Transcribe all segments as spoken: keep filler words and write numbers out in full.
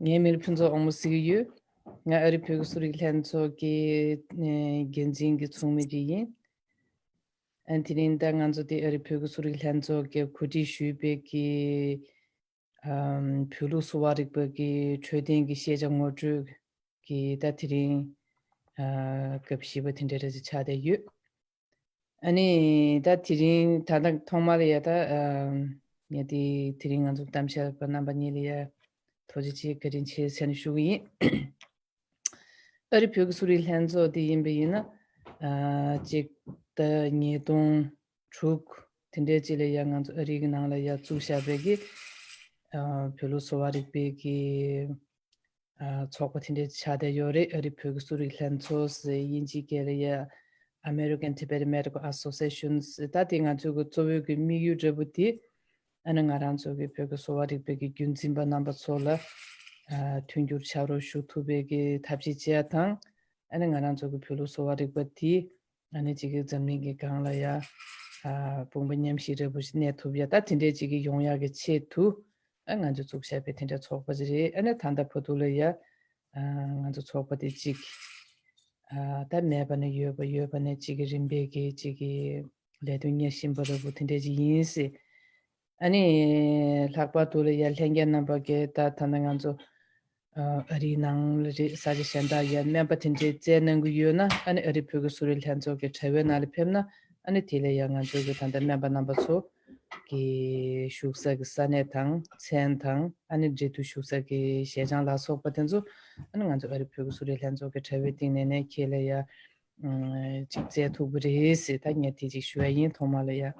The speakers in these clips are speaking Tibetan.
ངའི་མིང་ལ་ཕུན་ཚོགས་དབང་མོ་ཟེར་གྱི་ཡོད། ང་ཨ་རི་བོད་ཀྱི་གསོ་རིག་ལྷན་ཚོགས་ཀྱི་ཨེ་འགན་འཛིན་གྱི་ཚོགས་མི་ཅིག་ཡིན། ཨ་དེ་རིང་ད་ང་ཚོ་དེ་ཨ་རི་བོད་ཀྱི་གསོ་རིག་ལྷན་ཚོགས་ཀྱིས་གོ་སྒྲིག་ཞུས་པའི་གི་ཨམ་བོད་ལུགས་གསོ་བ་རིག་པ་གི་འཕྲོད་བསྟེན་གྱི་ཤེས་བྱ་ངོ་སྤྲོད་ཀྱི་ད་དེ་རིང་ཨ་སྐབས་བཞི་པ་དེ་འདྲ་རེ་ཅིག་ཆགས་བསྡད་ཡོད། ཨ་ནི་ད་དེ་རིང་ད་ལྟ་ཐོག་མར་ཡ་ད་ཨ་ངས་དེ་དེ་རིང་ང་ཚོ་གཏམ་བཤད་པ་རྣམ་པ་གཉིས་ལ་ཡ་ཐུགས་རྗེ་ཆེ་བཀའ་དྲིན་ཆེ་ཟེར་ནས་ཞུ་གི་ཡིན། ཨ་རི་བོད་ཀྱི་གསོ་རིག་ལྷན་ཚོགས་དེ་ཡིན་པ་ཡིན་ན་ཨ་ཅིག་ད་ཉིས་སྟོང་དྲུག་དེ་འདྲའི་ཅིག་ལ་ཡ་ང་ཚོ་ཨ་རི་གི་ནང་ལ་ཡ་བཙུགས་བཞག་པའི་གི་ཨ་བོད་ལུགས་གསོ་བ་རིག་པའི་གི་ཨ་ཚོགས་པ་དེ་འདྲའི་ཆགས་བསྡད་ཡོད་རེད། ཨ་རི་བོད་ཀྱི་གསོ་རིག་ལྷན་ཚོགས་ཟེར་དབྱིན་ཇིའི་སྐད་ལ་ཡ་American Tibetan Medical Association ཟེར། ད་དེ་ང་ཚོའི་གི་གཙོ་བོའི་གི་དམིགས་ཡུལ་འདྲ་པོ་དེ་ཨ་ནི་ང་རང་ཚོ་གི་བོད་ཀྱི་གསོ་བ་རིག་པའི་གི་རྒྱུན་འཛིན་པ་རྣམ་པ་ཚོ་ལ་ཨ་མཐུན་འགྱུར་ཕྱག་རོགས་ཞུ་ཐུབ་པའི་གི་ཐབས་ཤེས་བྱེད་ཡ་དང་། ཨ་ནི་ང་རང་ཚོ་གི་བོད་ལུགས་གསོ་བ་རིག་པ་དེ་ཨ་ནི་གཅིག་གི་འཛམ་གླིང་གི་སྒང་ལ་ཡ་ཨ་དཔུང་པ་མཉམ་གཤིབ་འདྲ་པོ་ཞིག་གནས་ཐུབ་ཡ་ད་དེ་འདྲའི་གཅིག་གི་ཡོང་ཡ་གི་ཆེད་དུ་ཨ་ང་ཚོ་བཙུགས་བཞག་པའི་དེ་འདྲའི་ཚོགས་པ་ཅིག་རེད། ཨ་ནི་ད་ལྟ་བར་དུ་ལ་ཡ་ཨ་ང་ཚོ་ཚོགས་པ་དེ་གཅིག་ཨ་ད་མེད་པ་ནས་ཡོད་པ། ཡོད་པ་ནས་གཅིག་གི་རིམ་པས་ཀྱི་གཅིག་གི་ལས་དོན་གཉེར་བཞིན་པ་འདྲ་པོ་དེ་འདྲའི་ཅིག་ཡིན་སྲིད། ཨ་ནི་ལྷག་པར་དུ་ལ་ཡ་ལྷན་རྒྱས་རྣམ་པ་གིས་ད་ད་ལྟ་ང་ཚོ་ཨ་ཨ་རིའི་ནང་ལ་རེད། ས་ཆ་གཞན་དག་ཡ་སྨན་པ་དེ་འདྲའི་བཙལ་གནང་གི་ཡོད་ན་ཨ་ནི་ཨ་རི་བོད་ཀྱི་གསོ་རིག་ལྷན་ཚོགས་ཀྱི་དྲ་བའི་ནང་ལ་ཕེབས་ན་ཨ་ནི་དེ་ལ་ཡ་ང་ཚོ་གི་ད་ལྟ་སྨན་པ་རྣམ་པ་ཚོ་གི་བཞུགས་ས་གི་ས་གནས་དང་མཚན་དང་ཨ་ནི་འབྲེལ་མཐུད་ཞུ་ས་གི་ཞལ་བྱང་ལ་སོགས་པ་དེ་ཚོ་ཨ་ནི་ང་ཚོ་ཨ་རི་བོད་ཀྱི་གསོ་རིག་ལྷན་ཚོགས་ཀྱི་དྲ་བའི་སྟེང་ནས་ནས་ཁྱེད་ལ་ཡ་ཅིག་བཙལ་ཐུབ་ཀྱི་རེད་ཟེར། ད་ངས་དེ་ཅིག་ཞུ་ཡ་ཡིན། ཐོག་མ་ལ་ཡ།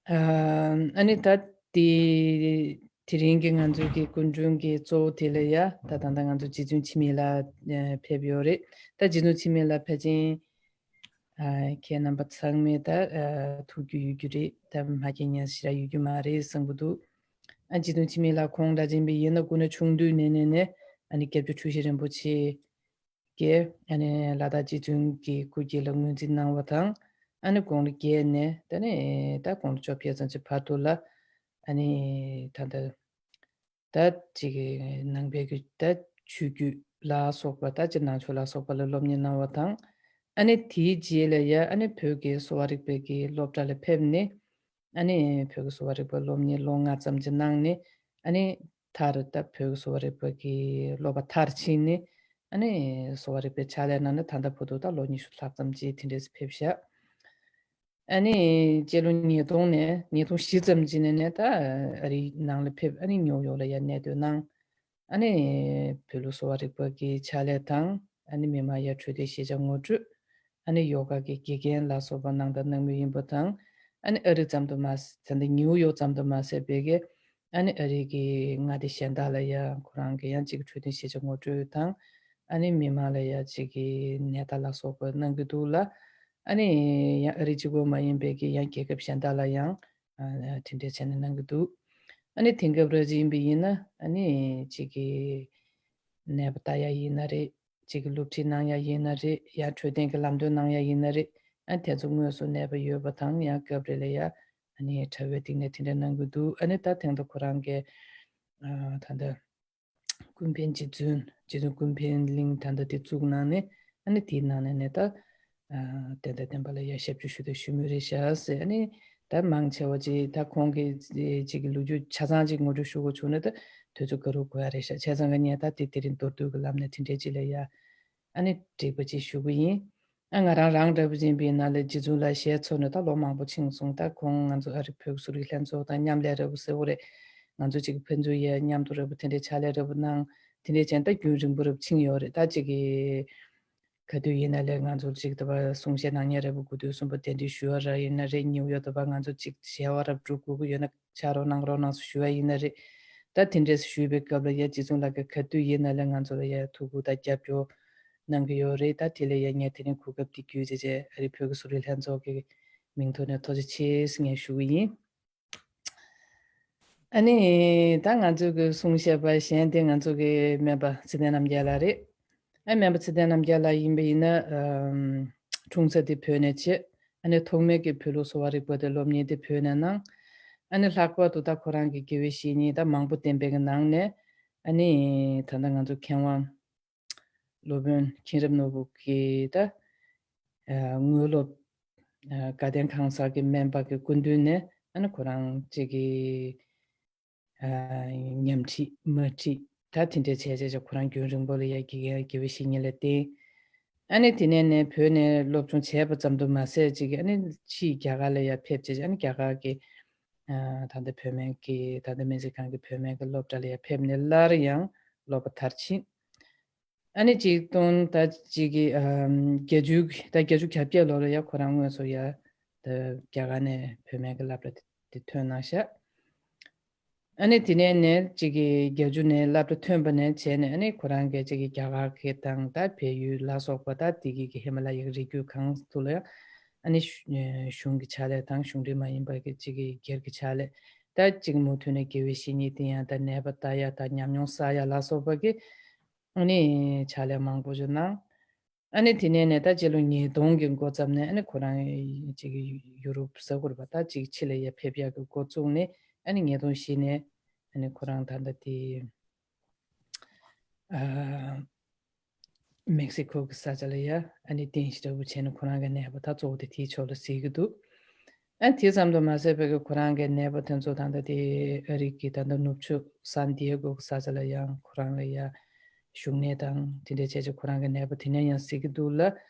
ཨ་ནི་ད་དེ་དེ་རིང་གི་ང་ཚོའི་གི་སྐུ་མགྲོན་གྱི་གཙོ་བོ་དེ་ལ་ཡ་ད་ད་ལྟ་ང་ཚོ་རྗེ་བཙུན་འཆི་མེད་ལགས་ཕེབས་ཡོད་རེད། ད་རྗེ་བཙུན་འཆི་མེད་ལགས་ཕལ་ཆེར་ཨ་ཁྱེད་རྣམ་པ་ཚང་མས་ད་ཨ་ཐུག་རྒྱུ་ཡོད་རྒྱུ་རེད། ད་མ་མཁྱེན་མཁན་ཞེ་དྲག་ཡོད་རྒྱུ་མ་རེད་བསམ་གྱི་འདུག་ཨ་རྗེ་བཙུན་འཆི་མེད་ལགས་ཁོང་འདྲ་ཅན་པའི་ཡིན་ན་སྐུ་ན་ཆུང་དུས་ནས་ནས་ནས་ཨ་ནི་སྐྱབས་རྗེ་འཁྲུལ་ཞིག་རིན་པོ་ཆེ་གིས་ཨ་ནི་ལ་དྭགས་རྗེ་བཙུན་གྱི་སྐུ་སྐྱེ་ལ་ངོས་འཛིན་གནང་བ་དང་། ཨ་ནི་དགུང་ལོ་བརྒྱད་ནས་ད་ནི་ད་དགུང་ལོ་བཅོ་བརྒྱད་ཙམ་གྱི་བར་དུ་ལ་ཨ་ནི་ད་ལྟ་ད་ཅིག་ནང་པའི་གི་ད་ཆོས་བརྒྱུད་ལ་སོགས་པ་ད་ཅིག་ནང་ཆོས་ལ་སོགས་པ་ལ་སློབ་གཉེར་གནང་བ་དང་། ཨ་ནི་དེའི་རྗེས་ལ་ཡ་ཨ་ནི་བོད་ཀྱི་གསོ་བ་རིག་པའི་གི་སློབ་གྲྭ་ལ་ཕེབས་ནས། ཨ་ནི་བོད་ཀྱི་གསོ་བ་རིག་པ་སློབ་གཉེར་ལོ་ལྔ་ཙམ་ཅིག་གནང་ནས། ཨ་ནི་མཐར་ད་བོད་ཀྱི་གསོ་བ་རིག་པ་གི་སློབ་པ་མཐར་ཕྱིན་ནས། ཨ་ནི་གསོ་བ་རིག་པའི་ཕྱག་ལས་གནང་ནས་ད་ལྟ་བར་དུ་ད་ལོ་ཉི་ཤུ་ལྷག་ཙམ་ཅིག་དེ་འདྲས་ཕེབས་ཤག་ཨ་ནི་སྤྱི་ལོ་ཉིས་སྟོང་ནས་ཉིས་སྟོང་བཞི་ཙམ་ཅིག་ནས་ནས་ད་ཨ་རིའི་ནང་ལ་ཕེབས། ཨ་ནི་ནིའུ་ཡོག་ལ་ཡར་གནས་སྡོད་གནང་། ཨ་ནི་བོད་ལུགས་གསོ་བ་རིག་པ་གི་ཕྱག་ལས་དང་། ཨ་ནི་མི་མང་ཡར་འཕྲོད་བསྟེན་ཤེས་བྱ་ངོ་སྤྲོད། ཨ་ནི་ཡོ་ག་གི་དགེ་རྒན་ལ་སོགས་པ་གནང་དང་གནང་མུས་ཡིན་པ་དང་། ཨ་ནི་ཨ་རི་ཙམ་དུ་མ་ཟད་ད་ནིའུ་ཡོག་ཙམ་དུ་མ་ཟད་པའི་གི་ཨ་ནི་ཨ་རི་གི་མངའ་སྡེ་གཞན་དག་ལ་ཡང་ཁོ་རང་གི་ཡང་ཅིག་འཕྲོད་བསྟེན་ཤེས་བྱ་ངོ་སྤྲོད་དང་། ཨ་ནི་མི་མང་ལ་ཡང་ཅིག་གི་ནད་བརྟག་ལ་སོགས་པ་གནང་གི་འདུག་ལ། ཨ་ནི་ཡང་ཨ་རི་གཅིག་པོ་མ་ཡིན་པའི་གི་ཡང་རྒྱལ་ཁབ་གཞན་དག་ལ་ཡང་ཨ་དེ་འདྲའི་བྱས་ནས་གནང་གི་འདུག་ཨ་ནི་དེང་སྐབས་ར་ཅིག་ཡིན་པ་ཡིན་ན་ཨ་ནི་ཅིག་གི་ནད་པ་ལྟ་ཡ་ཡིན་ན་རེད། ཅིག་གི་སློབ་ཁྲིད་གནང་ཡ་ཡིན་ན་རེད། ཡང་འཕྲོད་བསྟེན་གྱི་ལམ་སྟོན་གནང་ཡ་ཡིན་ན་རེད། ཨ་དེ་ཚོ་དངོས་སུ་ནད་པ་ཡོད་པ་དང་ཡང་སྐབས་རེ་ལ་ཡ་ཨ་ནི་དྲ་བའི་སྟེང་ནས་དེ་འདྲ་གནང་གི་འདུག་ཨ་ནི་ད་དེང་སང་ཁོ་རང་གི་ཨ་ད་ལྟ་ཀུན་ཕན་རྗེ་བཙུན་རྗེ་བཙུན་ཀུན་ཕན་གླིང་ད་ལྟ་དེ་བཙུགས་གནང་ནས་ཨ་ནི་དེའི་ནང་ནས་ནས་ད་ཨ་བསྟན་དང་བསྟན་པ་ལ་ཡ་ཞབས་ཕྱི་ཞུ་དང་ཞུ་མུས་རེད་ཤག་ཟེར། ཨ་ནི་ད་མང་ཆེ་བ་ཅིག་ད་ཁོང་གི་ཅིག་གི་ལོ་རྒྱུས་ཆ་ཚང་ཅིག་ངོ་སྤྲོད་ཞུ་དགོས་བྱུང་ན་ད་དུས་ཚོད་ག་རུ་དགོས་ཡ་རེད་ཤག་བྱས་ཙང་ག་ངས་ད་དེ་དེ་རིང་མདོར་བསྡུས་ཀྱི་ལམ་ནས་དེ་འདྲའི་ཅིག་ལ་ཡ་ཨ་ནི་འགྲིག་པ་ཅིག་ཞུ་གི་ཡིན། ཨ་ང་རང་རང་འདྲ་པོ་ཅིག་ཡིན་པ་ཡིན་ན་ལ་རྗེ་བཙུན་ལགས་ཞལ་འཚོ་ནས་ད་ལོ་མང་པོ་ཕྱིན་སོང་། ད་ཁོང་ང་ཚོ་ཨ་རི་བོད་ཀྱི་གསོ་རིག་ལྷན་ཚོགས་དང་མཉམ་ལས་འདྲ་པོ་ཟེར་བ་རེད། ང་ཚོ་ཅིག་ཕན་ཚུན་ཡ་མཉམ་དུ་འདྲ་པོ་དེ་འདྲའི་ཕྱག་ལས་འདྲ་པོ་གནང་། དེ་འདྲའི་བྱས་ད་རྒྱུན་རིང་པོ་འདྲ་པོ་ཕྱིན་ཡོད་རེད། ད་ཅིག་གི་ག་དུས་ཡིན་ན་ལས་ང་ཚོ་ཅིག་ད་པ་གསུང་བཤད་གནང་མཁན་འདྲ་པོ་དགུ་ཐུག་གསུམ་པ་གདན་འདྲེན་ཞུ་བ་ར་ཡིན་ན་རེད། ཉིའུ་ཡོག་ད་པ་ང་ཚོ་ཅིག་ཞལ་པར་ར་སྒྲུབ་དགོས་ཀྱི་ཡོད་ན་ཕྱག་རོགས་གནང་རོགས་གནང་ཟེར་ཞུ་བ་ཡིན་ན་རེད། ད་དེ་འདྲས་ཞུས་པའི་སྐབས་ལ་ཡ་རྗེ་བཙུན་ལགས་ཀྱིས་ག་དུས་ཡིན་ན་ལས་ང་ཚོ་ལ་ཡ་ཐུགས་ཁུར་དང་རྒྱབ་སྐྱོར་གནང་གི་ཡོད་རེད། ད་དེ་ལ་ཡ་ངས་དེ་རིང་གོ་སྐབས་འདི་བརྒྱུད་བྱས་བྱས་ཨ་རི་བོད་ཀྱི་གསོ་རིག་ལྷན་ཚོགས་ཀྱི་མིང་ཐོག་ནས་ཐུགས་རྗེ་ཆེ་ཟེར་ངས་ཞུ་གི་ཡིན། ཨ་ནི་ད་ང་ཚོ་གི་གསུང་བཤད་པ་གཞན་དེ་ང་ཚོ་གི་སྨན་པ་ཚེ་བརྟན་རྣམ་རྒྱལ་ལགས་རེད། ཨ་སྨན་པ་ཚེ་བརྟན་རྣམ་རྒྱལ་ལགས་ཡིན་པ་ཡིན་ན་ཨམ་འཁྲུངས་ས་དེ་བོད་ནས་བྱས། ཨ་ནི་ཐོག་མའི་གི་བོད་ལུགས་གསོ་བ་རིག་པ་དེ་སློབ་གཉེར་དེ་བོད་ནས་གནང་། ཨ་ནི་ལྷག་པར་དུ་ད་ཁོ་རང་གི་དགེ་བའི་བཤེས་གཉེན་ད་མང་པོ་བསྟེན་པའི་གི་ནང་ནས་ཨ་ནི་ད་ལྟ་ང་ཚོ་མཁས་དབང་སློབ་དཔོན་མཁྱེན་རབ་ནོར་བུ་གི་ད་ཨ་དངོས་སློབ་ཨ་དགའ་ལྡན་ཁང་གསར་གྱི་སྨན་པ་གི་སྐུ་མདུན་ནས་ཨ་ནི་ཁོ་རང་གཅིག་གི་ཨ་ཉམས་ཁྲིད་མ་ཁྲིད་ད་དེ་འདྲའི་བྱས་བྱས་བྱས་ཁོ་རང་རྒྱུན་རིང་པོ་ལ་ཡ་དགེ་རྒན་དགེ་བའི་བཤེས་གཉེན་ལ་བསྟེན། ཨ་ནི་དེ་ནས་ནས་བོད་ནས་སློབ་སྦྱོང་བྱས་པ་ཙམ་དུ་མ་ཟད་ཅིག་ཨ་ནི་ཕྱིའི་རྒྱ་གར་ལ་ཡ་ཕེབས་བྱས་ཨ་ནི་རྒྱ་གར་གྱི་ཨ་ད་ལྟ་བོད་སྨན་གྱི་ད་ལྟ་སྨན་རྩིས་ཁང་གི་བོད་སྨན་གྱི་སློབ་གྲྭ་ལ་ཡ་ཕེབས་ནས་སླར་ཡང་སློབ་པ་མཐར་ཕྱིན། ཨ་ནི་ཅིག་སྟོན་ད་ཅིག་གི་ཨམ་བརྒྱད་ཅུ་གི་ད་བརྒྱད་ཅུ་གྱ་བརྒྱད་ལོ་ལ་ཡ་ཁོ་རང་དངོས་སུ་ཡ་ད་རྒྱ་གར་ནས་བོད་སྨན་གྱི་སློབ་གྲྭ་དེ་ཐོན་གནང་ཤག་ཨ་ནི་དེ་ནས་ནས་ཅིག་གི་བརྒྱད་ཅུ་ནས་སློབ་གྲྭ་ཐོན་པ་ནས་བྱས་ནས་ཨ་ནི་ཁོ་རང་གི་ཅིག་གི་རྒྱ་གར་གྱི་དང་ད་བལ་ཡུལ་ལ་སོགས་པ་ད་དེ་གི་གི་ཧི་མ་ལ་ཡའི་རི་རྒྱུད་གང་དུ་ལ་ཡ་ཨ་ནི་གཞུང་གི་ཕྱག་ལས་དང་གཞུང་འབྲེལ་མ་ཡིན་པ་གི་ཅིག་གི་སྒེར་གྱི་ཕྱག་ལས་ད་ཅིག་མུ་མཐུད་ནས་དགེ་བའི་བཤེས་གཉེན་དེ་ཡང་ད་ནད་པ་ལྟ་ཡ་ད་ཉམས་མྱོང་བསགས་ཡ་ལ་སོགས་པ་གི་ཨ་ནི་ཕྱག་ལས་མང་པོ་ཞིག་གནང་། ཨ་ནི་དེ་ནས་ནས་ད་སྤྱི་ལོ་ཉིས་སྟོང་གི་འགོ་བརྩམས་ནས་ཨ་ནི་ཁོ་རང་ཅིག་ཡུ་རོབ་ས་ཁུལ་བ་ད་ཅིག་ཕྱི་ལ་ཡ་ཕེབས་ཡག་གི་འགོ་བཙུགས་ནས་ཨ་ནི་ཉིས་སྟོང་བཞི་ནས་ཨ་ནི་ཁོ་རང་ད་ལྟ་དེ་ཨ་མེག་སི་ཁོ་གི་ས་ཆ་ལ་ཡ་ཨ་ནི་རྟེན་གཞི་འདྲ་བོ་བྱས་ནས་ཁོ་རང་གི་ནད་པ་ད་གཙོ་བོ་དེ་དེའི་ཕྱོགས་ལ་གཟིགས་ཀྱི་འདུག་ཨ་དེ་ཙམ་དུ་མ་ཟད་པའི་གི་ཁོ་རང་གི་ནད་པ་དེ་ཚོ་ད་ལྟ་དེ་ཨ་རི་གི་ད་ལྟ་ནུབ་ཕྱོགས་སན་ཏི་ཡེ་གོ་གི་ས་ཆ་ལ་ཡང་ཁོ་རང་ལ་ཡ་བཞུགས་གནས་དང་དེ་འདྲ་བྱས་བྱས་ཁོ་རང་གི་ནད་པ་དེ་ནས་ཡང་གཟིགས་ཀྱི་འདུག་ལ།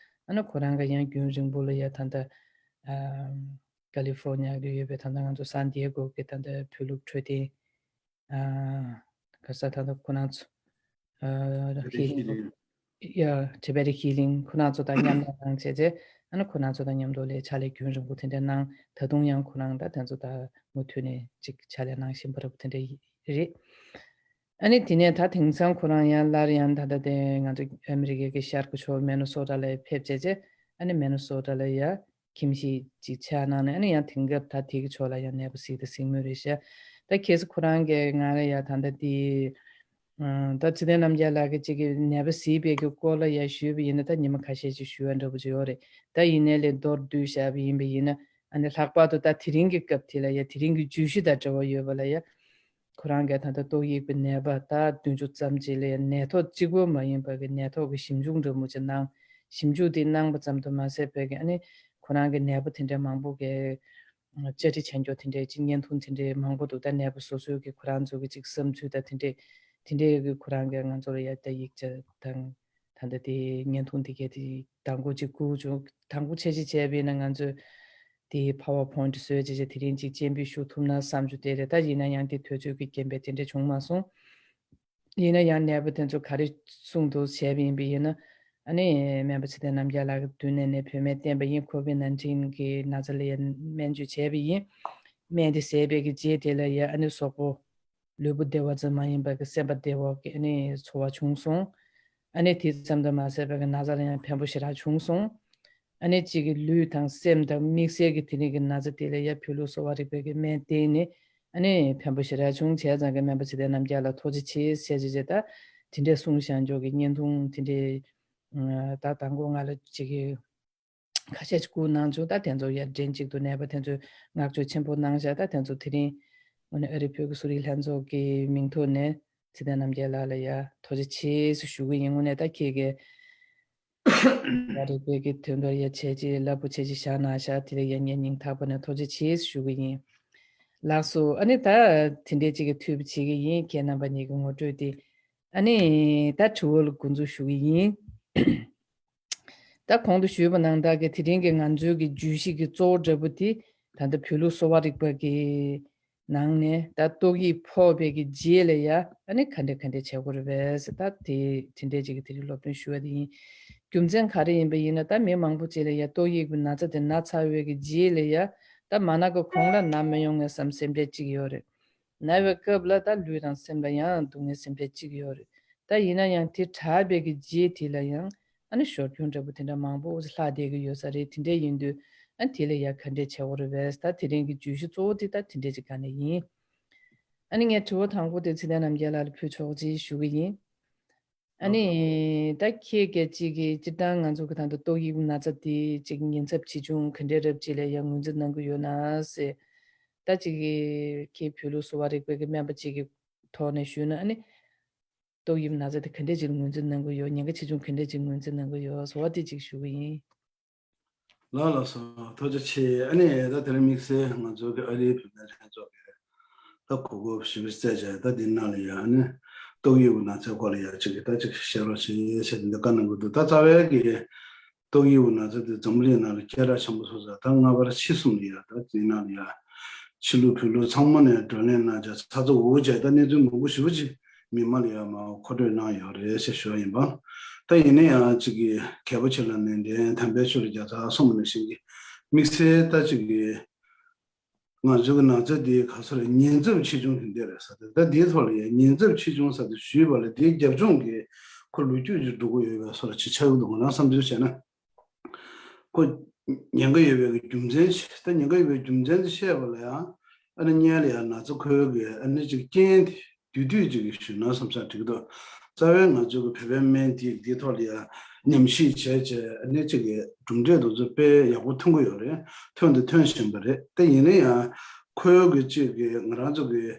ཨ་ནི་ཁོ་རང་གི་ཡང་རྒྱུན་རིང་པོ་ལ་ཡ་ད་ལྟ་ཨ་ཀ་ལི་ཧྥོར་ནི་ཡ་ལ་ཡོད་པའི་ད་ལྟ་ང་ཚོ་སན་ཏི་ཡེ་གོ་གི་ད་ལྟ་བོད་ལུགས་འཕྲོད་བསྟེན་ཨ་ག་ས་ད་ལྟ་ཁོ་རང་ཚོ་ཨ་ཧི་ལིང་ཡ་ཊི་བེ་ཊན་ཧི་ལིང་ཁོ་རང་ཚོ་དང་མཉམ་ལས་གནང་བྱས་རྗེས་ཨ་ནི་ཁོ་རང་ཚོ་དང་མཉམ་དུ་ལས་ཕྱག་ལས་རྒྱུན་རིང་པོ་དེ་འདྲ་གནང་། ད་དུང་ཡང་ཁོ་རང་དང་དེ་ཚོ་དང་མུ་མཐུད་ནས་ཅིག་ཕྱག་ལས་གནང་བཞིན་པ་རེད་པ་དེ་འདྲ་རེད། ཨ་ནི་དེ་ནས་ད་དེང་སང་ཁོ་རང་ཡང་སླར་ཡང་ད་ལྟ་དེ་ང་ཚོ་ཨ་མི་རི་ཀའི་གི་ཤར་གྱི་ཕྱོགས་མེ་ནོ་སོ་ཊ་ལ་ཕེབས་བྱས་རྗེས་ཨ་ནི་མེ་ནོ་སོ་ཊ་ལ་ཡ་ཁྱིམ་གཞིས་ཅིག་ཆགས་གནང་ནས་ཨ་ནི་ཡང་དེང་སྐབས་ད་དེ་གི་ཕྱོགས་ལ་ཡང་ནད་པ་གཟིགས་དང་གཟིགས་མུས་རེད་ཤག་ད་ཁྱེད་ཚོ་ཁོ་རང་གིས་ང་ལ་ཡ་ད་ལྟ་དེ་ཨ་ད་ཚེ་བརྟན་རྣམ་རྒྱལ་ལགས་ཀྱིས་ཅིག་གི་ནད་པ་གཟིགས་པའི་གི་སྐོར་ལ་ཡ་ཞུས་པ་ཡིན་ན་ད་ཉི་མ་ཁ་ཤས་ཅིག་ཞུ་བ་འདྲ་པོ་ཅིག་ཡོད་རེད། ད་ཡིན་ནའི་ལས་མདོར་བསྡུས་བཞག་པ་ཡིན་པ་ཡིན་ན་ཨ་ནི་ལྷག་པར་དུ་ད་དེ་རིང་གི་སྐབས་དེ་ལ་ཡ་དེ་རིང་གི་བརྗོད་གཞི་དང་འབྲེལ་བ་ཡོད་པ་ལ་ཡ། ཁོ་རང་གིས་ད་ལྟ་ཏོག་དབྱིབས་ཀྱི་ནད་པ་ད་བདུན་ཅུ་ཙམ་ཅིག་ལ་ནད་ཐོག་གཅིག་པོ་མ་ཡིན་པ་གི་ནད་ཐོག་གི་ཞིབ་འཇུག་འདྲ་མོ་ཅིག་གནང་། ཞིབ་འཇུག་དེ་གནང་པ་ཙམ་དུ་མ་ཟད་པའི་གི་ཨ་ནི་ཁོ་རང་གི་ནད་པ་དེ་འདྲའི་མང་པོ་གི་བཅར་འདྲི་བྱ་རྒྱུ་དེ་འདྲའི་ཅིག་བརྙན་ཐུང་དེ་འདྲའི་མང་པོ་འདུག་ད་ནད་པ་སོ་སོའི་གི་ཁོ་རང་ཚོ་གི་ཅིག་བསམ་ཚུལ་ད་དེ་འདྲའི་དེ་འདྲའི་གི་ཁོ་རང་གིས་ང་ཚོར་ཡ་ད་ཡིག་ཆ་དང་། ད་ལྟ་དེ་བརྙན་ཐུང་དེ་གས་དེ་དང་པོ་གཅིག་བསྐུར་བྱུང་། དང་པོ་ཆེ་ཆེ་བྱས་པས་ན་ང་ཚོས་དེ་PowerPoint་བཟོས་བྱས་བྱས་དེ་རིང་གཅིག་སྤྱན་འབུལ་ཞུ་ཐུབ་ན་བསམ་རྒྱུ་དེ་རེད། ད་ཡིན་ན་ཡང་དེ་དུས་ཚོད་ཀྱི་རྐྱེན་པས་དེ་འདྲ་བྱུང་མ་སོང་། ཡིན་ན་ཡང་ནད་པ་དེ་ཚོ་ག་རེ་གསུངས་འདུག་བྱས་པ་ཡིན་པས་ཡིན་ན་ཨ་ནི་སྨན་པ་ཚེ་བརྟན་རྣམ་རྒྱལ་ལགས་ཀྱི་མདུན་ནས་ནས་བོད་སྨན་བསྟེན་པ་ཡིན། COVID nineteen་གི་ན་ཚ་ལ་ཡང་སྨན་བཅོས་བྱས་པ་ཡིན། སྨན་དེ་བཟས་པའི་གི་རྗེས་དེ་ལ་ཡང་ཨ་ནི་གཟུགས་པོ། ལུས་པོ་བདེ་བ་ཙམ་མ་ཡིན་པར་གི་སེམས་པ་བདེ་བ་གི་ཨ་ནི་ཚོར་བ་བྱུང་སོང་། ཨ་ནི་དེ་ཙམ་དུ་མ་ཟད་པའི་གི་ན་ཚ་ལ་ཡང་ཕན་པོ་ཞེ་དྲག་བྱུང་སོང་། ཨ་ནི་གཅིག་གི་ལུས་དང་སེམས་དང་དམིགས་བསལ་གྱི་དེ་རིང་གི་ན་ཚ་དེ་ལ་ཡ་བོད་ལུགས་གསོ་བ་རིག་པའི་གི་སྨན་བསྟེན་ནས་ཨ་ནི་ཕན་པོ་ཞེ་དྲག་བྱུང་། བྱས་ཙང་གི་སྨན་པ་ཚེ་བརྟན་རྣམ་རྒྱལ་ལ་ཐུགས་རྗེ་ཆེ་ཟེར་བྱས་བྱས་ད་དེ་འདྲས་གསུངས་བཞག་འཇོག་གི་བརྙན་ཐུང་དེ་འདྲས་ད་དང་པོ་ང་ལ་གཅིག་གི་ཁ་ཤས་ཅིག་བསྐུར་གནང་བྱུང་། ད་དེ་ཚོ་ཡར་མགྲིན་གཅིག་ཏུ་ནད་པ་དེ་ཚོས་བསྔགས་བརྗོད་ཆེན་པོ་གནང་བཞག་ད་དེ་ཚོ་དེ་རིང་དངོས་གནས་ཨ་རི་བོད་ཀྱི་གསོ་རིག་ལྷན་ཚོགས་ཀྱི་མིང་ཐོག་ནས་ཚེ་བརྟན་རྣམ་རྒྱལ་ལགས་ལ་ཡ་ཐུགས་རྗེ་ཆེ་ཞུ་གི་ཡིན། དངོས་གནས་ད་ཁྱེད་ཀྱིས་ཨ་རི་བོད་ཀྱི་དོན་དུ་ཡ་བྱས་རྗེས་རླབས་པོ་ཆེ་ཅིག་བཞག་གནང་བཞག་དེ་ལ་ཡ་ངས་སྙིང་ཐག་པ་ནས་ཐུགས་རྗེ་ཆེ་ཞུ་གི་ཡིན། ལགས་སོ། ཨ་ནི་ད་དེ་འདྲའི་ཅིག་གི་འཐུས་པ་བྱེད་ཀྱི་ཡིན། ཁྱེད་རྣམ་པ་གཉིས་ཀྱི་ངོ་སྤྲོད་དེ། ཨ་ནི་ད་དྲི་བ་ལ་འགོ་འཛུགས་ཞུ་གི་ཡིན། ད་གོང་དུ་ཞུས་པ་ནང་ལྟར་གྱི་དེ་རིང་གི་ང་ཚོའི་གི་བརྗོད་གཞི་གི་གཙོ་བོ་འདྲ་པོ་དེ་ད་ལྟ་བོད་ལུགས་གསོ་བ་རིག་པ་གི་ནང་ནས་ད་ཏོག་དབྱིབས་ཕོག་པའི་གི་རྗེས་ལ་ཡ་ཨ་ནི་ག་འདྲ་ག་འདྲ་བྱེད་དགོས་རེད་པས་ཟེར། ད་དེ་དེ་འདྲའི་ཅིག་གི་དེ་རིང་སློབ་སྟོན་ཞུ་བ་དེ་ཡིན། རྒྱུ་མཚན་ག་རེ་ཡིན་པ་ཡིན་ན་ད་མི་མང་པོ་ཅིག་ལ་ཡ་ཏོག་དབྱིབས་ཀྱི་ན་ཚ་དེ་ན་ཚར་བའི་གི་རྗེས་ལ་ཡ་ད་མ་ན་གི་གོང་ལ་ན་མི་ཡོང་ངེས་བསམ་སེམས་ཁྲལ་ཅིག་ཡོད་རེད། ན་བའི་སྐབས་ལ་ད་ལུས་དང་སེམས་ལ་ཡང་སྡུག་བསྔལ་སེམས་ཁྲལ་གཅིག་ཡོད་རེད། ད་ཡིན་ན་ཡང་དེ་དྲག་པའི་གི་རྗེས་དེ་ལ་ཡང་ཨ་ནི་ཞོར་སྐྱོན་འདྲ་པོ་དེ་འདྲ་མང་པོ་ལྷག་བསྡད་ཀྱི་ཡོད་ས་རེད། དེ་འདྲ་ཡིན་དུས་ཨ་ནི་དེ་ལ་ཡང་ག་འདྲས་བྱེད་དགོས་རེད་པས། ད་དེ་རིང་གི་བརྗོད་གཞི་གཙོ་བོ་དེ་ད་དེ་འདྲས་ཅིག་ག་ནས་ཡིན། ཨ་ནི་ངས་དྲི་བ་དང་པོ་དེ་ཚེ་བརྟན་རྣམ་རྒྱལ་ལགས་ལ་ཕུལ་ཆོག་ཅེས་ཞུ་གི་ཡིན། ཨ་ནི་ད་ཁྱེད་ཀྱིས་ཅིག་གི་སྤྱིར་བཏང་ང་ཚོ་གི་ད་ལྟ་ཏོག་དབྱིབས་ན་ཚ་དེ་ཅིག་ཉེན་ཚབས་ཆེ་ཆུང་ག་འདྲས་རབ་ཅིག་ལ་ཡང་ངོས་འཛིན་གནང་གི་ཡོད་ན་ཟེར། ད་ཅིག་གི་ཁྱེད་བོད་ལུགས་གསོ་བ་རིག་པའི་གི་སྨན་པ་ཅིག་གི་ཐོག་ནས་ཞུས་ན་ཨ་ནི། ཏོག་དབྱིབས་ན་ཚ་དེ་ག་འདྲས་ཅིག་ངོས་འཛིན་གནང་གི་ཡོད། ཉེན་ཁ་ཆེ་ཆུང་ག་འདྲས་ཅིག་ངོས་འཛིན་གནང་གི་ཡོད་ཟེར་བ་དེ་ཅིག་ཞུ་གི་ཡིན། ལགས་ལགས་སོ། ཐུགས་རྗེ་ཆེ། ཨ་ནི་ད་དེ་རིང་དམིགས་བསལ་ང་ཚོ་གི་ཨ་རིའི་བོད་པའི་ལྷན་ཚོགས་ཀྱི་ད་གོ་སྐབས་ཞིབ་བརྩད་བྱས། ད་འདི་ནང་ལ་ཡ་ཨ་ནི་ཏོག་དབྱིབས་ཀྱི་ན་ཚའི་སྐོར་ལ་ཡ་ཅིག་གི་ད་ཅིག་བཤད་རོགས་བྱེད་ཞེས་འདི་བཀའ་གནང་གི་འདུག་ད་རྩ་བའི་གི་ཏོག་དབྱིབས་ཀྱི་ན་ཚ་དེ་འཛམ་བུ་གླིང་ནང་ལ་སྐད་གྲགས་ཆེན་པོ་སོང་ཙང་ད་སྔ་བར་ཕྱི་གསུམ་ལ་ཡ་ད་འདི་ནང་ལ་ཡ་ཕྱི་ལུགས་བོད་ལུགས་ཚང་མ་ནས་བགྲོ་གླེང་གནང་བྱས་ཚ་ཚ་འུར་འུར་བྱས་ད་གནས་ཚུལ་མང་པོ་ཞེ་པོ་ཅིག་མི་མང་ལ་ཡང་མར་མཁོ་སྤྲོད་གནང་ཡོད་རེད་ཞེས་ཞུ་བ་ཡིན་པ། ད་ཡིན་ན་ཡང་གཅིག་གིས་གལ་པོ་ཆེ་ལ་ནན་ཏན་དམ་པའི་ཆོས་ལ་རྒྱལ་ཚ་གསུངས་པ་ནང་བཞིན་གྱི་དམིགས་བསལ་ད་གཅིག་གིས་ང་ཚོའི་གི་ན་ཚ་འདི་ག་ཚོད་རེད། ཉེན་ཚབས་ཆེ་ཆུང་དེ་འདྲ་རེད་ཟེར་ཏེ། ད་འདིའི་ཐོག་ལ་ཡང་ཉེན་ཚབས་ཆེ་ཆུང་ཟེར་ཏེ་ཞུས་པ་ལ་དེའི་རྒྱབ་ལྗོངས་ཀྱི་ཁོ་ལོ་རྒྱུས་ཅིག་འགྲོ་གི་ཡོད་པའི་བཟོ་འདྲ་ཅིག་ཆགས་ཀྱི་འདུག་ང་རང་བསམ་ཚུལ་བྱས་ན། ཁོ་ཉེན་ཁ་ཡོད་པའི་རྒྱུ་མཚན་ཞིག་ད་ཉེན་ཁ་ཡོད་པའི་རྒྱུ་མཚན་དེ་བཤད་པ་ལ་ཡང་ཨ་ནི་སྔོན་ལ་ཡང་ན་ཚ་ཁོལ་གྱི་ཨ་ནི་ཅིག་རྐྱེན་དེ་དུས་དུས་ཅིག་གི་ཞུས་ན་བསམ་བསམ་འགྲིག་འདུག་རྩ་བའི་ང་ཚོའི་གི་བོད་པའི་སྨན་དེ་འདིའི་ཐོག་ལ་ཡང་ཉམས་ཞིབ་བྱས་བྱས་ཨ་ནི་ཅིག་གི་གྲུབ་འབྲས་དེ་ཚོ་དཔེ་ཡག་པོ་ཐོན་གྱི་ཡོད་རེད། ཐོན་དང་ཐོན་བཞིན་པ་རེད། ད་ཡིན་ན་ཡང་ཁོལ་གྱི་ཅིག་གི་ང་རང་ཚོ་གི་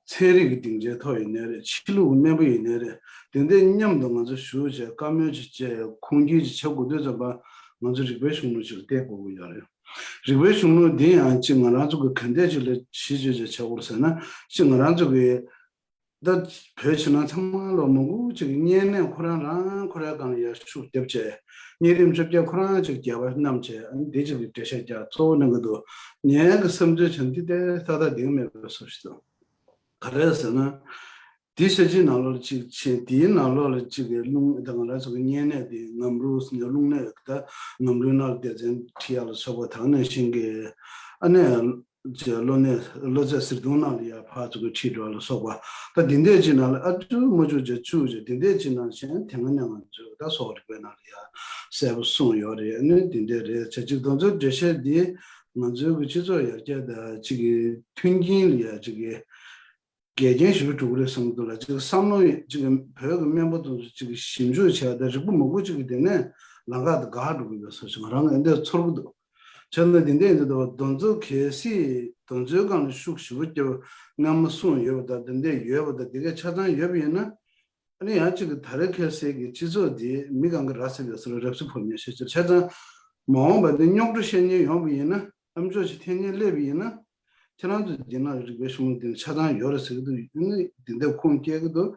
ཚན་རིག་གི་སྡིངས་ཆའི་ཐོག་ཡིན་ནའི་རེད། ཕྱི་ལུགས་ཀྱི་སྨན་པ་ཡིན་ནའི་རེད། དེ་འདྲའི་མཉམ་དུ་ང་ཚོ་ཞུགས་བྱས་བཀའ་མོལ་ཅིག་བྱས་ཁུངས་སྐྱེལ་ཅིག་བྱེད་དགོས་དུས་ཙམ་པ་ང་ཚོ་རིག་པའི་གཞུང་ལུགས་ཅིག་ལ་བལྟ་དགོས་ཀྱི་ཡོད་རེད། རིག་པའི་གཞུང་ལུགས་འདི་ཡང་ཅིག་ང་རང་ཚོ་གི་ག་འདྲས་ཅིག་ལ་གཞི་བཅོལ་བྱས་བྱེད་དགོས་ཟེར་ན། ཅིག་ང་རང་ཚོ་གི་ད་བོད་ཕྱི་ནང་ཚང་མ་ལོ་མང་པོ་ཅིག་གི་གཉན་ནད་ཁོ་རང་རང་ཁོ་རའི་སྒང་ལ་ཡར་ཤུགས་བརྒྱབ་བྱས། གཉན་རིམས་བཅོ་བརྒྱད་ཁོ་རང་ཅིག་རྒྱལ་བ་རྣམས་བྱས། ཨ་ནི་འདི་ཅིག་གི་འགྲེལ་བཤད་རྒྱག་གཙོ་བོ་གནང་གི་འདུག་ངའི་གི་བསམ་ཚུལ་བྱས་ན་འདི་ལྟར་ཏག་ཏག་འགྲིག་མེད་པའི་བཟོ་ཞིག་འདུག་ག་རེ་ཟེར་ན། འདི་ཤ་ཅིག་ནང་ལོགས་ལ་ཅིག་ཕྱིན། དེའི་ནང་ལོགས་ལ་ཅིག་གི་རླུང་ད་ང་རང་ཚོ་གི་གཉན་ནད་དེ་ངམ་རུ་ཟེར་ནས་རླུང་ནད་ད་ངམ་རུའི་ནང་ལ་སྡེ་ཚན་ཁྲིད་ཡག་ལ་སོགས་པ་དང་ནང་བཞིན་གྱི་ཨ་ནི་ཅིག་གློ་ནད་གློ་ཚད་ཟེར་དུས་ནང་ལ་ཡར་ཕར་ཚུར་གྱི་ཁྲིད་འགྲོ་བ་ལ་སོགས་པ་ད་འདི་འདྲས་ཅིག་ནང་ལ་ཨ་ཅུ་མ་ཅུ་ཅིག་བཅུག་ཅིག་འདི་འདྲས་ཅིག་ནང་བཞིན་དེ་སྔ་ནས་ང་ཚོས་ད་གསོ་བ་རིག་པའི་ནང་ལ་ཡར་གསལ་པོ་གསུངས་ཡོད་རེད། ཨ་ནི་འདི་འདྲས་རེད་ཟེར། ཅིག་དེ་ཚོའི་འགྲེལ་བཤད་འདི་ང་ཚོའི་གི་སྤྱི་ཚོགས་ཡར་རྒྱས་དང་ཅིག་གི་མཐུན་རྐྱེན་ལ་ཡར་ཅིག་གི་འགལ་རྐྱེན་ཞིག་འགྲོ་གི་རེད་བསམ་གྱི་འདུག་ལ། ཅིག་བསམ་བློ་ཅིག་བོད་ཀྱི་སྨན་པ་དེ་ཚོ་ཅིག་ཞིབ་འཇུག་བྱས་ཏེ་རིག་པ་མང་པོ་ཅིག་གི་དེ་ནས་ལམ་ཁ་དེ་འགག་འགྲོ་གི་ཡོད་པའི་བཟོ་ཞིག་ང་རང་གི་འདི་ཚོར་གྱི་འདུག་བྱས་ན་འདི་འདྲ་ཡིན་དུས་དེ་ཚོ་གལ་སྲིད་དེ་ཚོའི་སྒང་ལ་ཤུགས་ཞེ་པོ་བརྒྱབ། སྔ་མོ་གསུངས་ཡོད་པ་དང་དེ་འདྲ་ཡོད་པ་དང་དེ་གས་ཆ་ཚང་ཡོད་པ་ཡིན་ན། ཨ་ནི་ཡང་གཅིག་གི་ད་རེས་ཁ་སང་གི་སྤྱི་ཚོགས་འདི་མི་གང་གི་ར་བཟི་བའི་སོ་རབ་སི་ཕོ་ཉ་ཤེས་ཅིག་ཆ་ཚང་མ་འོངས་པ་འདི་རྙོག་དྲ་བཤད་མཁན་ཡོང་བ་ཡིན་ན། ཨ་མཆོག་ཅིག་འཐེན་མཁན་སླེབས་པ་ཡིན་ན། ཁྱེད་རང་ཚོ་འདི་ན་རིག་པའི་གཞུང་ལུགས་འདི་ཆ་ཚང་ཡོད་རེད་ཟེར་གྱི་འདུག་ཨ་ནི་འདི་འདྲ་ཁུངས་སྐྱེལ་གྱི་འདུག་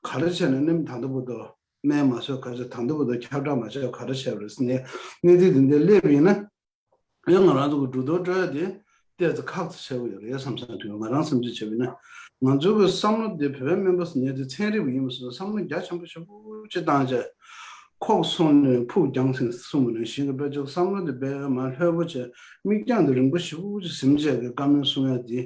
ག་རེ་བྱས་ནས་ནི་ད་ལྟ་བར་དུ་སྨན་མ་བཟོས། ག་རེ་བྱས། ད་ལྟ་བར་དུ་ཁྱབ་བསྒྲགས་མ་བྱས། ག་རེ་བྱས་པ་རེད་ཟེར་ནས་གནས་ཚུལ་འདི་འདྲ་སླེབས་པ་ཡིན་ན། ཡང་ང་རང་ཚོ་གི་འགྲོ་དོན་སྤྲོད་ཡ་དེ་ཏོག་ཙམ་ཁག་ཙམ་ཆེ་བོ་ཡོད་རེད་བསམ་བསམ་དུས། ང་རང་བསམ་ཚུལ་བྱས་པ་ཡིན་ན། ང་ཚོ་གི་བསམ་བློ་དེ་བོད་པའི་སྨན་པ་ཟེར་མཁན་དེ་ཚན་རིག་པ་ཡིན་པ་སོང་ཙང་བསམ་བློ་རྒྱ་ཆེན་པོ་ཞེ་པོ་ཅིག་བཏང་བྱས། ཁོག་སོང་ནས་ཕུགས་རྒྱང་སྲིང་གསུངས་པ་ནང་བཞིན་གྱི་དཔེ་ཅིག་བསམ་བློ་དེ་དཔེ་མ་ལྷོད་པོ་བྱས། མིག་རྒྱང་དེ་རིང་པོ་ཞེ་པོ་ཅིག་ཟིན་བྱས་ཀྱི་བཀའ་མོལ་གསུང་ཡ་དེ་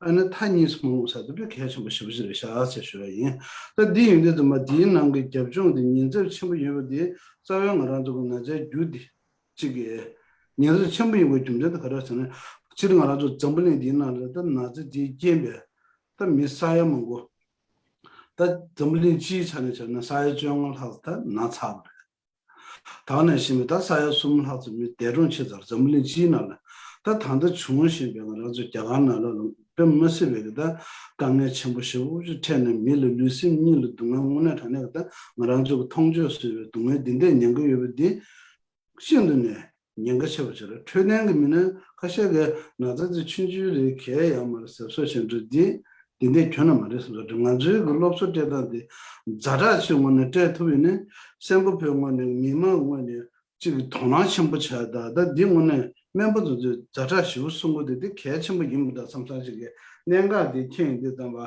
ཨ་ནི་མཐའ་གཉིས་སུ་མ་ལྷུང་ས་དེ་དཔེ་གལ་ཆེན་པོ་ཞེ་པོ་ཅིག་རེད་ཤག་ཅེས་ཞུ་ཡ་ཡིན། ད་འདི་ཡིན་དུས་ཙམ་པ་འདིའི་ནང་གི་རྒྱབ་ལྗོངས་དེ་ཉེན་ཚབས་ཆེན་པོ་ཡོད་པ་དེ་རྩ་བའི་ང་རང་ཚོ་གི་ན་ཚའི་རྒྱུ་དེ། གཅིག་གིས་ཉེན་ཚབས་ཆེན་པོ་ཡིན་པའི་རྒྱུ་མཚན་དེ་ག་རེ་ཟེར་ན། སྤྱིར་ང་རང་ཚོ་འཛམ་བུ་གླིང་འདིའི་ནང་ལ་ད་ན་ཚ་དེའི་རྐྱེན་པས་ད་མི་ས་ཡ་མང་པོ། ད་འཛམ་བུ་གླིང་སྤྱིའི་ཆ་ནས་བྱས་ན་ས་ཡ་བཅོ་ལྔ་ལྷག་ད་ན་ཚར་བ་རེད། ད་ག་ནང་བཞིན་པའི་ད་ས་ཡ་གསུམ་ལྷག་ཙམ་མི་འདས་གྲོངས་ཕྱིན་ཚར། འཛམ་བུ་གླིང་སྤྱིའི་ནང་ལ་ད་ད་ལྟ་བྱུང་བཞིན་པའི་ང་རང་ཚོ་རྒྱ་གར་ནང་ལ་ལ་དཔེ་མི་སྲིད་པའི་གི་ད་དཀའ་ངལ་ཆེན་པོ་ཞེ་པོ་ཅིག་འཕྲད་ནས་མི་ལ་ལུས་སེམས་གཉིས་ལ་སྡུག་བསྔལ། དངོས་གནས་དྲང་གནས་གི་ད་ང་རང་ཚོ་གི་མཐོང་ཆོས་བཟོས་པའི་སྡུག་བསྔལ་འདི་འདྲས་མྱོང་གི་ཡོད་པ་འདི། ཤིན་ཏུ་ནས་ཉེན་ཁ་ཆེ་བ་ཞིག་རེད། འཕྲོད་བསྟེན་གྱི་མི་སྣ་ཁ་ཤས་ཀྱིས་ན་ཚ་དེ་ཆུང་ཆུང་རེད། གལ་ཡང་མ་རེད་ཟེར་བཟོ་བཞིན་འགྲོ་འདི་འདི་འདྲའི་ཁྱོན་ནས་མ་རེད་བསམ་ས་རེད། ང་ཚོའི་གི་སློབ་གསོ་སྤྲད་སྟངས་འདི་ཛ་དྲག་ཆེ་ངོས་ནས་སྤྲད་ཐུབ་ཡིན་ན། སེམས་པ་ཕོད་ངོས་ནས་མི་མང་ངོས་ནས་གཅིག་གི་དོ་སྣང་ཆེན་པོ་བྱས། ད་ད་འདི་ངོས་ནས་སྨན་པ་ཚོ་ཚོས་ཛ་དྲག་ཞེ་པོ་གསུང་གི་འདུག་འདི་གལ་ཆེན་པོ་ཡིན་པ་འདྲ་བསམ་བསམ་ཞིག་གི་གནད་འགག་འདི་མཁྱེན་ཡོང་དུས་ཙམ་པ།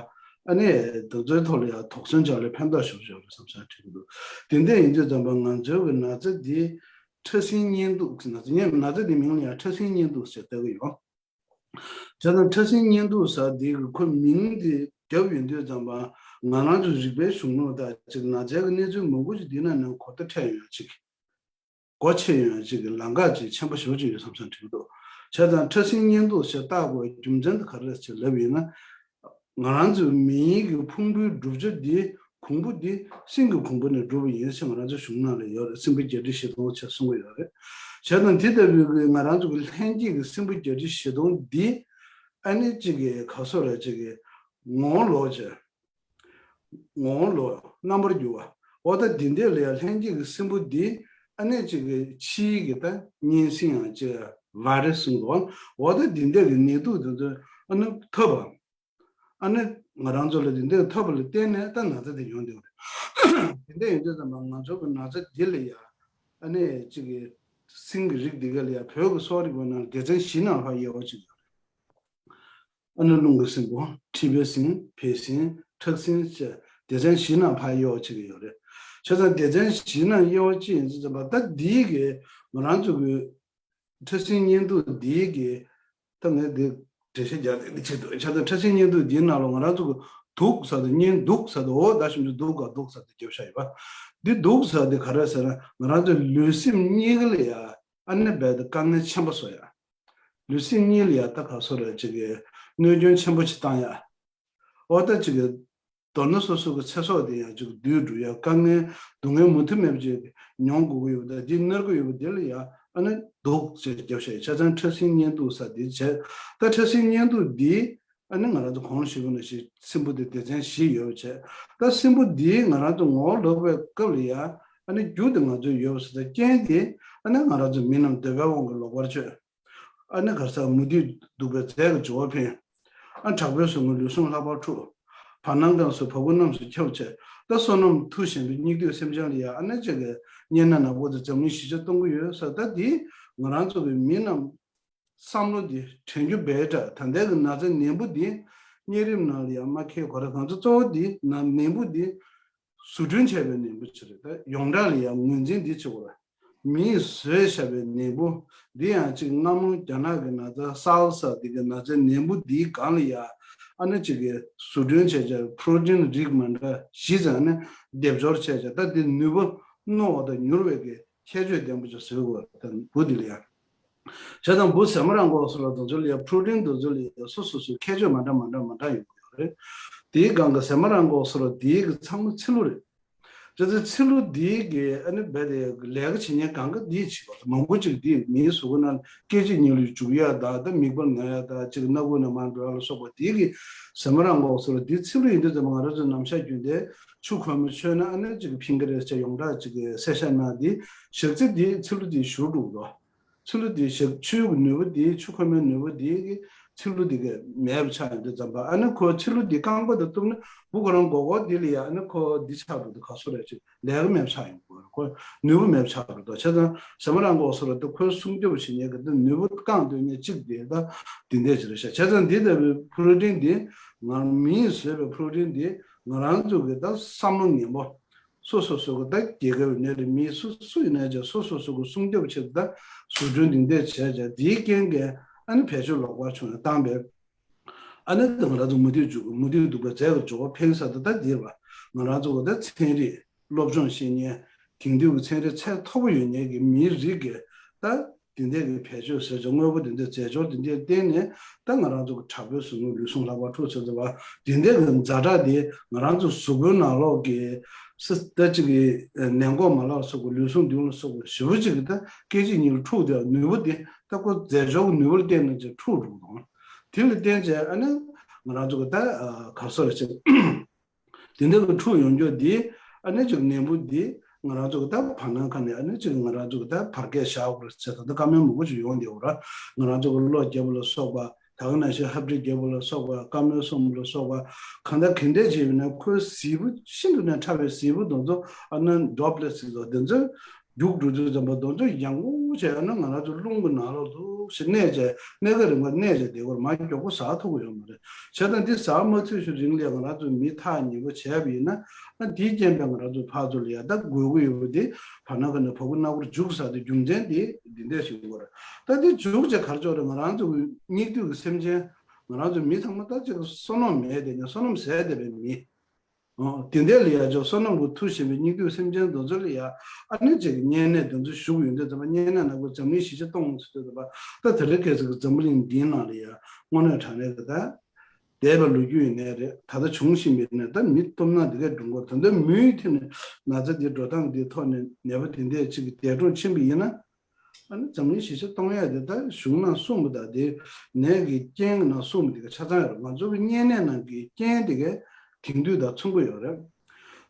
ཨ་ནི་དེ་ཚོའི་ཐོག་ལ་ཡང་དོགས་ཟོན་བྱས་ལ་ཕན་ཐོགས་ཞེ་པོ་ཅིག་ཡོད་རེད་བསམ་བསམ་དྲན་གྱི་འདུག་དེ་འདྲ་ཡིན་དུས་ཙམ་པ་ང་ཚོའི་གི་ན་ཚ་འདི་ཕྲ་སྲིན་གཉན་དུག་ཟེར། ན་ཚ་ཡིན། ན་ཚ་འདི་མིང་ལ་ཡང་ཕྲ་སྲིན་གཉན་དུག་ཟེར་བཏགས་ཀྱི་ཡོད། བྱས་ཙང་ཕྲ་སྲིན་གཉན་དུག་ཟེར་འདི་གི་ཁོ་མིང་འདི་བརྒྱབ་ཡོང་དུས་ཙམ་པ་ང་རང་ཚོ་རིག་པའི་གཞུང་ལུགས་དང་གཅིག་ན་ཚའི་གི་གནས་ཚུལ་མང་པོ་ཞིག་འདི་ནང་ནས་གོ་བརྡ་འཕྲད་ཡོང་ཡ་གཅིག་སྒོ་ཕྱེ་ཡོང་ཡ་གཅིག་གི་ལམ་ཁ་ཅིག་ཆེན་པོ་ཞེ་པོ་ཅིག་ཡོད་བསམ་བསམ་དྲན་གྱི་འདུག་བྱས་ཙང་ཕྲ་སྲིན་གཉན་དུག་ཞེས་བཏགས་དགོས་པའི་རྒྱུ་མཚན་དེ་ག་རེ་རེད་ཅེས་ལབ་ཡིན་ན། ང་རང་ཚོའི་མིའི་གི་ཕུང་པོའི་གྲུབ་ཆ་འདི་གོང་བུ་འདི་སྲིན་གྱི་གོང་བུ་ནས་གྲུབ་པ་ཡིན་ཞེས་ང་རང་ཚོའི་གཞུང་ནང་ལ་ཡོད་རེད། སྲིན་པོ་བརྒྱད་ཁྲི་བཞི་སྟོང་ཅེས་གསུང་གི་ཡོད་རེད། བྱས་ཙང་དེ་ལྟ་བུའི་གི་ང་རང་ཚོ་གི་ལྷན་སྐྱེས་ཀྱི་སྲིན་པོ་བརྒྱད་ཁྲི་བཞི་སྟོང་འདི་ ཨ་ནི་གཅིག་གི་ག་སོ་ར་གཅིག་གི་ངོ་བོ་ལོག་བྱས། ངོ་བོ་ལོག་རྣམ་པར་འགྱུར་བ། འོ་ད་འདི་འདྲ་ལ་ཡང་ལྷན་སྐྱེས་ཀྱི་སྲིན་བུ་འདི་ཨ་ནི་གཅིག་གི་ཕྱིའི་གི་ད་གཉན་སྲིན་ཡང་གཅིག་ཝའི་རས་གསུངས་འདུག་འོ་ད་འདི་འདྲ་གི་ནད་དུག་འདི་ཚོ་ཨ་ནི་ཐོབ་པ། ཨ་ནི་ང་རང་ཚོ་ལ་འདི་འདྲ་ཐོབ་པ་ལ་བརྟེན་ནས་ད་ན་ཚ་དེ་ཡོང་བསྡད་པ་རེད། དེ་འདྲ་ཡིན་དུས་ཙམ་པ་ང་ཚོ་གི་ན་ཚ་འདི་ལ་ཡ་ཨ་ནི་གཅིག་གི་སྲིན་གྱི་རིགས་འདི་ག་ལ་ཡ་བོད་ཀྱི་གསོ་བ་རིག་པའི་ནང་ལ་སྡེ་ཚན་བཞི་ནང་ཕར་དབྱེ་བ་ཕྱེ་ཡོད་རེད། ཨ་ནི་རླུང་གི་སྲིན་པོ། མཁྲིས་པའི་སྲིན། བལ་སྲིན། ཁྲག་སྲིན་བཅས་སྡེ་ཚན་བཞི་ནང་ཕར་དབྱེ་བ་ཕྱེ་གི་ཡོད་རེད། བྱས་ཙང་སྡེ་ཚན་བཞི་ནང་དབྱེ་བ་ཕྱེ་ཡིན་དུས་ཙམ་པ་ད་འདིའི་གི་ང་རང་ཚོ་གི་ཕྲ་སྲིན་གཉན་དུག་འདིའི་གི་ད་ངས་འདི་འགྲེལ་བཤད་རྒྱག་དེ་འདི་ཆེད་དུ་ཆ་ཚང་ཕྲ་སྲིན་གཉན་དུག་འདིའི་ནང་ལ་ང་རང་ཚོ་གི་དུག་ཟེར་དང་གཉན་དུག་ཟེར་དང་འོ་ད་ཞིམ་ཆུ་དུག་ག་དུག་ཟེར་དེ་རྒྱབ་ཤ་ཡོད་པ། འདི་དུག་ཟེར་དེ་ག་རེ་ཟེར་ན་ང་རང་ཚོ་ལུས་སེམས་གཉིས་ཀ་ལ་ཡ་ཨ་ནི་རྦད་དེ་དཀའ་ངལ་ཆེན་པོ་བཟོ་ཡ། ལུས་སེམས་གཉིས་ལ་ཡ་ད་ག་སོ་ར་ཅིག་གི་གནོད་སྐྱོན་ཆེན་པོ་ཅིག་བཏང་ཡ། འོ་ད་ཅིག་གི་མདོར་ན་སོ་སོ་གི་ཚེ་སྲོག་དེ་ཡང་ཅིག་སྡུད་འགྲོ་ཡ་དཀའ་ངལ་སྡུག་བསྔལ་མུ་མཐུད་མེད་པ་ཅིག་མྱོང་དགོས་ཀྱི་ཡོད་པ་དང་འདི་མནར་གྱི་ཡོད་པ་དེ་ལ་ཡ་ཨ་ནི་དུག་ཅེས་རྒྱབ་ཤ་ཡི་ཆ་ཚང་ཕྲ་སྲིན་གཉན་དུག་ཟེར་འདི་བྱས། ད་ཕྲ་སྲིན་གཉན་དུག་འདི་ཨ་ནི་ང་རང་ཚོ་གོང་ཞུས་པ་ནང་བཞིན་སྲིན་པོ་དེ་སྡེ་ཚན་བཞི་ཡོད་པ་བྱས། ད་སྲིན་པོ་འདི་ང་རང་ཚོ་ངོ་བོ་ལོག་པའི་སྐབས་ལ་ཡ་ཨ་ནི་རྒྱུ་དེ་ང་ཚོ་ཡོད་པ་ཟེར་ད་རྐྱེན་དེ་ཨ་ནི་ང་རང་ཚོ་མི་རྣམས་འདོད་པའི་དབང་གིས་ལོག་པར་སྤྱོད། ཨ་ནི་ག་རེ་ཟེར་མུ་སྟེགས་གདུག་པའི་རྫས་ཀྱི་སྦྱོར་བ་འཕེན། ཨ་དྲག་པོའི་ཟུག་རྔུས་ལུས་ཟུངས་ལྷག་པར་འཁྲུགས། བར་སྣང་ཁམས་སུ་བ་སྤུ་རྣམས་སུ་ཁྱབ་བྱས། ད་བསོད་ནམས་མཐུ་ཞན་པའི་སྙིགས་དུས་སེམས་ཅན་ལ་ཡང་ཨ་ནི་ཅིག་གི་གཉན་ནད་ནག་པོ་དེ་འཛམ་གླིང་གཞིས་ཆགས་གཏོང་གི་ཡོད་ཟེར། ད་འདི་ང་རང་ཚོ་གི་མི་རྣམས་བསམ་བློ་འདི་དྲན་རྒྱུ་དཔེ་དྲག་ད་ལྟའི་གི་ན་ཚ་ནད་འབུ་འདི་གཉན་རིམས་ནང་ལ་ཡང་མ་ཁེལ་གོ་ར་ང་ཚོ་གཙོ་བོ་འདི་ན་ནད་འབུ་འདི། བཟོ་སྐྲུན་བྱས་པའི་ནད་འབུ་ཅིག་རེད། ད་ཡོངས་གྲགས་ལ་ཡང་ངོས་འཛིན་འདི་བྱེད་དགོས་རེད། མིས་བཟོས་བཞག་པའི་ནད་འབུ་འདི་ཡང་ཅིག་སྔ་མོ་རྒྱ་ནག་གི་ན་ཚ་སཱར་སི་འདི་གི་ན་ཚའི་ནད་འབུ་འདིའི་སྒང་ལ་ཡང་ཨ་ནི་ཅིག་གི་བཟོ་སྐྲུན་བྱས་བྱས་པྲོ་ཊིན་རིགས་མ་འདྲ་བཞི་ཙམ་ཨ་ནི་སྡེབ་སྦྱོར་བྱས་བྱས་ད་འདི་ནུས་པ་རྣོ་བ་དང་མྱུར་བའི་གི་ཁྱད་ཆོས་ལྡན་པ་ཅིག་བཟོས་དགོས་རེད། ད་འབུ་འདི་ལ་ཡང་། བྱས་ཙང་འབུ་ཟ་མ་ར་འགོག་སོགས་ལ་དེ་ཚོ་ལ་ཡང་པྲོ་ཊིན་དེ་ཚོ་ལ་ཡང་སོ་སོ་སོའི་ཁྱད་ཆོས་མ་འདྲ་མ་འདྲ་མ་འདྲ་ཡོད་ཀྱི་ཡོད་རེད། དེའི་སྒང་གི་ཟ་མ་ར་འགོག་སོགས་ལ་དེའི་གི་ཚང་མ་ཚིལ་ལུ་རེད། བྱས་ཙང་ཚིལ་ལུ་དེའི་གི་ཨ་ནི་རྦད་དེ་ལས་ཀ་བྱེད་མཁན་གང་ག་དེས་བྱེད་པ་མང་པོ་ཅིག་དེས་མིའི་གཟུགས་པོ་ནང་སྐད་ཅིག་ཉིད་ལ་འཇུག་ཡ་དང་ད་མིད་པ་ན་ཡ་དང་ཅིག་སྣ་ཁུག་ནང་མར་འགྲོ་ཡ་ལ་སོགས་པ་དེའི་གི་ཟ་མ་ར་འགོག་སོགས་ལ་དེའི་ཚིལ་ལུ་ཡིན་དུས་ཙམ་པ་ང་རང་ཚོ་ནམ་ཞག་རྒྱུན་དེ་ཆུ་ཁོལ་མ་མཆོད་ན་ཨ་ནི་ཅིག་ཕིང་གི་རེད་ཅེས་ཡོངས་གྲགས་ཅིག་གི་གསལ་བཤད་གནང་དེ་ཞག་ཚི་དེའི་ཚིལ་ལུ་དེ་ཞུ་འགྲོ་གི་འདུག་ཚིལ་ལུ་དེ་ཞག་ཆུའི་ནུས་པ་དེ་ཆུ་ཁོལ་མའི་ནུས་པ་དེ་གི་ཚིལ་ལུ་དེ་གི་མེད་པ་ཆགས་ཡོང་དུས་ཙམ་པ་ཨ་ནི་ཁོ་ཚིལ་ལུ་དེ་རྐང་པ་དང་གཏུབ་ན་འབུ་ཁོ་རང་མགོ་སྐོར་དེ་ལ་ཡ་ཨ་ནི་ཁོ་འདི་ཆགས་འགྲོ་དུས་ག་སོ་རེད་ཅིག་ལས་ཀ་མེད་པ་ཆགས་ཡོང་གི་རེད། ཁོ་ནུས་པ་མེད་པ་ཆགས་འགྲོ་འདུག་བྱས་ཙང་ཟ་མ་ར་འགོག་སོགས་ལ་དེ་ཁོའི་སྲུང་སྐྱོབ་བྱེད་མཁན་གི་དེ་ནུས་པ་བསྐང་སྡོད་མཁན་གཅིག་དེ་ད་དེ་འདྲས་ཅིག་རེད་ཤག་བྱས་ཙང་འདི་ལྟ་བུའི་པྲོ་ཊིན་དེ་ང་མིས་བཟོས་པའི་པྲོ་ཊིན་དེ་ང་རང་ཚོ་གི་ད་བསམ་བློ་ངན་པ། སོ་སོ་སོ་གི་ད་རྒྱལ་ཁབ་ཡིན་ནའི་རེད། མི་སུ་སུ་ཡིན་ནའི་ཅིག་སོ་སོ་སོ་གི་སྲུང་སྐྱོབ་ཆེད་དུ་ད་བཟོ་སྐྲུན་འདི་འདྲས་བྱས་ཀྱང་དེའི་རྐྱེན་གྱིས་ཨ་ནི་བེད་སྤྱོད་ལོག་པར་བྱུང་ནས་བཏང་པས། ཨ་ནི་ད་ང་རང་ཚོ་མུ་སྟེགས་འཇུག་མུ་སྟེགས་གདུག་པའི་རྫས་ཀྱི་སྦྱོར་བ་འཕེན་ས་དེ་ད་འདིར་བ་ང་རང་ཚོ་གི་ད་ཚན་རིག་སློབ་སྦྱོང་ཤེས་མཁན་དེང་དུས་ཀྱི་ཚན་རིག་ཚད་མཐོ་པོ་ཡོད་མཁན་གྱི་མིའི་རིགས་ཀྱི་ད། དེ་འདྲའི་གི་བེད་སྤྱོད་ཟེར་ཅིག་དངོས་པོ་དེ་འདྲའི་རྫས་སྦྱོར་དེ་འདྲའི་བརྟེན་ནས་ད་ང་རང་ཚོ་གི་དྲག་པོའི་གཟུགས་ངོས་ལུས་ཟུངས་ལྷག་པར་འཁྲུག་ཚེ་ཚེ་བ་དེ་འདྲའི་གི་ཛ་དྲག་དེ་ང་རང་ཚོ་གཟུགས་པོའི་ནང་ལོགས་ཀྱི་སི་ད་ཅིག་གི་ནད་འགོག་མ་ལག་སོགས་ཀྱི་ལུས་ཟུངས་བསྡུ་ལ་སོགས་པ་ཞེ་པོ་ཅིག་གི་ད་སྐད་ཅིག་ཉིད་ལ་འཁྲུག་དེ་ནུས་པ་དེ་ད་ཁོ་རྫས་སྦྱོར་གྱི་ནུས་པ་ལ་བརྟེན་ནས་ཅིག་འཁྲུག་འགྲོ་གི་འདུག་དེ་ལ་བརྟེན་བྱས་ཨ་ནི་ང་རང་ཚོ་གི་ད་ག་རེ་ཟེར་ཅིག་དེ་འདྲ་གི་འཁྲུག་ཡོང་རྒྱུ་འདི་ཨ་ནི་ཅིག་ནད་འབུ་འདི་ང་རང་ཚོ་གི་ད་བར་སྣང་ཁ་ནས་ཨ་ནི་ཅིག་ང་རང་ཚོ་གི་ད་བར་བརྒལ་བཞག་དགོས་རེད་ཟེར་ད་ལྟ་བཀའ་མོལ་མང་པོ་ཅིག་ཡོང་བསྡད་ཡོད་ར། ང་རང་ཚོ་གི་གློ་རྒྱས་པ་ལ་སོགས་པ་ད་ག་ནང་བཞིན་ཧབ་སྦྲིད་རྒྱས་པ་ལ་སོགས་པ་བཀའ་མོལ་གསུམ་ལ་སོགས་པ་གང་ལྟར་ག་འདྲས་བྱས་པ་ན་ཁོའི་ཟིལ་པ་ཤིན་ཏུ་ནས་ཕྲ་བའི་ཟིལ་པ་དེ་ཚོ་ཨ་ནི་ཌོབ་ལེ་ཊི་ཟེར་དེ་ཚོ། རྒྱུགས་འགྲོ་དུས་ཙམ་པ་དེ་ཚོ་ཡང་པོ་བྱས་ན་ང་རང་ཚོ་རླུང་གི་ནང་ལོགས་ལུག་ཞིག་གནས་བྱས་གནས་སྐབས་རིང་པོ་གནས་བྱས་བསྡད་དགོས་རེད། མར་མགྱོགས་པོ་ཟག་ཐུབ་ཀྱི་ཡོད་མ་རེད། བྱས་ཙང་འདི་ཟག་མ་ཐུབ་ཤིག་རིང་ལ་ང་རང་ཚོ་མི་ཐག་ཉེ་པོ་བྱས་པ་ཡིན་ན་ཨ་འདིའི་རྐྱེན་པས་ང་རང་ཚོ་ཕར་ཚུར་ལ་ཡ་ད་འགོས་ཀྱི་ཡོད་པ་འདི་བར་སྣང་ཁ་ནས་བ་སྤུ་སྣ་སྒོར་རྒྱུག་ཟེར་དེ་རྒྱུ་མཚན་འདི་འདི་འདྲས་ཞིག་ཡོད་རེད། ད་འདི་རྒྱུག་བྱས་ག་རེ་ཆགས་རེད། ང་རང་ཚོ་གི་སྙིགས་དུས་ཀྱི་སེམས་ཅན་ང་རང་ཚོ་མི་ཚང་མ་ད་ཅིག་བསོད་ནམས་མེད་དེ་ནས་བསོད་ནམས་ཟད་བསྡད་པའི་མི། ཨོ། དེ་འདྲ་ལ་ཡ་ཅིག་བསོད་ནམས་ཀྱི་མཐུ་ཞན་པའི་སྙིགས་དུས་སེམས་ཅན་དེ་ཚོ་ལ་ཡ་ཨ་ནི་ཅིག་གཉན་ནད་དེ་ཚོ་ཞུགས་ཡོང་དུས་ཙམ་པ་གཉན་ནད་ནག་པོ་འཛམ་གླིང་གཞིས་ཆགས་སྟོང་ཟེར་དུས་ཙམ་པ་ད་དེ་རིང་ཁ་སང་གི་འཛམ་བུ་གླིང་འདིའི་ནང་ལ་ཡ་དངོས་གནས་དྲང་གནས་ཀྱི་ད་འདས་པའི་ལོ་རྒྱུས་ཡིན་ནའི་རེད། ད་ལྟ་བྱུང་བཞིན་པའི་ནས་ད་མི་སྟོབས་ན་འདི་གས་འགྲོ་འགོར་ད་ལྟ་མུའི་ཐད་ནས་ན་ཚ་འདི་འགྲོ་སྟངས་འདིའི་ཐོག་ནས་ནད་པ་དེ་འདྲས་ཅིག་གི་འདས་གྲོངས་ཕྱིན་པ་ཡིན་ན། ཨ་ནི་འཛམ་གླིང་ཞི་བདེ་གཏོང་ཡ་དེ་ད་གཞུང་ནང་གསུངས་པ་དང་དེ་ནད་ཀྱི་རྐྱེན་གྱི་ནང་གསུངས་པ་དེ་ག་ཆ་ཚང་ཡོད་རེད། ང་ཚོ་གི་གཉན་ནད་ནང་གི་རྐྱེན་དེ་ག་དེང་དུས་དང་མཚུངས་པ་ཡོད་རེད།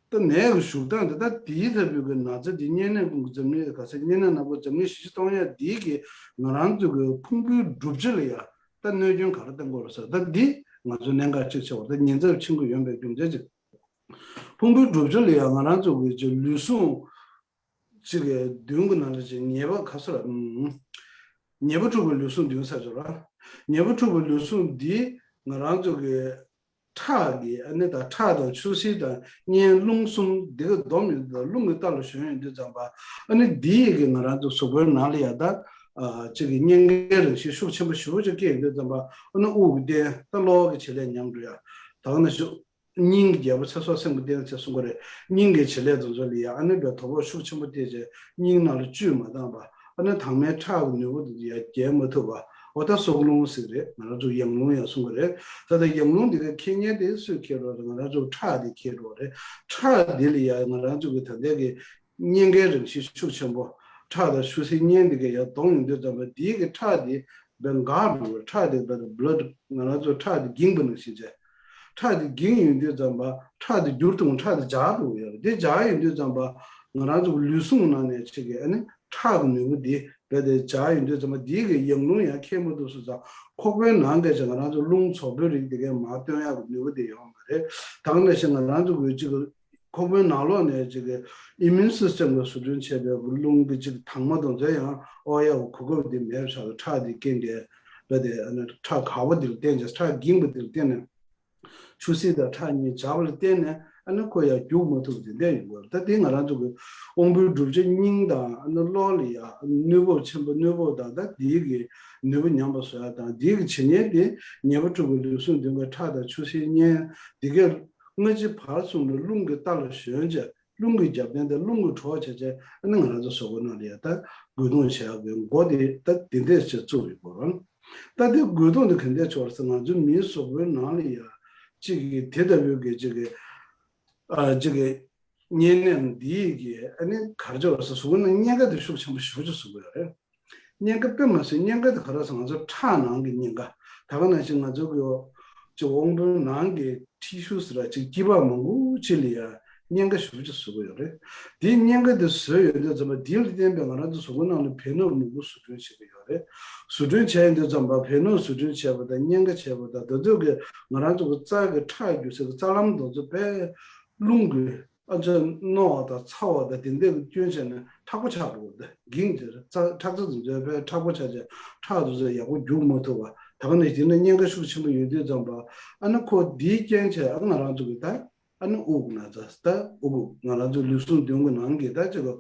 ད་ནད་ཀྱི་བཞུགས་སྟངས་དེ་ད་དེའི་ལྟ་བུའི་གི་ན་ཚ་དེ་གཉན་ནད་ཀུན་གྱི་འཛམ་གླིང་ག་ས་གཉན་ནད་ནག་པོ་འཛམ་གླིང་ཞི་བདེ་གཏོང་ཡ་དེའི་གི་ང་རང་ཚོ་གི་ཕུང་པོའི་གྲུབ་ཆ་ལ་ཡ་ད་གནོད་སྐྱོན་ག་རེ་གཏོང་གི་རེད་ཟེར། ད་འདི་ང་ཚོ་གནད་འགག་གཅིག་ཆགས་པ་ད་ཉེན་ཚབས་ཆེན་པོ་ཡོང་པའི་རྒྱུ་མཚན་ཅིག་ཕུང་པོའི་གྲུབ་ཆ་ལ་ཡང་ང་རང་ཚོ་གི་ཅིག་ལུས་ཟུངས་ཅིག་གི་མདུན་གྱི་ནང་ལ་ཅིག་ཉེས་པ་ག་ཚོད་ར། ཉེས་པ་འཁྲུགས་པའི་ལུས་ཟུངས་མདུན་ས་ཅོག་ར། ཉེས་པ་འཁྲུགས་པའི་ལུས་ཟུངས་འདི་ང་རང་ཚོ་གི་ཁྲག་གི་ཨ་ནི་ད་ཁྲག་དང་ཆུ་སེར་དང་གཉན་རླུང་གསུམ་འདི་ག་སྡོམ་ཡོད་དུས་རླུང་གི་རྟ་ལ་ཞོན་ཡོད་དུས་ཙམ་པ་ཨ་ནི་འདི་ཡི་གི་ང་རང་ཚོ་གཟུགས་པོའི་ནང་ལ་ཡ་ད་ཅིག་གི་གཉན་ཁའི་རང་བཞིན་ཤུགས་ཆེན་པོ་ཞེ་པོ་ཅིག་སྐྱེ་ཡོད་དུས་ཙམ་པ་ཨ་ནི་དབུགས་ཀྱི་རྟེན་ད་གློ་བ་གི་བྱེད་ལས་ཉམས་འགྲོ་ཡ། ད་ག་ན་ཞུ། སྙིང་གི་རྒྱལ་པོ་ཚེ་སྲོག་སེམས་ཀྱི་རྟེན་ཅེས་གསུང་གི་རེད། སྙིང་གི་བྱེད་ལས་དེ་ཚོ་ལ་ཡ་ཨ་ནི་བའི་དོ་ཕོག་ཤུགས་ཆེན་པོ་སྟེར་བྱས་སྙིང་ནང་ལ་བཅུད་མ་འདང་བ་ཨ་ནི་དྭངས་མའི་ཁྲག་གི་ནུས་པ་དེ་ཚོ་ཡ་རྒྱས་མ་ཐུབ་པ་འོ་ད་སྲོག་རླུང་ཟེར་གི་རེད། ང་རང་ཚོ་ཡང་རླུང་ཡང་གསུང་གི་རེད། ད་ལྟ་ཡང་རླུང་འདི་ག་འཁྱེར་མཁན་དེ་སུས་འཁྱེར་འགྲོ་རེད། ང་རང་ཚོ་ཁྲག་འདི་འཁྱེར་འགྲོ་རེད། ཁྲག་འདི་ལ་ཡ་ང་རང་ཚོ་གི་ད་ལྟའི་གི་གཉན་ཁའི་རང་བཞིན་ཤུགས་ཆེན་པོ་ཁྲག་དང་ཆུ་སེར་གཉན་འདི་ག་ཡར་གཏོང་ཡོང་དུས་ཙམ་པ་འདིའི་གི་ཁྲག་འདི་བའི་འགག་འགྲོ་བའི་ཁྲག་འདི་བའི་བླ་ཌི་ང་རང་ཚོ་ཁྲག་འདི་འགྱིང་པ་ནང་བཞིན་བྱས། ཁྲག་འདི་འགྱིང་ཡོང་དུས་ཙམ་པ་ཁྲག་འདི་འགྱུར་དང་ཁྲག་འདི་འཇག་འགྲོ་གི་ཡོད་རེད། འདི་འཇག་ཡོང་དུས་ཙམ་པ་ང་རང་ཚོ་ལུས་ཟུངས་ནང་ནས་ཅིག་གི་ཨ་ནི་ཁྲག་གི་ནུས་པ་འདི་བས་དེ་འཇག་ཡོང་དུས་ཙམ་པ་འདིའི་གི་ཡང་རླུང་ཡང་འཁྱེར་མ་ཐུབ་སོང་ཙང་ཁོག་པའི་ནང་གི་ཅིག་ང་རང་ཚོ་རླུང་བཙོག་པའི་རིགས་འདི་གས་མར་བཏོན་ཡག་གི་ནུས་པ་འདི་ཡོང་གི་རེད། ད་ག་ནང་བཞིན་ང་རང་ཚོ་གི་ཅིག་ཁོག་པའི་ནང་ལོགས་ནས་ཅིག་གི་ཨི་མིའུན་སིས་ཊེམ་གི་བཟོ་སྐྲུན་བྱས་པའི་རླུང་གི་ཅིག་དྭངས་མ་དེ་ཚོ་ཡང་ཨོ་ཡ་གོ་སྐབས་འདི་མེད་པ་ཆགས་སོང་། ཁྲག་འདི་རྐྱེན་གྱིས་རེད་དེ་ཨ་ནི་ཁྲག་འགག་པ་འདི་ལ་བརྟེན་བྱས་ཁྲག་འགྱིང་པ་འདི་ལ་བརྟེན་ནས་ཆུ་སེར་དང་ཁྲག་གཉིས་འཇགས་པ་ལ་བརྟེན་ནས་ཨ་ནི་ཁོ་ཡང་རྒྱུག་མ་ཐུབ་འདི་འདྲ་ཡོང་གི་རེད། ད་འདི་ང་རང་ཚོ་གི་དབང་པོའི་གྲུབ་ཆ་སྙིང་དང་ཨ་ནི་གློ་ལ་ཡང་གནོད་པ་ཆེན་པོ་གནོད་པ་དང་ད་འདིའི་གི་ནུས་པ་ཉམས་པ་བཟོ་ཡ་དང་འདིའི་གི་བྱེད་ཉེན་དེ་ཉེས་པ་འཁྲུགས་པའི་ལུས་ཟུངས་མདུན་གྱི་ཁྲག་དང་ཆུ་སེར་གཉན་འདི་གས་སྔ་ཕྱི་བར་གསུམ་ལ་རླུང་གི་རྟ་ལ་ཞོན་བྱས་རླུང་གི་རྒྱབ་རྟེན་དང་རླུང་གི་གྲོགས་བྱས་བྱས་ཨ་ནི་ང་རང་ཚོ་གཟུགས་པོ་ནང་ལ་ཡ་ད་རྒོལ་རྡུང་བྱེད་ཡག་གི་འགོ་དེ་ད་དེ་འདྲས་བྱས་བཙུགས་ཡོད་པ་རང་། ད་དེ་རྒོལ་རྡུང་དེ་ག་འདྲས་བྱུང་བ་རེད་ཟེར་ང་ཚོའི་མིའི་གཟུགས་པོའི་ནང་ལ་ཡ་གཅིག་གི་དེ་ལྟ་བུའི་གི་གཅིག་གི་ཨ་གཅིག་གི་གཉན་ནད་འདི་ཡི་གི་ཨ་ནི་ག་རེ་བྱུང་བ་རེད་ཟེར་གཟུགས་པོའི་ནང་གཉན་ཁ་དེ་ཤུགས་ཆེན་པོ་ཞེ་པོ་ཅིག་བཟོ་གི་ཡོད་རེད། གཉན་ཁ་དཔེ་མ་སྲིད་གཉན་ཁ་དེ་ག་རེ་ཟེར་ང་ཚོ་ཁྲག་ནང་གི་གཉན་ཁ་ད་ག་ནང་བཞིན་ང་ཚོ་གི་ཅིག་དབང་པོའི་ནང་གི་ཊི་ཤུ་ཟེར་ར་ཅིག་སྐྱི་པགས་མང་པོ་ཅིག་ལ་ཡ་གཉན་ཁ་ཞེ་པོ་ཅིག་བཟོ་གི་ཡོད་རེད། དེ་གཉན་ཁ་དེ་བཟོས་ཡོད་དུས་ཙམ་པ་དེ་ལ་བརྟེན་པའི་ང་རང་ཚོ་གཟུགས་པོ་ནང་ལ་བེ་ནོར་མང་པོ་བཟོ་སྐྲུན་བྱེད་ཀྱི་ཡོད་རེད། བཟོ་སྐྲུན་བྱས་ཡོང་དུས་ཙམ་པ་བེ་ནོར་བཟོ་སྐྲུན་བྱས་པ་དང་གཉན་ཁ་བྱས་པ་དང་དེ་ཚོ་གི་ང་རང་ཚོ་གི་རྩ་གི་ཁྲག་རྒྱུ་སའི་རྩ་ལམ་དེ་ཚོ་དཔེ་རླུང་གི་ཨ་ཅག་རྣོ་བ་དང་ཚ་བ་དང་དེ་འདྲ་གི་སྐྱོན་བྱས་ནས་མཁྲེགས་པོ་ཆགས་འགྲོ་གི་རེད། འགྱིང་ཅིག་རྩ་ཁྲག་རྩ་འཛིན་ཚོས་དཔེ་མཁྲེགས་པོ་ཆགས་བྱས་ཁྲག་དེ་ཚོ་ཡག་པོ་རྒྱུག་མ་ཐུབ་པ་ད་ག་ནས་དེ་ནས་གཉན་ཁ་ཤུགས་ཆེན་པོ་ཡོད་དུས་ཙམ་པ་ཨ་ནི་ཁོ་འདིའི་རྐྱེན་བྱས་ཨ་ང་རང་ཚོ་གི་ད་ཨ་ནི་དབུགས་ན་ཚ་ད་དབུགས་ང་རང་ཚོ་ལུས་ཟུངས་མདུན་གྱི་ནང་གི་ད་ཅིག་གི་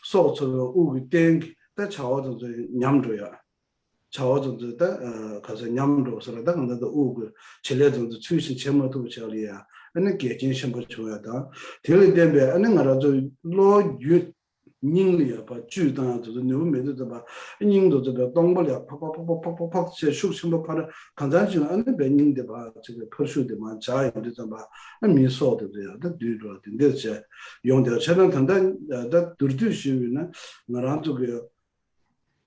སྲོག་འཚོ་བའི་དབུགས་ཀྱི་རྟེན་གྱི་ད་བྱ་བ་དེ་ཚོ་ཉམས་འགྲོ་ཡ། བྱ་བ་དེ་ཚོ་ད་ག་ཚོད་ཉམས་འགྲོ་ཟེར་ལ་ད་གང་ལྟར་ད་དབུགས་ཀྱི་བྱེད་ལས་དེ་ཚོ་ཚུལ་བཞིན་བྱེད་མ་ཐུབ་པ་ཆགས་ལ་ཡ་ཨ་ནི་འགལ་རྐྱེན་ཆེན་པོ་བྱུང་ཡ་དང་དེ་ལ་བརྟེན་པའི་ཨ་ནི་ང་རང་ཚོ་གློ་རྒྱུ་སྙིང་ལ་ཡ་ཕར་བཅུད་བཏང་ཡ་དེ་ཚོ་ནུས་པ་མེད་དུས་ཙམ་པ་སྙིང་དེ་ཚོ་པའི་སྟོང་པ་ལ་ཡ་ཕག་ཕག་ཕག་ཕག་ཕག་ཕག་ཕག་ཕག་བྱས་ཤུགས་ཆེན་པོ་འཕར་གང་ཚང་ཅིག་ཨ་ནི་པའི་སྙིང་དེ་ཕར་ཅིག་པའི་འཕར་ཤུགས་དེ་མར་འཇགས་ཡོང་དུས་ཙམ་པ་ཨ་མིའི་སྲོག་དེ་ཚོ་ཡ་ད་འདུས་འགྲོ་དེ་འདྲ་བྱས་ཡོང་དེ་བྱས་ན་ད་ལྟ་ད་མདོར་བསྡུས་ཞུས་པ་ཡིན་ན་ང་རང་ཚོ་གི་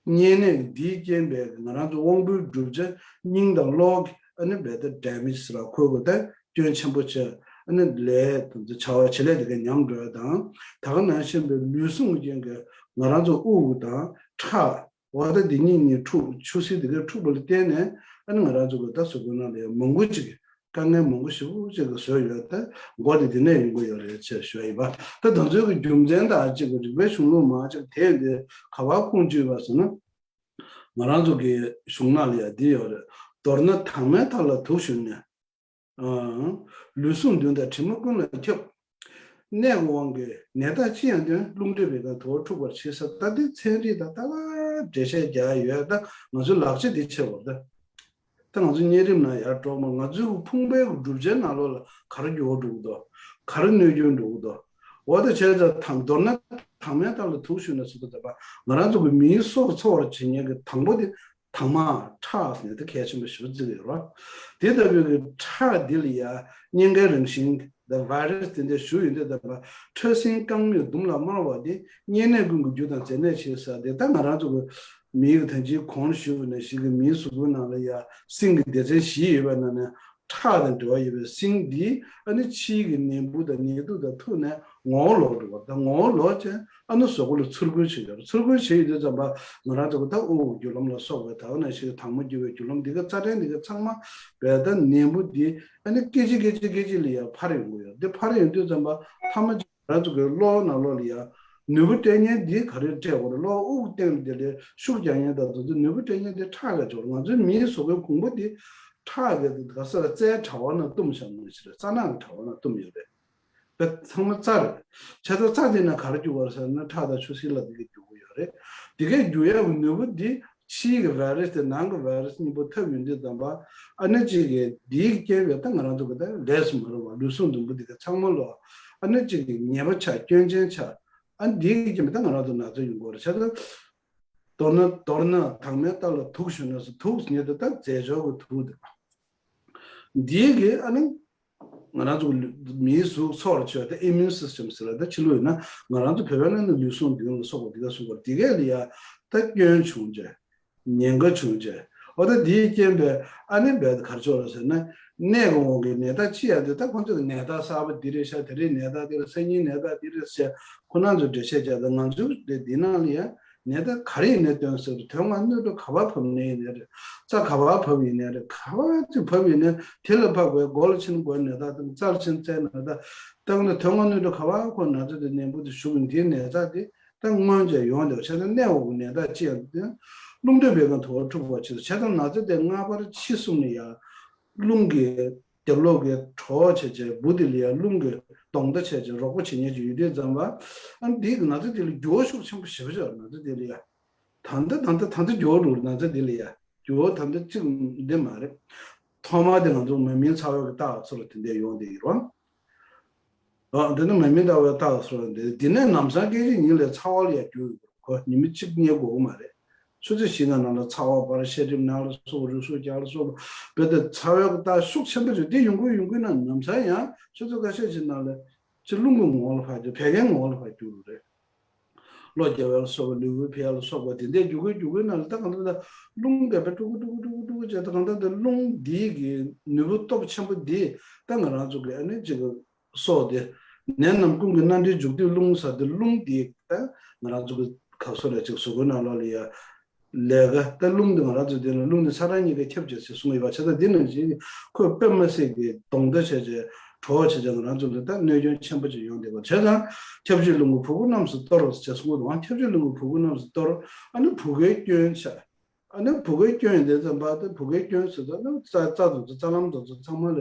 གཉན་ནད་འདིའི་རྐྱེན་པས་ང་རང་ཚོ་དབང་པོའི་གྲུབ་ཆ་སྙིང་དང་གློ་གི་ཨ་ནི་རྦད་དེ་ཌེ་མེཇ་ཟེར་བ་ཁོལ་དགོས་ཏེ་སྐྱོན་ཆེན་པོ་ཆེ་ཨ་ནི་ལས་དང་བྱ་བ་བྱེད་ལས་དེ་ག་ཉམས་འགྲོ་ཡ་དང་ད་ག་ནང་བཞིན་པའི་ལུས་ཟུངས་ཀྱི་རྐྱེན་གྱིས་ང་རང་ཚོ་དབུགས་དང་ཁྲག་འོ་ད་འདི་གཉིས་གཉིས་འཁྲུགས་ཆུ་སེར་དེ་ག་འཁྲུགས་པ་ལ་བརྟེན་ནས་ཨ་ནི་ང་རང་ཚོ་གི་ད་གཟུགས་པོའི་ནང་ལ་ཡང་མང་པོ་ཅིག་དཀའ་ངལ་མང་པོ་ཞེ་པོ་ཅིག་གི་བཟོས་ཡོད་དེ་མགོ་དེ་འདི་ནས་ཡོང་གི་ཡོད་རེད་ཅེས་ཞུ་ཡ་ཡིན་པ། ད་དེ་ཚོའི་གི་རྒྱུ་མཚན་དང་ཅིག་གི་རིག་པའི་གཞུང་ལུགས་མང་ཅིག་དེ་འདི་ག་པར་ཁུངས་བཅོལ་བ་ཟེར་ན། ང་རང་ཚོ་གི་གཞུང་ནང་ལ་ཡ་འདི་ཡོད་རེད། མདོར་ན་དྭངས་མའི་མཐའ་ལ་དུག་ཞུ་ནས། ཨང་། ལུས་ཟུངས་མདུན་དང་གྲིབ་མ་ཀུན་ལ་ཁྱབ། ནད་ཀྱི་དབང་གིས་ནད་རྟགས་ཅི་ཡང་སྟོན། རླུང་མཁྲིས་བད་ཀན་དུ་བ་འཁྲུགས་པར་བྱེད་ཟེར་ད་འདི་ཚན་རིག་དང་ད་ག་འགྲེལ་བཤད་རྒྱག་ཡ་ཡོད་ད་ང་ཚོའི་ལག་ཆ་འདི་ཆེ་བར་ད། ད་ང་ཚོ་གཉན་རིམས་ནང་ཡར་འགྲོ་མ་ང་ཚོའི་ཕུང་པོའི་གྲུབ་ཆའི་ནང་ལོགས་ལ་ག་རེ་འགྱུར་བ་འགྲོ་གི་འདུག་ག་རེ་གནོད་སྐྱོན་འགྲོ་གི་འདུག་འོ་ད་བྱས་ཙང་དང་མདོར་ན་དྭངས་མའི་མཐའ་ལ་དུག་ཞུ་ན་ཟེར་དུས་ད་ང་རང་ཚོ་གི་མིའི་སྲོག་འཚོ་བར་བྱེད་མཁན་གྱི་དང་པོ་དེ་དྭངས་མ་ཁྲག་ཟེར་ནས་དེ་གལ་ཆེན་པོ་ཞེ་པོ་བརྩི་གི་ཡོད་རེད། དེ་ལྟ་བུའི་གི་ཁྲག་འདི་ལ་ཡ་གཉན་ཁའི་རང་བཞིན་དང་ཝེ་རུ་སི་དེ་འདྲ་ཞུགས་ཡོད་དུས་ད་ཁྲག་སྲིན་རྐང་མེད་ཟླུམ་ལ་དམར་བ་དེ་གཉན་ནད་ཀུན་གྱི་རྒྱུ་དང་མཛེ་ནད་ཆེ་ས་དེ་ད་ང་རང་ཚོ་གི་ མིའི་གི་ད་ཅིའི་གོང་ཞུས་པ་ནང་བཞིན་གི་མིའི་གཟུགས་པོའི་ནང་ལ་ཡ་སྲིན་གྱི་སྡེ་ཚན་བཞི་ཡོད་པའི་ནང་ནས་ཁྲག་དང་འབྲེལ་བ་ཡོད་པའི་སྲིན་འདིས་ཨ་ནི་ཕྱིའི་གི་ནད་འབུ་དང་ནད་དུག་དང་ཐུག་ནས་ངོ་བོ་ལོག་འགྲོ་བ་དང་། ངོ་བོ་ལོག་ཅན་ཨ་ནི་གཟུགས་པོ་ལ་ཚུར་རྒོལ་བྱེད་ཡོད་རེད། ཚུར་རྒོལ་བྱེད་ཡོད་དུས་ཙམ་པ་ང་རང་ཚོ་གི་ད་དབུགས་ཀྱི་རྒྱུ་ལམ་ལ་སོགས་པའི་ད་ག་ནང་བཞིན་གི་དྭངས་མ་རྒྱུ་བའི་རྒྱུ་ལམ་འདི་ག་རྩ་ཕྲན་འདི་ག་ཚང་མ་བས་ད་ནད་འབུ་འདི་ཨ་ནི་སྐད་ཅིག་སྐད་ཅིག་སྐད་ཅིག་ལ་ཡ་འཕར་ཡོང་གི་ཡོད། འདི་འཕར་ཡོང་དུས་ཙམ་པ་ཐ་མ་ང་རང་ཚོ་གི་གློ་བོ་ནང་ལོགས་ལ་ཡ་ནུས་པ་སྤྲད་མཁན་འདི་ག་རེ་སྤྲད་དགོས་རེད། གློ་བོ་དབུགས་སྟེང་ལ་དེ་ལས་ཤུགས་རྒྱག་མཁན་དང་དེ་ཚོ་ནུས་པ་སྤྲད་མཁན་འདི་ཁྲག་གི་སྦྱོར། ང་ཚོའི་མིའི་གཟུགས་པོའི་ཁུང་བུ་འདི་ཁྲག་གི་ག་ས་ར་རྩའི་དྲ་བ་ནང་བཏུམས་བཞག་ནང་བཞིན་རེད། རྩ་ནག་གི་དྲ་བ་ནང་བཏུམས་ཡོད་རེད། དེ་ཚང་མ་རྩ་རེད། བྱས་ཙང་རྩ་དེ་ནས་ག་རེ་རྒྱུག་པ་རེད་ཟེར་ན་ཁྲག་དང་ཆུ་སེར་ལ་དེ་ག་རྒྱུག་གི་ཡོད་རེད། དེ་ག་རྒྱུག་ཡག་གི་ནུས་པ་འདི་ཕྱིའི་གི་བྷའི་རུ་སི་དེ་ནང་གི་བྷའི་རུ་སི་གཉིས་པོ་ཐེབས་ཡོང་དུས་ཙམ་པ་ཨ་ནི་གཅིག་གི་འདིའི་རྐྱེན་པས་ད་ང་རང་ཚོ་གི་ད་ལས་སུ་མ་རུང་བ་ལུས་ཟུངས་བདུན་པོ་འདི་ག་ཚང་མ་ལོག་ཨ་ནི་གཅིག་གི་ཉེས་པ་ཆགས། སྐྱོན་ཅན་ཆགས། ཨ་ནི་འདིའི་རྐྱེན་པས་ད་ང་རང་ཚོ་ན་ཚ་ཡོང་གི་ཡོད་རེད། བྱས་ཙང་མདོར་ན་མདོར་ན་དྭངས་མའི་རྟ་ལ་དུག་ཞོན་ན་སོ། དུག་ཟེར་མཁན་དེ་ད་རྫས་སྦྱོར་གྱི་དུག་དེ་རེད། འདིའི་གི་ཨ་ནི་ང་རང་ཚོ་མིའི་གཟུགས་སྲོག་ལ་བཅོས་ཏེ་ཨི་མིའུན་སིས་ཊམ་ཟེར་བ་ད་ཕྱི་ལོགས་ཡིན་ན་ང་རང་ཚོ་བོད་པའི་ནང་ནས་ལུས་ཟུངས་བདུན་ལ་སོགས་པ་འདི་ག་གསུངས་པ་འདི་གས་ལ་ཡ་ད་སྐྱོན་བྱུང་བྱས། ཉེན་ཁ་བྱུང་བྱས། འོ་ད་འདིའི་རྐྱེན་པས་ཨ་ནི་རྦད་དེ་ག་རེ་བྱུང་རེད་ཟེར་ན། ནད་ཀྱི་དབང་གིས་ནད་རྟགས་ཅི་ཡང་འདི་ད་ཁོང་ཚོས་ནད་རྟགས་གསར་པ་འདི་རེད་ཤག་དེ་རིང་ནད་རྟགས་འདི་རེད། སང་ཉིན་ནད་རྟགས་འདི་རེད་ཟེར་ཁོ་རང་ཚོས་འགྲེལ་བཤད་བརྒྱབ། ད་ང་ཚོའི་འདི་འདི་ནང་ལ་ཡ་ནད་རྟགས་ག་རེ་ཡིན་ནའི་སྟོན་ཟེར་རེད། དོན་ལྔ་སྣོད་དྲུག་ག་པར་བབས་ནའི་ཡིན་ནའི་རེད། རྩ་ག་པར་བབས་ཡིན་ནའི་རེད། ག་པར་ཅིག་བབས་ཡིན་ནའི་དེ་ལ་བབས་པའི་མགོ་ལ་ཕྱིན་མགོའི་ནད་རྟགས་དང་། རྩ་ལ་ཕྱིན་རྩའི་ནད་རྟགས། ད་ནི་དོན་ལྔ་སྣོད་དྲུག་ག་པར་ཁོ་ན་ཚ་དེ་ནད་འབུ་དེ་ཞུགས་ཡིན་དེའི་ནད་རྟགས་དེ་ད་མངོན་བྱས་ཡོང་བསྡད་པ་བྱས་ཙང་ནད་འོག་གི་ནད་རྟགས་ཅི་ཡང་དེ་རླུང་འདོད་པའི་ཀུན་དུ་འཁྲུག་པ་ཆེ་ཚོ་བྱས་ཙང་ན་ཚ་དེ་སྔ་བར་ཕྱི་གསུམ་ནས་ཡང་རླུང་གི་རྒྱབ་ལོགས་ཀྱི་གྲོགས་བྱས་བྱས་འབུ་དེ་ལ་ཡང་རླུང་གི་གདོང་མདའ་བྱས་བྱས་རོགས་པ་བྱེད་མཁན་ཅིག་ཡོད་དུས་ཙམ་པ། ཨ་ནི་དེ་གི་ན་ཚ་དེ་ལ་འགྱུར་བ་ཤུགས་ཆེན་པོ་ཞེ་པོ་ཅིག་ཡོད་རེད། ན་ཚ་དེ་ལ་ཡང་ད་ལྟ་ད་ལྟ་ད་ལྟ་འགྱུར་བ་འགྲོ་རེད། ན་ཚ་དེ་ལ་ཡང་འགྱུར་བ་ད་ལྟ་གཅིག་འདི་མ་རེད། ཐོག་མར་དེ་ང་ཚོ་མ་སྨིན་ཚ་བའི་རྟགས་ཚོ་ལ་དེ་འདྲ་ཡོང་བསྡད་ཡོད་རེད། ཨ་འདི་ནི་མ་སྨིན་ཚ་བའི་རྟགས་སུ་འདི་འདི་ནས་ལམ་སང་སྐད་ཅིག་ཉིད་ལ་ཚ་བ་ལ་ཡང་འགྱུར་ཡོད། ཁོ་ཉི་མ་གཅིག་གཉིས་དགོས་ཀྱི་མ་རེད། ཆུ་ཚོད་བཞི་ལྔ་ནང་ལ་ཚ་བ་འབར། ཤ་གྲིབ་ན་ལ་སོགས་རུས་ཟུག་རྒྱག་ལ་སོགས་རྦད་དེ་ཚ་བའི་རྟགས་ཤུགས་ཆེན་པོ་ཅིག་འདི་ཡོང་གི་ཡོང་གི་ན་ལམ་སང་ཡང་ཆུ་ཚོད་ཁ་ཤས་ཤིག་ནང་ལ་ཅིག་རླུང་གི་ངོ་བོ་ལ་ཕར་འགྱུར། བད་ཀན་ངོ་བོ་ལ་ཕར་འགྱུར་རེད། གློ་རྒྱག་པ་ལ་སོགས་པ་ལུས་པོའི་ཕན་ཡོན་ལ་སོགས་པ་དེ་འདྲའི་རྒྱུ་གུ་རྒྱུ་གུའི་ནང་ལ་ད་གང་ལྟར་ད་རླུང་གི་བད་ཀན་དཀྲུག་དཀྲུག་དཀྲུག་དཀྲུག་བྱས། ད་གང་ལྟར་ད་རླུང་འདིའི་གི་ནུས་པ་སྟོབས་ཆེན་པོ་འདི་ད་ང་རང་ཚོ་གི་ཨ་ནི་ཅིག་སྲོག་དེ་ནད་རྣམས་ཀུན་གྱི་རྣམ་འགྲེལ་མཇུག་སྡུད་རླུང་ཟེར་དེ་རླུང་འདི་ད་ང་རང་ཚོ་གི་ག་སོ་ར་ཅིག་གཟུགས་པོའི་ནང་ལོགས་ལ་ཡ་ལས་ཀ་ད་རླུང་འདི་ང་རང་ཚོ་འདི་ལ་རླུང་འདི་ཚ་གྲང་གཉིས་ཀ་ཁྱབ་བྱེད་ཟེར་གསུངས་ཡོད་པ་བྱས་ཙང་འདི་ནང་བཞིན་ཁོས་དཔེ་མི་སྲིད་ཀྱི་གདོང་མདའ་བྱས་བྱས་གྲོགས་བྱས་བྱས་ང་རང་ཚོ་ལ་ད་གནོད་སྐྱོན་ཆེན་པོ་ཅིག་ཡོང་བསྡད་པ་བྱས་ཙང་། ཁྱབ་བྱེད་རླུང་གིས་བུ་གུ་རྣམས་སུ་གཏོར་ཟེར་གསུངས་འདུག་ཁྱབ་བྱེད་རླུང་གིས་བུ་གུ་རྣམས་སུ་གཏོར། ཨ་ནི་བུ་གའི་སྐྱོན་ཆགས། ཨ་ནི་བུ་གའི་སྐྱོན་ཡིན་དུས་ཙམ་པ་དེ་བུ་གའི་སྐྱོན་ཟེར་ཙང་ནི་རྩ་རྩ་དེ་ཚོ་རྩ་ལམ་དེ་ཚོ་ཚང་མ་ལ་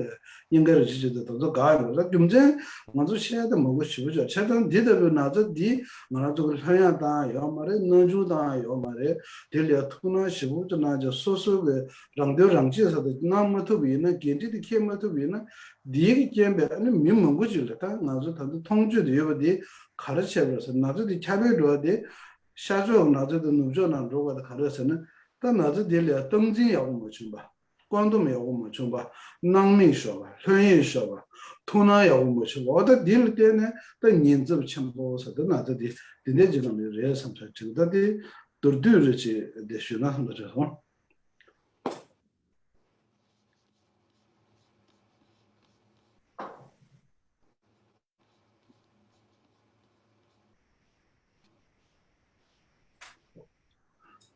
གཉན་ཁ་རིགས་ཅན་ཅིག་དང་དེ་ཚོ་འགག་ཡོང་བ་རེད། རྒྱུ་མཚན་ང་ཚོ་བཤད་ཡ་དེ་མང་པོ་ཞེ་པོ་ཡོད། བྱས་ཙང་འདི་ལྟ་བུའི་ན་ཚ་འདི་ང་རང་ཚོ་གི་ལྷོད་ཡངས་བཏང་ཡ་ཡོད་མ་རེད། མནར་གཅོད་བཏང་ཡ་ཡོད་མ་རེད། དེ་ལ་ཡ་ཐུགས་སྣང་ཞེ་པོ་ཅིག་གནང་བྱས་སོ་སོ་གི་རང་དོན་རང་གཅེས་ཟེར་དེ་གནང་མ་ཐུབ་པ་ཡིན་ན། འགན་འཁྲི་དེ་འཁྱེར་མ་ཐུབ་པ་ཡིན་ན། འདིའི་གི་རྐྱེན་པས་ཨ་ནི་མི་མང་པོ་ཅིག་ལ་ད་ང་ཚོ་ད་ལྟ་མཐོང་ཆོས་དེ་ཡོད་པ་དེ་ག་རེ་བྱས་པ་རེད་ཟེར། ན་ཚ་དེ་ཁྱབ་སྤེལ་འགྲོ་བ་དེ། ཤར་ཕྱོགས་ན་ཚ་དེ་ནུབ་ཕྱོགས་ནང་འགྲོ་བ་དེ་ག་རེ་ཟེར་ན། ད་ན་ཚ་དེ་ལ་སྟངས་འཛིན་ཡག་པོ་མ་བྱུང་བ། བཀོད་འདོམས་ཡག་པོ་མ་བྱུང་བ། སྣང་མེད་ཤོར་བ། ལྷོད་གཡེང་ཤོར་བ། ཐུགས་སྣང་ཡག་པོ་མ་བྱུང་བ། འོ་ད་འདི་ལ་བརྟེན་ནས་ད་ཉེན་ཚབས་ཆེན་པོ་ཟེར་དེ་ན་ཚ་དེ་དེ་འདྲ་ཅིག་ལ་ནི་རེད་བསམ་ས་ཅིག་ད་དེ་མདོར་བསྡུས་རེ་ཅིག་དེ་ཞུས་ན་བསམ་པ་ཅིག་སོང་།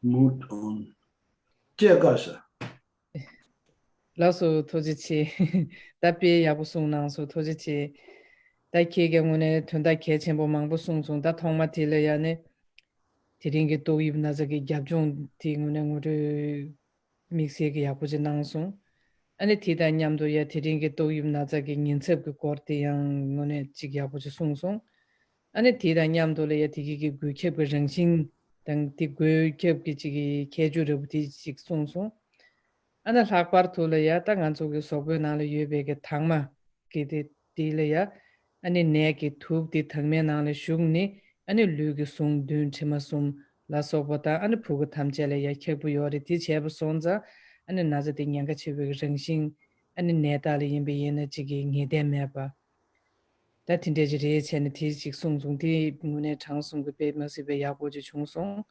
Move on. སྐྱེས་དགའ་ཤ། ལགས་སོ། ཐུགས་རྗེ་ཆེ། ད་དཔེ་ཡག་པོ་གསུངས་གནང་སོང་། ཐུགས་རྗེ་ཆེ། ད་ཁྱེད་ཀྱི་ངོས་ནས་དོན་དག་གལ་ཆེན་པོ་མང་པོ་གསུངས་སོང་། ད་ཐོག་མ་དེ་ལ་ཡ་ནི་དེ་རིང་གི་ཏོག་དབྱིབས་ན་ཚ་གི་རྒྱབ་ལྗོངས་དེའི་ངོས་ནས་ངོ་སྤྲོད་དམིགས་བསལ་གྱི་ཡག་པོ་ཅིག་གནང་སོང་། ཨ་ནི་དེ་དང་མཉམ་དུ་ཡ་དེ་རིང་གི་ཏོག་དབྱིབས་ན་ཚ་གི་ཉེན་ཚབས་ཀྱི་སྐོར་དེ་ཡང་ངོས་ནས་ཅིག་ཡག་པོ་ཅིག་གསུངས་སོང་། ཨ་ནི་དེ་དང་མཉམ་དུ་ལ་ཡ་དེ་གི་གི་འགོས་ཁྱབ་ཀྱི་རང་བཞིན་དང་དེ་འགོས་ཁྱབ་ཀྱི་ཅིག་གི་ཁྱད་ཆོས་འདྲ་པོ་དེ་ཅིག་གསུངས་སོང་། ཨ་ནི་ལྷག་པར་དུ་ལ་ཡ་ད་ང་ཚོ་གི་གཟུགས་པོའི་ནང་ལ་ཡོད་པའི་གི་དྭངས་མ་གི་དེ་དེ་ལ་ཡ། ཨ་ནི་ནད་ཀྱི་དུག་དེ་དྭངས་མའི་ནང་ལ་ཞུགས་ནས་ཨ་ནི་ལུས་ཀྱི་ཟུངས་མདུན་མཁྲིས་མ་གསུམ་ལ་སོགས་པ་དང་ཨ་ནི་ཕྲུ་གུ་ཐམས་ཅད་ལ་ཡ་ཁྱབ་ཀྱི་ཡོད་རེད། དེ་བྱས་པ་སོང་ཙང་ཨ་ནི་ན་ཚ་དེ་ཉེན་ཁ་ཆེ་བའི་རང་བཞིན་ཨ་ནི་ནད་རྟགས་ལ་ཡིན་པ་ཡིན་ན་གཅིག་གི་ངེས་གཏན་མེད་པ། ད་དེ་འདྲ་ཅིག་རེད་བྱས་ནས་དེ་ཅིག་གསུངས་སོང་། དེ་དངོས་གནས་དྲང་གསུམ་གྱི་དཔེ་མ་སྲིད་པའི་ཡག་པོ་ཅིག་བྱུང་སོང་།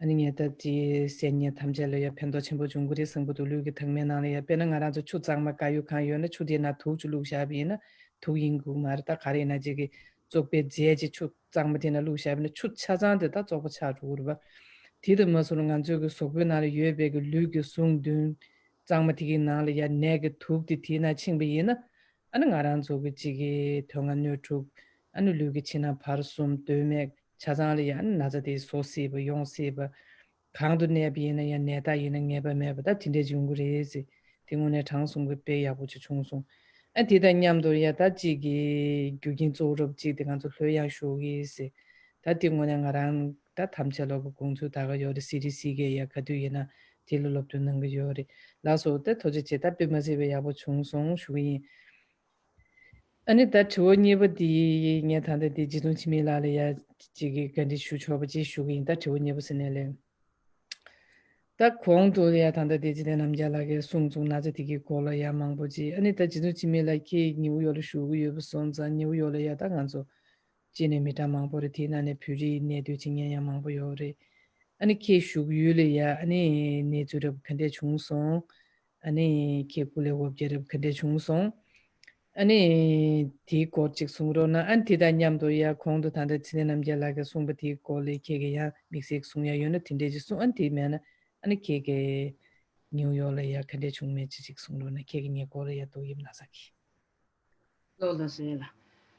ཨ་ནི་ངས་ད་དེ་གསན་མཁན་ཐམས་ཅད་ལ་ཡ་ཕན་ཐོགས་ཆེན་པོ་འབྱུང་གི་རེད་བསམ་གི་འདུག་ལུས་ཀྱི་དྭངས་མའི་ནང་ལ་ཡ་དཔེར་ན་ང་རང་ཚོ་ཆུ་གཙང་མ་དཀར་ཡོལ་གང་ཡོད་ན་ཆུ་དེའི་ནང་དུག་ཅིག་བླུགས་བཞག་པ་ཡིན་ན་དུག་ཡིན་དགོས་མ་རེད། ད་ག་རེ་ཡིན་ན་ཅིག་གི་བཙོག་པའི་རྫས་ཅིག་ཆུ་གཙང་མ་དེ་ནང་བླུགས་བཞག་པ་ཡིན་ན་ཆུ་ཆ་ཚང་དེ་ད་བཙོག་པ་ཆགས་འགྲོ་གི་རེད་པ། དེ་དང་མ་ཟད་ང་ཚོའི་གི་གཟུགས་པོའི་ནང་ལ་ཡོད་པའི་གི་ལུས་ཀྱི་ཟུངས་བདུན་གཙང་མ་དེ་གི་ནང་ལ་ཡ་ནད་ཀྱི་དུག་དེ་དེའི་ནང་ཕྱིན་པ་ཡིན་ན། ཨ་ནི་ང་རང་ཚོ་གི་གཅིག་གི་དོན་ལྔ་སྣོད་དྲུག་ཨ་ནི་ལུས་ཀྱི་ཕྱི་ནང་བར་གསུམ་སྟོད་སྨད་ཆ་ཚང་ལ་ཡ་ཨ་ནི་ན་ཚ་དེ་བཟོ་སྲིད་པ་ཡོང་སྲིད་པ། གང་དུ་གནས་པ་ཡིན་ན་ཡང་ནད་རྟགས་ཡིན་ན་ངེས་པ་མེད་པ་ད་དེ་འདྲས་ཡོང་གི་རེད་ཟེར། དེ་དངོས་གནས་དྲང་གསུང་གི་དཔེ་ཡག་པོ་ཅིག་བྱུང་སོང་། ཨ་དེ་དང་མཉམ་དུ་ཡ་ད་གཅིག་གི་རྒྱུ་རྐྱེན་གཙོ་བོ་རབ་གཅིག་དེ་ང་ཚོ་ལྷོད་ཡངས་ཞུ་གི་ཟེར། ད་དེ་དངོས་གནས་ང་རང་ད་ཐམས་ཅད་ལོག་གི་དགོངས་ཚུལ་ད་ག་ཡོད་རེད། སི་ཏི་སི་གེ་ཡ་ག་དུས་ཡིན་ན་དེ་ལ་སློབ་སྟོན་གནང་གི་ཡོད་རེད། ལགས་སོ། ད་ཐུགས་རྗེ་ཆེ། ད་དཔེ་མ་སྲིད་པའི་ཡག་པོ་བྱུང་སོང་ཞུ་གི་ཡིན། ཨ་ནི་ད་དྲི་བ་གཉིས་པ་འདི་ངས་ད་ལྟ་འདི་རྗེ་བཙུན་འཆི་མེད་ལགས་ལ་ཡ་གཅིག་གི་བཀའ་འདྲི་ཞུ་ཆོག་པ་ཅིག་ཞུ་གི་ཡིན། ད་དྲི་བ་གཉིས་པ་ཟེར་ནས་ལས། ད་གོང་དུ་ཡ་ད་ལྟ་འདི་འཇིག་རྟེན་རྣམ་རྒྱལ་ལགས་ཀྱིས་གསུངས་བྱུང་ན་ཚ་དེ་གི་སྐོར་ལ་ཡ་མང་པོ་ཅིག་ཨ་ནི་ད་རྗེ་བཙུན་འཆི་མེད་ལགས་ཁྱེད་ཉི་ཝུ་ཡོག་ལ་བཞུགས་ཀྱི་ཡོད་པ་སོང་ཙང་ཉི་ཝུ་ཡོག་ལ་ཡ་ད་ང་ཚོ་སྐྱེས་ནས་མི་གྲངས་མང་པོ་རེད། དེའི་ནང་ནས་བོད་རིགས་གནས་སྡོད་བྱེད་མཁན་ཡང་མང་པོ་ཡོད་རེད། ཨ་ནི་ཁྱེད་བཞུགས་ཡུལ་ལ་ཡ་ཨ་ནི་གནས་ཚུལ་རབ་ག་འདྲས་བྱུང་སོང་། ཨ་ནི་ཁྱེད་སྐུ་ལས་འོ་བརྒྱལ་རབ་ག་འདྲས་བྱུང་སོང་། ཨ་ནི་དེའི་སྐོར་ཅིག་གསུང་རོགས་གནང་། ཨ་ནི་དེ་དང་མཉམ་དུ་ཡ་གོང་དུ་ད་ལྟ་འཆི་མེད་རྣམ་རྒྱལ་ལགས་ཀྱིས་གསུངས་པ་དེའི་སྐོར་ལ་ཁྱེད་ཀྱིས་ཡང་དམིགས་བསལ་གསུང་ཡ་ཡོད་ན་དེ་འདྲས་ཅིག་གསུང་། ཨ་ནི་དེ་མེད་ན་ཨ་ནི་ཁྱེད་ཀྱིས་ཉིའུ་ཡོག་ལ་ཡ་ག་འདྲས་བྱུང་མེད་ཅིག་ཅིག་གསུང་རོགས་གནང་། ཁྱེད་ཀྱིས་ངའི་སྐོར་ལ་ཡ་ཏོག་དབྱིབས་ན་ཚ་གི་ལོ་ལ་ཟེར་ལ།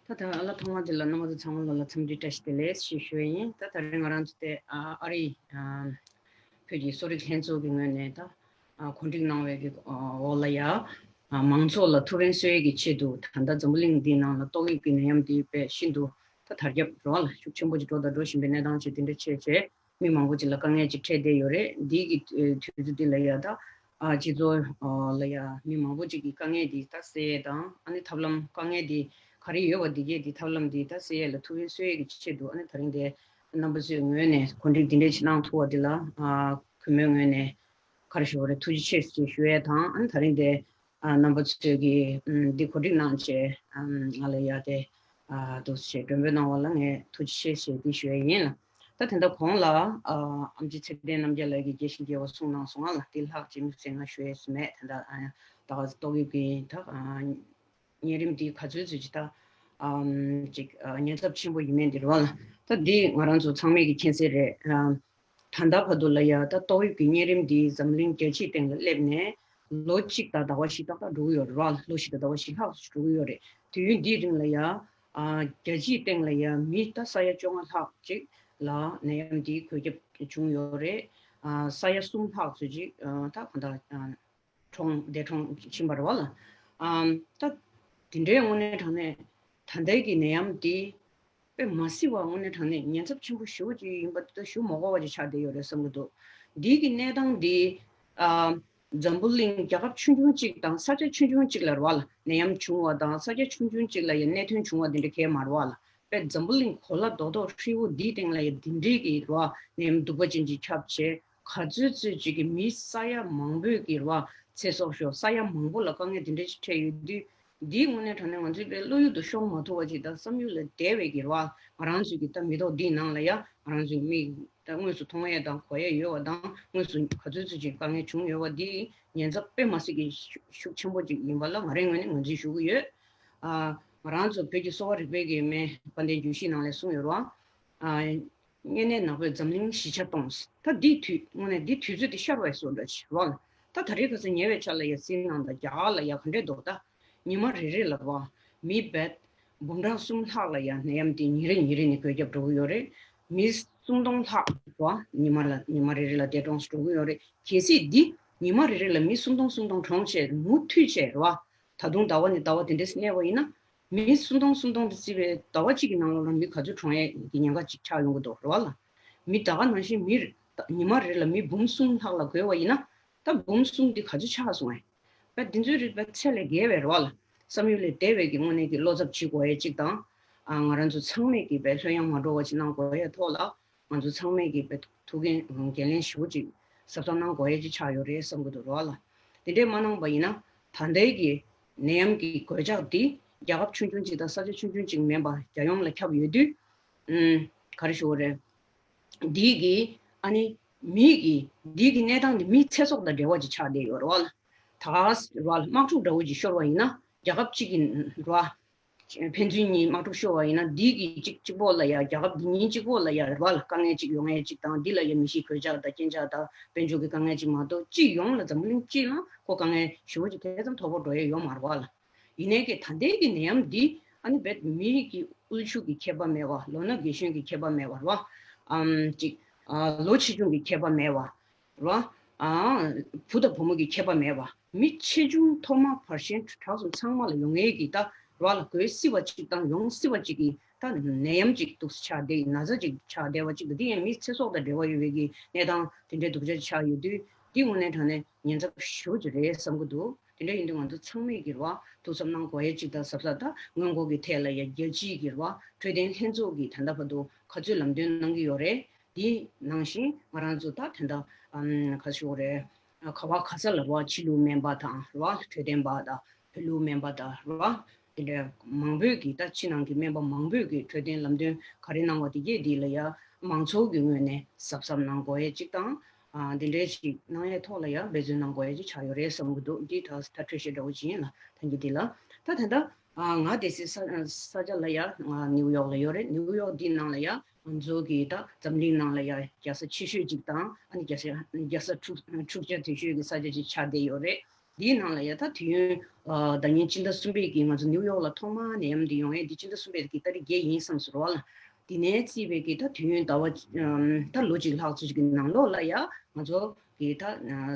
ད་ད་ཨ་ལ་ཐོག་མ་དེ་ལ་རྣམ་པ་ཚོ་ཚང་མ་ལ་ལ་འཚམས་འདྲི་བཀྲ་ཤིས་བདེ་ལེགས་ཞེས་ཞུ་ཡ་ཡིན། ད་ད་རེས་ང་རང་ཚོ་དེ་ཨ་ཨ་རི་ཨ་བོད་ཀྱི་གསོ་རིག་ལྷན་ཚོགས་ཀྱི་ངོས་ནས་ད་ཨ་གོ་སྒྲིག་གནང་བའི་གི་འོག་ལ་ཡ་ཨ་མང་ཚོགས་ལ་ཐུགས་ཕན་གསོས་ཡས་ཀྱི་ཆེད་དུ་ད་ལྟ་འཛམ་བུ་གླིང་འདིའི་ནང་ལ་ཏོག་དབྱིབས་ཀྱི་ནད་ཡམས་འདི་དཔེ་ཤིན་ཏུ་ད་དར་ཁྱབ་འགྲོ་བ་ལ་ཤུགས་ཆེན་པོ་ཅིག་འགྲོ་དང་འགྲོ་བཞིན་པའི་གནས་སྟངས་ཅིག་དེ་འདྲ་བྱས་བྱས། མི་མང་པོ་ཅིག་ལ་དཀའ་ངལ་ཅིག་འཕྲད་བསྡད་ཡོད་རེད། འདི་གི་ཨ་དུས་ཚོད་འདི་ལ་ཡ་ད་ཨ་སྤྱི་ཚོགས་ཨ་ལ་ཡ་མི་མང་པོ་ཅིག་གི་དཀའ་ངལ་འདི་ད་སེལ་ཡས་དང་ཨ་ནི་ཐབས་ལམ་དཀའ་ངལ་འདི་ག་རེ་ཡོད་པ་འདི་གས་འདི་ཐབས་ལམ་འདི་ད་སེལ་ཡས་ལ་ཐུགས་ཕན་གསོས་ཡས་ཀྱི་ཆེད་དུ་ཨ་ནི་ད་རིང་འདི་རྣམ་པ་ཚོའི་ངོས་ནས་གོ་སྒྲིག་འདི་འདྲ་ཅིག་གནང་ཐུབ་པ་འདི་ལ་ཨ་གུས་མོའི་ངོས་ནས་ག་རེ་ཞུ་དགོས་རེད། ཐུགས་རྗེ་ཆེ་ཞེས་ཞུ་ཡས་དང་ཨ་ནི་ད་རིང་འདི་ཨ་རྣམ་པ་ཚོས་ཀྱིས་ཨམ་འདི་གོ་སྒྲིག་གནང་བྱས་ཨམ་ང་ལ་ཡ་དེ་ཨ་འདུག་སེ་མགྲོན་འབོད་གནང་བ་ལ་ངས་ཐུགས་རྗེ་ཆེ་ཞེས་འདི་ཞུ་ཡས་ཡིན་ལ། ད་དེ་འདྲ་གོང་ལ་ཨ་ཨེམ་ཆི་ཚེ་བརྟན་རྣམ་རྒྱལ་ལགས་ཀྱིས་རྒྱས་ཤིང་རྒྱས་པ་གསུངས་གནང་སོང་ང་ལ་འདི་ལྷག་ཅིག་དམིགས་བསལ་ང་ཞུ་ཡས་སུ་མེད། དེ་འདྲ་ཨ་ད་ག་ཏོག་དབྱིབས་ཀྱི་ད་ཨ་གཉན་རིམས་འདི་ག་ཚོད་ཚོད་ཅིག་ད་ཨམ་ཅིག་ཨ་ཉེན་ཚབས་ཆེན་པོ་ཡིན་མིན་འདི་རེད་བ་ལ། ད་འདི་ང་རང་ཚོ་ཚང་མས་ཀྱིས་མཁྱེན་གསལ་རེད། ཨ་ད་ལྟ་བར་དུ་ལ་ཡ་ད་ཏོག་དབྱིབས་ཀྱི་གཉན་རིམས་འདི་འཛམ་གླིང་རྒྱལ་སྤྱིའི་སྟེང་ལ་སླེབས་ནས་ལོ་གཅིག་དང་ཟླ་བ་བཞི་ཏག་ཏག་འགྲོ་གི་ཡོད་རེད་བ། ལོ་བཞི་དང་ཟླ་བ་བཞི་ལྷག་ཙམ་འགྲོ་གི་ཡོད་རེད། དུས་ཡུན་འདིའི་རིང་ལ་ཡ་ཨ་རྒྱལ་སྤྱིའི་སྟེང་ལ་ཡ་མི་ད་ས་ཡ་བཅོ་ལྔ་ལྷག་ཅིག་ལ་ནད་ཡམས་འདིའི་འགོས་ཁྱབ་བྱུང་ཡོད་རེད། ཨ་ས་ཡ་གསུམ་ལྷག་ཙམ་ཅིག་ཨ་ད་གང་ལྟར་ཨ་གྲོངས་འདས་གྲོངས་ཕྱིན་པ་རེད་བ་ལ། ཨམ་ད་དེ་འདྲའི་དངོས་གནས་དྲང་གནས་ད་ལྟའི་གི་ནད་ཡམས་འདི་དཔེ་མ་སྲིད་པ་དངོས་གནས་དྲང་གནས་ཉེན་ཚབས་ཆེན་པོ་ཞེ་པོ་ཅིག་ཡིན་པ་དེ་ད་ཞུ་མ་དགོས་པ་ཅིག་ཆགས་བསྡད་ཡོད་རེད་བསམ་གྱི་འདུག་འདི་གི་གནས་སྟངས་འདི་ཨ་འཛམ་བུ་གླིང་རྒྱལ་ཁབ་ཆུང་ཆུང་གཅིག་དང་ས་ཆ་ཆུང་ཆུང་གཅིག་ལ་རེད་བ་ལ། ནད་ཡམས་བྱུང་བ་དང་ས་ཆ་ཆུང་ཆུང་གཅིག་ལ་ཡང་གནད་དོན་བྱུང་བ་དེ་འདྲ་གས་མ་རེད་བ་ལ། དཔེ་འཛམ་བུ་གླིང་གོ་ལ་རྡོག་རྡོག་ཧྲིལ་བོ་འདིའི་སྟེང་ལ་ཡང་འདི་འདྲའི་གི་རེད་བ་ནད་ཡམས་གདུག་པ་ཅན་ཅིག་ཁྱབ་བྱས། ག་ཚོད་ཚོད་ཅིག་གི་མི་ས་ཡ་མང་པོས་ཀྱི་རེད་བ་ཚེ་སྲོག་ཤོར། ས་ཡ་མང་པོ་ལ་དཀའ་ངལ་འདི་འདྲ་ཞིག་འཕྲད་ཡོད་དུས། འདིའི་དངོས་གནས་དྲང་གནས་ང་ཚོའི་དཔེ་བློ་ཡུལ་དུ་ཤོང་མ་ཐུབ་པ་ཅིག་དང་བསམ་ཡུལ་ལས་འདས་པའི་གི་རེད་བ། ང་རང་ཚོའི་གི་ད་མི་ཐོག་འདིའི་ནང་ལ་ཡ་ང་རང་ཚོའི་མིག་ད་དངོས་སུ་མཐོང་ཡས་དང་གོ་ཡས་ཡོད་བ་དང་དངོས་སུ་ག་ཚོད་ཚོད་ཅིག་དཀའ་ངལ་བྱུང་ཡོད་བ་འདི་ཉེན་ཚབས་དཔེ་མ་སྲིད་ཀྱི་ཤུགས་ཤུགས་ཆེན་པོ་ཅིག་ཡིན་པ་ལ་ང་རའི་ངོས་ནས་ངོས་འཛིན་ཞུ་གི་ཡོད། ཨ་ང་རང་ཚོ་བོད་ཀྱི་གསོ་བ་རིག་པའི་གི་སྨན་དཔལ་ལྡན་རྒྱུད་བཞིའི་ནང་ལ་གསུངས་ཡོད་རེད་བ། ཨ། གཉན་ནད་ནག་པོས་འཛམ་གླིང་གཞིས་ཆགས་སྟོངས། ད་འདི་དུས་དངོས་གནས་འདི་དུས་ཚོད་འདི་ཤར་བའི་བཟོ་འདྲ་ཞིག་རེད་བ། ད་ད་རེས་ཁ་སང་ཉེ་བའི་ཆར་ལ་ཡ་སྲིད་ནང་དང་རྒྱ་གར་ལ་ཡ་ག་འདྲས་འདུག་ད་ཉི་མ་རེ་རེ་ལ་རེད་བ། མི་བད་འབུམ་གྲངས་གསུམ་ལྷག་ལ་ཡ་ནད་ཡམས་འདི་ཉིན་རེ་ཉིན་རེ་ནས་འགོས་ཁྱབ་འགྲོ་གི་ཡོད་རེད། མི་སུམ་སྟོང་ལྷག་རེད་བ། ཉི་མ་ལ་ཉི་མ་རེ་རེ་ལ་འདས་གྲོངས་སུ་འགྲོ་གི་ཡོད་རེད། གལ་སྲིད་འདི་ཉི་མ་རེ་རེ་ལ་མི་སུམ་སྟོང་སུམ་སྟོང་གྲོངས་བྱས་མུ་མཐུད་བྱས་རེད་བ། ད་དུང་ཟླ་བ་ནས་ཟླ་བ་དེ་འདྲས་གནས་པ་ཡིན་ན། མི་སུམ་སྟོང་སུམ་སྟོང་དུ་བརྩིས་པའི་ཟླ་བ་གཅིག་གི་ནང་ལོགས་ལ་མི་ག་ཚོད་གྲོངས་ཡས་ཀྱི་ཉེན་ཁ་ཅིག་ཆགས་ཡོང་གི་འདུག་རེད་བ་ལ། མི་ད་ག་ནང་བཞིན་མི་ཉི་མ་རེ་ལ་མི་འབུམ་གསུམ་ལྷག་ལ་འགོས་པ་ཡིན་ན། ད་འབུམ་གསུམ་འདི་ག་ཚོད་ཆགས་སོང་ངས། ད་འདི་ཚོའི་རིགས་པ་ཚད་ལས་བརྒལ་བའི་རེད་བ་ལ། བསམ་ཡུལ་ལས་འདས་པའི་གི་དངོས་གནས་ཀྱི་བློ་འཚབ་བྱེད་དགོས་ཡས་གཅིག་དང་། ཨ་ང་རང་ཚོ་ཚང་མས་ཀྱི་བས་ལྷོད་ཡངས་མ་འགྲོ་བ་ཅིག་གནང་དགོས་ཡས་ཐོག་ལ། ང་ཚོ་ཚང་མས་ཀྱི་བས་ཐུགས་འགན་འགན་ལེན་ཞེ་པོ་ཅིག་གཟབ་གཟབ་གནང་དགོས་ཡས་ཅིག་ཆགས་ཡོད་རེད་བསམ་གྱི་འདུག་རེད་བ་ལ། དེ་འདྲས་མ་གནང་པ་ཡིན་ན་ད་ལྟའི་གི་ནད་ཡམས་ཀྱི་འགོས་ཆགས་འདི་རྒྱལ་ཁབ་ཆུང་ཆུང་ཅིག་དང་ས་ཆ་ཆུང་ཆུང་ཅིག་མིན་པ་རྒྱལ་ཡོངས་ལ་ཁྱབ་ཡོད་དུས། ཨུམ། ག་རེ་ཞུ་དགོས་རེད། འདི་གི་ཨ་ནི་ མི་གི་འདི་གི་གནས་སྟངས་འདི་མིའི་ཚེ་སྲོག་དང་འབྲེལ་བ་ཅིག་ཆགས་བསྡད་ཡོད་རེད་བ། ད་རེད་བ། དམག་འཁྲུག་འདྲ་བོ་ཅིག་ཤོར་བ་ཡིན་ན་རྒྱལ་ཁབ་གཅིག་གི་རེད་བ། ཕན་ཚུན་གཉིས་དམག་འཁྲུག་ཤོར་བ་ཡིན་ན་འདི་གི་གཅིག་གཅིག་པོ་ལ་ཡ། རྒྱལ་ཁབ་འདི་གཉིས་གཅིག་པོ་ལ་ཡ་རེད་བ་ལ། དཀའ་ངལ་ཅིག་ཡོང་ཡས་ཅིག་དང་། འདི་ལ་ཡ་མི་ཤི་གོད་ཆག་དང་རྐྱེན་ཆག་དང་དཔལ་འབྱོར་གྱི་དཀའ་ངལ་ཅིག་མ་གཏོགས། སྤྱི་ཡོངས་ལ་འཛམ་གླིང་སྤྱི་ལ་ཁོ་དཀའ་ངལ་ཞེ་པོ་ཅིག་དེ་ཙམ་མཐོ་པོ་འགྲོ་ཡས་ཡོད་མ་རེད་བ་ལ། ཡིན་ནའི་གི་ད་ལྟའི་གི་ནད་ཡམས་འདི་ཨ་ནི་རྦད་མི་གི་དབུལ་ཕྱུག་གི་ཁྱད་པར་མེད་པ། ལོ་ན་རྒས་གཞོན་གྱི་ཁྱད་པར་མེད་པ་རེད་བ། ཨམ་ཅིག་ཨ་ལོ་ཆེ་ཆུང་གི་ཁྱད་པར་མེད་པ་རེད་བ། ཨ་བུ་དང་བུ་མོ་གི་ཁྱད་པར་མེད་པ། མི་ཆེ་ཆུང་མཐོ་དམའ་བར་ཆད་དྲག་གསུམ་ཚང་མ་ལ་ཡོང་ཡས་ཀྱི་ད་རེད་བ་ལ། འགོས་སྲིད་པ་ཅིག་དང་ཡོང་སྲིད་པ་ཅིག་གི་ད་ནད་ཡམས་ཅིག་འདུག་སེ་ཆགས་བསྡད། ན་ཚ་ཅིག་ཆགས་བསྡད་པ་ཅིག་གི། འདི་ཡང་མིའི་ཚེ་སྲོག་དང་འབྲེལ་བ་ཡོད་པའི་གི་གནས་སྟངས་དེ་འདྲའི་སྡུག་ཅག་ཆགས་ཡོད་དུས། འདི་དངོས་གནས་དྲང་གནས་ཉེན་ཚབས་ཞེ་པོ་ཅིག་རེད་བསམ་གྱི་འདུག་དེ་འདྲ་ཡིན་དུས་ང་ཚོ་ཚང་མས་ཀྱི་རེད་བ་ཐུགས་བསམ་གནང་དགོས་ཡས་ཅིག་དང་། གཟབ་གཟབ་ད་སྔོན་འགོག་གི་ཐད་ལ་ཡ་རྒྱལ་སྤྱིའི་ཀྱི་རེད་བ་འཕྲོད་བསྟེན་ལྷན་ཚོགས་ཀྱིས་ད་ལྟ་བར་དུ་ག་ཚོད་ལམ་སྟོན་གནང་གི་ཡོད་རེད། དེ་ནང་བཞིན་ང་རང་ཚོ་ད་དེ་འདྲ་ཨམ་ག་ཞུ་དགོས་རེད། ག་བ་ག་ས་ལ་རེད་བ་ཕྱི་ལུགས་སྨན་པ་དང་རེད་བ་འཕྲོད་བསྟེན་པ་དང་བོད་ལུགས་སྨན་པ་དང་རེད་བ། དེ་འདྲ་མང་པོས་ཀྱིས་ད་ཕྱི་ནང་གི་སྨན་པ་མང་པོས་ཀྱིས་འཕྲོད་བསྟེན་ལམ་སྟོན་ག་རེ་གནང་བ་དེ་གས་འདི་ལ་ཡ་མང་ཚོགས་ཀྱི་ངོས་ནས་གཟབ་གཟབ་གནང་དགོས་ཡས་ཅིག་དང་། ཨ་འདི་འདྲའི་ཞིག་གནང་ཡས་ཐོག་ལ་ཡང་འབད་བརྩོན་གནང་དགོས་ཡས་ཅིག་ཆགས་ཡོད་རེད་བསམ་གྱི་འདུག་འདི་ད་ད་འཕྲོས་བཤད་འདྲ་བོ་ཅིག་ཡིན་ལ། ཐང་གི་འདི་ལ་ད་ད་ད་ཨ་ང་སྡོད་སའི་ས་ས་ཆ་ལ་ཡ་ང་ནིའུ་ཡོག་ལ་ཡོད་རེད། ནིའུ་ཡོག་འདི་ནང་ལ་ཡ་ང་ཚོ་གི་ད་འཛམ་གླིང་ནང་ལ་ཡ་རྒྱལ་ས་ཆེ་ཤོས་ཅིག་དང་། ཨ་ནི་རྒྱལ་ས་རྒྱལ་ས་འཁྲུག་འཁྲུག་ཆ་དོད་ཤོས་ཀྱི་ས་ཆ་ཅིག་ཆགས་བསྡད་ཡོད་རེད། འདིའི་ནང་ལ་ཡ་ད་དུས་ཡུན་ཨ་ཟླ་ཉིན་སྤྱི་ཟླ་གསུམ་པའི་གི་ང་ཚོ་ནིའུ་ཡོག་ལ་ཐོག་མར་ནད་ཡམས་འདི་ཡོང་ཡས་འདི་སྤྱི་ཟླ་གསུམ་པའི་གི་ཏ་རིག་བརྒྱད་ཡིན་བསམ་སོང་རེད་བ་ལ། དེ་ནས་བརྩིས་པའི་གི་ད་དུས་ཡུན་ཟླ་བ་ཨམ་ད་ལོ་གཅིག་ལྷག་ཙམ་ཞིག་གི་ནང་ལོགས་ལ་ཡ་ང་ཚོ་གི་ད་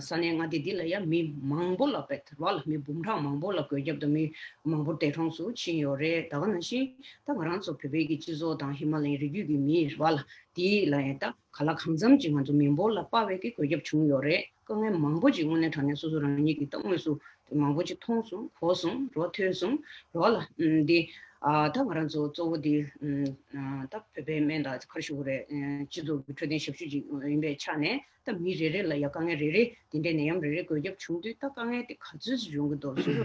ས་གནས་མངའ་སྡེ་འདི་ལ་ཡ་མི་མང་པོ་ལ་བེད་རེད་བ་ལ། མི་འབུམ་ཕྲག་མང་པོ་ལ་འགོས་ཁྱབ་དང་མི་མང་པོ་འདས་གྲོངས་སུ་ཕྱིན་ཡོད་རེད། ད་ག་ནང་བཞིན་ད་ང་རང་ཚོ་བོད་པའི་གི་སྤྱི་ཚོགས་དང་ཧི་མ་ལ་ཡའི་རི་རྒྱུད་ཀྱི་མི་རེད་བ་ལ། དེ་ལ་ཡང་ད་ག་ལ་གང་འཚམ་ཅིག་ང་ཚོ་མི་འབོར་ལ་དཔག་པའི་གི་འགོས་ཁྱབ་བྱུང་ཡོད་རེད། དཀའ་ངལ་མང་པོ་ཅིག་དངོས་གནས་དྲང་གནས་སོ་སོ་རང་ཉིད་ཀྱིས་ད་དངོས་སུ་མང་པོ་ཅིག་མཐོང་སོང་། གོ་སོང་། རོ་ཐོས་སོང་། རོ་ལ་ཨམ་འདི་ཨ་ད་ང་རང་ཚོ་གཙོ་བོ་འདི་ཨམ་ཨ་ད་བོད་པའི་སྨན་དང་ག་རེ་ཞུ་དགོས་རེད། ཨ་སྤྱི་ཚོགས་ཀྱི་འཕྲོད་བསྟེན་ཞབས་ཞུ་ཅིག་ཡིན་པའི་ཆ་ནས་ད་མི་རེ་རེ་ལ་ཡ་དཀའ་ངལ་རེ་རེ་འདི་འདྲའི་ནད་ཡམས་རེ་རེ་འགོས་ཁྱབ་བྱུང་དུས་ད་དཀའ་ངལ་དེ་ག་ཚོད་ཅིག་ཡོང་གི་འདུག་སོ་སོ་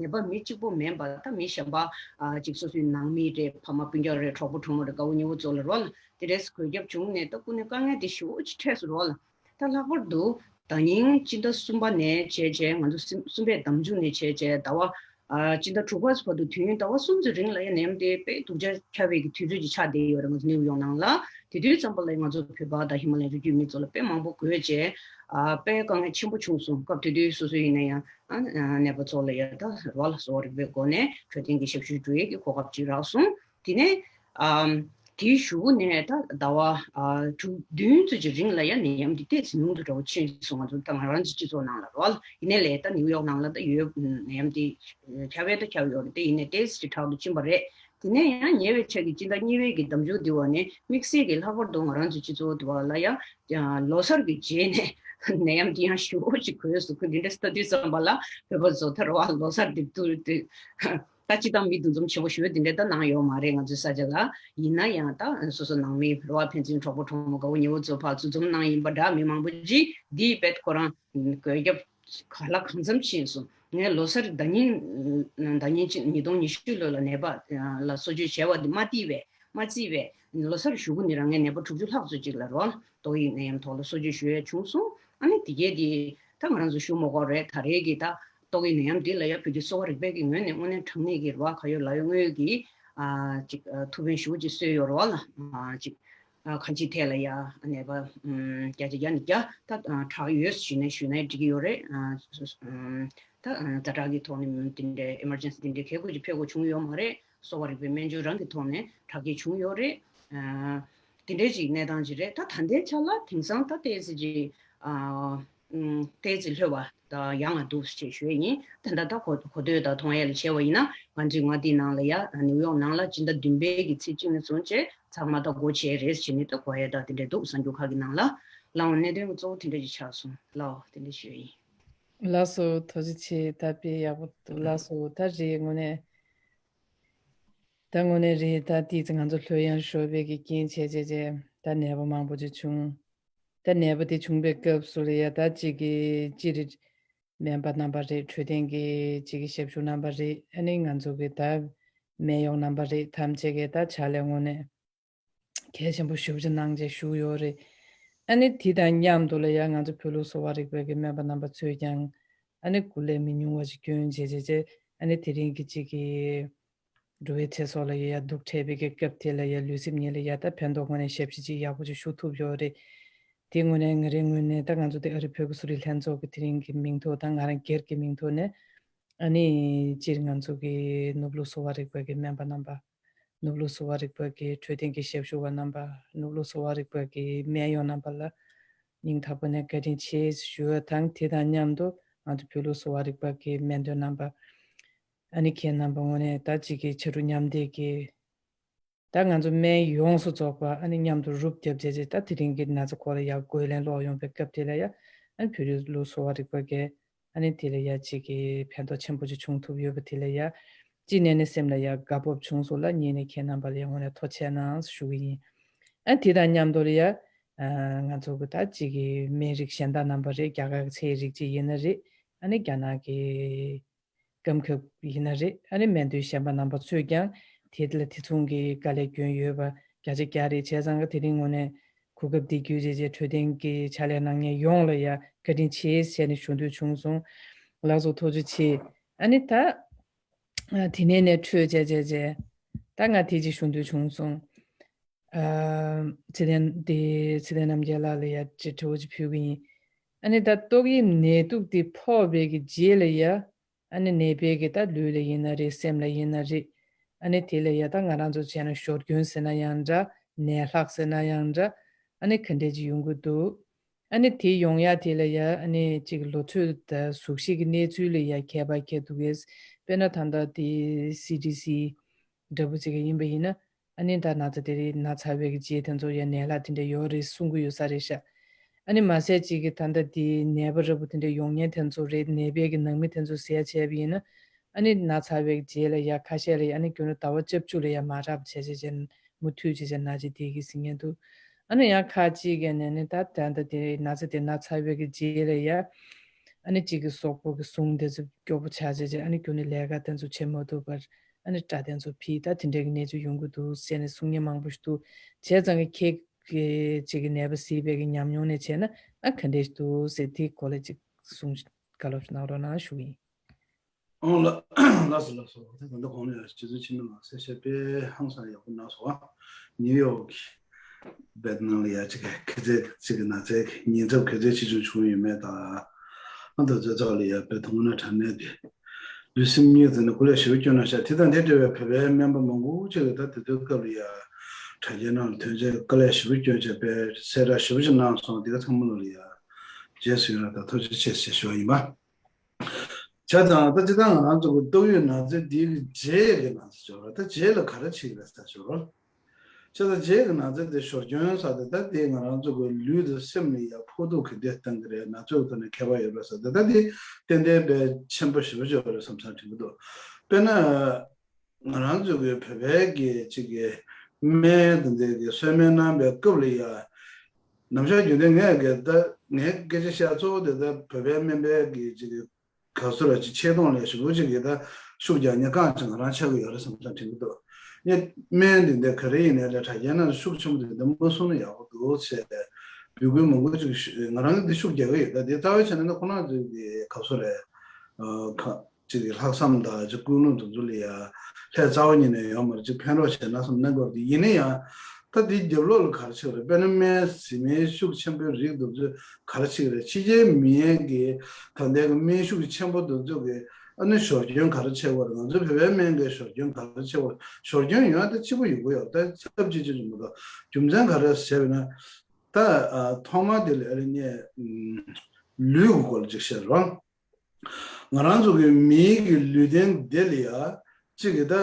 ནད་པ་མི་གཅིག་པོ་མིན་པ་ད་མི་གཞན་པ་ཨ་ཅིག་སོ་སོའི་ནང་མི་རེད། ཕ་མ་སྤུན་ཀྱག་རེད། གྲོགས་པོ་གྲོགས་མོ་རེད། དགའ་བོ་ཉེ་བོ་ཚོ་ལ་རོ་ལ་དེ་འདྲས་འགོས་ཁྱབ་བྱུང་ནས་ད་ཀུན་ནས་དཀའ་ངལ་དེ་ཞེ་པོ་ཅིག་འཕྲད་སོང་རོ་ལ། ད་ལྷག་པར་དུ་ད་ཉིན་སྤྱི་ཟླ་གསུམ་པ་ནས་བྱས་བྱས་ང་ཚོ་གསུམ་གསུམ་པའི་ཟླ་མཇུག་ནས་བྱས་བྱས་ཟླ་བ་ཨ་སྤྱི་ཟླ་དྲུག་པ་བར་དུ་དུས་ཡུན་ཟླ་བ་གསུམ་ཙམ་རིང་ལ་ཡ་ནད་ཡམས་དེ་དཔེ་སྡུག་ཅག་ཁྱབ་པའི་གི་དུས་ཚོད་ཅིག་ཆགས་བསྡད་ཡོད་རེད། ང་ཚོ་ནིའུ་ཡོག་ནང་ལ། དེ་དུས་ཙམ་པ་ལ་ང་ཚོ་བོད་པ་དང་ཧི་མ་ལ་ཡའི་རི་རྒྱུད་མི་ཚོ་ལ་དཔེ་མང་པོ་འགོས་བྱས་ཨ་དཔེ་དཀའ་ངལ་ཆེན་པོ་བྱུང་སོང་། སྐབས་དེ་དུས་སོ་སོ་ཡིན་ན་ཡང་ཨ་ནད་པ་ཚོ་ལ་ཡ་ད་རོ་ལ་གསོ་བ་རིག་པའི་སྒོ་ནས་འཕྲོད་བསྟེན་གྱི་ཞབས་ཞུ་སྤྲོད་ཡས་ཀྱི་གོ་སྐབས་ཅིག་རག་སོང་། དེ་ནས་ཨམ་དེའི་གཞུག་གུ་ནས་ད་ཟླ་བ་ཨ་དྲུག་བདུན་ཙམ་གྱི་རིང་ལ་ཡ་ནད་ཡམས་འདི་ཏོག་ཙམ་ཉུང་དུ་འགྲོ་བ་ཕྱིན་སོང་། ང་ཚོ་ད་ང་རང་ཚོ་སྤྱི་ཚོགས་ནང་ལ་རོ་ལ་ཡིན་ནའི་ལས་ད་ནིའུ་ཡོག་ནང་ལ་ད་ཡོད་ནད་ཡམས་འདི་ཁྱབ་པས་ད་ཁྱབ་ཡོད་རེད། དེ་ཡིན་ནའི་ཏོག་ཙམ་ཅིག་དྲག་ཏུ་ཕྱིན་པ་རེད། དེ་ནས་ཡང་ཉེ་བའི་ཆར་གྱི་སྤྱི་ཟླ་གཉིས་པའི་གི་ཟླ་མཇུག་འདི་བ་ནས་དམིགས་བསལ་གྱི་ལྷག་པར་དུ་ང་རང་ཚོའི་སྤྱི་ཚོགས་འདི་བ་ལ་ཡང་ལོ་སར་གྱི་རྗེས་ནས་ནད་ཡམས་འདི་ཡང་ཞེ་པོ་ཅིག་འགོས་སོང་། ཁོ་འདི་འདྲ་ལྟ་དུས་ཙམ་པ་ལ་བོད་པ་ཚོ་ད་རེད་བ་ལོ་སར་འདི་དུས་དེ་ད་སྤྱི་བཏང་མི་འདུ་འཛོམས་ཆེན་པོ་ཞེ་པོ་འདི་འདྲ་ད་གནང་ཡོད་མ་རེད། ང་ཚོའི་ས་ཆ་ལ་ཡིན་ན་ཡང་ད་སོ་སོ་ནང་མི་རེད་བ་ཕན་ཚུན་གྲོགས་པོ་གྲོགས་མོ་དགའ་བོ་ཉེ་བོ་ཚོ་ཕར་ཚུར་འཛོམས་གནང་ཡིན་པ་འདྲ། མི་མང་པོ་ཅིག་འདིའི་བེད་ཁོ་རང་འགོས་ཁྱབ་ག་ལ་གང་འཚམ་ཕྱིན་སོང་། ངས་ལོ་སར་ཟླ་ཉིན་ཟླ་ཉིན་གཅིག་ཉིས་སྟོང་ཉི་ཤུ་ལོ་ལ་ནད་པ་ལ་གསོ་བཅོས་བྱས་པ་འདི་མ་བརྩིས་པས་མ་བརྩིས་པས་ལོ་སར་གཞུག་གུ་ནས་རང་ངས་ནད་པ་དྲུག་ཅུ་ལྷག་ཙམ་ཅིག་ལ་རོ་ལ་ཏོག་དབྱིབས་ནད་ཡམས་ཐོག་ལ་གསོ་བཅོས་ཞུ་ཡས་བྱུང་སོང་། ཨ་ནི་དེ་གས་དེ་ད་ང་རང་ཚོ་ཞུ་མ་དགོས་རེད། ད་རེས་ཀྱི་ད་ཏོག་དབྱིབས་ནད་ཡམས་འདི་ལ་ཡ་བོད་ཀྱི་གསོ་བ་རིག་པའི་གི་ངོས་ནས་དངོས་གནས་དྲང་གནས་ཀྱི་རེད་བ་ག་ཡོད་ལ་ཡོད་དངོས་ཀྱི་ཨ་ཅིག་ཐུགས་ཕན་ཞེ་པོ་ཅིག་གསོས་ཡོད་རེད་བ་ལ། ཨ་ཅིག་ཨ་ཁ་ཆེའི་ཐད་ལ་ཡ་ནད་པ་ཨམ་བརྒྱ་ཆ་བརྒྱ་ནས་བརྒྱ་ད་ཨ་དྲག་ཡོད་ཞུས་ནས་ཞུས་ན་འགྲིག་གི་ཡོད་རེད། ཨ་ཨམ་ད་ཨ་ཛ་དྲག་གི་ཐོག་ནས་དེ་འདྲའི་ཨེ་མར་ཇེན་སི་དེ་འདྲའི་གལ་དགོས་ཅིག་ཕེབས་དགོས་བྱུང་ཡོད་མ་རེད། གསོ་བ་རིག་པའི་སྨན་བཅོས་རང་གི་ཐོག་ནས་དྲག་སྐྱེད་བྱུང་ཡོད་རེད། ཨ་དེ་འདྲའི་ཅིག་གནས་སྟངས་ཅིག་རེད། ད་ད་ལྟའི་ཆ་ལ་དེང་སང་ད་ཏོག་ཙམ་ཅིག་ཨ་ཨམ་ཏོག་ཙམ་ལྷོད་པ་ད་ཡང་ལ་འདུག་ཅེས་ཞུ་ཡས་ཡིན། ད་ལྟ་ད་གོ་གོ་ཐོས་དང་མཐོང་ཡས་ལ་བྱས་པ་ཡིན་ན་ང་ཚོའི་མངའ་སྡེའི་ནང་ལ་ཡ་ནིའུ་ཡོག་ནང་ལ་སྤྱི་ཟླ་བདུན་པའི་གི་ཚེས་གཅིག་ནས་བཟུང་བྱས་ཚང་མ་ད་སྒོ་ཕྱེ་རེད་ཟེར་ནས་ད་གོ་ཡ་ད་དེ་འདྲ་འདུག་གསར་འགྱུར་ཁག་གི་ནང་ལ། ལའོ་གནད་དོན་གྱི་གཙོ་བོ་དེ་འདྲ་ཅིག་ཆགས་སོང་། ལའོ་དེ་འདྲ་ཞུ་ཡིན། ལགས་སོ། ཐུགས་རྗེ་ཆེ། ད་དཔེ་ཡག་པོ་འདུག་ལགས་སོ། ད་རེད་དངོས་གནས། ད་དངོས་གནས་རེད། ད་དེ་ཚེ་ང་ཚོ་ལྷོད་ཡངས་ཤོར་བའི་གི་རྐྱེན་བྱས་བྱས་བྱས་ད་ནད་པ་མང་པོ་ཅིག་བྱུང་། ད་ནད་པ་དེ་བྱུང་བའི་སྐབས་སུ་ལ་ཡ་ད་གཅིག་གི་སྤྱིར་སྨན་པ་རྣམ་པ་རེད། འཕྲོད་བསྟེན་གྱི་གཅིག་གི་ཞབས་ཞུ་རྣམ་པ་རེད། ཨ་ནི་ང་ཚོ་གི་ད་སྨན་གཡོག་རྣམ་པ་རེད། ཐམས་ཅད་ཀྱིས་ད་ཕྱག་ལས་དངོས་གནས་གལ་ཆེན་པོ་ཞེ་པོ་ཅིག་གནང་བྱས་བཞུགས་ཡོད་རེད། ཨ་ནི་དེ་དང་མཉམ་དུ་ལ་ཡ་ང་ཚོ་བོད་ལུགས་གསོ་བ་རིག་པའི་གི་སྨན་པ་རྣམ་པ་ཚོས་ཀྱང་ཨ་ནི་སྐུ་ལས་མི་ཉུང་བ་ཞིག་སྐྱོན་བྱས་བྱས་བྱས། ཨ་ནི་དེ་རིང་གི་གཅིག་གི་འགྲོ་བའི་ཚེ་སྲོག་ལ་ཡ་ཡ་སྡུག་འཕྲད་པའི་གི་སྐབས་དེ་ལ་ཡ་ལུས་སེམས་གཉིས་ལ་ཡ་ད་ཕན་ཐོགས་ངོས་ནས་ཞབས་ཕྱི་ཅིག་ཡག་པོ་ཅིག་ཞུ་ཐུབ་ཡོད་རེད། དེ་ངོས་ནས་ང་རའི་ངོས་ནས་ད་ང་ཚོ་དེ་ཨ་རི་བོད་ཀྱི་གསོ་རིག་ལྷན་ཚོགས་ཀྱི་དེ་རིང་གི་མིང་ཐོག་དང་ང་རང་སྒེར་གྱི་མིང་ཐོག་ནས། ཨ་ནི་སྤྱིར་ང་ཚོ་གི་ནུབ་ལུགས་གསོ་བ་རིག་པ་གི་སྨན་པ་རྣམ་པ། ནུབ་ལུགས་གསོ་བ་རིག་པ་གི་འཕྲོད་བསྟེན་གྱི་ཞབས་ཞུ་བ་རྣམ་པ། ནུབ་ལུགས་གསོ་བ་རིག་པ་གི་སྨན་གཡོག་རྣམ་པ་ལ་སྙིང་ཐག་པ་ནས་བཀའ་དྲིན་ཆེ་ཞུ་བ་དང་། དེ་དང་མཉམ་དུ་ང་ཚོ་བོད་ལུགས་གསོ་བ་རིག་པ་གི་སྨན་དོན་རྣམ་པ། ཨ་ནི་ཁྱེད་རྣམ་པ་ངོས་ནས་ད་ཅིག་གི་ཕྱར་གྲུ་མཉམ་འདེགས་ཀྱི། ད་ང་ཚོ་སྨན་ཡོངས་སུ་རྫོགས་པ་ཨ་ནི་མཉམ་དུ་རུབ་རྒྱབ་བྱས་རྗེས། ད་དེ་རིང་གི་ན་ཚ་ཁོ་ལ་ཡ་རྒོལ་ལན་སློག་ཡོང་པའི་སྐབས་དེ་ལ་ཡ། ཨ་ནི་བོད་ལུགས་གསོ་བ་རིག་པ་གས་ཨ་ནི་དེ་ལ་ཡ་གཅིག་གི་ཕན་ཐོགས་ཆེན་པོ་ཅིག་བྱུང་ཐུབ་ཡོད་པ་དེ་ལ་ཡ། གཅིག་ནས་ནི་སེམས་ལ་ཡ་དགའ་སྤོབས་བྱུང་སོང་ལ། གཉིས་ནས་ཁྱེད་རྣམ་པ་ལ་ཡ་དངོས་གནས་ཐུགས་རྗེ་གནང་ཞུ་གི་ཡིན། ཨ་དེ་དང་མཉམ་དུ་ལ་ཡ། ང་ཚོ་གི་ད་གཅིག་གི་སྨན་རིགས་གཞན་དག་རྣམ་པ་རེད། རྒྱ་གར་གྱི་ཚལ་རིགས་ཅིག་ཡིན་ན་རེད། ཨ་ནི་རྒྱ་ནག་གི་སྐམ་ཁབ་ཡིན་ན་རེད། ཨ་ནི་སྨན་དོན་གཞན་པ་རྣམ་པ་ཚོས་ཀྱང་དེ་ལ་དེ་མཚུངས་ཀྱི་དཀའ་ལས་བསྐྱོན་ཡོད་པ་བརྒྱ་ཆ་བརྒྱ་རེད། བྱས་ཙང་ག་དེ་རིང་ངོས་ནས་གོ་སྐབས་འདི་བརྒྱུད་བྱས་རྗེས་འཕྲོད་བསྟེན་གྱི་ཕྱག་ལས་གནང་མཁན་ཡོངས་ལ་ཡ་བཀའ་དྲིན་ཆེ་ཟེར་ནས་ཞུ་འདོད་བྱུང་སོང་། ལགས་སོ། ཐུགས་རྗེ་ཆེ། ཨ་ནི་ད་དེ་ནས་ནས་འཕྲོས་བྱས་བྱས་རྗེས་ད་ང་དེ་ཅིག་ཞུ་འདོད་བྱུང་སོང་། ཨ་ཚེ་བརྟན་འདི་ཚེ་བརྟན་རྣམ་རྒྱལ་ལགས་ལ་ཡ་ཅིག་དྲི་བ་ཅིག་ཕུལ་གི་ཡིན། ཨ་ནི་ད་ཏོག་དབྱིབས་ནད་དུག་འདི་ཕོག་པའི་གི་རྗེས་ལ་ཡ། ཨ་ནི་ནད་པའི་གི་ད་ལུས་ལ་ཡིན་ན་རེད། སེམས་ལ་ཡིན་ན་རེད། ཨ་ནི་དེ་ལ་ཡ་ད་ང་རང་ཚོ་བྱས་ན་ཞོར་སྐྱོན་ཟེར་ན་ཡང་འདྲ། ནད་ལྷག་ཟེར་ན་ཡང་འདྲ། ཨ་ནི་ག་འདྲས་ཅིག་ཡོང་གི་འདུག་ཨ་ནི་དེ་ཡོང་ཡ་དེ་ལ་ཡ་ཨ་ནི་ཅིག་ལོ་ཚོད་དང་གཟུགས་གཞི་གི་གནས་ཚུལ་ལ་ཡ་ཁྱད་པར་གྱི་འདུག་གས། དཔེར་ན་ད་ལྟ་དེ་སི་ཌི་སི་འདྲ་པོ་ཅིག་ཡིན་པ་ཡིན་ན། ཨ་ནི་ད་ན་ཚ་དེ་རིགས་ན་ཚ་བའི་གི་རྗེས་དེ་ཚོ་ཡ་ནད་ལྷག་དེ་འདྲ་ཡོད་རེད་གསུང་གི་ཡོད་ས་རེད་ཤག་ཨ་ནི་མ་ཟད་ཅིག་གི་ད་ལྟ་དེ་ནད་པ་འདྲ་པོ་དེ་འདྲ་ཡོང་མཁན་དེ་ཚོ་རེད། ནད་པའི་གི་ནང་མི་དེ་ཚོ་ཟེར་བྱས་པ་ཡིན་ན། ཨ་ནི་ན་ཚ་བའི་གི་རྗེས་ལ་ཡ་ཁ་ཤས་ལ་ཡ་ཨ་ནི་རྒྱུན་རིང་ཟླ་བ་བཅུ་གཅིག་ལ་ཡ་མ་རག་བྱས་བྱས་བྱས་མུ་མཐུད་བྱས་བྱས་ན་ཅིག་དེ་གི་ཟིན་མཁན་འདུག་ཨ་ནི་ཡང་ཁ་ཅིག་གི་ནས་ནི་ད་ད་ལྟ་དེ་ན་ཚ་དེ་ན་ཚ་བའི་གི་རྗེས་ལ་ཡ། ཨ་ནི་གཅིག་གི་གཟུགས་པོ་གི་ཟུངས་དེ་ཚོ་སྐྱོ་པོ་ཆགས་བྱས་བྱས། ཨ་ནི་རྒྱུན་ནས་ལས་ཀ་དེ་ཚོ་བྱེད་མ་ཐུབ་པར་ཨ་ནི་སྐྲ་དེ་ཚོ་ཕྱིས། ད་དེ་འདྲའི་གི་གནས་ཚུལ་ཡོང་གི་འདུག་ཟེར་ནས་གསུང་མཁན་མང་པོ་ཞིག་འདུག་བྱས་ཙང་གི་ཁྱེད་ཀྱི་གཅིག་གི་ནད་པ་གཟིགས་པའི་གི་ཉམས་མྱོང་ནས་བྱས་ན་ཨ་ག་འདྲས་ཞིག་འདུག་ཟེར། དེའི་སྐོར་ལ་གཅིག་གསུང་བཀའ་སློབ་གནང་རོགས་གནང་ཞུ་གི་ཡིན། ཨོ་ལ་ལགས་སོ་ལགས་སོ། ད་ལྟ་གོང་ནས་རྗེ་བཙུན་འཆི་མེད་ལགས་གསལ་བཤད་དཔེ་ཧང་སང་ཡག་པོ་གནང་སོང་ཨ། ནིའུ་ཡོག་གི་བེད་ནང་ལ་ཡ་གཅིག་གི་ཁེ་ཚེ་གཅིག་གི་ན་ཚའི་ཉེན་ཚབས་ག་ཚོད་ཆེ་ཆུང་བྱུང་ཡོད་མེད་དང་། ཨ་ད་ཚོད་ཚོད་ལ་ཡ་བེད་དང་ན་དྲག་ནས་དེ་ལུས་སེམས་གཉིས་ཟེར་ནས་སྐུ་ལས་ཞེ་པོ་སྐྱོན་གནང་ཤག་དེ་དང་དེ་འབྲེལ་བའི་བོད་པའི་སྨན་པ་མང་པོ་ཅིག་གིས་ད་དེ་དུས་སྐབས་ལ་ཡ་དྲ་རྒྱའི་ནང་ལ་ཐོན་རྗེས་དཀའ་ལས་ཞེ་པོ་སྐྱོན་བྱས་པའི་གསལ་བསྒྲགས་ཞེ་པོ་ཅིག་གནང་སོང་། དེ་ག་ཚང་མ་ལ་ཡ་རྗེས་སུ་ཡི་རང་དང་ཐུགས་རྗེ་ཆེ་ཞེས་ཞུ་བ་ཡིན་པ། བྱས་ཙང་ད་སྤྱིར་བཏང་ང་རང་ཚོ་གི་ཏོག་དབྱིབས་ན་ཚ་འདི་གི་རྗེས་ཀྱི་ན་ཚ་ཅིག་ཡོད་རེད། ད་རྗེས་ལ་ག་རེ་བྱེད་ཀྱི་རེད་ཟེར་ཞོར། བྱས་ཙང་རྗེས་ཀྱི་ན་ཚ་དེ་ཞོར་སྐྱོན་ཟེར་དེ་ད་དེ་ང་རང་ཚོ་གི་ལུས་དང་སེམས་ལ་ཡ་ཕོག་ཐུག་ག་འདྲས་བཏང་གི་རེད། ན་ཚ་གི་ཐོག་ནས་ཁྱད་པར་ཡོད་རེད་ཟེར་དེ་ད་དེ་ཏན་ཏན་དཔེ་ཆེན་པོ་ཞེ་པོ་ཅིག་ཡོད་རེད་བསམ་བསམ་དྲན་གྱི་འདུག་དཔེར་ན་ང་རང་ཚོ་གི་བོད་པའི་གི་ཅིག་གི་སྨན་དང་དེ་གི་གསོལ་སྨན་གནང་བའི་སྐབས་ལ་ཡ། ནམ་ཞག་རྒྱུན་ལྡན་ངས་གི་ད་ངའི་སྐད་ཆ་བཤད་ཚོགས་དེ་ད་བོད་པའི་སྨན་པའི་གི་ཅིག་གི་ག་ཚོད་ལ་ཅིག་ཆེ་མཐོང་ལས་ཞེ་པོ་ཅིག་གི་ད་ཤུགས་རྒྱག་མཁན་རྐང་ཅིག་ང་རང་ཆགས་ཀྱི་ཡོད་རེད་བསམ་བསམ་དྲན་གྱི་འདུག་ངས་སྨན་འདི་འདྲ་ག་རེ་ཡིན་ནའི་ལས་དྲ་རྒྱའི་ནང་ལ་ཤུགས་ཆེན་པོ་འདི་འདྲ་མ་གསུང་ན་ཡག་པོ་འདུག་ཟེར་འབོད་སྐུལ་མང་པོ་ཅིག་ཞུ། ང་རང་གིས་འདི་ཤུགས་རྒྱག་གི་ཡོད། ད་འདི་རྩ་བའི་ཆ་ནས་ད་ཁོ་རང་ཚོའི་གི་ག་ཚོད་རེད། ཨ་ཁ་ཅིག་གི་ལྷག་བསམ་དང་ཅིག་ཀུན་སློང་དེ་ཚོ་ལ་ཡ་ལྷའི་རྩ་བ་ཉིད་ནས་ཡོད་མ་རེད། ཅིག་ཕན་རོགས་བྱས་ན་བསམ་གནང་དགོས་རེད། ཡིན་ན་ཡང་ད་འདི་རྒྱབ་ལོགས་ལ་ག་རེ་ཆགས་རེད། དཔེར་ན་སྨན་བཟི་སྨན་ཤུགས་ཆེན་པོའི་རིགས་དེ་ཚོ་ག་རེ་ཆགས་རེད། ཕྱི་རྒྱལ་མི་ཡན་གི་ད་ལྟའི་གི་སྨན་ཤུགས་ཆེན་པོ་དེ་ཚོ་གི་ཨ་ནི་ཞོར་སྐྱོན་ག་རེ་ཆགས་པ་རེད། ང་ཚོའི་བོད་པའི་སྨན་གི་ཞོར་སྐྱོན་ག་རེ་ཆགས་པ་རེད། ཞོར་སྐྱོན་ཡོང་ཡ་ད་གཅིག་པ་ཡོང་གི་ཡོད། ད་ཚབས་ཆེ་ཆེ་ཆེན་པོ་ད་རྒྱུ་མཚན་ག་རེ་ཟེར་བ་ན་ད་ཨ་ཐོག་མ་དེ་ལ་ཨ་ནི་ངས་ལུས་ཀྱི་སྐོར་ལ་ཅིག་བཤད་རོགས། ང་རང་ཚོ་གི་མིའི་གི་ལུས་རྟེན་འདི་ལ་ཡ་གཅིག་གི་ད་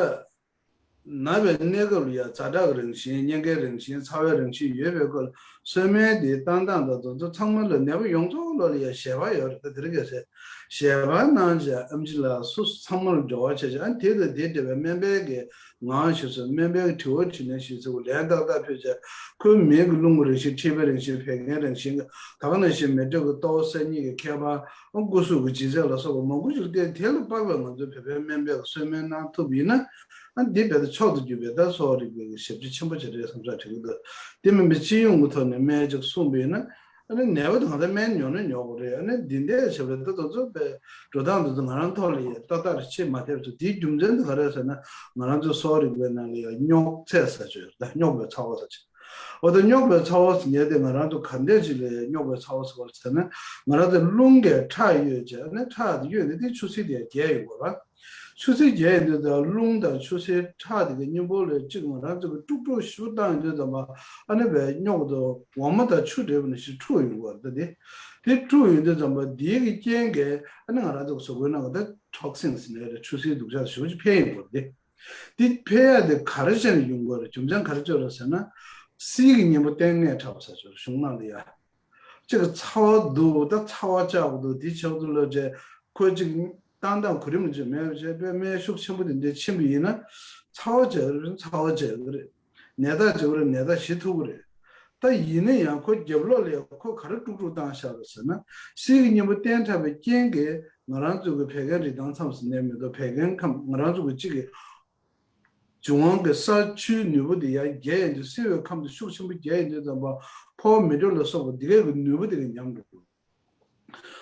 ན་བའི་གནས་སྐབས་ལ་ཡ་ཛ་དྲག་གི་རང་བཞིན་གཉན་ཁའི་རང་བཞིན་ཚ་བའི་རང་བཞིན་ཡོད་པའི་སྐོར་གསོལ་སྨན་འདི་བཏང་སྟངས་དང་དེ་ཚོ་ཚང་མ་ལ་ནད་པ་ཡོངས་རྫོགས་ལོ་ལ་ཡ་ཞལ་པར་ཡོད་རེད། ད་དེ་རིང་ཁ་སང་ ཞལ་པར་གནང་བྱས་ཨེམ་ཆི་ལགས་སུ་ཚང་མར་འབྲེལ་བ་བྱས་བྱས། ཨ་ནི་དེ་དང་དེ་འབྲེལ་བའི་སྨན་པའི་གི་ངག་ཞུས་ཚུལ། སྨན་པའི་གི་དྲི་བ་དྲིས་ལན་ཞུས་ཚུལ། ལན་ཏག་ཏག་ཕུལ་བྱས། ཁོའི་མིང་གི་རླུང་གི་རང་བཞིན། མཁྲིས་པའི་རང་བཞིན། བད་ཀན་རང་བཞིན། ད་ག་ནང་བཞིན་མེ་དྲོད་ཀྱི་ལྟོ་བ་གསར་རྙིང་གི་ཁྱད་པར། ཨ་སྐུ་གཟུགས་ཀྱི་ལྗིད་ཚད་ལ་སོགས་པ་མང་པོ་ཞིག་བལྟས། དེ་ལ་དཔག་པའི་ང་ཚོའི་བོད་པའི་སྨན་པས་གསོལ་སྨན་གནང་ཐུབ་ཡིན་ན། ཨ་འདི་རྦད་དེ་མཆོག་ཏུ་གྱུར་པའི་ད་གསོ་བ་རིག་པའི་ཞབས་ཕྱི་ཆེན་པོ་ཅིག་རེད་བསམ་ས་དྲན་གྱི་འདུག་དེ་མིན་པའི་སྤྱི་ཡོངས་ཀྱི་ཐོག་ནས་སྨན་ཅིག་གསུངས་པ་ཡིན་ན། ཨ་ནི་ནད་པ་དང་ད་སྨན་ཉོ་ན་ཉོ་དགོས་རེད། ཨ་ནི་འདི་འདྲའི་བྱས་པ་རེད། ད་དེ་ཚོ་དཔེ་འགྲོ་སྟངས་དེ་ཚོ་ང་རང་ཐོག་ལ་ཡ་ཏག་ཏག་རེད། ཆེས་མ་ཐེབས་སོ། དེའི་རྒྱུ་མཚན་དེ་ག་རེ་ཟེར་ན། ང་རང་ཚོའི་གསོ་བ་རིག་པའི་ནང་ལ་ཡ་རྙོག་ཚད་ཟེར་ཅིག་ཡོད་རེད། ད་རྙོག་པའི་ཚ་བ་ཟེར་ཅིག་འོ་ད་རྙོག་པའི་ཚ་བ་ཟེར་མཁན་དེ་ང་རང་ཚོ་ག་འདྲས་ཅིག་ལ་རྙོག་པའི་ཚ་བ་ཟེར་བ་ཟེར་ན། ང་རང་ཚོ་རླུང་གིས་ཁྲག་གཡོས་བྱས། ཨ་ནི་ཁྲག་དེ་གཡོས་ནས་དེ་ཆུ་སེར་དེ་ཡ་རྒྱས་ཡོང་གི་རེད། ཆུ་སེར་རྒྱས་ཡོང་དུས་ཙམ་པ་རླུང་དང་ཆུ་སེར་ཁྲག་དེ་གི་གཉིས་པོ་ལ་གཅིག་ང་རང་ཚོ་གི་དཀྲུག་དཀྲུག་ཞེ་པོ་བཏང་ཡོང་དུས་ཙམ་པ། ཨ་ནི་བའི་རྙོག་དེ་འོ་མ་དང་ཆུ་འདྲེས་པ་ནང་བཞིན་འཁྲུགས་ཡོང་གི་རེད། ད་དེ་དེ་འཁྲུགས་ཡོང་དུས་ཙམ་པ་དེའི་གི་རྐྱེན་གྱིས་ཨ་ནི་ང་རང་ཚོ་གི་གཟུགས་པོའི་ནང་གི་ད་ཊོག་སིན་ཟེར་ནའི་རེད། ཆུ་སེར་དུག་ཆགས་ཞེ་པོ་ཅིག་འཕེལ་ཡོང་གི་རེད། དེ་འཕེལ་ཡ་དེ་ག་རེ་བྱས་ནས་ཡོང་གི་རེད། རྒྱུ་མཚན་ག་རེ་བྱས་རེད་ཟེར་ན། གསེར་གྱི་གཉེན་པོ་སྟེང་ནས་འཁྲབ་ས་ཆོག་གཞུང་ནང་ལ་ཡ། གཅིག་གི་ཚ་བ་འདུག་ད་ཚ་བ་བཅག་འདུག་དེ་ཆགས་འདུག་ལབ་བྱས། ཁོ་གཅིག་བཏང་སྟངས་གོ་རིམ་གཅིག་མེད་པ་བྱས། དཔེ་སྨན་ཤུགས་ཆེན་པོ་དེ་འདྲ་ཕྱིན་པ་ཡིན་ན། ཚ་བ་བཅག་གི་རེད། ཚ་བ་བཅག་གི་རེད། ནད་རྟགས་བཅག་གི་རེད། ནད་རྟགས་ཞི་ཐུབ་ཀྱི་རེད། ད་ཡིན་ན་ཡང་ཁོ་རྒྱབ་ལོགས་ལ་ཁོ་ག་རེ་དཀྲུག་དཀྲུག་བཏང་བཞག་རེད་ཟེར་ན། གསེར་གྱི་གཉེན་པོ་བསྟེན་དྲགས་པའི་རྐྱེན་གྱིས་ང་རང་ཚོ་གི་བད་ཀན་རིགས་དྭངས་མཚམས་ཟེར་ནའི་མི་འདུག་བད་ཀན་ཁམས་ང་རང་ཚོ་གི་གཅིག་གི་འབྱུང་བ་གི་ས་ཆུའི་ནུས་པ་དེ་ཡར་རྒྱས་ཡོང་དུས། བསིལ་བའི་ཁམས་དེ་ཤུགས་ཆེན་པོ་རྒྱས་ཡོང་དུས་ཙམ་པ། ཕོ་བ་མེ་དྲོད་ལ་སོགས་པ་འདི་གའི་གི་ནུས་པ་དེ་ག་ཉམས་འགྲོ་གི།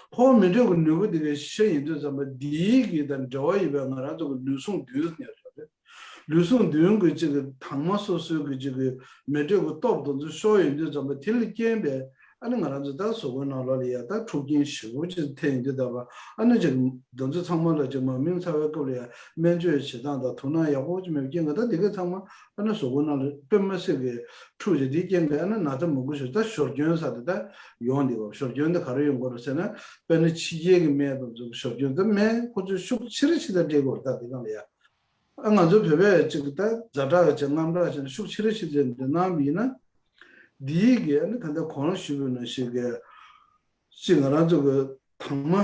ཕོ་བ་མེ་དྲོད་ཀྱི་ནུས་པ་དེ་ག་ཤ་ཡིན་དུས་ཙམ་པ། འདིའི་གི་དང་འབྲེལ་བ་ཡོད་པའི་ང་རང་ཚོ་གི་ལུས་ཟུངས་བདུན་ཟེར་ཡོད་རེད། ལུས་ཟུངས་བདུན་གྱི་གཅིག་གི་དྭངས་མ་སོ་སོའི་གི་གཅིག་གི་མེ་དྲོད་ཀྱི་སྟོབས་དེ་ཚོ་ཤོར་ཡོང་དུས་ཙམ་པ། དེ་ལ་རྐྱེན་པས་ཨ་ནི་ང་རང་ཚོ་ད་གཟུགས་པོའི་ནང་ལོགས་ལ་ཡ་ད་འཁྲུག་རྐྱེན་ཞེ་པོ་ཅིག་ཐེབས་ཡོང་དུས་ཙམ་པ། ཨ་ནི་ཅིག་དེ་ཚོ་ཚང་མ་ལ་ཅིག་མ་སྨིན་ཚར་བའི་སྐབས་ལ་ཡ་སྨན་བཅོས་བྱེད་སྟངས་དང་དོ་སྣང་ཡག་པོ་ཅིག་མེད་པའི་རྐྱེན་གྱིས། ད་དེ་ག་ཚང་མ་ཨ་ནི་གཟུགས་པོའི་ནང་ལ་དཔེ་མི་སྲིད་ཀྱི་འཁྲུག་བྱས། དེའི་རྐྱེན་གྱིས་ཨ་ནི་ན་ཚ་མང་པོ་ཞིག་ད་ཞོར་སྐྱོན་ཟེར་དེ་ད་ཡོང་བསྡད་ཡོད། ཞོར་སྐྱོན་དེ་ག་རེ་ཡོང་གི་རེད་ཟེར་ན། དཔེར་ན་ཕྱི་རྒྱལ་གྱི་སྨན་དེ་ཚོ་ཞོར་སྐྱོན་དེ། སྨན་ཁོ་ཚོས་ཤུགས་ཆེ་རུ་ཆེ་ད་སྤྲད་ཀྱི་ཡོད་རེད། ད་དེ་སྒང་ལ་ཡ། ཨ་ང་ཚོ་བོད་པས་ཅིག་ད་ཛ་དྲག་བྱས་རྔམ་དྲག་བྱས་ནས་ཤུགས་ཆེ་རུ་ཆེ་ཙམ་འདི་གནང་བ་ཡིན་ན། འདིའི་གི་ཨ་ནི་ད་ལྟ་གོང་ཞུས་པ་ནང་བཞིན་གྱི་ཅིག་ང་རང་ཚོ་གི་དྭངས་མ་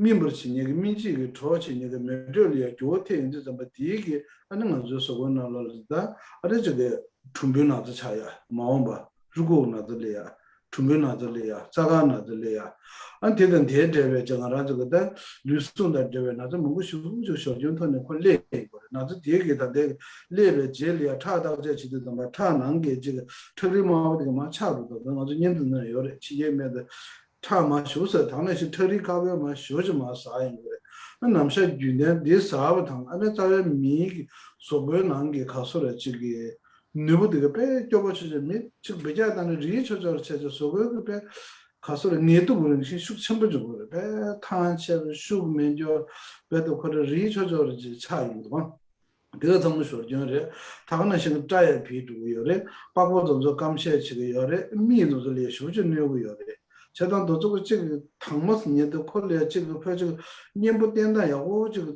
སྨིན་པར་བྱེད་མཁན་གྱི། སྨིན་བྱེད་ཀྱི་གྲོགས་བྱེད་མཁན་གྱི་མེ་དྲོད་ལ་ཡ་འགྱུར་བ་ཐེབས་ཡོང་དུས་ཙམ་པ། དེའི་གི་ཨ་ནི་ང་ཚོའི་གཟུགས་པོའི་ནང་ལོགས་ལ་ད་ཨ་ནི་ཅིག་གི་གྲུམ་བུའི་ན་ཚ་ཆགས་ཡ། མ་འོངས་པ་རུས་ཁོག་ན་ཚ་ལ་ཡ། གྲུམ་བུའི་ན་ཚ་ལ་ཡ། རྩ་ཁ་ན་ཚ་ལ་ཡ། ཨ་དེ་དང་དེའི་འབྲེལ་བའི་ཅིག་ང་རང་ཚོ་གི་ད་ལུས་ཟུངས་དང་འབྲེལ་བའི་ན་ཚ་མང་པོ་ཞེ་པོ་ཅིག་ཞོར་སྐྱོན་ཐོག་ནས་ཁོ་སླེབས་ཡོང་གི་རེད། ན་ཚ་དེ་གི་ད་ལྟའི་སླེབས་པའི་རྗེས་ལ་ཡ་ཁྲག་བརྟག་དཔྱད་བྱེད་དུས་ཙམ་པ། ཁྲག་ནང་གི་ཅིག་ཁྲག་རིལ་དམར་པོ་དེ་གི་མར་ཆག་འགྲོ་འདུག་ང་ཚོ་བརྙན་དུ་ན་ཡོད་རེད། ཕྱི་རྒྱལ་སྨན་དེ་ཁྲག་མར་ཞུགས་ཟེར། ད་ནང་བཞིན་ཁྲག་རིལ་དཀར་པོའི་མར་ཞུགས་ཅིག་མར་ཟག་ཡོང་གི་རེད། ཨ་ནམ་ཞག་རྒྱུན་ལྡན་འདི་ཟག་པ་དང་། ཨ་ནི་རྩ་བའི་མིའི་གི་གཟུགས་པོའི་ནང་གི་ག་སོ་ར་ཅིག་གི་ནུས་པ་དེ་ག་དཔེ་སྐྱོ་པོ་ཆེ་ཆེ། མི་གཅིག་འབུད་རྒྱག་བཏང་ནས་རིལ་ཆོག་ཆོག་རེ་བྱས་བྱས། གཟུགས་པོའི་གི་དཔེ་ག་སོ་རེ་ངལ་དུབ་རང་བཞིན་ཤུགས་ཆེན་པོ་འབྱུང་གི་རེད། དཔེ་ཐང་ཆད་པ། ཤུགས་མེད་འགྱུར། དཔེ་དེ་ཁོ་རང་རིལ་ཆོག་ཆོག་རེ་ཅིག་ཆགས་ཡོང་གི་འདུག་དེ་ག་ཚང་མ་ཞོར་སྐྱོན་རེད། ད་ག་ནང་བཞིན་སྐྲ་ཡང་འཕེལ་འགྲོ་གི་ཡོད་རེད། པགས་པ་དེ་ཚོ་སྐམ་ཤས་བྱེད་ཀྱི་ཡོད་རེད། མིག་དེ་ཚོ་ལ་ཡ་ཞེ་པོ་ཅིག་གནོད་ཀྱི་ཡོད་རེད། བྱས་ཙང་དེ་ཚོ་གི་གཅིག་གི་དྭངས་མ་ཟེར་མཁན་དེ་ཁོ་ལ་ཡ་གཅིག་གི་ཕར་ཅིག་གཉེན་པོ་བསྟེན་སྟངས་ཡག་པོ་ཅིག་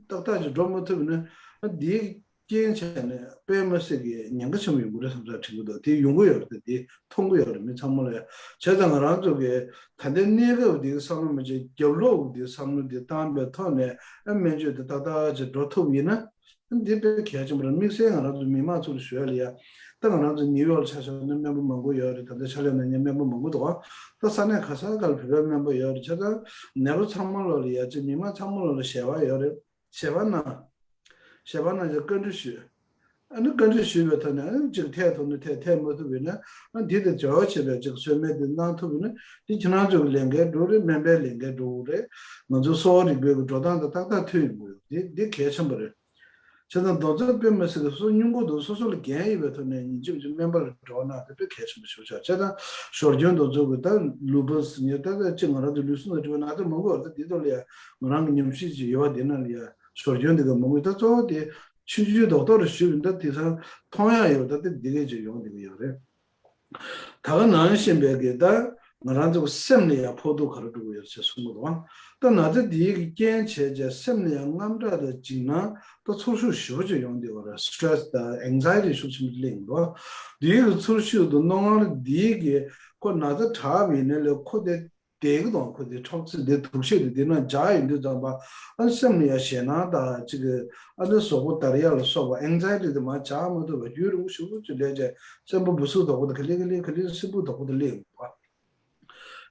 ཏག་ཏག་ཅིག་འགྲོ་མ་ཐུབ་ན། ཨ་འདིའི་རྐྱེན་བྱས་ནས་དཔེ་མི་སྲིད་ཀྱི་ཉེན་ཁ་ཆེན་པོ་ཡོང་གི་རེད་བསམ་ས་དྲན་གྱི་འདུག་དེ་ཡོང་གི་ཡོད་རེད། དེ་མཐོང་གི་ཡོད་རེད། མི་ཚང་མ་ལ་ཡ། བྱས་ཙང་ང་རང་ཚོ་གི་ད་ལྟའི་གནས་སྐབས་འདིའི་བསམ་བློ་མ་བྱས། རྒྱབ་ལོགས་འདིའི་བསམ་བློ་འདི་བཏང་པའི་ཐོག་ནས། ཨ་སྨན་བཅོས་འདི་ཏག་ཏག་ཅིག་འགྲོ་ཐུབ་ཡིན་ན། ཨ་འདི་དཔེ་གལ་ཆེན་པོ་རེད། དམིགས་བསལ་ང་རང་ཚོ་མི་མང་ཚོ་ལ་ཞུ་ཡ་ལ་ཡ། ད་ང་རང་ཚོ་ནིའུ་ཡོག་ལ་ཆ་བཞག་ན་སྨན་པ་མང་པོ་ཡོད་རེད། ད་ལྟ་ཕྱག་ལས་གནང་མཁན་སྨན་པ་མང་པོ་འདུག་ད་ས་གནས་ག་ས་ག་ལ་བོད་པའི་སྨན་པ་ཡོད་རེད། བྱས་ཙང་ནད་པ་ཚང་མ་ལོགས་ལ་ཡ། ཅིག་མི་མང་ཚང་མ་ལོགས་ལ་ཞལ་པར་ཡོད་རེད། ཞལ་པར་གནང་། ཞལ་པར་གནང་བྱས་བཀའ་འདྲི་ཞུས། ཨ་ནི་བཀའ་འདྲི་ཞུས་པའི་ཐོག་ནས། ཨ་ནི་ཅིག་ཐད་ཐུབ་ན་ཐད། ཐད་མ་ཐུབ་པ་ཡིན་ན། ཨ་འདི་དང་འབྲེལ་བ་བྱས་པའི་ཅིག་གསོལ་སྨན་དེ་གནང་ཐུབ་པ་ཡིན་ན། འདི་ཁྱེད་རང་ཚོ་གི་ལས་འགན་འགྲུབ་རེད། སྨན་པའི་ལས་འགན་འགྲུབ་རེད། ང་ཚོ་གསོ་བ་རིག་པའི་གི་འགྲོ་སྟངས་དང་ཏག་ཏག་མཐུན་ཡོང་གི་ཡོད། འདི་འདི་གལ་ཆེན་པོ་རེད། བྱས་ཙང་དེ་ཚོ་དཔེ་མི་སྲིད་ཀྱི་སོ་སོ་སྙིང་པོ་དང་སོ་སོ་ལ་འགན་ཡོད་པའི་ཐོག་ནས་ཉིན་གཅིག་མིན་གཅིག་སྨན་པ་ལ་འགྲོ་གནང་དེ་དཔེ་གལ་ཆེན་པོ་ཞིག་ཆགས། བྱས་ཙང་ཞོར་སྐྱོན་དེ་ཚོ་གི་ད་ལུ་པ་ཟེར་མཁན་ད་ད་ཅིག་ང་རང་ཚོ་ལུས་ཟུངས་དང་འབྲེལ་བའི་ན་ཚ་མང་པོ་ཡོད་རེད། ད་འདི་ཐོག་ལ་ཡ་ང་རང་གི་ཉམས་ཞིབ་ཅིག་ཡོད་པ། འདི་ནང་ལ་ཡ་ཞོར་སྐྱོན་དེ་ག་མང་པོ། ད་གཙོ་བོ་དེ་ཆུང་ཆུང་རྡོག་རྡོག་རེ་ཞུས་པ་ཡིན་ན། ད་དེང་སང་མཐོང་ཡག་ཡོད། ད་དེ་འདི་གས་ཅིག་ཡོང་བསྡད་ཀྱི་ཡོད་རེད། ད་ག་ནང་བཞིན་པའི་གི་ད་ང་རང་ཚོ་གི་སེམས་ལ་ཡང་ཕོག་ཐུག་ག་རེ་འགྲོ་གི་ཡོད་ཅེས་གསུང་གི་འདུག་ད་ན་ཚ་འདིའི་གི་རྐྱེན་བྱས་བྱས་སེམས་ལ་ཡང་དངངས་སྐྲག་དང་འཇིགས་སྣང་དང་ཚོར་ཤུགས་ཞེ་པོ་ཅིག་ཡོང་བསྡད་ཡོད་རེད། སི་ཊེ་རེ་སི་དང་ཨེང་ཛའི་ཊི་ཤུགས་ཆེན་པོ་སླེབས་ཡོང་གི་འདུག་འདིའི་གི་ཚོར་ཤུགས་དང་རྣོ་ངར་འདིའི་གི་ཁོ་ན་ཚ་དྲག་པ་ཡིན་ནའི་ལས་ཁོ་དེ་ བསྡད་ཀྱི་འདུག་ཁོ་དེ་འཕྲོག་རྩིས་དེ་དུག་ཤེད་དེ་དེ་ན་འཇགས་ཡོང་དུས་ཙམ་པ། ཨ་སེམས་ལ་ཡང་ཞེད་སྣང་དང་གཅིག་གི་ཨ་ནི་གཟུགས་པོ་འདར་ཡག་ལ་སོགས་པ་ཨེང་ཛའི་ཊི་དེ་མར་འཇགས་མ་ཐུབ་པ་རྒྱུན་རིང་པོ་ཞེ་པོ་ཅིག་སླེབས་བྱས་སེམས་པ་སྦུ་སུབ་དོག་པོ་དང་ག་ལེ་ག་ལེ་ག་ལེ་སིབ་སྦུག་དོག་པོ་དེ་སླེབས་ཡོང་གི་འདུག་བྱས་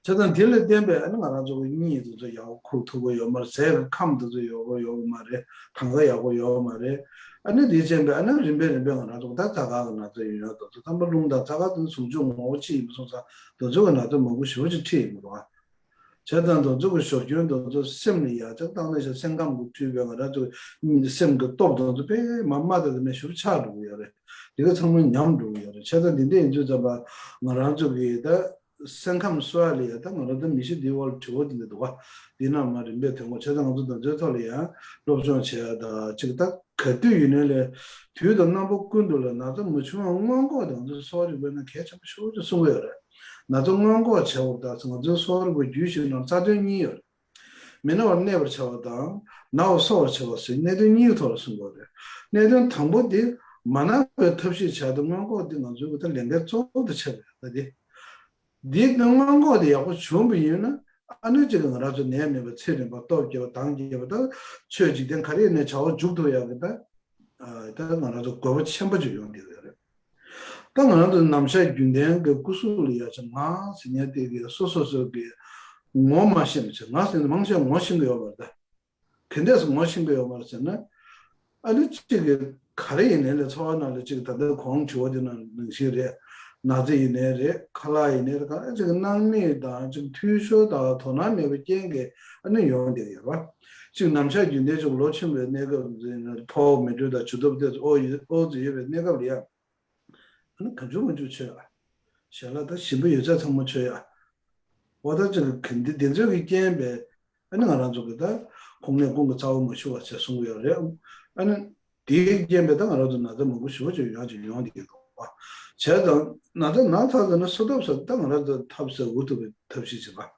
ཙང་དེ་ལ་བརྟེན་པའི་ཨ་ནི་ང་རང་ཚོ་གི་གཉིད་དེ་ཚོ་ཡག་པོ་ཁུག་ཐུབ་ཀྱི་ཡོད་མ་རེད། ཟས་ཀྱི་ཁམས་དེ་ཚོ་ཡག་པོ་ཡོད་ཀྱི་མ་རེད། གྲངས་ཀ་ཡག་པོ་ཡོད་ཀྱི་མ་རེད། ཨ་ནི་དེ་བྱས་པའི་ཨ་ནི་རིམ་པས་རིམ་པས་ང་རང་ཚོ་གི་ད་རྩ་དཀར་གྱི་ན་ཚ་ཡོད་ཡོད་དེ་ཚོ། དང་པོ་རླུང་དང་རྩ་དཀར་དེ་ཟུང་འཇུག་ངོ་བོ་གཅིག་ཡིན་པ་སོང་ཙང་དེ་ཚོ་གི་ན་ཚ་མང་པོ་ཞེ་པོ་ཅིག་ཁྲིད་ཡོང་གི་འདུག་ཨ། བྱས་ཙང་དེ་ཚོ་གི་ཞོར་སྐྱོན་དེ་ཚོ་སེམས་ལ་ཡག་ཅིག་བཏང་ནས་ཤ་སེམས་ཁམས་ཀྱི་འཁྲུལ་པའི་ང་རང་ཚོ་སེམས་ཀྱི་སྟོབས་དེ་ཚོ་དཔེ་མ་མ་དེ་ཚོ་མེད་ཞུ་ཆག་འགྲོ་གི་ཡོད་རེད། དེ་ག་ཚང་མ་ཉམས་འགྲོ་གི་ཡོད་རེད། བྱས་ཙང་འདི་འདྲ་ཡིན་དུས་ཙམ་པ་ང་རང་ཚོ་གི་ད་སེམས་ཁམས་གསོ་ཡག་ལ་ཡ་ད་ང་རང་ད་མི་ཤི་འདི་བར་དྲི་བ་འདི་འདྲ་འདུག་ག་འདི་ན་མ་རིམ་པས་ཐོན་གོ། བྱས་ཙང་ང་ཚོ་དེ་ཚོའི་ཐོག་ལ་ཡང་སློབ་སྦྱོང་བྱེད་ཡག་ད་ཅིག་ད་ག་དུས་ཡིན་ནའི་ལས་དུས་དང་རྣམ་པ་ཀུན་ཏུ་ལ་ན་ཚ་མ་བྱུང་བ་སྔོན་འགོག་དང་ཚོ་གསོ་བ་རིག་པའི་ནང་གལ་ཆེན་པོ་ཤོར་ཅིག་གསུང་གི་ཡོད་རེད། ན་ཚ་སྔོན་འགོག་བྱས་པ་དང་ང་ཚོའི་གསོ་བ་རིག་པའི་རྒྱུད་ཞིག་ནང་རྩ་དོན་གཉིས་ཡོད་རེད། མི་ན་བར་གནས་པར་བྱ་བ་དང་ན་བ་གསོ་བར་བྱ་བ་ཟེར་གནད་དོན་གཉིས་ཐོག་ལ་གསུངས་པ་རེད། གནད་དོན་དང་པོ་དེ་མ་ན་བའི་ཐབས་ཤེས་བྱ་སྟེ་སྔོན་འགོག་དེ་ང་ཚོའི་གི་ད་ལས་འགན་གཙོ་བོ་དེ་ཆགས་པ་རེད། ད་དེ་འདི་ནི་སྔོན་འགོག་དེ་ཡག་པོ་བྱུང་བ་ཡིན་ན་ཨ་ནི་གཅིག་གི་ང་རང་ཚོ་ནད་མེད་པ་ཚེ་རིང་པ་སྟོབས་རྒྱས་པ་མདངས་རྒྱས་པ་དང་ཆོས་འཇིག་རྟེན་ག་རེ་ཡིན་ནའི་བྱ་བ་མཇུག་ཐུག་ཡག་གི་ད་ད་ང་རང་ཚོ་དགོས་པ་ཆེན་པོ་ཅིག་ཡོང་བསྡད་ཡོད་རེད། ད་ང་རང་ཚོ་ནམ་ཞག་རྒྱུན་ལྡན་གྱི་སྐུ་གཟུགས་ལ་ཡ་ཆ་ང་ཟེར་མཁན་དེ་གི་སོ་སོ་སོ་གི་ངོ་མ་ཤེས་མི་ཆེ། ང་ཟེར་ན་མང་ཆེ་ངོ་ཤེས་ཀྱི་ཡོད་པ་རེད། ད་ག་འདྲས་སུ་ངོ་ཤེས་ཀྱི་ཡོད་པ་རེད་ཟེར་ན། ཨ་ནི་གཅིག་གི་ག་རེ་ཡིན་ནའི་ལས་འཚོ་བ་ནང་ལ་གཅིག་ད་ལྟ་གོང་དྲི་བ་དེ་ནང་ནང་བཞིན་རེད། ན་ཚ་ཡིན་ནའི་རེད། ཁ་ལག་ཡིན་ནའི་རེད། ག་རེ་གཅིག་གི་སྣང་མེད་དང་གཅིག་འཐུས་ཤོར་དང་དོ་སྣང་མེད་པའི་རྐྱེན་གྱིས་ཨ་ནི་ཡོང་བསྡད་ཡོད་པ། གཅིག་ནམ་ཞག་རྒྱུན་ལྡན་གཅིག་ལོ་ཆེན་པོའི་གནས་སྐབས་ཕོ་མི་འགྲོ་དང་ཇུས་གཏོགས་དེ་ཚོ་ཨོ་ཡོད་ཨོ་ཚོ་ཡོད་པའི་གནས་སྐབས་ལ་ཡ། ཨ་ནི་གང་བྱུང་མང་བྱུང་མཆོད་ཡ། ཞལ་ལག་དང་ཞིམ་པོ་ཡོད་ཚད་ཚང་མ་མཆོད་ཡ། འོ་ད་ཅིག་གི་འདི་འདི་ཚོའི་གི་རྐྱེན་པས་ཨ་ནི་ང་རང་ཚོ་གི་ད་ཁོང་ནས་ཁོང་གི་རྩ་བ་མ་ཞུ་བ་ཞེས་གསུང་གི་ཡོད་རེད། ཨ་ནི་དེའི་རྐྱེན་པས་ད་ང་རང་ཚོ་ན་ཚ་མང་པོ་ཞེ་པོ་ཅིག་ཡོང་ཅིག་ཡོང་བསྡད་ཀྱི་འདུག་བ། བྱས་ཙང་ན་ཚ་ན་ཚ་ཟེར་ན་གསོ་ཐབས་ཟེར་ད་ང་རང་ཚོ་ཐབས་ཟེར་འུ་ཐུག་པའི་ཐབས་ཤེས་བྱེད་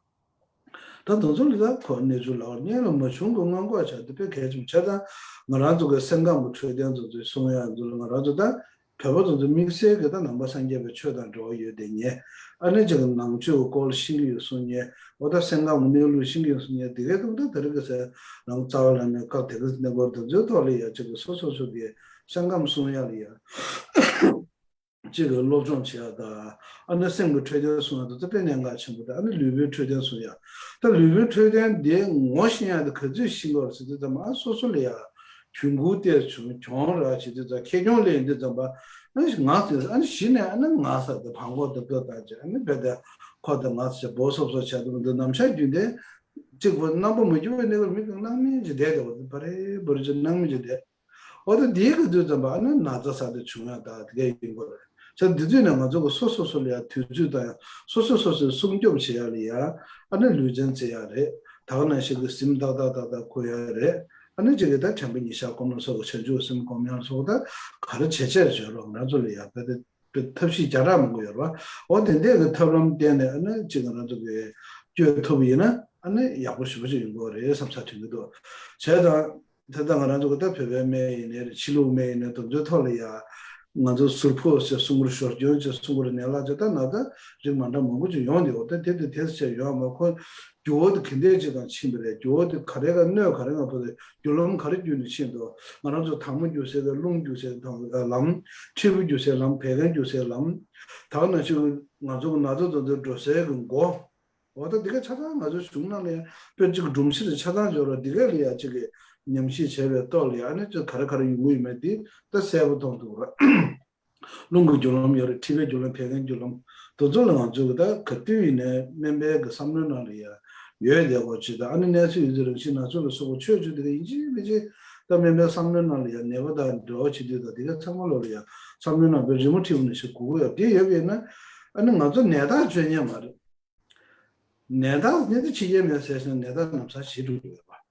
པ། ད་དེ་ཚོ་ལ་ད་ཁོ་གནས་ཚུལ་ལ་བར་གཉེན་ལ་མ་བྱུང་གི་སྔོན་འགོག་བྱ་དེ་དཔེ་གལ་ཆེན་པོ་ཆགས། ད་ང་རང་ཚོ་གི་སེམས་ཁམས་ཀྱི་འཕྲོད་བསྟེན་ཚོ་ཚོའི་གསུང་ཡ་ཚོ་ལ་ང་རང་ཚོ་ད་བོད་པ་ཚོ་ཚོ་དམིགས་བསལ་གྱི་ད་ནང་པ་སངས་རྒྱས་པའི་ཆོས་དང་འབྲེལ་བ་ཡོད་དེ་ཉེ། ཨ་ནི་ཅིག་གི་ནང་ཆོས་ཀྱི་སྐོར་ལ་ཤེས་ཀྱི་ཡོད་གསུང་ཉེ། འོ་ད་སེམས་ཁམས་ཀྱི་གནས་ལུགས་ཤེས་ཀྱི་ཡོད་གསུང་ཉེ། དེ་གའི་ཐོག་ད་དེ་རིང་གི་སེ་རང་རྩ་བ་ལ་ནས་སྐབས་དེ་གའི་གནས་སྐོར་དེ་ཚོའི་ཐོག་ལ་ཡ་ཅིག་གི་སོ་སོ་སོ་གི་སེམས་ཁམས་སྲུང་ཡ་ལ་ཡ། གཅིག་གི་སློབ་སྦྱོང་བྱེད་ཡ་དང་། ཨ་ནི་སེམས་ཀྱི་འཕྲོད་བསྟེན་སྲུང་ཡ་དང་དེ་དཔེ་གནད་འགག་ཆེན་པོ་དང་། ཨ་ནི་ལུས་པོའི་འཕྲོད་བསྟེན་སྲུང་ཡ། ད་ལུས་པོའི་འཕྲོད་བསྟེན་དེ་ངོ་ཤེས་ཡ་དེ་ག་ཚོད་ཤེས་དགོས་ཟེར་དུས་ཙམ་ཨ་སོ་སོ་ལ་ཡ་གྱོང་གུན་གཏད་བྱུང་གྱོང་ར་བྱེད་དུས་ཙམ་ཁེ་གྱོང་ལེན་དུས་ཙམ་པ་ཨ་ནི་ང་ཟེར་ཨ་ནི་གཞི་ནས་ཨ་ནི་ང་ཟེར་དེ་བང་གོ་དེ་བོ་ད་ཅེ་ཨ་ནི་བེ་དེ་ཁོ་དེ་ང་ཟེར་བོ་སོབ་སོབ་བྱ་དུས་འདི་ནམ་ཞག་རྒྱུན་ལྡན་གཅིག་པོ་རྣམ་པ་མ་གྱུར་པའི་གནས་སྐབས་མི་གང་སྣང་མེད་ཅིག་བསྡད་དེ་བ་དེ་བ་རེ་བ་རེ་ཅིག་སྣང་མེད་ཅིག་བསྡད། འོ་ད་དེའི་གི་དུས་ཙམ་པ་ཨ་ནི་ན་ཚ་ས་དེ་བྱུང་ཡ་ད་དེ་གས་ཡིན་དགོས་རེད། ས་འདི་དུས་ནས་ང་ཚོ་གི་སོ་སོ་སོ་ལ་ཡ་དུས་ཚོད་དང་ཡང་སོ་སོ་སོ་སོའི་སྲུང་སྐྱོབ་བྱེད་ཡ་ལ་ཡ་ཨ་ནི་ལུས་རྩལ་རྩེ་ཡ་རེད། ད་ག་ནང་བཞིན་གི་གཟིམ་ཏག་ཏག་ཏག་ཏག་ཁུར་ཡ་རེད། ཨ་ནི་གཅིག་གི་ད་དྲན་པ་ཉེར་ཞག་སྒོམ་ལ་སོགས་བྱང་ཆུབ་སེམས་སྒོམ་ཡ་ལ་སོགས་ད་ག་རེ་བྱེད་བྱེད་བྱེད་རོགས་ང་ཚོ་ལ་ཡ་ད་དེ་ཐབས་ཤེས་བརྒྱ་ཕྲག་མང་པོ་ཡོད་རེད་བ། འོ་དེ་འདྲས་གི་ཐབས་ལམ་བསྟེན་ནས་ཨ་ནི་གཅིག་ང་རང་ཚོ་གི་སྐྱོབ་ཐུབ་ཡིན་ན་ཨ་ནི་ཡག་པོ་ཞེ་པོ་ཅིག་ཡོང་གི་རེད་བསམ་ས་དྲན་གི་འདུག་བྱས་ཙང་། དེ་ལྟར་ང་རང་ཚོ་གི་ད་བོད་པའི་སྨན་ཡིན་ནའི་རེད། ཕྱི་ལུགས་སྨན་ཡིན་ནའི་དེ་ཚོའི་ཐོག་ལ་ཡ། ང་ཚོ་ཟུར་ཕོག་ཟེར་གསུང་གི་རེད། ཞོར་སྐྱོན་ཟེར་གསུང་གི་རེད། ནད་ལག་ཅེས་ད་ན་ད་རིགས་མ་འདྲ་མང་པོ་ཅིག་ཡོང་དེ་འོ་ད་དེ་དེ་དེ་ཟེར་ཡོང་མ་ཁོ། རྒྱུ་བ་དེ་ག་འདྲས་ཅིག་དང་ཕྱིན་པ་རེད། རྒྱུ་བ་དེ་ག་རེ་ག་གནོད་ག་རེ་ང་ཕོ་རེད། རྒྱུ་ལམ་ག་རེ་བརྒྱུད་ནས་ཕྱིན་འདུག་ང་རང་ཚོ་དྭངས་མ་རྒྱུ་སའི་གི་རླུང་རྒྱུ་སའི་དང་ལམ། མཁྲིས་པ་རྒྱུ་སའི་ལམ། བད་ཀན་རྒྱུ་སའི་ལམ། ད་ག་ནང་བཞིན་ང་ཚོ་གི་ན་ཚ་དེ་ཚོ་འགྲོ་སའི་གི་མགོ། འོ་ད་འདི་ག་ཆ་ཚང་ང་ཚོའི་གཞུང་ནང་ལ་ཡང་དཔེ་གཅིག་སྒྲོམ་གཞི་རེ་ཆ་ཚང་འབྱོར་བ་འདི་ག་ལ་ཡང་གཅིག་གི་ཉམས་ཞིབ་བྱས་པའི་ཐོག་ལ་ཡང་ཨ་ནི་ཅིག་ག་རེ་ག་རེ་ཡོང་གི་ཡོད་མེད་འདི་ད་གསལ་པོ་མཐོང་ཐུབ་ར། རླུང་གི་རྒྱུ་ལམ་ཡོད་རེད། མཁྲིས་པའི་རྒྱུ་ལམ། བད་ཀན་རྒྱུ་ལམ། དེ་ཚོ་ལ་ང་ཚོ་གི་ད་ག་དུས་ཡིན་ནའི་སྨན་པའི་གི་བསམ་བློའི་ནང་ལ་ཡང་ཡོད་བསྡད་དགོས་ཅིག་ད་ཨ་ནི་གནས་ཚུལ་ཡོད་ཚད་རང་བཞིན་ན་ཚོད་ལ་སོགས་པ་ཆོས་བྱེད་འདི་ག་ཡིན་གཅིག་མིན་གཅིག་ད་སྨན་པའི་བསམ་བློའི་ནང་ལ་ཡང་ནད་པ་དང་འབྲེལ་བ་བྱེད་དུས་ད་འདི་ག་ཚང་མ་ལོ་ལ་ཡང་བསམ་བློའི་ནང་དཔེ་རི་མོ་བྲིས་པ་ནང་བཞིན་གོ་གི་ཡོད། འདི་ཡོད་པ་ཡིན་ན་ཨ་ནི་ང་ཚོ་ནད་རྟགས་བཅོས་ཉན་མ་རེད། ནད་རྟགས་ནི་དེ་ཕྱི་རྒྱལ་མེད་ཟེར་ཞིང་ནད་རྟགས་ནམ་སང་ཞི་འགྲོ་གི་ཡོད་པ།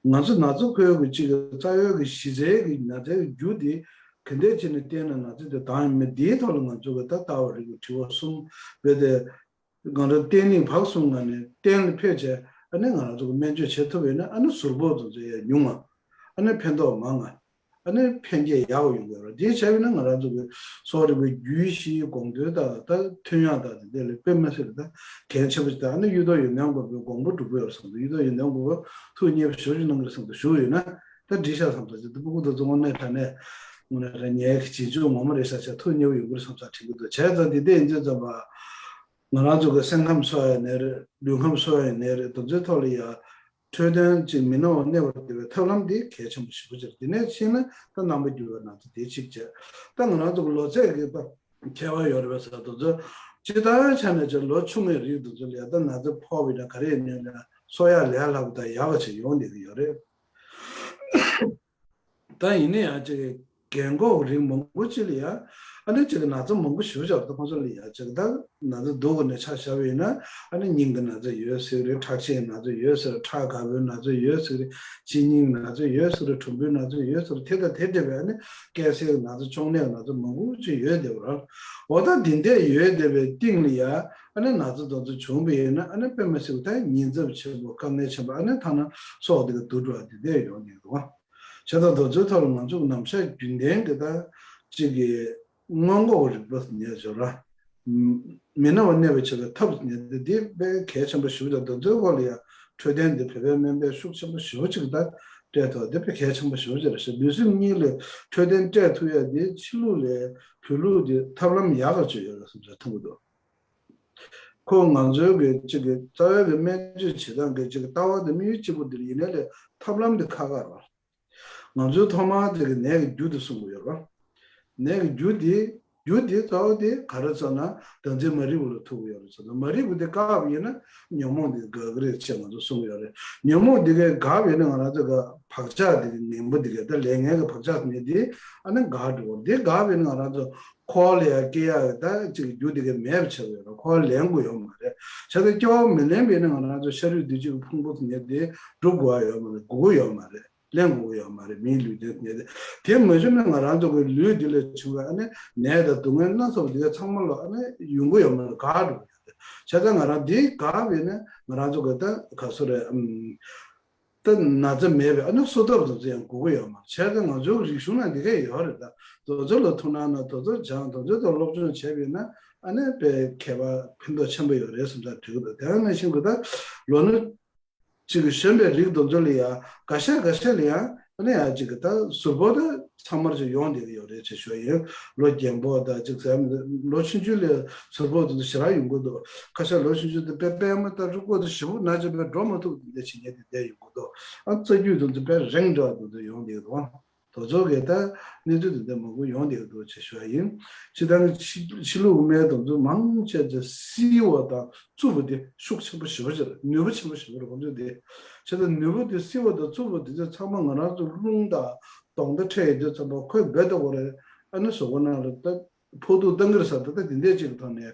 ང་ཚོ་ན་ཚ་ཁོལ་གྱི་གཅིག་གི་རྩ་བའི་གི་གཞི་རྩའི་གི་ན་ཚའི་རྒྱུ་དེ་ག་འདྲས་བྱས་ནས་བསྟེན་ན་ན་ཚ་དེ་དྭངས་ཡོད་མེད་དེའི་ཐོག་ལ་ང་ཚོ་གི་ད་ལྟ་བ་རིག་གི་དྲི་བ་གསུམ་བས་ཏེ། ང་ཚོ་བསྟེན་གནས་བག་གསུམ་ངང་ནས་གཏན་ལ་ཕེབས་བྱས་ཨ་ནི་ང་རང་ཚོ་གི་སྨན་བཅོས་བྱེད་ཐུབ་པས་ན་ཨ་ནི་ཟུར་ཕོག་དེ་ཚོ་ཡང་ཉུང་ང་། ཨ་ནི་ཕན་ཐོགས་མང་ང་། ཨ་ནི་འཕེལ་རྒྱས་ཡག་པོ་ཡོང་གི་ཡོད་རེད། དེ་བྱས་པ་ཡིན་ན་ང་རང་ཚོ་གི་གསོ་བ་རིག་པའི་རྒྱུད་བཞིའི་དགོངས་དོན་དང་ད་ཐོན་ཡག་དང་དེ་འདྲ་ལ་དཔེ་མི་སྲིད་པ་ད་གལ་ཆེན་པོ་ཞིག་དང་། ཨ་ནི་གཡུ་ཐོག་ཡོན་ཏན་མགོན་པོའི་དགོངས་པ་འགྲུབ་ཀྱི་ཡོད་རེད་བསམ་འདུག། གཡུ་ཐོག་ཡོན་ཏན་མགོན་པོ་ཐུགས་མཉེས་པོ་ཞེ་པོ་ཅིག་གནང་གི་རེད་བསམ་འདུག། བཞུགས་ཡོད་ན་ད་འགྲིག་ཤག་བསམ་འདུག། ཅིག་ད་སྤུ་གུ་དེ་ཚོ་དངོས་གནས་དྲང་གནས་ང་རང་ངའི་རྗེས་འཇུག་ངོ་མ་རེད་ཤག་ཤག། ཐུགས་མཉེས་པོ་ཡོང་གི་རེད་བསམ་ཤག་དྲན་གྱི་འདུག། བྱས་ཙང་དེ་འདྲ་ཡིན་དུས་ཙམ་པ། ང་རང་ཚོ་གི་སེམས་ཁམས་གསོ་ཡ་ནས་རེད། ལུས་ཁམས་གསོ་ཡ་ནས་རེད། དེ་ཚོའི་ཐོག་ལ་ཡ་འཕྲོད་བསྟེན་ཅིག་མི་སྣང་བར་གནས་པར་བྱེད་པའི་ཐབས་ལམ་འདི་གལ་ཆེན་པོ་ཞེ་པོ་ཅིག་རེད། དེ་ནས་ཕྱིན་ན་ད་རྣམ་པ་འགྱུར་བའི་ན་ཚ་དེ་གཅིག་བྱས། ད་ང་རང་ཚོ་གི་ལོ་ཚད་ཀྱི་ད་ཁྱད་པར་ཡོད་རེད་པས་ཟེར། དེ་ཚོ་སྤྱི་བཏང་ཆ་ནས་ཅིག་ལོ་ཆུང་བའི་རིགས་དེ་ཚོ་ལ་ཡ་ད་ན་ཚ་ཕོག་པ་ཡིན་ན་ག་རེ་ཡིན་ནའི་ལ་གསོ་ཡག་ལས་སླ་པོ་དང་ཡག་པ་ཅིག་ཡོང་བསྡད་ཀྱི་ཡོད་རེད། ད་ཡིན་ན་ཡང་ཅིག་རྒན་འཁོགས་རིགས་མང་པོ་ཅིག་ལ་ཡང་ཨ་ནི་ཅིག་ན་ཚ་མང་པོ་ཞེ་པོ་ཅིག་ད་ཁོང་ཚོ་ལ་ཡང་ཅིག་ད་ན་ཚ་སྡུག་གི་ནས་ཆ་བཞག་པ་ཡིན་ན་ཨ་ནི་སྙིང་གི་ན་ཚ་ཡོད་ཟེར་གི་རེད། ཁྲག་ཤེད་ན་ཚ་ཡོད་ཟེར། ཁྲག་འགག་པོའི་ན་ཚ་ཡོད་ཟེར་གི་རེད། གཅིན་སྙིའི་ན་ཚ་ཡོད་ཟེར་གི་རེད། གྲུམ་བུའི་ན་ཚ་ཡོད་ཟེར་གི་རེད། དེ་དང་དེ་འདྲ་བའི་ཨ་ནི་སྐྱེད་ཚལ་གྱི་ན་ཚ་གཅོང་ནད་ཀྱི་ན་ཚ་མང་པོ་ཅིག་ཡོད་བསྡད་པ་རེད། འོ་ད་འདི་འདྲ་ཡོད་བསྡད་པའི་སྟེང་ལ་ཡང་ཨ་ནི་ན་ཚ་དེ་ཚོ་བྱུང་བ་ཡིན་ན་ཨ་ནི་དཔེ་མི་སྲིད་པ་ད་ཉེན་ཚབས་ཆེན་པོ་དཀའ་ངལ་ཆེན་པོ་ཨ་ནི་ཐ་ན་སྲོག་དེ་ག་སྡུག་འགྲོ་བ་དེ་འདྲ་ཡོང་གི་འདུག། བྱས་ཙང་དེ་ཚོའི་ཐོག་ལ་ང་ཚོ་གི་ནམ་ཞག་རྒྱུན་ལྡན་གྱི་ད་གཅིག་གི་སྔོན་འགོག་རིག་པ་ཉེ་ཞོར་ལ་མི་སྣང་བར་གནས་པར་བྱེད་པའི་ཐབས་ཉེ་དེ་འདི་དཔེ་གལ་ཆེན་པོ་ཞེ་པོ་ཅིག། དེ་ཚོའི་སྐོར་ལ་ཡང་འཕྲོད་བསྟེན་འདི་བོད་པའི་སྨན་པས་ཤུགས་ཆེན་པོ་ཞེ་པོ་ཅིག་ད་སྤྲད་ཐུབ། འདི་དཔེ་གལ་ཆེན་པོ་ཞེ་པོ་ཅིག་རེད་ཤག། ལུས་སེམས་གཉིས་ལ་འཕྲོད་བསྟེན་སྤྲད་ཐུབ་ཡ་འདི་ཕྱི་ལུགས་ལས་བོད་ལུགས་འདི་ཐབས་ལམ་ཡག་ག་ཅིག་ཡོད་རེད་བསམ་ས་མཐོང་གི་འདུག། ཁོ་ང་ཚོའི་གི་གཅིག་གི་རྩ་བའི་གི་སྨན་བཅོས་བྱེད་སྟངས་གི་གཅིག་གི་ལྟ་བ་དེ་དམིགས་ཡུལ་གཅིག་པོ་འདིར་ཡིན་ནའི་ལས་ཐབས་ལམ་དེ་ཁག་ཁག་རེད། ང་ཚོའི་ཐོག་མར་དེ་གི་ནད་ཀྱི་རྒྱུ་དེ་གསུང་གི་ཡོད་རེད། ནད་ཀྱི་རྒྱུ་དེ་རྒྱུ་དེ་རྩ་བ་དེ་ག་རེ་ཟེར་ན་ཟླ་མཚན་མ་རིག་པ་ལ་ཐུག་གི་ཡོད་རེད་ཟེར་ན། མ་རིག་པ་དེ་བཀག་པ་ཡིན་ན་ཉོན་མོངས་དེ་འགག་གི་རེད་ཅེས་ང་ཚོ་གསུང་གི་ཡོད་རེད། ཉོན་མོངས་དེ་གས་འགག་པ་ཡིན་ན་ང་རང་ཚོ་གི་བག་ཆགས་དེ་གི་ངན་པ་དེ་གས་ད་ལས་ངན་གི་བག་ཆགས་དེ་ནི་དེ་ཨ་ནི་འགག་འགྲོ་བ་རེད། དེ་འགག་པ་ཡིན་ན་ང་རང་ཚོ་འཁོར་བ་ལ་ཡང་སྐྱེ་ཡག་གི་ད་ཅིག་རྒྱུ་དེ་གས་མེད་པ་ཆགས་ཡོད་རེད། འཁོར་བ་ལེན་དགོས་ཡོད་མ་རེད། བྱས་ཙང་སྐྱེ་བ་མི་ལེན་པ་ཡིན་ན་ང་རང་ཚོ་ཤ་རུས་གདུལ་བྱའི་ཕུང་པོ་དེ་ཉིད་དེ་འགྲུབ་དགོས་ཡ་ཡོད་མ་རེད། དགོས་ཀྱི་ཡོད་མ་རེད། ལེན་དགོས་ཀྱི་ཡོད་མ་རེད། མིའི་ལུས་རྟེན་དེ་ཉིད་དེ་དེ་མ་བྱུང་ན་ང་རང་ཚོ་གི་ལུས་འདི་ལ་བྱུང་བའི་ཨ་ནི་ནད་དང་སྡུག་བསྔལ་སྣ་ཚོགས་དེ་གས་ཚང་མ་ལོ་ཨ་ནི་ཡོང་གི་ཡོད་མ་རེད། འགག་འགྲོ་གི་ཡོད་རེད། བྱས་ཙང་ང་རང་འདི་འགག་པ་ཡིན་ན་ང་རང་ཚོ་གི་ད་ག་སུ་རེད། ཨམ། ད་ན་ཚ་མེད་པའི་ཨ་ནི་གསོ་ཐབས་དེ་ཚོ་ཡང་དགོས་ཀྱི་ཡོད་མ་རེད། བྱས་ཙང་ང་ཚོའི་རིག་གཞུང་ནང་འདི་གས་ཡོད་རེད། ད་དེ་ཚོ་ལ་ཐུགས་སྣང་གནང་། དེ་ཚོ་སྦྱངས། དེ་ཚོ་དང་སློབ་སྦྱོང་བྱས་པ་ཡིན་ན་ཨ་ནི་དཔེ་ཁྱད་པར་ཕན་ཐོགས་ཆེན་པོ་ཡོད་རེད་བསམ་ས་དྲན་གྱི་འདུག། དེ་ནང་བཞིན་གྱི་ད་ལོ་ན་གཅིག་གི་གཞོན་པའི་རིགས་དེ་ཚོ་ལ་ཡང་འགའ་ཤས་འགའ་ཤས་ལ་ཡང་ཨ་ནི་ཡང་གཅིག་གི་ད་ཟུར་ཕོག་ད་ཚང་མར་ཅིག་ཡོང་བསྡད་ཀྱི་ཡོད་རེད་ཅེས་ཞུ་ཡ་ཡིན། ལོ་རྒན་པོ་ད་ཅིག་ཟེར་ལོ་ཆུང་ཆུང་ལ་ཟུར་ཕོག་དེ་ཚོ་ཞེ་དྲག་ཡོང་གི་འདུག། ཁ་ཤས་ལོ་ཆུང་ཆུང་དེ་དཔེ་པད་མ་ལྟར་རུ་སྐོར་དུ་ཞེ་པོ་ན་ཆེ་བས་འགྲོ་མ་ཐུབ་དེ་འདྲ་བྱེད་མཁན་དེ་འདྲ་ཡོང་གི་འདུག། ཨ་རྩ་རྒྱུད་དེ་ཚོ་དཔེ་རེངས་འདྲ་བ་དེ་ཚོ་ཡོང་བསྡད་ཀྱི་འདུག། དེ་ཚོ་གི་ད་གནས་ཚུལ་དེ་འདྲ་མང་པོ་ཡོང་བསྡད་ཀྱི་འདུག་ཅེས་ཞུ་བ་ཡིན། སྤྱིར་བཏང་ཕྱི་ཕྱི་ལུགས་སྨན་དེ་ཚོ་མང་ཆེ་ཚོ་བསིལ་བ་དང་རྩུབ་པ་དེ་ཤུགས་ཆེན་པོ་ཞེ་པོ་ཅིག་རེད། ནུས་པ་ཆེན་པོ་ཞེ་པོ་རེད་ཁོང་ཚོས་དེ། བྱས་ཙང་ནུས་པ་དེ་བསིལ་བ་དང་རྩུབ་པ་དེ་ཚོ་ཚང་མ་ང་རང་ཚོ་རླུང་དང་གདོང་དང་འཕྲད་ཡོད་དུས་ཙམ་པ་ཁོས་རྦད་དེ་འོ་རེད། ཨ་ནི་གཟུགས་པོ་ནང་ལ་ད་ཕོག་ཐུག་བཏང་གི་རེད་ཟེར། ད་ལྟ་དེ་འདྲས་ཅིག་གི་ཐོག་ནས་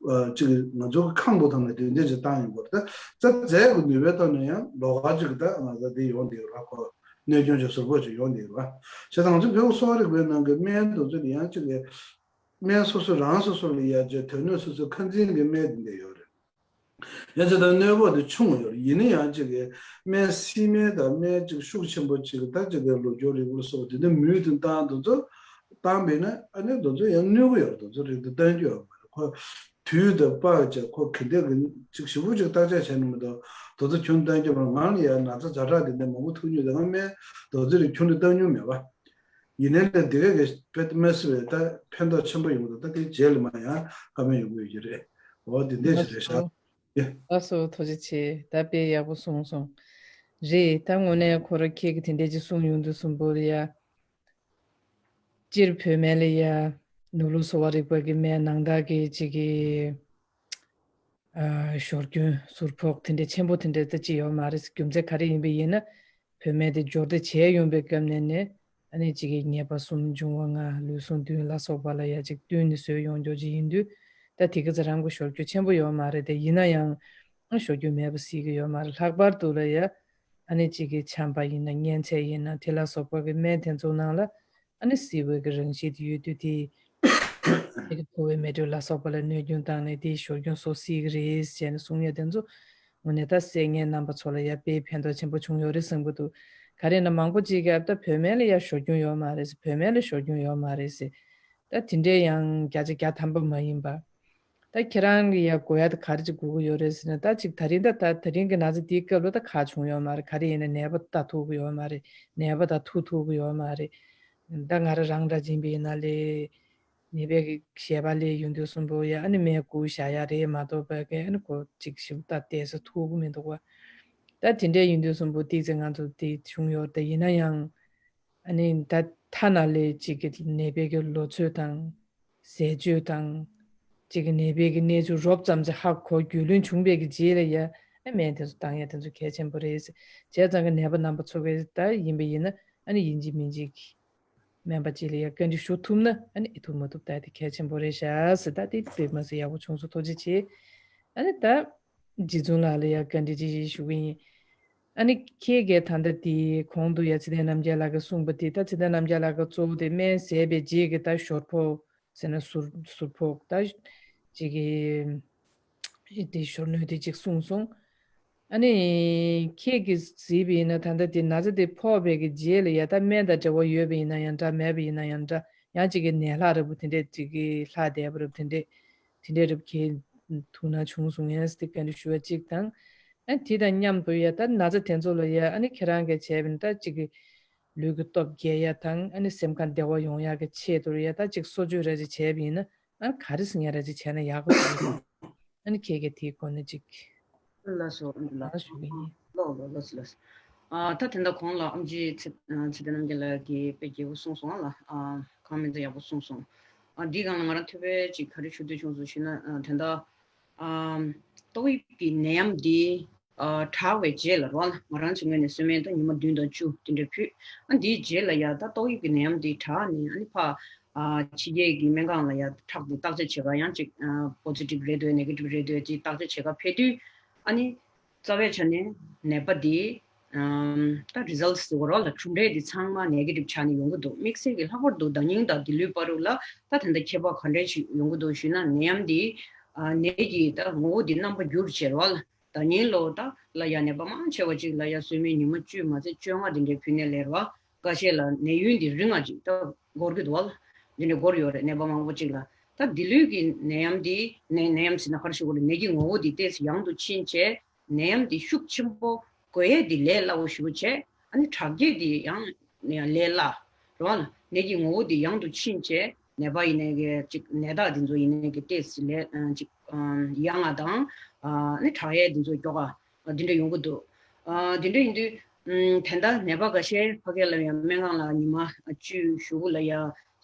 ཨ་ཅིག་ང་ཚོ་གི་ཁམས་པོ་ཐོག་ནས་དེ་འདྲས་ཅིག་བཏང་ཡོང་གི་རེད། ད་རྩ་རྫས་ཀྱི་ནུས་པའི་ཐོག་ནས་ཡང་ལོགས་ཀ་ཅིག་གི་ད་ང་ཚོ་དེ་ཡོང་བསྡད་ཡོད་ར། ཁོ་གནོད་སྐྱོན་ཅིག་གཟུགས་པོ་ཅིག་ཡོང་བསྡད་ཡོད་ར། བྱས་ཙང་ང་ཚོ་བོད་གསོ་བ་རིག་པའི་ནང་གི་སྨན་དེ་ཚོ་ལ་ཡང་ཅིག་གི་སྨན་སོ་སོ་རང་སོ་སོ་ལ་ཡ་ཅིག་དོན་སྣོད་སོ་སོའི་ཁ་འཛིན་གྱི་སྨན་དེ་འདྲས་ཡོད་རེད། ཡང་ཅིག་ད་གནོད་འགོག་དེ་ཆུང་ངུ་ཡོད་རེད། ཡིན་ན་ཡང་ཅིག་གི་སྨན་བསིལ་སྨན་དང་སྨན་ཅིག་ཤུགས་ཆེན་པོ་ཅིག་ད་ཅིག་གི་ལོ་རྒྱུས་རིང་པོ་སོགས་དེ་འདྲ་མུལ་དུ་བཏང་དེ་ཚོ་བཏང་བས་ན་ཨ་ནི་དེ་ཚོ་ཡང་གནོད་གི་ཡོད་རེད། དེ་ཚོ་རིང་དུ་བཏང་རྒྱུ་ཡོད་མ་རེད། ཁོ་དུས་དང་དཔག་ཅིག་ཁོ་ག་འདྲ་གི་ཅིག་ཞིབ་པོ་ཅིག་བརྟག་དཔྱད་བྱས་ན་མི་འདུག། དེ་ཚོ་ཁྱོན་བཏང་རྒྱུ་མ་རེད། ང་ལ་ཡང་ན་ཚ་ཛ་དྲག་དེ་འདྲ་མང་པོ་ཐུག་མྱོང་། དེ་སྔ་སྨན་དེ་ཚོ་རིང་ཁྱོན་ནས་བཏང་མྱོང་མེད་པ། ཡིན་ནའི་ལས་འདི་ག་གི་དཔེ་མ་སྲིད་པའི་ད་ཕན་ཐོགས་ཆེན་པོ་ཡོང་གི་འདུག། ད་དེའི་རྗེས་ལ་མ་ཡང་བཀའ་མོལ་ཡོང་གི་ཡོད་ཀྱི་རེད། འོ་འདི་འདྲས་ཞིག་རེད་ཤག། ཡ། ལགས་སོ། ཐུགས་རྗེ་ཆེ། ད་དཔེ་ཡག་པོ་གསུངས་སོང་། རེད། ད་དངོས་གནས་ཁོ་ར་ཁྱེད་ཀྱིས་དེ་འདྲས་ཅིག་གསུངས་ཡོང་དུས་གསུམ་པོ་ལ་ཡ། སྤྱིར་བོད་སྨན་ལ་ཡ། ནོར་ལུག་གསོ་བ་རིག་པ་གི་སྨན་ནང་ལྟར་གི་ཅིག་གི་ཨ། ཞོར་སྐྱོན་ཟུར་ཕོག་དེ་འདྲ་ཆེན་པོ་དེ་འདྲ་ད་ཅི་ཡོད་མ་རེད། རྒྱུ་མཚན་ག་རེ་ཡིན་པ་ཡིན་ན། བོད་སྨན་དེ་སྦྱོར་སྡེབ་བྱས་ཡོང་པའི་སྐབས་ནས་ནི་ཨ་ནི་གཅིག་གི་ངེས་པ་གསུམ་འབྱུང་བ་ལྔ་ལུས་ཟུངས་བདུན་ལ་སོགས་པ་ལ་ཡ་གཅིག་བསྟུན་ནས་བཟོས་ཡོང་རྒྱུ་ཅིག་ཡིན་དུས། ད་དེ་ག་ཚོད་རང་གི་ཞོར་སྐྱོན་ཆེན་པོ་ཡོད་མ་རེད་དེ། ཡིན་ན་ཡང་ཨ་ཞོར་སྐྱོན་མེད་པ་སྲིད་ཀྱི་ཡོད་མ་རེད། ལྷག་པར་དུ་ལ་ཡ་ཨ་ནི་གཅིག་གི་ཆམ་པ་ཡིན་ན་གཉན་ཚད་ཡིན་ན་དེ་ལ་སོགས་པ་གི་སྨན་དེ་ཚོ་ནང་ལ། ཨ་ནི་བསིལ་བའི་གི་རང་བཞིན་དེ་ཡོད་དུས་དེ། དེ་གི་ཕོ་བའི་མེ་དྲོད་ལ་སོགས་པ་ལ་གནོད་སྐྱོན་བཏང་ནས་དེའི་ཞོར་སྐྱོན་བཟོ་སྲིད་གི་རེད་ཟེར་ནས་གསུང་ཡ་དེ་ཚོ་དངོས་གནས་ད་གསན་མཁན་རྣམ་པ་ཚོ་ལ་ཡ་དཔེ་ཕན་ཐོགས་ཆེན་པོ་བྱུང་ཡོད་རེད་བསམ་གི་འདུག། ག་རེ་ན་མང་པོ་ཅིག་གིས་ད་བོད་སྨན་ལ་ཡ་ཞོར་སྐྱོན་ཡོད་མ་རེད་ཟེར། བོད་སྨན་ལ་ཞོར་སྐྱོན་ཡོད་མ་རེད་ཟེར། ད་དེ་འདྲའི་ཡང་བརྒྱ་ཆ་བརྒྱ་ཐམ་པ་མ་ཡིན་པ། ད་ཁྱེད་རང་གི་ཡ་དགོས་ཡ་ད་ག་རེ་ཅིག་དགོས་ཀྱི་ཡོད་རེད་ཟེར་ན། ད་ཅིག་ད་རིང་ད་ད་ད་རིང་གི་ན་ཚ་དེའི་སྐབས་ལ་ད་ཁག་བྱུང་ཡོད་མ་རེད། ག་རེ་ཡིན་ན་ནད་པ་ལྟ་ཐུབ་ཀྱི་ཡོད་མ་རེད། ནད་པ་དང་ཐུག་ཐུབ་ཀྱི་ཡོད་མ་རེད། ད་ང་རང་རང་འདྲ་ཅིག་ཡིན་པ་ཡིན་ན་ལས། ནད་པའི་གི་ཞལ་པར་ལས་ཡོང་དུས་གསུམ་པོ་ཡ་ཨ་ནི་སྨན་བསྐུར་བཞག་ཡ་རེད་མ་གཏོགས་པའི་གི་ཨ་ནི་ཁོ་ཅིག་ཞིབ་ལྟ་བལྟས་ས་ཐུབ་ཀྱི་མི་འདུག་བ། ད་དེ་འདྲའི་ཡོང་དུས་གསུམ་པོ་ཏིག་ཙེ་ང་ཚོ་དེ་བྱུང་ཡོད་རེད། ད་ཡིན་ན་ཡང་ཨ་ནི་ད་ཐ་ན་ལས་ཅིག་གི་ནད་པའི་གི་ལོ་ཚོད་དང་། ཟས་སྤྱོད་དང་། ཅིག་གི་ནད་པའི་གི་གནས་ཚུལ་རོབ་ཙམ་ཅིག་ཧ་གོ་རྒྱུས་ལོན་བྱུང་བའི་གི་རྗེས་ལ་ཡ་ཨ་སྨན་དེ་ཚོ་བཏང་ཡ་དེ་ཚོ་གལ་ཆེན་པོ་རེད། བྱས་ཙང་གི་ནད་པ་རྣམ་པ་ཚོ་གི་ད་ཡིན་པ་ཡིན་ན་ཨ་ནི་ཡིན་གཅིག་མིན་གཅིག་སྨན་པ་གཅིག་ལ་ཡ་བཀའ་འདྲི་ཞུ་ཐུབ་ན་ཨ་ནི་ཨེ་ཐུབ་མ་ཐུབ་ད་དེ་གལ་ཆེན་པོ་རེད་ཤག་ཟེར། ད་དེ་དཔེ་མ་ཟད་ཡག་པོ་བྱུང་སོང་། ཐུགས་རྗེ་ཆེ། ཨ་ནི་ད་རྗེ་བཙུན་ལགས་ལ་ཡ་བཀའ་འདྲི་ཅིག་ཞུ་གི་ཡིན། ཨ་ནི་ཁྱེད་ཀྱིས་ད་ལྟ་དེ་གོང་དུ་ཡ་ཚེ་བརྟན་རྣམ་རྒྱལ་ལགས་ཀྱིས་གསུངས་པ་དེ། ད་ཚེ་བརྟན་རྣམ་རྒྱལ་ལགས་ཀྱིས་གཙོ་བོ་དེ་སྨན་བཟས་པའི་རྗེས་ཀྱི་ད་ཞོར་ཕོག་ཟེར་ན་ཟུར་ཟུར་ཕོག་ད་ཅིག་གི་དེ་ཞོར་ནུས་དེ་ཅིག་གསུངས་སོང་། ཨ་ནི་ཁྱེད་ཀྱིས་གཟིགས་པ་ཡིན་ན་ད་ལྟ་དེ་ན་ཚ་དེ་ཕོག་པའི་གི་རྗེས་ལ་ཡ་ད་སྨན་དང་འབྲེལ་བ་ཡོད་པ་ཡིན་ན་ཡང་འདྲ། མེད་པ་ཡིན་ན་ཡང་འདྲ། ཡང་ཅིག་གི་ནད་ལྷག་རེད་པོ་དེ་འདྲས་ཅིག་གི་ལྷག་བསྡད་པ་རེད་པོ་དེ་འདྲས་དེ་འདྲས་རེད་པོ་ཁྱེད་ཐུགས་སྣང་བྱུང་སོང་ངས་དེ་བཀའ་འདྲི་ཞུ་བ་གཅིག་དང་། ཨ་དེ་དང་མཉམ་དུ་ཡ་ད་ན་ཚ་དེ་ཚོ་ལ་ཡ་ཨ་ནི་ཁྱེད་རང་གིས་བྱས་པ་ཡིན་ན་ད་ཅིག་གི་ལུས་ཀྱི་སྟོབས་རྒྱས་ཡ་དང་ཨ་ནི་སེམས་ཁམས་བདེ་བ་ཡོང་ཡ་གི་ཆེད་དུ་ཡ་ད་ཅིག་གསོ་བཅོས་ར་ཅིག་བྱས་པ་ཡིན་ན་ཨ་ག་རེ་ཟེར་ཡ་ར་ཅིག་བྱས་ན་ཡག་པོ་འདུག་ཨ་ནི་ཁྱེད་ཀྱིས་དེའི་སྐོར་ནས་ཅིག་ལགས་སོ། ཨ་ནི་ལགས་ལགས་སོ། ཞུ་གི་ཡིན། ལགས་ལགས་ལགས་སོ་ལགས་སོ། ཨ་ད་དེ་འདྲ་གོང་ལ་ཨམ་ཆི་ཚེ་ཚེ་བརྟན་རྣམ་རྒྱལ་ལགས་ཀྱིས་དཔེ་རྒྱས་པོ་གསུངས་སོང་ལ། ཨ་གང་མིན་ཚེ་ཡག་པོ་གསུངས་སོང་། ཨ་འདིའི་སྒང་ལ་ང་རང་ཐོས་པ་ཅིག་ག་རེ་ཞུ་འདོད་བྱུང་སོང་ཞུས་ན། ཨ་དེ་འདྲ་ཨ་ཏོག་དབྱིབས་ཀྱི་ནད་ཡམས་འདི་ཨ་དྲག་པའི་རྗེས་ལ་རོ་ལ་ང་རང་ཚོའི་ངོས་ནས་གསོལ་སྨན་ད་ཉི་མ་བདུན་དང་བཅུ་དེ་འདྲ་ཕུད། ཨ་འདིའི་རྗེས་ལ་ཡ་ད་ཏོག་དབྱིབས་ཀྱི་ནད་ཡམས་འདི་དྲག་ནས་ཨ་ནི་ཕ་ཨ་ཕྱི་རྒྱལ་གྱི་སྨན་ཁང་ལ་ཡ་ཁྲག་འདི་བརྟག་དཔྱད་བྱེད་ག་ཡང་ཅིག་ཨ་པོ་སི་ཊིབ་རེད་འདུག་ནེ་གེ་ཊིབ་རེད་འདུག་ཅིག་བརྟག་དཔྱད་བྱེད་ག་ཕེབས་དུས་ཨ་ནི་རྩ་བའི་ཆ་ནས་ནད་པ་འདི་ཨམ་ད་རི་ཛལ་ཊི་ཟེར་བ་རོ་ལ་གྲུབ་འབྲས་འདི་ཚང་མ་ནེ་གེ་ཊིབ་ཆགས་ནས་ཡོང་གི་འདུག་དམིགས་བསལ་གྱི་ལྷག་པར་དུ་ཟླ་ཉིན་དང་འདི་ལོའི་བར་དུ་ལ་ད་ད་ལྟ་ཁྱད་པར་ག་འདྲ་ཞིག་ཡོང་གི་འདུག་ཞུས་ན། ནད་ཡམས་འདི་ཨ་ནད་ཀྱི་ད་ངོ་བོ་འདི་རྣམ་པ་འགྱུར་བྱས་རོ་ལ། ཟླ་ཉིན་ལོ་ད་ལ་ཡ་ནད་པ་མང་ཆེ་བ་ཅིག་ལ་ཡ་གསོལ་སྨན་ཉི་མ་བཅུ་མ་ཚད་བཅོ་ལྔ་འདི་འདྲའི་ཕུལ་ནས་ལས་རོ། འགའ་ཤས་ལ་ནད་ཡུན་འདི་རིང་ང་ཅིག་ད་འགོར་གྱི་འདུག་བ་ལ། འདི་འདྲའི་འགོར་ཡོད་རེད། ནད་པ་མང་པོ་ཅིག་ལ། ད་འདི་ལོའི་གི་ནད་ཡམས་འདི་ནད་ནད་ཡམས་ཟེར་ན་ག་རེ་ཞུ་དགོས་རེད། ནད་ཀྱི་ངོ་བོ་འདི་ཏོག་ཙམ་ཡང་དུ་ཕྱིན་བྱས་ནད་ཡམས་འདི་ཤུགས་ཆེན་པོ་འགོས་ཡས་འདི་ལས་སླ་བོ་ཞེ་པོ་བྱས། ཨ་ནི་དྲག་སྐྱེད་འདི་ཡང་ཡང་ལས་སླ་རེད་བ་ལ། ནད་ཀྱི་ངོ་བོ་འདི་ཡང་དུ་ཕྱིན་བྱས་ནད་པ་ཡིན་ནའི་གི་ཅིག་ནད་རྟགས་འདི་ཚོ་ཡིན་ནའི་གི་ཏོག་ཙམ་ལས་ཅིག་ཡང་ང་དང་ཨ་ནི་དྲག་ཡས་འདི་ཚོ་མགྱོགས་ག་འདི་འདྲ་ཡོང་གི་འདུག་ཨ་འདི་འདྲ་ཡིན་དུས་ཨམ་ད་ལྟ་ནད་པ་འགའ་ཤས་ཕ་གི་ལ་ཡང་སྨན་ཁང་ལ་ཉི་མ་བཅུ་གཞུག་གུ་ལ་ཡ་ཨ་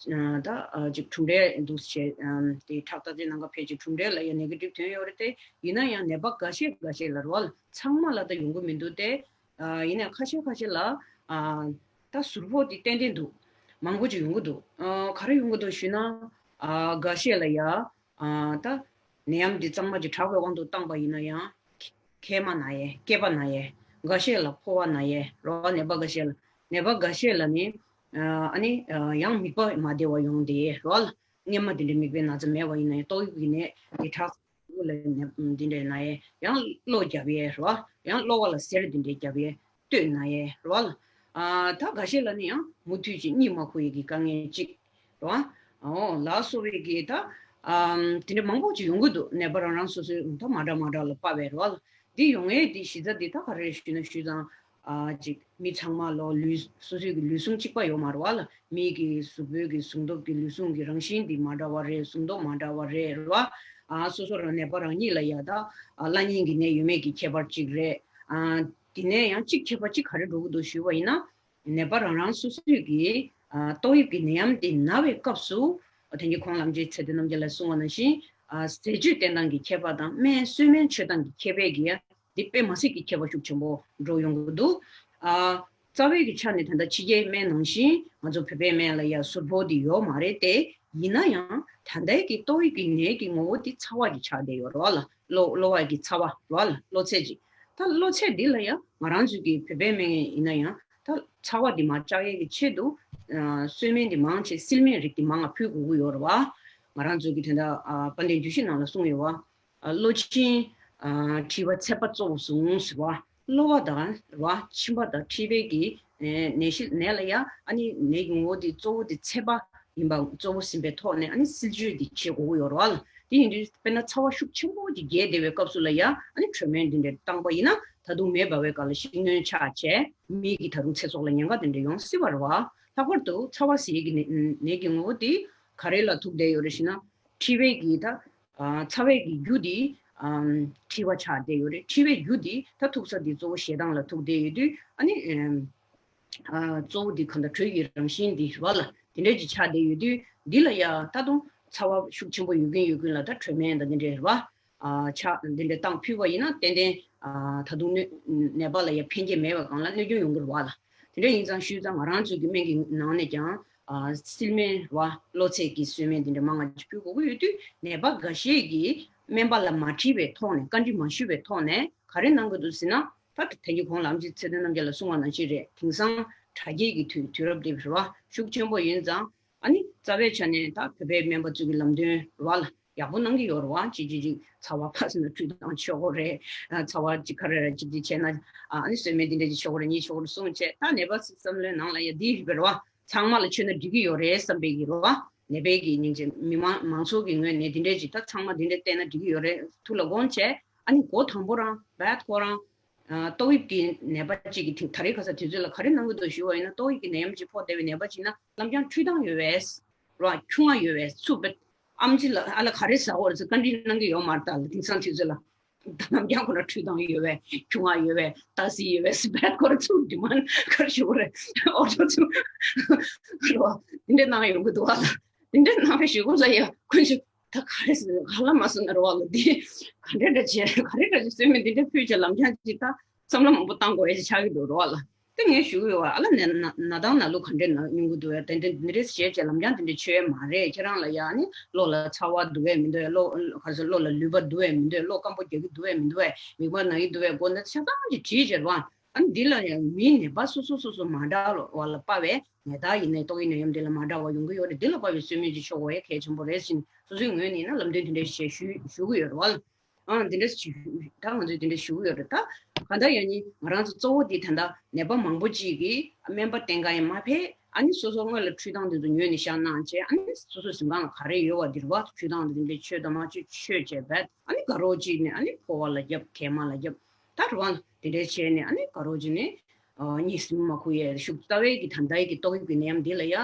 ད་ཨ་ཅིག་གྲུབ་འབྲས་འདུག་བྱས་ཨམ་དེ་ཁྲག་བརྟག་དཔྱད་གནང་ག་ཕེབས་ཅིག་གྲུབ་འབྲས་ལ་ཡ་ནེ་གེ་ཊིབ་ཐོན་ཡོད་རེད་དེ། ཡིན་ན་ཡང་ནད་པ་འགའ་ཤས་འགའ་ཤས་ལ་རོ་ལ་ཚང་མ་ལ་ད་ཡོང་གི་མི་འདུག་སྟེ། ཨ་ཡིན་ན་ཁ་ཤས་ཁ་ཤས་ལ་ཨ་ད་ཟུར་ཕོག་དེ་ཏན་ཏན་འདུག་མང་པོ་ཅིག་ཡོང་གི་འདུག་ཨ་ག་རེ་ཡོང་གི་འདུག་ཞུས་ན། ཨ་འགའ་ཤས་ལ་ཡ་ཨ་ད་ནད་ཡམས་འདི་གཙང་མ་ཅིག་དྲག་པའི་དབང་དུ་བཏང་པ་ཡིན་ན་ཡང་མཁལ་མ་ན་ཡས། སྐེད་པ་ན་ཡས། འགའ་ཤས་ལ་ཕོ་བ་ན་ཡས་རོ། ནད་པ་འགའ་ཤས་ལ་ནད་པ་འགའ་ཤས་ལ་ནི་ཨ་ནི་ཡང་མིད་པ་མ་བདེ་བ་ཡོང་དེ་རོ་ལ། སྔན་མ་དེ་འདྲའི་མིད་པའི་ན་ཚ་མེད་པ་ཡིན་ན་ཡང་ཏོག་དབྱིབས་ཀྱི་ནད་འདི་དྲག་ལ་ནད་འདི་འདྲའི་ན་ཡས། ཡང་གློ་རྒྱབ་ཡས་རོ། ཡང་གློ་བ་ལ་གཟེར་འདི་འདྲའི་རྒྱབ་ཡས། སྟོད་ན་ཡས་རོ་ལ། ཨ་ད་འགའ་ཤས་ལ་ནི་ཡང་མུ་མཐུད་ཅིག་གཉིད་མ་ཁུག་ཡས་ཀྱི་དཀའ་ངལ་ཅིག་རོ། ཨོ་ལ་སོགས་པའི་གི་ད་ཨམ་དེ་འདྲ་མང་པོ་ཅིག་ཡོང་གི་འདུག་ནད་པ་རང་རང་སོ་སོའི་ད་མ་འདྲ་མ་འདྲ་ལ་དཔག་པའི་རོ་ལ། འདི་ཡོང་ཡས་འདི་གཞི་རྩ་འདི་ད་ག་རེ་རེད་ཞུས་ན་ཞུས་ཙང་ཨ་ཅིག་མི་ཚང་མ་ལོ་ལུས་སོ་སོའི་གི་ལུས་ཟུངས་གཅིག་པ་ཡོད་མ་རེད་བ་ལ། མི་གི་གཟུགས་པོའི་གི་ཟུངས་སྟོབས་ཀྱི་ལུས་ཟུངས་ཀྱི་རང་བཞིན་འདི་མ་འདྲ་བ་རེད། ཟུངས་སྟོབས་མ་འདྲ་བ་རེད་རོ། ཨ་སོ་སོ་རང་ནད་པ་རང་ཉིད་ལ་ཡ་ད་ཨ་གླ་རྙིང་གི་ནད་ཡོད་མེད་ཀྱི་ཁྱད་པར་གཅིག་རེད། ཨ་དེ་ནས་ཡང་གཅིག་ཁྱད་པར་གཅིག་ག་རེ་འགྲོ་གི་འདུག་ཞུས་པ་ཡིན་ན། ནད་པ་རང་རང་སོ་སོས་ཀྱིས་ཨ་ཏོག་དབྱིབས་ཀྱི་ནད་ཡམས་དེ་ན་བའི་སྐབས་སུ་དེང་གི་ཁོང་ལམ་རྗེ་ཚེ་བརྟན་རྣམ་རྒྱལ་ལགས་གསུངས་པ་ནང་བཞིན་ཨ་ཟས་སྤྱོད་བསྟེན་སྟངས་ཀྱི་ཁྱད་པར་དང་སྨན་གསོལ་སྨན་མཆོད་སྟངས་ཀྱི་ཁྱད་པར་གྱིས་འདི་དཔེ་མ་སྲིད་ཀྱི་ཁྱད་པར་ཤུགས་ཆེན་པོ་འགྲོ་ཡོང་གི་འདུག་ཨ་རྩ་བའི་གི་ཆ་ནས་ད་ལྟ་ཕྱི་རྒྱལ་སྨན་ནང་བཞིན་ང་ཚོ་བོད་པའི་སྨན་ལ་ཡ་ཟུར་ཕོག་འདི་ཡོད་མ་རེད་དེ། ཡིན་ན་ཡང་ད་ལྟའི་གི་ཏོག་དབྱིབས་ཀྱི་ནད་ཀྱི་ངོ་བོ་འདི་ཚ་བ་གི་ཆགས་བསྡད་ཡོད་རེད་བ་ལ། གློ་གློ་བ་གི་ཚ་བ་རེད་བ་ལ། གློ་ཚད་ཅིག་ད་གློ་ཚད་འདི་ལ་ཡང་ང་རང་ཚོའི་གི་བོད་པའི་སྨན་ཡིན་ན་ཡང་ད་ཚ་བ་འདི་མར་བཅག་ཡས་ཀྱི་ཆེད་དུ་ཨ་གསོལ་སྨན་འདི་མང་ཆེ་སིལ་སྨན་རིགས་འདི་མང་ང་ཕུལ་དགོས་ཀྱི་ཡོད་རེད་བ། ང་རང་ཚོའི་གི་དེ་འདྲ་ཨ་དཔལ་ལྡན་རྒྱུད་བཞི་ནང་ལ་གསུངས་ཡོད་བ། ཨ་གློ་མཆིན་ཨ་མཁྲིས་པ་ཚད་པ་གཙོ་བོ་ཟུངས་ཟེར་བ། གློ་བ་དང་རེད་བ་མཆིན་པ་དང་མཁྲིས་པའི་གི་ ནད་ནད་གཞི་ནད་ལ་ཡ་ཨ་ནི་ནད་ཀྱི་ངོ་བོ་དེ་གཙོ་བོ་དེ་ཚད་པ་ཡིན་པ་གཙོ་བོ་ཟིན་པའི་ཐོག་ནས་ཨ་ནི་སིལ་གྱོད་དེ་བྱེད་དགོས་ཀྱི་ཡོད་རེད་བ་ལ། དེ་ཡིན་དུས་དཔེར་ན་ཚ་བ་ཤུགས་ཆེན་པོ་ཅིག་རྒྱས་བསྡད་པའི་སྐབས་སུ་ལ་ཡ་ཨ་ནི་དྲོད་སྨན་དེ་འདྲ་བཏང་པ་ཡིན་ན་ད་དུང་མེ་འབར་བའི་སྒང་ལ་ཤི་གནོན་ཆགས་བྱས་མི་གི་ད་དུང་ཚེ་སྲོག་ལ་ཉེན་ཁ་དེ་འདྲ་ཡོང་སྲིད་པ་རེད་བ། ལྷག་པར་དུ་ཚ་བ་ཟེར་ཡས་ཀྱི་ནད་ནད་ཀྱི་ངོ་བོ་དེ་ག་རེ་ལ་ཐུག་བསྡད་ཡོད་རེད་ཞེ་ན། མཁྲིས་པའི་གི་ད་ཨ་ཚ་བའི་གི་རྒྱུ་དེ་ཨ་མཁྲིས་པ་ཆགས་བསྡད་ཡོད་རེད། མཁྲིས་པའི་རྒྱུ་དེ་ད་ཐུག་ས་དེ་གཙོ་བོ་ཞེ་སྡང་ལ་ཐུག་བསྡད་ཡོད་དུས་ཨ་ནི་ཨམ། ཨ་གཙོ་བོ་འདི་གང་ལྟར་དྲོད་ཀྱི་རང་བཞིན་འདི་རེད་བ་ལ། དེ་འདྲ་ཅིག་ཆགས་བསྡད་ཡོད་དུས་འདི་ལ་ཡ་ད་དུང་ཚ་བ་ཤུགས་ཆེན་པོ་ཡོད་ཀྱིན་ཡོད་ཀྱིན་ལ་ད་དྲོད་སྨན་དང་འདི་འདྲའི་རེད་བ། ཨ་ཆ་འདི་འདྲ་བཏང་ཕུལ་བ་ཡིན་ན་ཏན་ཏན་ཨ་ད་དུང་ནད་ནད་པ་ལ་ཡ་ཕན་ཁེ་མེད་པ་གང་ལ་གནོད་སྐྱོན་ཡོང་གི་རེད་བ་ལ། དེ་འདྲ་ཡིན་ཙང་ཞུས་ཙང་ང་རང་ཚོའི་གི་སྨན་གྱི་ནང་ནས་ཀྱང་ཨ་སིལ་སྨན་རེད་བ། གློ་ཚད་ཀྱི་གསོལ་སྨན་འདི་འདྲ་མང་ང་ཅིག་ཕུལ་དགོས་ཀྱི་ཡོད་དུས་ནད་པ་འགའ་ཤས་ཀྱིས་སྨན་པ་ལ་མ་དྲིས་པའི་ཐོག་ནས་བཀའ་འདྲི་མ་ཞུས་པའི་ཐོག་ནས་ག་རེ་གནང་གི་འདུག་ཟེར་ན། ད་དེ་གྱི་གོང་ལ་ཨམ་ཆི་ཚེ་བརྟན་རྣམ་རྒྱལ་ལགས་གསུངས་པ་ནང་བཞིན་རེད། དེང་སང་དྲ་རྒྱའི་གི་དུས་དུས་རབས་དེ་རེད་བ། ཤུགས་ཆེན་པོ་ཡིན་ཙང་ཨ་ནི་རྩ་བའི་ཆ་ནས་ད་བོད་པའི་སྨན་པ་ཚོའི་གི་ལམ་སྟོན་རེད་བ་ལ་ཡག་པོ་གནང་གི་ཡོད་རེད་བ། ཅི་ཅི་ཅི་ཚ་བ་ཕར་ཟིན་ན་ཁྲུས་བཏང་ཆོག་གོ་རེད། ཚ་བ་ཅི་ག་རེ་རེད་ཅི་འདི་བྱས་ན་ཨ་ནི་གསོལ་སྨན་འདི་འདྲ་ཅི་ཆོག་གོ་རེད་གཉིས་ཆོག་གོ་རེད་གསུངས་བྱས་ད་ནད་པ་ཚོའི་བསམ་བློའི་ནང་ལ་ཡ་འདི་རེད་བ། ཚང་མ་ལ་མཆོད་ན་འགྲིག་གི་ཡོད་རེད་བསམ་པའི་གི་རེད་བ། ནད་པའི་གི་སྙིང་རྗེ་མི་མང་མང་ཚོགས་ཀྱི་ངོས་ནས་འདི་འདྲས་ཅིག་ད་ཚང་མ་འདི་འདྲས་བལྟས་ན་འགྲིག་གི་ཡོད་རེད་ཐུགས་ལ་དགོངས་བྱས་ཨ་ནི་འགོ་དང་པོ་རང་བད་ཁོ་རང་ཏོག་དབྱིབས་ཀྱི་ནད་པ་གཅིག་གི་ཐིག་ད་རེས་ཁ་ས་དུས་ཚོད་ལ་ག་རེ་གནང་གི་འདུག་ཞུ་བ་ཡིན་ན་ཏོག་དབྱིབས་ཀྱི་ནད་ཡམས་ཅིག་ཕོག་བསྡད་པའི་ནད་པ་ཅིག་ན་ལམ་རྐྱང་ཁྲུས་བཏང་ཡོད་པས་ར་ཁྱུང་ང་ཡོད་པས་ཚུགས་པས་ཨམ་ཆི་ལ་ཨ་ལ་ག་རེ་ཟ་འོ་རེད་ཚུལ་བཀའ་འདྲི་གནང་གི་ཡོད་མ་རེད་ད་ལ་དེང་སང་དུས་ཚོད་ལ། ནམ་རྒྱང་ཁོ་ན་ཁྲུས་བཏང་ཡོད་པས་ཁྱུང་ང་ཡོད་པས་ཏ་སི་ཡོད་པས་སི་བེད་ཁོ་ར་ཚུགས་འདི་མ་ཁར་ཞུ་རེད་ཨོ་ཚོ་ཚུགས་རོ་འདི་འདྲས་གནང་ཡོང་གི་འདུག་བ་ལ་འདི་འདྲས་གནང་བའི་ཞུ་གུ་ལ་ཡ་ཁོན་ཞུ་ད་ག་རེ་ཟེར་ག་ལ་མ་སོང་ན་རོ་བ་ལ་འདི་ག་འདྲས་འདྲ་བྱས་ག་རེ་འདྲ་བྱས་སོས་མེད་འདི་འདྲས་ཕུལ་བྱས་ལམ་རྒྱང་ཅིག་ད་བསམ་བློ་མང་པོ་བཏང་དགོས་ཡ་ཅིག་ཆགས་ཀྱི་འདུག་རོ་བ་ལ། དེ་ངས་ཞུ་གི་ཡོད་བ་ཨ་ལ་ནས་ན་ན་དང་ན་ལུག་ག་འདྲས་ན་ཉུང་གི་འདུག་བས་དེ་འདྲས་འདི་འདྲས་བྱས་བྱས་ལམ་རྒྱང་དེ་འདྲས་ཆོད་ཡས་མ་རེད། ཁྱེད་རང་ལ་ཡ་ནི་བློ་ལ་ཚ་བ་འདུག་བས་མི་འདུག་བས་བློ་ག་ཚོད་བློ་ལ་ལུས་པ་འདུག་བས་མི་འདུག་བས་བློ་སྐམ་པོ་རྒྱག་གི་འདུག་བས་མི་འདུག་བས་མིག་དམར་ན་གི་འདུག་བས་མགོ་ན་ཆ་ཚང་གི་བྲིས་བྱས་བ་ཨ་ནི་འདི་ལ་ཡང་མིའི་ནད་པ་སོ་སོ་སོ་སོ་མ་འདྲ་བ་ལ་དཔག་བས་ནད་རྟགས་ཡིན་ནའི་ཏོག་དབྱིབས་ནད་ཡམས་འདི་ལ་མ་འདྲ་བ་ཡོང་གི་ཡོད་རེད། འདི་ལ་དཔག་པའི་གསོལ་སྨན་ཅིག་ཆོག་དགོས་ཡ་གལ་ཆེན་པོ་རེད་ཟེར་ནས་སོ་སོའི་ངོས་ནས་ཡིན་ན་ལམ་སྟོན་དེ་འདྲས་བྱས་ཞུ་ཞུ་གི་ཡོད་རེད་བ་ལ། ཨང་འདི་འདྲ་ཞུ་ད་ང་ཚོས་འདི་འདྲ་ཞུ་གི་ཡོད་རེད་ད། གང་ལྟར་ཡང་ནི་ང་རང་ཚོ་གཙོ་བོ་འདི་ད་ལྟ་ནད་པ་མང་པོ་ཅིག་གིས་སྨན་པ་བསྟེན་ག་ཡང་མ་ཕེབས་ཨ་ནི་སོ་སོ་སྔོན་ལ་འཕྲུལ་ཐང་འདི་ཚོ་ཉོས་ནས་བཞག་གནང་བྱས་ཨ་ནི་སོ་སོའི་གཟིམ་ཁང་ལ་ག་རེ་ཡོད་བ་འདིར་བ་འཕྲུལ་ཐང་འདི་འདྲ་མཆོད་དང་མ་མཆོད་མཆོད་བྱས་བས་ཨ་ནི་དགའ་རོགས་ཅིག་ནས་ཨ་ནི་ཕོ་བ་ལ་རྒྱབ་གད་མ་ལ་རྒྱབ་ད་རུ་བ་འདི་འདྲ་བྱས་ནས་ཨ་ནི་དགའ་རོགས་ཅིག་ནས་གཉིད་སིམ་མ་ཁུག་ཡས་ཤུགས་རྩ་བའི་གི་ད་ལྟའི་གི་ཏོག་དབྱིབས་ཀྱི་ནད་ཡམས་འདི་ལ་ཡ་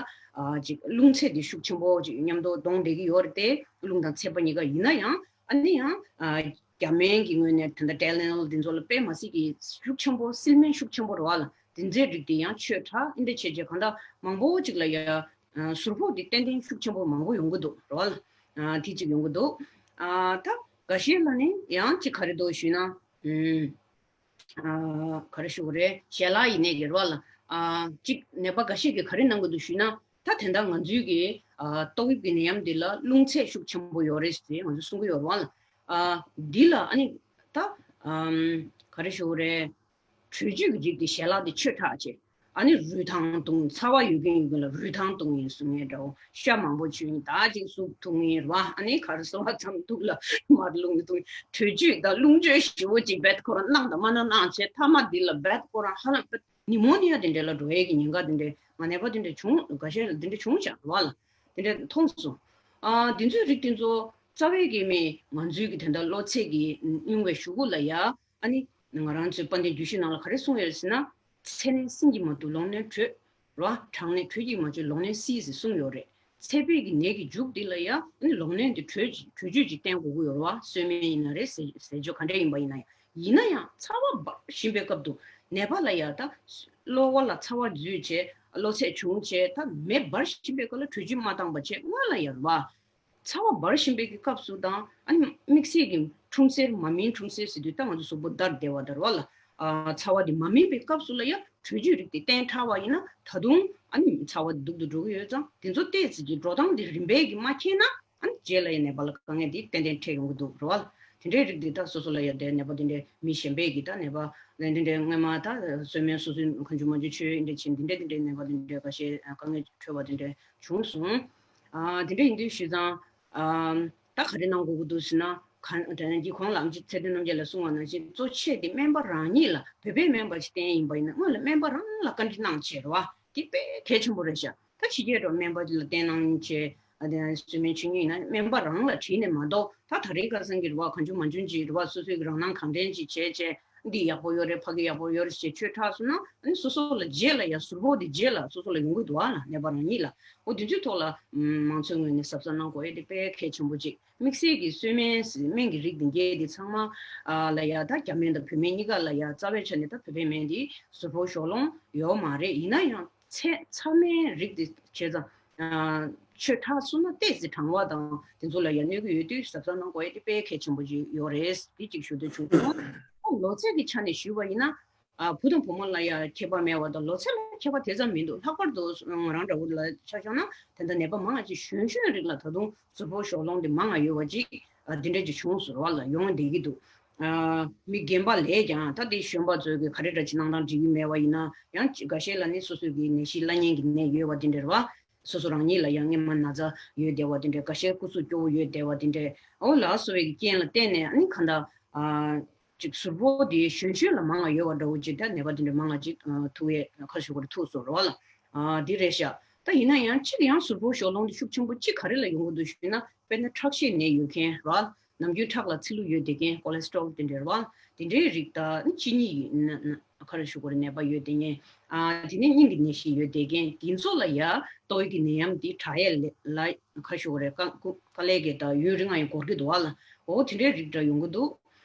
ཅིག་རླུང་ཚད་འདི་ཤུགས་ཆེན་པོ་ཅིག་མཉམ་དུ་གདོང་བསྡད་ཀྱི་ཡོད་རེད་དེ་རླུང་དང་ཚད་པ་གཉིས་ཀ་ཡིན་ན་ཡང་། ཨ་ནི་ཡང་རྒྱ་སྨན་གྱི་ངོས་ནས་ད་ལྟ་ཊའི་ལེ་ནོལ་འདི་ཚོ་ལ་དཔེ་མ་སྲིད་ཀྱི་ཤུགས་ཆེན་པོ་སིལ་སྨན་ཤུགས་ཆེན་པོ་རེད་བ་ལ་འདི་ཚོའི་རིགས་དེ་ཡང་མཆོད་ཁྲག་འདི་འདྲ་བྱས་རྗེས་གང་ལྟར་མང་པོ་ཅིག་ལ་ཡ་ཟུར་ཕོག་དེ་ཏན་ཏན་ཤུགས་ཆེན་པོ་མང་པོ་ཡོང་གི་འདུག་རེད་བ་ལ་དེ་ཅིག་ཡོང་གི་འདུག་ད་འགའ་ཤས་ལ་ནི་ཡང་ཅིག་ག་རེ་འདུག་ཞུས་ན། ག་རེ་ཞུ་དགོས་རེད་ཞལ་ལག་ཡིན་ནའི་གི་རོ་ལ། གཅིག་ནད་པ་འགའ་ཤས་ཀྱིས་ག་རེ་གནང་གི་འདུག་ཞུས་ན་ད་དེ་འདྲ་ང་ཚོའི་གི་ཏོག་དབྱིབས་ཀྱི་ནད་ཡམས་འདི་ལ་རླུང་ཚད་ཤུགས་ཆེན་པོ་ཡོད་རེད་ཟེར་ང་ཚོས་གསུང་གི་ཡོད་རེད་བ་ལ། འདི་ལ་ཨ་ནི་ད་ག་རེ་ཞུ་དགོས་རེད། དྲོད་བཅུད་ཀྱི་རིགས་དེ་ཞལ་ལག་དེ་མཆོད་ཁྲག་བྱས། ཨ་ནི་རུས་ཐང་བཏུང་ཚ་བ་ཡོད་མཁན་ཡོད་མཁན་ལ་རུས་ཐང་བཏུང་ཡིན་གསུང་མཁན་འདྲ་བོ་ཤ་མང་པོ་མཆོད་ཡིན་ད་ཅིག་སུབ་འཐུང་ཡིན་རེད་བ། ཨ་ནི་ག་རེ་སོ་བ་ཙམ་འདུག་ལ་མར་རླུང་གིས་འཐུང་དྲོད་བཅུད་དང་རླུང་བཅོས་ཞེ་པོ་ཅིག་བད་ཁོ་རང་གནང་དང་མ་གནང་གནང་བྱས་མཐའ་མ་འདི་ལ་བད་ཁོ་རང་ཧ་ལམ་བད་ནི་མོ་ནི་ཡ་དེ་འདྲ་ལ་འགྲོ་ཡས་ཀྱི་ཉེན་ཁ་དེ་འདྲ་ང་ནད་པ་དེ་འདྲ་བྱུང་འགའ་ཤས་ལ་དེ་འདྲ་བྱུང་བཞག་རེད་བ་ལ་དེ་འདྲ་མཐོང་སོང་། ཨ་འདི་ཚོའི་རིགས་དེ་ཚོ་རྩ་བའི་གི་མི་ང་ཚོའི་གི་དེ་འདྲ་གློ་ཚད་ཀྱི་སྙུང་བའི་གཞུག་གུ་ལ་ཡ་ཨ་ནི། ང་རང་ཚོའི་དཔལ་ལྡན་རྒྱུད་བཞི་ནང་ལ་ག་རེ་གསུངས་ཡོད་ཟེར་ན། ཚེ་ནི་སྲིན་གྱིས་མ་གཏུབ་ལོག་གནོན་དྲོད། རོ། གྲང་ནི་དྲོད་ཀྱིས་མ་གཅོད་ལོག་གནོན་སྲི་ཟེར་གསུངས་ཡོད་རེད། ཚད་པའི་གི་ནད་ཀྱི་མཇུག་འདི་ལ་ཡ་ཨ་ནི་ལོག་གནོན་དེ་དྲོད་ཀྱི་དྲོད་བཅུད་ཀྱིས་བསྟེན་དགོས་ཀྱི་ཡོད་རེད་བ། གསོལ་སྨན་ཡིན་ན་རེད་ཟས་ཟས་སྤྱོད་ག་འདྲ་ཡིན་པ་ཡིན་ན་ཡང་ཡིན་ན་ཡང་ཚ་བ་འབར་བཞིན་པའི་སྐབས་དུ་ནད་པ་ལ་ཡ་ད་གློ་བ་ལ་ཚ་བ་འཛུལ་བྱས་གློ་ཚད་བྱུང་བྱས་ད་མེ་འབར་བཞིན་པའི་སྐབས་ལ་དྲོད་བཅུད་མ་བཏང་པ་བྱས་སྔོན་ལ་ཡ་རེད་བ། ཚ་བ་འབར་བཞིན་པའི་གི་སྐབས་སུ་དང་ཨ་ནི་དམིགས་བསལ་གྱི་འཁྲུངས་སེར་མ་སྨིན་འཁྲུངས་སེར་ཟེར་དུས་ད་ང་ཚོ་གཟུགས་པོ་འདར་བདེ་བ་འདར་བ་ལ་ཨ་ཚ་བ་དེ་མ་སྨིན་པའི་སྐབས་སུ་ལ་ཡང་དྲོད་བཅུད་རིགས་དེ་བསྟེན་དྲགས་པ་ཡིན་ན་ད་དུང་ཨ་ནི་ཚ་བ་སྡུག་ཏུ་འགྲོ་གི་ཡོད་ཙང་དེ་ཚོ་ཏོག་ཙམ་གྱི་འགྲོ་སྟངས་དེ་རིམ་པས་ཀྱི་མ་མཁྱེན་ན་ཨ་ནི་རྗེས་ལ་ཡང་ནད་པ་ལ་དཀའ་ངལ་དེ་ཏན་ཏན་འཕྲད་ཡོང་གི་འདུག་རེད་བ། དེ་འདྲའི་རིགས་དེ་ད་སོ་སོ་ལ་ཡང་དེ་ནད་པ་དེ་འདྲའི་མི་གཞན་པས་ཀྱི་ད་ནད་པ་དེ་འདྲའི་སྔོན་མ་ད་གསོལ་སྨན་སོ་སོའི་གང་བྱུང་མང་བྱུང་མཆོད་འདྲ་བྱས་དེ་འདྲའི་དེ་འདྲའི་ནད་པ་དེ་འདྲའི་ཁ་ཤས་དཀའ་ངལ་འཕྲད་པ་དེ་འདྲ་བྱུང་སོང་། ཨ་དེ་འདྲ་ཡིན་དུས་བྱས་ཙང་ཨ་ད་ག་རེ་གནང་དགོས་ཀྱི་འདུག་ཟེར་ན་ གང་དེ་ནས་འདི་གོང་ལ་ཨམ་ཆི་ཚེ་བརྟན་རྣམ་རྒྱལ་ལགས་གསུངས་པ་ནང་བཞིན་གཙོ་ཆེ་དེ་སྨན་པ་རང་ཉིད་ལ་བོད་པའི་སྨན་པ་ཞིག་བསྟེན་ཡིན་པ་ཡིན་ན་སྔོན་ལ་སྨན་པ་རང་ལ་བཀའ་འདྲི་གནང་བྱས་རེད་བ། དེ་དཔེ་གལ་ཆེན་པོ་རེད་ཤག་ད་ཕྱི་རྒྱལ་རོགས་སྨན་པ་ལ་བསྟེན་གནང་བྱས། ཨ་དེ་སུ་མའི་ཆོས་ཉིད་ཡིན་ན་སྨན་པ་རང་ལ་དྲིས་ནས་མ་གཏོགས། ད་ད་རེས་ཁ་སང་གི་རེད་བ། གང་བྱུང་མང་བྱུང་ཅིག་རེད་བ། སོ་སོའི་གི་རང་སྣང་གང་དྲན་ཅིག་བྱས་བྱས། འདི་ཡག་པོ་ཡོད་རེད། ཕ་གི་ཡག་པོ་ཡོད་རེད་ཅེས་ཆོས་ཁྲག་གསུངས་ན། ཨ་ནི་སོ་སོ་ལ་རྗེས་ལ་ཡ་ཟུར་ཕོག་དེ་རྗེས་ལ་སོ་སོ་ལ་ཡོང་གི་འདུག་ཨ་ལ། ནད་པ་རང་ཉིད་ལ། འོ་དེ་ཚོའི་ཐོག་ལ་མང་ཚོགས་ངོས་ནས་གཟབ་གཟབ་གནང་དགོས་ཡ་དེ་དཔེ་གལ་ཆེན་པོ་ཅིག་དམིགས་བསལ་གྱི་གསོལ་སྨན་སྨན་གྱི་རིགས་དེ་འགས་དེ་ཚང་མ་ཨ་ལ་ཡ། ད་རྒྱ་སྨན་དང་བོད་སྨན་གཉིས་ཀ་ལ་ཡ་རྩ་བའི་ཆ་ནས་ད་བོད་པའི་སྨན་དེ་ཟུར་ཕོག་ཞོགས་སློང་ཡོད་མ་རེད། ཡིན་ན་ཡང་ཚད་ཚ་སྨན་རིགས་དེ་བྱས་ཙང་། ཆོས་ཁྲག་གསུངས་ན་ཏོག་ཙམ་གྲང་བ་དང་དེ་ཚོ་ལ་ཡང་གནོད་ཀྱི་ཡོད་དུས་གཟབ་གཟབ་གནང་དགོས་ཡ་དེ་དཔེ་གལ་ཆེན་པོ་ཅིག་ཡོད་རེད། དེ་གཅིག་ཞུ་འདོད་བྱུང་སོང་། ལོ་ཚད་ཀྱི་ཆ་ནས་ཞུས་པ་ཡིན་ན། ཨ་བུ་དང་བུ་མོ་ལ་ཡང་ཁྱད་པར་མེད་པ་དང་། ལོ་ཚད་ལ་ཁྱད་པར་དེ་ཙམ་མི་འདུག་ལྷག་པར་དུ་ང་རང་འདྲ་བོ་ལ་ཆ་བཞག་ན། དེ་འདྲ་ནད་པ་མང་བ་ཅིག་གཞོན་གཞོན་རིགས་ལ་ད་དུང་ཟུར་ཕོག་ཞོགས་སློང་དེ་མང་བ་ཡོད་པ་ཅིག་ཨ་འདི་འདྲ་ཅིག་བྱུང་སོང་བ་ལ་ཡོང་བསྡད་ཀྱི་འདུག་ཨ་མི་རྒན་པ་ལས་ཀྱང་ད་དེ་གཞོན་པ་ཚོས་ཀྱི་ག་རེ་འདྲ་ཅིག་གནང་སྟངས་འགྲིག་གི་མེད་པ་ཡིན་ན། ཡང་འགའ་ཤས་ལ་ནི་སོ་སོའི་གི་ནད་གཞི་བླ་གཉན་གྱི་ནད་ཡོད་པ་དེ་འདྲ་རེད་བ། སོ་སོ་རང་ཉིད་ལ་ཡང་སྔན་མ་ན་ཚ་ཡོད་བསྡད་པ་དེ་འདྲ། འགའ་ཤས་སྐུ་གཟུགས་སྐྱོ་བོ་ཡོད་བསྡད་པ་དེ་འདྲ། འོ་ལ་སོགས་པའི་གི་རྐྱེན་ལ་བརྟེན་ནས་ཨ་ནི་གང་ལྟར་ཨ། ཅིག་ཟུར་ཕོག་དེ་གཞོན་གཞོན་ལ་མང་བ་ཡོད་པ་འདྲ་བོ་ཅིག་ད་ནད་པ་དེ་འདྲ་མང་བ་ཅིག་ཨ་ཐུག་ཡས་ཁ་ཤོ་གོར་ཐུག་སོང་རེད་བ་ལ། ཨ་དེ་རེད་ཤག་ད་ཡིན་ན་ཡང་ཅིག་ཡང་ཟུར་ཕོག་ཞོགས་སློང་དེ་ཤུགས་ཆེན་པོ་ཅིག་ག་རེ་ལ་ཡོང་གི་འདུག་ཞུས་ན། དཔེར་ན་ཁྲག་ཤེད་ནད་ཡོད་མཁན་རེད་བ། ནམ་རྒྱུན་ཁྲག་ལ་ཚིལ་ལུ་ཡོད་བསྡད་མཁན། ཀོ་ལེ་སི་ཊོལ་དེ་འདྲ་རེད་བ། དེ་འདྲའི་རིགས་དང་གཅིན་སྙི་ཡི་ན་ན་ག་རེ་ཞུ་དགོས་རེད། ནད་པ་ཡོད་བསྡད་མཁན། ཨ་དེ་ནས་སྙིང་གི་ནད་གཞི་ཡོད་བསྡད་མཁན་དེ་ཚོ་ལ་ཡ་ཏོག་དབྱིབས་ཀྱི་ནད་ཡམས་དེ་དྲག་ཡས་ལ་ལ་ག་རེ་ཞུ་དགོས་རེད། དཀའ་དཀའ་ལས་ཀྱི་ད་ཡུན་རིང་ང་ཡང་འགོར་གྱི་འདུག་བ་ལ། འོ་དེ་འདྲའི་རིགས་འདྲ་ཡོང་གི་འདུག་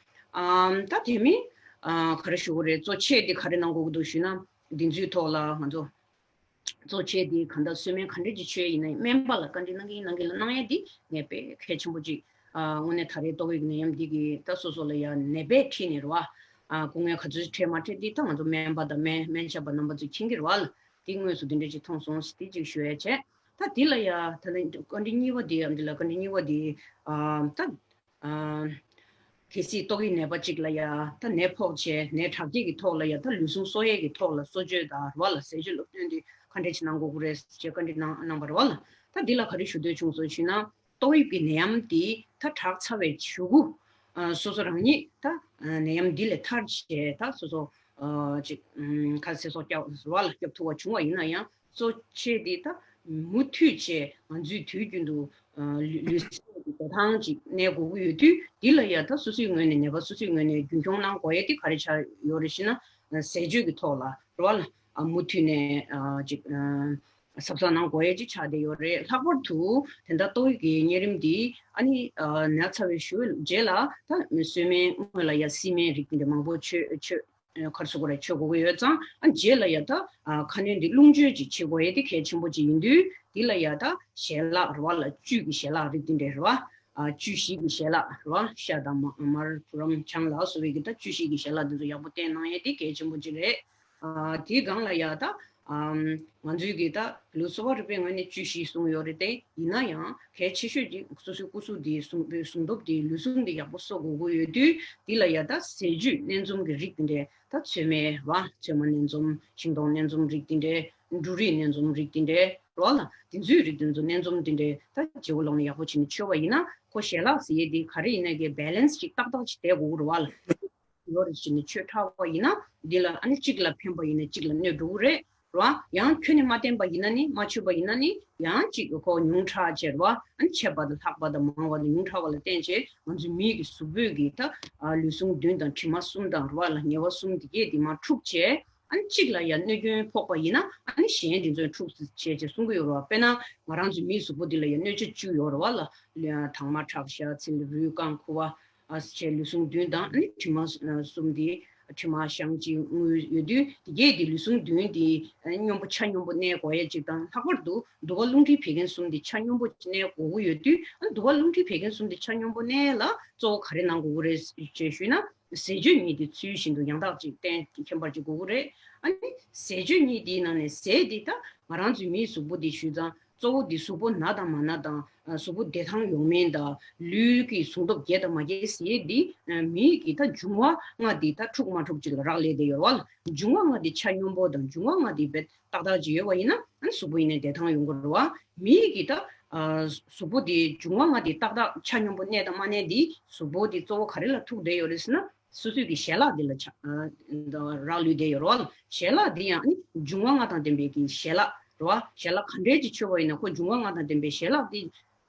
ཨམ་ད་དེ་མིན་ཨ་ག་རེ་ཞུ་དགོས་རེད། གཙོ་ཆེ་དེ་ག་རེ་གནང་དགོས་ཀྱི་འདུག་ཞུས་ན། འདི་ཚོའི་ཐོག་ལ་ང་ཚོ་གཙོ་ཆེ་དེ་གང་ལྟར་གསོལ་སྨན་ག་འདྲ་ཅིག་མཆོད་ཡིན་ན་སྨན་པ་ལ་བཀའ་འདྲི་གནང་གིན་གནང་གིན་ལ་གནང་ཡས་འདི་ངས་དཔེ་གལ་ཆེན་པོ་ཅིག་ཨ་དངོས་གནས་ད་རེས་ཏོག་དབྱིབས་ནད་ཡམས་འདི་གི་ད་སོ་སོ་ལ་ཡ་ནད་པས་ཁྲིད་ནས་རེད་བ། ཨ་སྐུ་ངལ་ག་ཚོད་འཕྲད་མ་འཕྲད་འདི་ད་ང་ཚོ་སྨན་པ་དང་སྨན་སྨན་ཞབས་པ་རྣམ་པ་ཚོས་མཁྱེན་གྱི་རེད་བ་ལ། འདི་དངོས་སུ་འདི་འདྲ་ཅིག་མཐོང་སོང་ཟེར་འདི་ཅིག་ཞུ་ཡས་བྱས། ད་འདི་ལ་ཡ་ད་ནི་བཀའ་འདྲི་གཉིས་པ་འདི་ཡ་འདི་ལ་བཀའ་འདྲི་གཉིས་པ་འདི་ཨ་ད། ཨ་གལ་སྲིད་ཏོག་དབྱིབས་ནད་པ་གཅིག་ལ་ཡ་ད་ནད་ཕོག་བྱས་ནད་དྲག་སྐྱེད་ཀྱི་ཐོག་ལ་ཡ་ད་ལུས་ཟུངས་གསོ་ཡས་ཀྱི་ཐོག་ལ་གསོ་བཅོས་དང་རེད་བ་ལ། ཟས་སྤྱོད་སློབ་སྟོན་དེ་ག་འདྲས་ཅིག་གནང་དགོས་ཀྱི་རེད་ཅེས་བཀའ་འདྲི་གནང་གནང་བ་རེད་བ་ལ། ད་འདི་ལ་ག་རེ་ཞུ་འདོད་བྱུང་སོང་ཞུས་ན། ཏོག་དབྱིབས་ཀྱི་ནད་ཡམས་འདི་ད་དྲག་ཚར་བའི་གཞུག་གུ་ཨ་སོ་སོ་རང་ཉིད་ད་ནད་ཡམས་འདི་ལས་ཐར་བྱས་ད་སོ་སོ་ཨ་ཅིག་ཨ་ག་ཚེ་སྲོག་སྐྱབས་རེད་བ་ལ་སྐྱོབ་ཐུབ་པ་བྱུང་བ་ཡིན་ན་ཡང་། གཙོ་ཆེ་དེ་ད་མུ་མཐུད་བྱས་ང་ཚོས་དུས་རྒྱུན་དུ་ཨ་ལུས་ལུས་སེམས་ཀྱི་བདེ་ཐང་ཅིག་གནས་དགོས་ཀྱི་ཡོད་དུས། འདི་ལ་ཡ་ད་སོ་སོའི་ངོས་ནས་ནད་པ་སོ་སོའི་ངོས་ནས་རྒྱུན་འཁྱོངས་གནང་དགོས་ཡ་དེ་ག་རེ་ཆགས་ཡོད་རེད་ཞེ་ན། ཟས་སྤྱོད་ཀྱི་ཐོག་ལ་རེད་བ་ལ། ཨ་མུ་མཐུད་ནས་ཨ་ཅིག་ཨ་གཟབ་གཟབ་གནང་དགོས་ཡ་ཅིག་ཆགས་བསྡད་ཡོད་རེད། ལྷག་པར་དུ་དེ་འདྲ་ཏོག་དབྱིབས་ཀྱི་གཉན་རིམས་འདི་ཨ་ནི་ཨ་ན་ཚ་བའི་ཞོལ་རྗེས་ལ་ད་གསོལ་སྨན་སྔོན་ལ་ཡ་བསིལ་སྨན་རིགས་དེ་འདྲ་མང་པོ་མཆོད་མཆོད། གར་སོ་གོ་རེ་ཆོས་གོ་གི་ཡོད་ཙང་། ཨ་རྗེས་ལ་ཡ་ད་ཨ་ཁ་སྣོན་འདི་རླུང་བཅོས་ཅིག་བྱེད་དགོས་ཡ་དེ་གལ་ཆེན་པོ་ཅིག་ཡིན་དུས། འདི་ལ་ཡ་ད་ཞལ་ལག་རེད་བ་ལ། བཅུད་ཀྱི་ཞལ་ལག་རིགས་འདི་འདྲ་རེད་བ། ཨ་བཅུད་བཞི་གི་ཞལ་ལག་རེད་བ། ཤ་དང་མ་མར་བུ་རམ་ཆང་ལ་སོགས་པའི་གི་ད་བཅུད་བཞི་གི་ཞལ་ལག་འདི་ཚོ་ཡག་པོ་བསྟེན་གནང་ཡ་དེ་གལ་ཆེན་པོ་ཅིག་རེད། ཨ་དེའི་སྒང་ལ་ཡ་ད་ཨམ་ང་ཚོའི་གི་ད་ལུས་གསོ་བ་རིག་པའི་ངོས་ནས་བཅུད་བཞི་གསུངས་ཡོད་རེད་དེ། ཡིན་ན་ཡང་གལ་ཆེ་ཤོས་ཀྱི་སོ་སོའི་སྐུ་གཟུགས་འདི་ཟུངས་པའི་ཟུངས་སྟོབས་འདི་ལུས་ཟུངས་འདི་ཡག་པོ་གསོ་དགོས་ཀྱི་ཡོད་དུས། འདི་ལ་ཡ་ད་ཟས་བཅུད་སྣ་འཛོམས་ཀྱི་རིགས་འདི་འདྲ། ད་ཚོད་མའི་རེད་བ། ཚོད་མ་སྣ་འཛོམས། ཤིང་སྡོང་སྣ་འཛོམས་རིགས་འདི་འདྲ། འབྲུ་རིགས་སྣ་འཛོམས་རིགས་འདི་འདྲ་རེད་བ་ལ། དེ་ཚོའི་རིགས་དེ་ཚོ་སྣ་འཛོམས་དེ་འདྲ་ད་བརྗེ་པོ་ལོག་ནས་ཡག་པོ་བྱས་ནས་མཆོད་པ་ཡིན་ན། ཁོ་ཞལ་ལག་ཟེར་ཡས་དེ་ག་རེ་ཡིན་ན་གི་བེ་ལེན་སི་ཅིག་ཏག་ཏག་ཅིག་བསྡད་དགོས་ཀྱི་རེད་བ་ལ། ཡོད་རེད་བྱས་ནས་མཆོད་ཚར་བ་ཡིན་ན། འདི་ལ་ཨ་ནི་གཅིག་ལ་ཕན་པ་ཡིན་ན་གཅིག་ལ་གནོད་འགྲོ་གི་རེད། རེད་བ། ཡང་ཁྱོན་ནས་མ་བསྟེན་པ་ཡིན་ན་ནི། མ་མཆོད་པ་ཡིན་ན་ནི། ཡང་གཅིག་ཁོ་ཉུང་དྲགས་བྱས་རེད་བ། ཨ་ནི་ཆད་པ་དང་ལྷག་པ་དང་མང་བ་དང་ཉུང་དྲགས་པ་ལ་བརྟེན་བྱས་ང་ཚོའི་མིའི་གི་གཟུགས་པོའི་གི་ད་ཨ་ལུས་ཟུངས་བདུན་དང་དྲི་མ་གསུམ་དང་རེད་བ་ལ། ཉེ་བ་གསུམ་དེ་གས་དེ་མར་འཁྲུགས་བྱས། ཨ་ནི་གཅིག་ལ་ཡང་གནོད་སྐྱོན་ཕོག་པ་ཡིན་ན་ཨ་ནི་གཞན་དེ་ཚོས་འཁྲུགས་བྱས་བྱས་གསུང་གི་ཡོད་རེད་བ། དཔེར་ན་ང་རང་ཚོའི་མིའི་གཟུགས་པོ་འདི་ལ་ཡང་གནོད་བྱ་བཅུ་ཡོད་རེད་བ་ལ། དྭངས་མ་ཁྲག་ཤ་ཚིལ་རུས་རྐང་ཁུ་བ། ཨ་བྱས་ལུས་ཟུངས་བདུན་དང་ཨ་ནི་དྲི་མ་གསུམ་དེ། དྲི་མ་བཤང་གཅི་རྔུལ་ཡོད་དུས་དེ་གས་དེ་ལུས་ཟུངས་བདུན་དེ་སྙོམས་པོ་ཆ་སྙོམས་པོ་གནས་དགོས་ཡ་གཅིག་དང་། ལྷག་པར་དུ་དུ་བ་རླུང་མཁྲིས་བད་ཀན་གསུམ་དེ་ཆ་སྙོམས་པོ་གནས་དགོས་ཀྱི་ཡོད་དུས། ཨ་དུ་བ་རླུང་མཁྲིས་བད་ཀན་གསུམ་དེ་ཆ་སྙོམས་པོ་གནས་ལ་གཙོ་བོ་ག་རེ་གནང་དགོས་ཀྱི་རེད་ཅེས་ཞུས་ན། ཟས་སྤྱོད་གཉིས་དེ་ཚུལ་བཞིན་དུ་ཡང་དག་ཅིག་གཏན་ཁྱད་པར་ཅིག་དགོས་ཀྱི་རེད། ཨ་ནི་ཟས་སྤྱོད་གཉིས་དེའི་ནང་ནས་ཟས་དེ་ད་ང་རང་ཚོའི་མིའི་གཟུགས་པོ་དེ་ཞུས་ཙང་། གཙོ་བོ་འདི་གཟུགས་པོ་ན་དང་མ་ན་དང་། གཟུགས་པོ་བདེ་ཐང་ཡོང་མིན་དང་། ལུས་ཀྱི་ཟུངས་སྟོབས་རྒྱས་དང་མ་རྒྱས་ཟེར་ཡས་འདི་མིའི་གི་ད་འབྱུང་བ་ལྔ་འདི་ད་འཁྲུག་མ་འཁྲུག་ཅིག་ལ་རག་ལས་བསྡད་ཡོད་རེད་བ་ལ། འབྱུང་བ་ལྔ་འདི་ཆ་སྙོམས་པོ་དང་འབྱུང་བ་ལྔ་འདི་རྦད་ཏག་ཏག་ཅིག་ཡོད་པ་ཡིན་ན་ཨ་ནི་གཟུགས་པོ་ཡིན་ནའི་བདེ་ཐང་ཡོང་གི་རེད་བ། མིའི་གི་ད་ གཟུགས་པོ་དེ་འབྱུང་བ་ལྔ་དེ་ཏག་ཏག་ཆ་སྙོམས་པོ་གནས་དང་མ་གནས་དེ་གཟུགས་པོ་དེ་གཙོ་བོ་ག་རེ་ལ་ཐུག་བསྡད་ཡོད་རེད་ཟེར་ན། སོ་སོའི་གི་ཞལ་ལག་འདི་ལ་ཆ་ཨ་རག་ལུས་བསྡད་ཡོད་རེད་བ། ཞལ་ལག་འདི་ཡང་ནི་འབྱུང་བ་ལྔ་དང་ལྡན་པའི་གི་ཞལ་ལག་རེད་བ། ཞལ་ལག་ག་འདྲས་ཅིག་མཆོད་པ་ཡིན་ན་ཁོ་འབྱུང་བ་ལྔ་དང་ལྡན་པའི་ཞལ་ལག་འདི་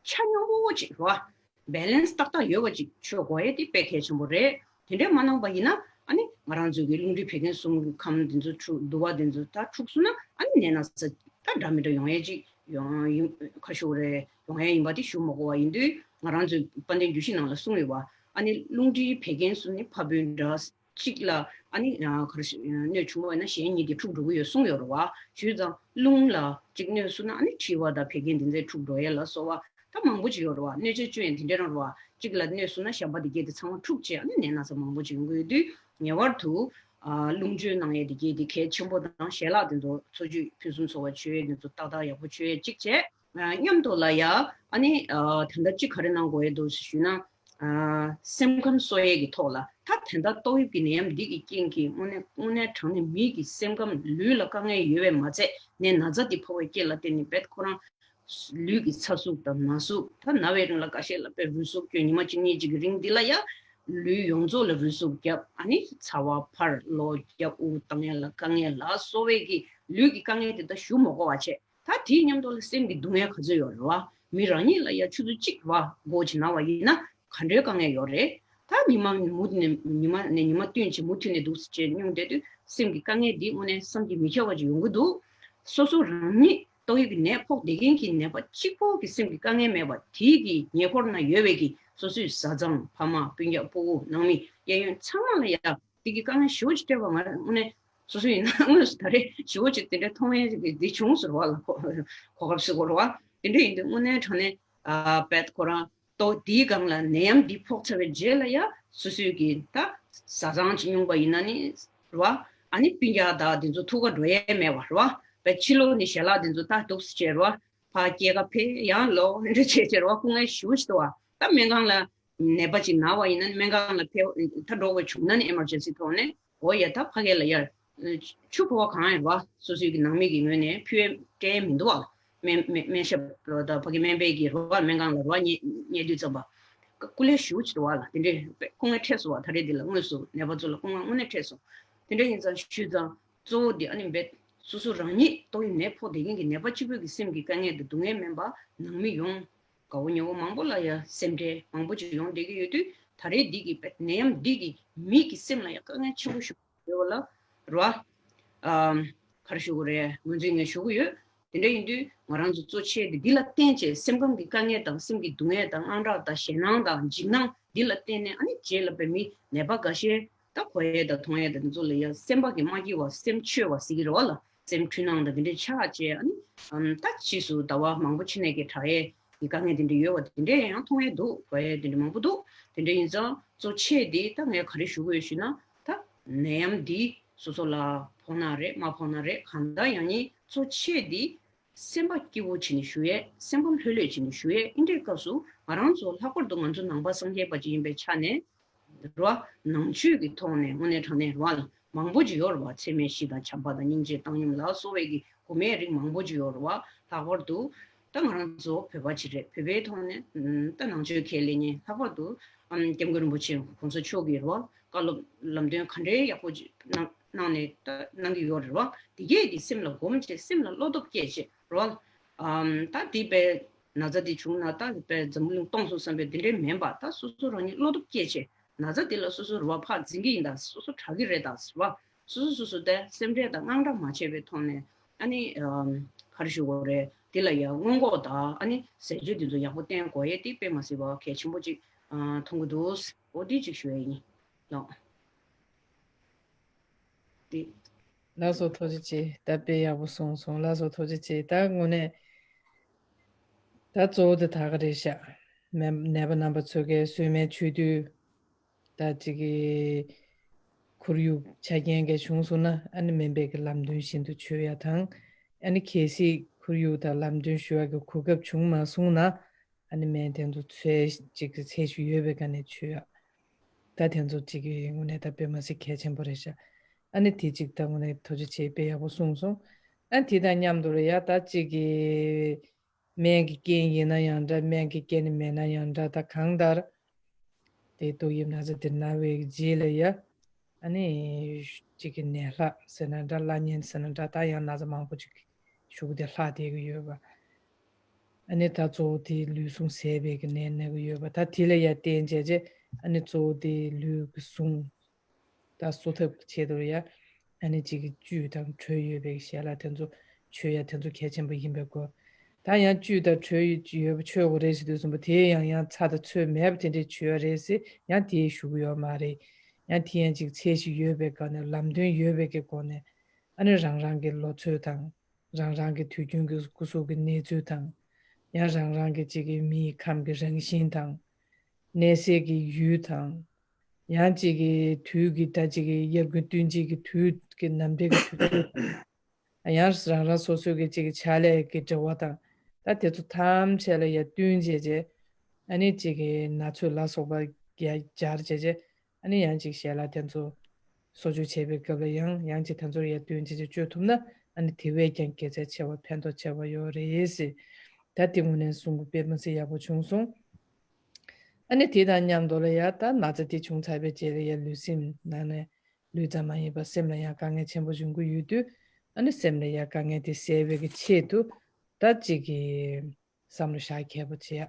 ཆ་སྙོམས་པོ་ཅིག་རེད་བ། བེ་ལེན་སི་ཏག་ཏག་ཡོད་པ་ཅིག་མཆོད་དགོས་ཡས་དེ་དཔེ་གལ་ཆེན་པོ་རེད། དེ་འདྲས་མ་གནང་པ་ཡིན་ན་ཨ་ནི་ང་རང་ཚོའི་གི་རླུང་མཁྲིས་བད་ཀན་གསུམ་གྱི་ཁམས་འདི་ཚོ་འཁྲུགས་འདུ་བ་འདི་ཚོ་ད་འཁྲུགས་སོང་ན་ཨ་ནི་ནད་ན་ཚ་ད་འདྲ་མི་འདྲ་ཡོང་ཡས་ཅིག་ཡོང་ཡོང་ཁ་ཤོར་རེད་ཡོང་ཡས་ཡིན་པ་དེ་ཞུ་མ་དགོས་པ་ཡིན་དུས། ང་རང་ཚོའི་དཔལ་ལྡན་རྒྱུད་བཞི་ནང་ལ་གསུངས་ཡོད་པ། ཨ་ནི་རླུང་མཁྲིས་བད་ཀན་གསུམ་ནི་ཕ་བུའི་འདྲ། གཅིག་ལ་ཨ་ནི་ག་རེ་ཞིག་སྣོད་ཆུང་བ་ཡིན་ན་གཞན་གཉིས་དེ་འཁྲུགས་འགྲོ་གི་ཡོད་གསུངས་ཡོད་རེད་བ། བྱས་ཙང་རླུང་ལ་གཅིག་གནོད་སོང་ན་ཨ་ནི་མཁྲིས་པ་དང་བད་ཀན་དེ་ཚོ་འཁྲུགས་འགྲོ་ཡས་ལ་སོགས་པ་ད་མང་པོ་ཅིག་ཡོད་རེད་བ། གནོད་བྱེད་བཅུ་ཡང་དེ་འདྲ་རང་རེད་བ། གཅིག་ལ་གནོད་སོང་ན་གཞན་པ་དེ་གས་དེ་ཚང་མ་འཁྲུགས་བྱས་ཨ་ནི་ནད་ན་ཚ་མང་པོ་ཅིག་ཡོང་གི་ཡོད་དུས། ངེས་པར་དུ་ཨ་རླུང་མཆོད་གནང་ཡས་དེ་གས་དེ་གལ་ཆེན་པོ་དང་ཞལ་ལག་དེ་ཚོ་འཚོ་བཅུད་ཕུན་སུམ་ཚོགས་པ་མཆོད་ཡས་དེ་ཚོ་ཏག་ཏག་ཡག་པོ་མཆོད་ཡས་གཅིག་བྱས། མཉམ་དུ་ལ་ཡ་ཨ་ནི་ཨ་ད་ལྟ་གཅིག་ག་རེ་གནང་དགོས་ཡས་འདུག་ཞུས་ན། ཨ་སེམས་ཁམས་གསོ་ཡས་ཀྱི་ཐོག་ལ་ད་ད་ལྟ་ཏོག་དབྱིབས་ཀྱི་ནད་ཡམས་འདི་གི་རྐྱེན་གྱིས་དངོས་གནས་དངོས་གནས་དྲང་གནས་མི་གི་སེམས་ཁམས་ལུས་ལ་དཀའ་ངལ་ཡོད་པས་མ་ཚད་ནད་ན་ཚ་འདི་ཕོག་པའི་རྐྱེན་ལ་བརྟེན་ནས་རྦད་ཁོ་རང་ལུས་ཀྱི་ཚ་ཟུག་དང་ན་ཟུག་ད་ན་བའི་རིང་ལ་ཁ་ཤས་ལ་དཔེ་རུས་ཟུག་སྐྱོན། ཉི་མ་གཅིག་གཉིས་གཅིག་གི་རིང་འདི་ལ་ཡ་ལུས་ཡོངས་རྫོགས་ལ་རུས་ཟུག་བརྒྱབ། ཨ་ནི་ཚ་བ་འཕར། གློ་རྒྱག། དབུགས་བཏང་ཡས་ལ་དཀའ་ངལ་ལ་སོགས་པའི་གི་ལུས་ཀྱི་དཀའ་ངལ་དེ་ད་ཞུ་མ་དགོས་པ་བྱས། ད་དེའི་མཉམ་དུ་ལ་སེམས་ཀྱི་སྡུག་བསྔལ་ག་ཚོད་ཡོད་རེད་བ། མི་རང་ཉིད་ལ་ཡ་ཆུ་ཚོད་གཅིག་བ་མགོ་ཅིག་ན་བ་ཡིན་ན་ག་འདྲའི་དཀའ་ངལ་ཡོད་རེད། ད་ཉི་མ་མུ་མཐུད་ནས་ཉི་མ་ནས་ཉི་མ་བསྟུན་ཅིག་མུ་མཐུད་ནས་འདུག་སེ་བྱས་སྙུང་བསྡད་དུས་སེམས་ཀྱི་དཀའ་ངལ་འདི་དངོས་གནས་བསམ་གྱིས་མི་ཁྱབ་པ་ཅིག་ཡོང་གི་འདུག་སོ་སོ་རང་ཉིད་ཏོག་དབྱིབས་ཀྱི་ནད་ཕོག་བསྡད་མཁན་གྱི་ནད་པ་གཅིག་པོ་གི་སེམས་ཀྱི་དཀའ་ངལ་མེད་པ། དེའི་གི་ཉེ་འཁོར་ན་ཡོད་པའི་གི་སོ་སོའི་བཟའ་ཚང་ཕ་མ་སྤུན་ཀྱག་སྤུ་གུ་ནང་མི་གཡས་གཡོན་ཚང་མ་ལ་ཡ། དེ་གི་དཀའ་ངལ་ཞེ་པོ་ཅིག་སྤྲད་པ་ང་རང་དངོས་གནས་སོ་སོ་ཡིན་ན་དངོས་སུ་ད་རེས་ཞེ་པོ་ཅིག་དེ་འདྲའི་མཐོང་ཡས་ཅིག་གི་འདི་བྱུང་ཟེར་བ་ལ་གོ་གོ་སྐབས་ཟེར་གོ་རེད་བ། དེ་འདྲ་ཡིན་དུས་དངོས་གནས་དྲང་གནས་ཨ་པད་ཁོ་རང་ཏོག་དེའི་སྒང་ལ་ནད་ཡམས་འདི་ཕོག་ཚར་བའི་རྗེས་ལ་ཡ་སོ་སོའི་གི་ད་བཟའ་ཚང་ཅིག་སྙུང་པ་ཡིན་ན་ནི་རེད་བ། ཨ་ནི་སྤུན་ཀྱག་དང་དེ་ཚོ་ཐུག་ག་འགྲོ་ཡས་མེད་བ་རེད་བ། པད་ཕྱི་ལོགས་ནས་ཞལ་ལག་དེ་ཚོ་ད་འདུག་སེ་བྱས་རེད་བ། ཕར་སྐྱེལ་ག་ཕེབས་ཡང་ལོག་འདི་འདྲ་བྱས་བྱས་རེད་བ། སྐུ་ངལ་ཞེ་པོ་ཅིག་འདུག་བ། ད་སྨན་ཁང་ལ། ནད་པ་ཅིག་ན་བ་ཡིན་ན་སྨན་ཁང་ལ་ཕེབས་ད་འགྲོ་དགོས་བྱུང་ན་ནི་ཨེ་མར་ཇེན་སི་ཐོག་ནས་འོ་ཡ་ད་ཕ་གི་ལ་ཡར་ཆུ་ཕོར་བ་གང་ཡོད་པ་སོ་སོའི་གི་ནང་མི་གི་ངོས་ནས་ཕུལ་སྤྲད་མི་འདུག་བ། སྨན་སྨན་སྨན་ཞབས་དང་ཕ་གི་སྨན་པའི་གི་རོ་བ་སྨན་ཁང་ལ་རོ་བ་ཉལ་ཉལ་དུས་ཙམ་པ་སྐུ་ལས་ཞུ་ཅི་འདུག་བ་ལ་དེ་འདྲས་སྐུ་ངལ་འཕྲད་སོང་བ། ད་རེས་འདི་ལ་དངོས་སུ་ནད་པ་ཚོ་ལ་སྐུ་ངལ་དངོས་གནས་འཕྲད་སོང་། དེ་འདྲ་ཡིན་ཙང་ཞུས་ཙང་གཙོ་བོ་འདི་ཨ་ནི་འབད་སོ་སོ་རང་ཉིད་ཏོག་དབྱིབས་ནད་ཕོག་བསྡད་མཁན་གྱི་ནད་པ་གཅིག་པུས་གི་སེམས་ཀྱི་དཀའ་ངལ་དང་སྡུག་བསྔལ་མིན་པ་ནང་མི་ཡོངས། དགའ་བོ་ཉེ་བོ་མང་པོ་ལ་ཡང་སེམས་ཁྲལ་མང་པོ་ཅིག་ཡོང་བསྡད་ཀྱི་ཡོད་དུས་ད་རེས་འདི་གི་ནད་ཡམས་འདི་གི་མི་གི་སེམས་ལ་ཡང་དཀའ་ངལ་ཆེན་པོ་ཞིག་ཡོད་པ་ལ་རེད་བ། ཨམ། ག་རེ་ཞུ་དགོས་རེད། ངོས་འཛིན་ངས་ཞུ་གི་ཡོད། དེ་འདྲ་ཡིན་དུས་ང་རང་ཚོ་གཙོ་ཆེ་དེ་འདི་ལ་བརྟེན་བྱས་སེམས་ཁམས་ཀྱི་དཀའ་ངལ་དང་སེམས་ཀྱི་སྡུག་བསྔལ་དང་དངངས་སྐྲག་དང་ཞེད་སྣང་དང་འཇིགས་སྣང་འདི་ལ་བརྟེན་ནས་ཨ་ནི་རྗེས་ལ་བའི་མི་ནད་པ་འགའ་ཤས་ད་གོ་ཡས་དང་མཐོང་ཡས་དང་འདི་ཚོ་ལ་ཡང་སེམས་པ་གི་མ་སྐྱིད་པ་སེམས་འཆོལ་བ་ཟེར་གྱི་རེད་བ་ལ། སེམས་འཁྲུལ་སྣང་དང་དེ་འདྲའི་ཆགས་བྱས་ཨ་ནི་ཨམ་ད་ཕྱིས་སུ་ཟླ་བ་མང་པོ་ཕྱི་ནས་ཀྱི་དྲག་ཡས་ཀྱི་དཀའ་ངལ་དེ་འདྲ་ཡོད་པ་དེ་འདྲས་ཡང་མཐོང་ཡས་འདུག་གོ་ཡས་དེ་འདྲ་མང་པོ་འདུག་དེ་འདྲ་ཡིན་ཙང་གཙོ་ཆེ་དེ་ད་ངས་ག་རེ་ཞུ་དགོས་ཞུས་ན་ད་ནད་ཡམས་འདི་སོ་སོ་ལ་ཕོག་ན་རེད་མ་ཕོག་ན་རེད་གང་ལྟར་ཡང་ནི་གཙོ་ཆེ་དེ་སེམས་པ་སྐྱིད་པོ་བྱས་ནས་བཞུགས་ཡས་སེམས་ཁམས་ལྷོད་ལྷོད་བྱས་ནས་བཞུགས་ཡས་འདི་འདྲའི་སྐབས་སུ་ང་རང་ཚོ་ལྷག་པར་དུ་ང་ཚོ་ནང་པ་སངས་རྒྱས་པ་ཅིག་ཡིན་པའི་ཆ་ནས། རེད་བ། ནང་ཆོས་ཀྱི་ཐོག་ནས་དངོས་གནས་དྲང་གནས་རེད་བ་ལ་མང་པོ་ཅིག་ཡོད་རེད་བ། ཚད་མེད་བཞི་དང་བྱམས་པ་དང་སྙིང་རྗེ་བཏང་སྙོམས་ལ་སོགས་པའི་གི་གོ་མའི་རིགས་མང་པོ་ཅིག་ཡོད་རེད་བ། ལྷག་པར་དུ་ད་ང་རང་ཚོ་བོད་པ་ཅིག་རེད། བོད་པའི་ཐོག་ནས་ད་ནང་ཆོས་ཁས་ལེན་མཁན་ལྷག་པར་དུ་ཨམ་སྐྱབས་མགོན་རིན་པོ་ཆེ་གོང་ས་མཆོག་གིས་རེད་བ་བཀའ་སློབ་ལམ་སྟོན་ག་འདྲའི་ཡག་པོ་ཅིག་གནང་གནང་ནས་ད་གནང་གི་ཡོད་རེད་བ། དེ་གས་ཀྱི་སེམས་ལ་སྒོམ་བྱས་སེམས་ལ་བློ་སྟོབས་སྐྱེད་བྱས་རེད་བ། ཨམ་ད་དེ་པའི་ན་ཚ་དེ་བྱུང་ན་ད་དེ་པའི་འཛམ་བུ་གླིང་སྟོངས་སོང་བསམ་པའི་དེ་འདྲའི་མིན་པ་ད་སོ་སོ་རང་ཉིད་བློ་སྟོབས་སྐྱེད་བྱས། ན་ཚ་འདི་ལ་སོ་སོ་རུ་བ་ཕར་འཛིན་གྱི་ཡིན་ད་སོ་སོ་དྲག་གི་རེད་ད་ཟེར་བ། སོ་སོ་སོ་སོ་དེ་སེམས་ཁྲལ་དང་དངངས་སྐྲག་མ་བྱས་པའི་ཐོག་ནས་ཨ་ནི་ག་རེ་ཞུ་དགོས་རེད། འདི་ལ་ཡང་སྔོན་འགོག་དང་ཨ་ནི་ཟས་སྤྱོད་འདི་ཚོ་ཡག་པོ་བསྟེན་དགོས་ཡས་དེ་དཔེ་མ་སྲིད་པ་གལ་ཆེན་པོ་ཅིག་མཐོང་གི་འདུག་འོ་དེ་ཅིག་ཞུ་ཡས་ཡིན་ལགས། དེ། ལགས་སོ་ཐུགས་རྗེ་ཆེ། ད་དཔེ་ཡག་པོ་གསུངས་སོང་། ལགས་སོ་ཐུགས་རྗེ་ཆེ། ད་དངོས་གནས། ད་གཙོ་བོ་དེ་ད་ག་རེད་ཤག་ནད་ནད་པ་རྣམ་པ་ཚོ་གའི་གསོལ་སྨན་མཆོད་དུས། ད་ཅིག་གི་ཁོར་ཡུག་ཆ་རྐྱེན་གའི་བྱུང་སོང་ན་ཨ་ནི་སྨན་པའི་གི་ལམ་སྟོན་བཞིན་དུ་མཆོད་ཡ་དང་། ཨ་ནི་གལ་སྲིད་ཁོར་ཡུག་དང་ལམ་སྟོན་ཞུ་བ་གི་གོ་སྐབས་བྱུང་མ་སོང་ན་ཨ་ནི་སྨན་དེ་ཚོ་ཚོས་ཅིག་གི་ཚད་གཞི་ཡོད་པའི་སྒང་ནས་མཆོད་ཡ། ད་དེ་ཚོ་གཅིག་གི་དངོས་གནས་ད་དཔེ་མ་སྲིད་གལ་ཆེན་པོ་རེད་ཤག་ཨ་ནི་དེ་གཅིག་ད་དངོས་གནས་ཐུགས་རྗེ་ཆེ་དཔེ་ཡག་པོ་གསུངས་སོང་། ཨ་དེ་དང་མཉམ་དུ་ལ་ཡ་ད་གཅིག་གི་ སྨན་གྱི་རྐྱེན་ཡིན་ན་ཡང་འདྲ། སྨན་གྱི་རྐྱེན་ནི་མེད་ན་ཡང་འདྲ། ད་གང་ལྟར་དེ་ཏོག་དབྱིབས་ན་ཚ་དེ་ན་བའི་རྗེས་ལ་ཡ། ཨ་ནི་གཅིག་གི་ནད་ལྷག་ཟེར་ན་འདྲ། བླ་གཉན་ཟེར་ན་འདྲ། ད་ཡང་ན་ཚ་མང་པོ་ཅིག་ཤུགས་དེ་ལྷག་བསྡད་ཀྱི་ཡོད་པ། ཨ་ནི་ད་གཙོ་བོ་དེ་ལུས་ཟུངས་ཟད་པའི་གི་ནད་ན་གི་ཡོད་པ། ད་དེ་ལ་ཡ་བརྟེན་བྱས་རྗེས། ཨ་ནི་གཙོ་བོ་དེ་ལུས་ཀྱི་ཟུངས་ད་གསོ་ཐབས་ཀྱི་ཆེད་དུ་ཡ། ཨ་ནི་གཅིག་གི་བཅུད་དང་དྲོད་ཡོད་པའི་གི་ཞལ་ལག་དེ་ཚོ་མཆོད་ཡ་དེ་ཚོ་གལ་ཆེན་པོ་ཡིན་པའི་སྐོར། ད་ཡང་བཅུད་དང་དྲོད་ཡོད་པ་མཆོད་དགོས་རེད་ཟེར་དུས་ཙམ་པ། དེ་ཡང་ཡང་ཚྭ་དང་ཚོད་མེད་པ་དེ་འདྲས་མཆོད་ཡ་རེད་ཟེར་ཡང་དེའི་ཞུ་གི་ཡོད་མ་རེད། ཡང་དེ་ཡང་གཅིག་ཚད་གཞི་ཡོད་པའི་སྒང་ནས། ལམ་སྟོན་ཡོད་པའི་གི་སྒོ་ནས། ཨ་ནི་རང་རང་གི་ལོ་ཚོད་དང་། རང་རང་གི་དུས་རྒྱུན་གྱི་སྐུ་གཟུགས་ཀྱི་གནས་ཚུལ་དང་། ཡང་རང་རང་གི་གཅིག་གི་མིའི་ཁམས་ཀྱི་རང་བཞིན་དང་། གནས་སའི་གི་ཡུལ་དང་། ཡང་གཅིག་གི་དུས་ཀྱི་ད་གཅིག་གི་དབྱར་དགུན་སྟོན་དཔྱིད་ཀྱི་དུས་ཀྱི་ནམ་དུས་ཀྱི་དུས་ཚོད་དང་། ཡང་རང་རང་སོ་སོའི་གི་གཅིག་གི་ཕྱག་ལས་ཀྱི་འབྲེལ་བ་དང་། ད་དེ་ཚོ་ཐམས་ཅད་ལ་ཡ་བསྟུན་བྱས་རྗེས། ཨ་ནི་གཅིག་གི་ན་ཚོད་ལ་སོགས་པ་ཡ་སྦྱར་བྱས་རྗེས། ཨ་ནི་ཡང་ཅིག་ཞལ་ལག་དེ་ཚོ་གསོ་བཅོས་བྱེད་པའི་སྐབས་ལ་ཡང་ཡང་ཅིག་དེ་ཚོར་ཡར་བསྟུན་བྱས་ཅིག་བཅོས་ཐུབ་ན། ཨ་ནི་དེ་བས་ཀྱང་དགེ་མཚན་ཆེ་བ་ཕན་ཐོགས་ཆེ་བ་ཡོད་རེད་ཟེར། ད་དེ་དངོས་གནས་གསུང་གི་དཔེ་མི་སྲིད་ཡག་པོ་བྱུང་སོང་། ཨ་ནི་དེ་དང་མཉམ་དུ་ལ་ཡ། ད་ན་ཚ་དེ་བྱུང་ཚར་བའི་རྗེས་ལ་ཡ་ལུས་སེམས་ནང་ནས། ལུས་ཙམ་མ་ཡིན་པར་སེམས་ལ་ཡང་དཀའ་ངལ་ཆེན་པོ་འབྱུང་གི་ཡོད་དུས། ཨ་ནི་སེམས་ལ་ཡ་དཀའ་ངལ་དེ་སེལ་བའི་གི་ཆེད་དུ། ད་ཅིག་གི་བསམ་བློ་བཞག་མཁས་པོ་བྱེད་ཡ།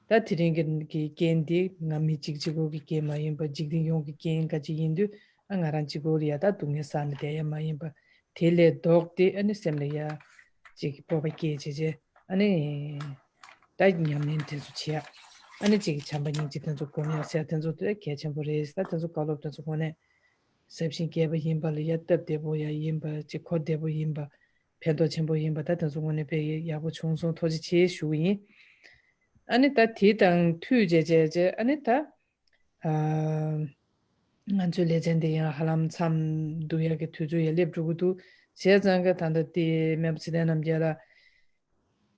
ད་དེ་རིང་གི་གི་རྐྱེན་འདི་ང་མི་གཅིག་གཅིག་པོ་གི་རྐྱེན་མ་ཡིན་པར། འཇིག་རྟེན་ཡོངས་ཀྱི་རྐྱེན་ག་ཅིག་ཡིན་དུས། ཨ་ང་རང་གཅིག་པོ་ལ་ཡ་ད་སྡུག་བསྔལ་བསགས་ནས་བསྡད་ཡ་མ་ཡིན་པར། དེ་ལས་ལྡོག་སྟེ་ཨ་ནི་སེམས་ལ་ཡ་ཅིག་སྤོབས་པ་སྐྱེས་བྱས་བྱས། ཨ་ནི་ད་ཉམས་ལེན་དེ་ཚོ་བྱེད་ཡ། ཨ་ནི་ཅིག་བྱམས་པ་སྙིང་རྗེ་དེ་ཚོ་སྒོམ་ཡ་ཟེར་ཡ་དེ་ཚོ་དེ་གལ་ཆེན་པོ་རེད། ད་དེ་ཚོ་བཀའ་སློབ་དེ་ཚོ་དངོས་གནས་ཟབ་ཞིང་རྒྱས་པ་ཡིན་པ་ལ་ཡ་སྟབས་བདེ་པོ་ཡ་ཡིན་པ། ཅིག་གོ་བདེ་པོ་ཡིན་པ། ཕན་ཐོགས་ཆེན་པོ་ཡིན་པ། ད་དེ་ཚོ་དངོས་གནས་དཔེ་ཡག་པོ་བྱུང་སོང་། ཐུགས་རྗེ་ཆེ་ཞུ་གི་ཡིན། ཨ་ནི་ད་དེ་དང་མཐུད་བྱས་བྱས་བྱས། ཨ་ནི་ད་ཨ་ང་ཚོའི་ལེ་ཚན་འདི་ཡང་ཧ་ལམ་མཚམས་བསྡུ་ཡག་གི་དུས་ཚོད་ཡང་སླེབས་འགྲོ་གི་འདུག་བྱས་ཙང་གི་ད་ལྟ་དེ་སྨན་པ་ཚེ་བརྟན་རྣམ་རྒྱལ་ལགས།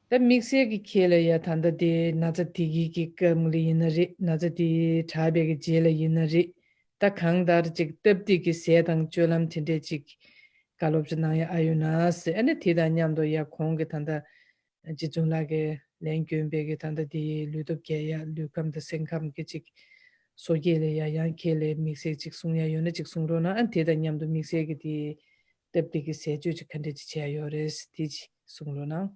ད་དམིགས་བསལ་གྱི་ཁྱེད་ལ་ཡ་ད་ལྟ་དེ་ན་ཚ་དེ་གི་གི་སྐབས་ལ་ཡིན་ན་རེད། ན་ཚ་དེ་དྲག་པའི་གི་རྗེས་ལ་ཡིན་ན་རེད། ད་གང་ལྟར་ཅིག་སྟབས་བདེ་གི་ཟས་དང་སྤྱོད་ལམ་དེ་འདྲས་ཅིག་བཀའ་སློབ་ཅིག་གནང་ཡ་ཨ་ཡོད་ན་ཟེར། ཨ་ནི་དེ་དང་མཉམ་དུ་ཡ་གོང་གི་ད་ལྟ་རྗེ་བཙུན་ལགས་ཀྱིས་ལན་བསྐྱོན་པའི་གི་ད་ལྟ་དེ་ལུས་སྟོབས་རྒྱས་ཡ། ལུས་ཁམས་དང་སེམས་ཁམས་ཀྱི་ཅིག་སོ་སྐྱེ་ལ་ཡ་ཡང་ཁྱེད་ལ་དམིགས་བསལ་ཅིག་གསུང་ཡ་ཡོད་ན་ཅིག་གསུང་རོགས་གནང་། ཨ་ནི་དེ་དང་མཉམ་དུ་དམིགས་བསལ་གྱི་དེ་སྟབས་བདེ་གི་ཟས་སྤྱོད་ཅིག་ག་འདྲས་ཅིག་བྱས་ཡ་ཡོད་རེད། དེ་ཅིག་གསུང་རོགས་གནང་།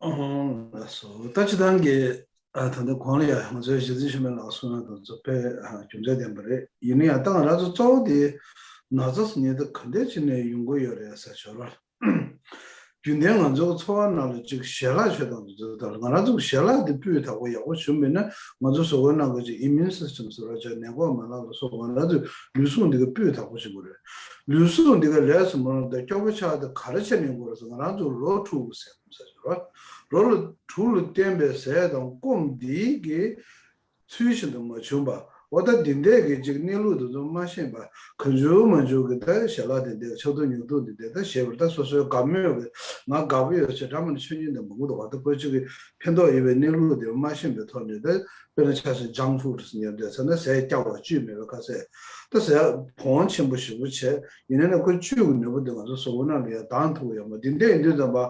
ཨང་། ལགས་སོ། ད་སྤྱིར་བཏང་གི་ཨ་ད་ལྟ་གོང་ལ་ཡ་ང་ཚོའི་གཞི་རྩའི་ཤུལ་མའི་ལགས་སོ་ན་དེ་ཚོ་དཔེ་ཨ་རྒྱུ་མཚན་ལྡན་པ་རེད། ཡིན་ན་ཡང་ད་ང་རང་ཚོ་གཙོ་བོ་དེ་ན་ཚ་ཟེར་མཁན་དེ་ག་འདྲས་བྱས་ནས་ཡོང་གི་ཡོད་རེད་ཟེར་ཞོར་བ། རྒྱུན་ལྡན་ང་ཚོའི་འཚོ་བ་ནང་ལ་ཅིག་ཞལ་ལག་མཆོད་སྟངས་དེ་ཚོ་ལྟར་ང་རང་ཚོའི་ཞལ་ལག་དེ་སྤུས་དག་པོ་ཡག་པོ་བྱུང་མེད་ན། ང་ཚོ་གཟུགས་པོའི་ནང་གི་ཅིག་ཨི་མིའུན་སིས་ཊམ་ཟེར་བ་ཅིག་ནད་འགོག་མ་ལག་ལ་སོགས་ང་རང་ཚོའི་ལུས་ཟུངས་འདི་ག་སྤུས་དག་པོ་ཞིག་དགོས་རེད། ལུས་ཟུངས་འདི་ག་ལས་སུ་མ་རུང་སྟེ་སྐྱོ་པོ་ཆགས་ཏེ་ག་རེ་བྱས་ནས་ཡོང་གི་རེད་ཟེར། ང་རང་ཚོ་རོ་དྲུག་ཟེར་ཟེར་གྱི་རེད། རོ་ལ་དྲུག་ལ་བརྟེན་པའི་ཟས་དང་སྐོམ་འདི་གི་ཚུལ་བཞིན་དུ་མ་བྱུང་བ། འོ་ད་འདི་འདྲས་ཀྱི་ཅིག་གནས་ལུགས་དེ་ཚོ་མ་ཤེས་པ། གང་བྱུང་མང་བྱུང་གི་ད་ཞལ་ལག་དེ་འདྲས་ཆག་ཐུག་ཉོག་ཐུག་འདི་འདྲས་ད་བཞེས་པར། ད་སོ་སོའི་དགའ་མོས་ཀྱི་ང་དགའ་པོ་ཡོད་ཟེར་འདྲ་མིན་ཆོས་ཉིད་འདི་མང་པོ་འདུག་བ། ད་ཁོ་ཅིག་གི་ཕན་ཐོགས་ཡོད་པའི་གནས་ལུགས་དེ་མ་ཤེས་པའི་ཐོག་ནས། ད་དཔེར་ན་ཆ་བཞག་ཇང་ཕུཌ་ཟེར་མཁན་དེ་ཚོ་ན་ཟས་སྐྱ་བ་བཅུད་མེད་པའི་ཁ་ཟས། ད་ཟས་གོང་ཆེན་པོ་ཞེ་པོ་བྱས། ཡིན་ན་ན་ཁོ་བཅུད་ཀྱི་ནུས་པ་དེ་ང་ཚོ་གཟུགས་པོ་ནང་ལ་ཡང་ལྡང་ཐུབ་ཀྱི་ཡོད་མ་རེད། འདི་འདྲ་ཡིན་དུས་ཙམ་པ་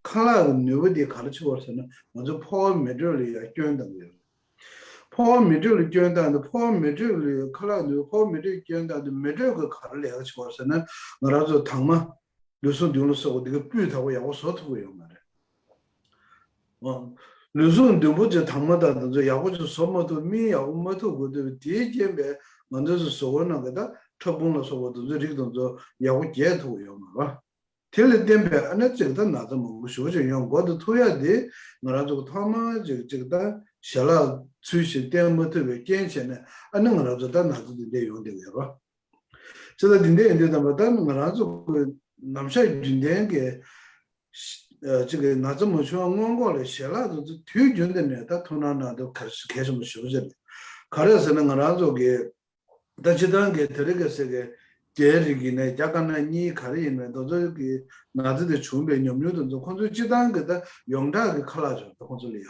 ཁ་ལག་གི་ནུས་པ་དེ་ག་རེ་བྱེད་དགོས་ཟེར་ན། ང་ཚོ་ཕོ་བ་མེ་དྲོད་ལ་ཡང་སྐྱོན་བཏང་གི་ཡོད། ཕོ་བ་མེ་དྲོད་ལ་སྐྱོན་བཏང་དུས། ཕོ་བ་མེ་དྲོད་ལ་ཁ་ལག་ནུས། ཕོ་བ་མེ་དྲོད་སྐྱོན་བཏང་དུས་མེ་དྲོད་ཀྱིས་ག་རེ་ལས་ཀ་བྱེད་དགོས་ཟེར་ན། ང་རང་ཚོ་དྭངས་མ། ལུས་ཟུངས་མདུན་ལ་སོགས་པ་འདི་ག་སྤུས་དག་པོ་ཡག་པོ་བཟོ་ཐུབ་ཀྱི་ཡོད་མ་རེད། ཨང་། ལུས་ཟུངས་མདུན་པོ་ཅིག་དྭངས་མ་དང་དེ་ཚོ་ཡག་པོ་ཅིག་བཟོ་མ་ཐུབ། སྨིན་ཡག་པོ་མ་ཐུབ་དགོས་དུས། དེའི་རྐྱེན་པས་ང་ཚོའི་གཟུགས་པོའི་ནང་གི་ད་ཕྲ་ཕུང་ལ་སོགས་པ་དེ་ཚོའི་རིགས་དེ་ཚོ་ཡག་པོ་རྒྱས་ཐུབ་ཀྱི་ཡོད་མ་རེད། དེ་ལ་བརྟེན་པའི་ཨ་ནི་ཅིག་ད་ན་ཚ་མང་པོ་ཞེ་པོ་ཅིག་ཡོང་འགོ་དེ་ཐུག་ཡ་དེ། ང་རང་ཚོ་ཐོག་མར་ཅིག་ཅིག་ད་ཞལ་ལག་ཚུལ་བཞིན་བསྟེན་མ་ཐུབ་པའི་རྐྱེན་བྱས་ནས། ཨ་ནི་ང་རང་ཚོ་ད་ན་ཚ་དེ་འདྲ་ཡོང་བསྡད་ཀྱི་ཡོད་རེད། ཅི་ལྟར་འདི་འདྲ་ཡིན་དུས་ཙམ་པ། ད་ང་རང་ཚོ་གི་ནམ་ཞག་རྒྱུན་ལྡན་གྱི་ཨ་ཅིག་གི་ན་ཚ་མ་བྱུང་བ་སྔོན་འགོག་ལ་ཞལ་ལག་དེ་ཚོ་དུས་རྒྱུན་དུ་ནས་ད་ཐུགས་སྣང་གནང་དེ་གལ་གལ་ཆེན་པོ་ཞེ་པོ་ཅིག་རེད། ག་རེ་ཟེར་ན། ང་རང་ཚོ་གི་ད་སྤྱིར་བཏང་གི་དེ་རིང་ཁ་སང་གི་རྒྱའི་རིགས་ཡིན་ནའི་རྒྱ་དཀར་ནག་གཉིས་ག་རེ་ཡིན་ནའི། དེ་ཚོ་གི་ན་ཚ་དེ་བྱུང་བའི་ཉམས་མྱོང་དེ་ཚོ་ཁོང་ཚོའི་སྤྱིར་བཏང་གི་ད་ཡོངས་གྲགས་ཀྱི་ཁ་ལག་ཅིག་རེད། ད་ཁོང་ཚོ་ལ་ཡ།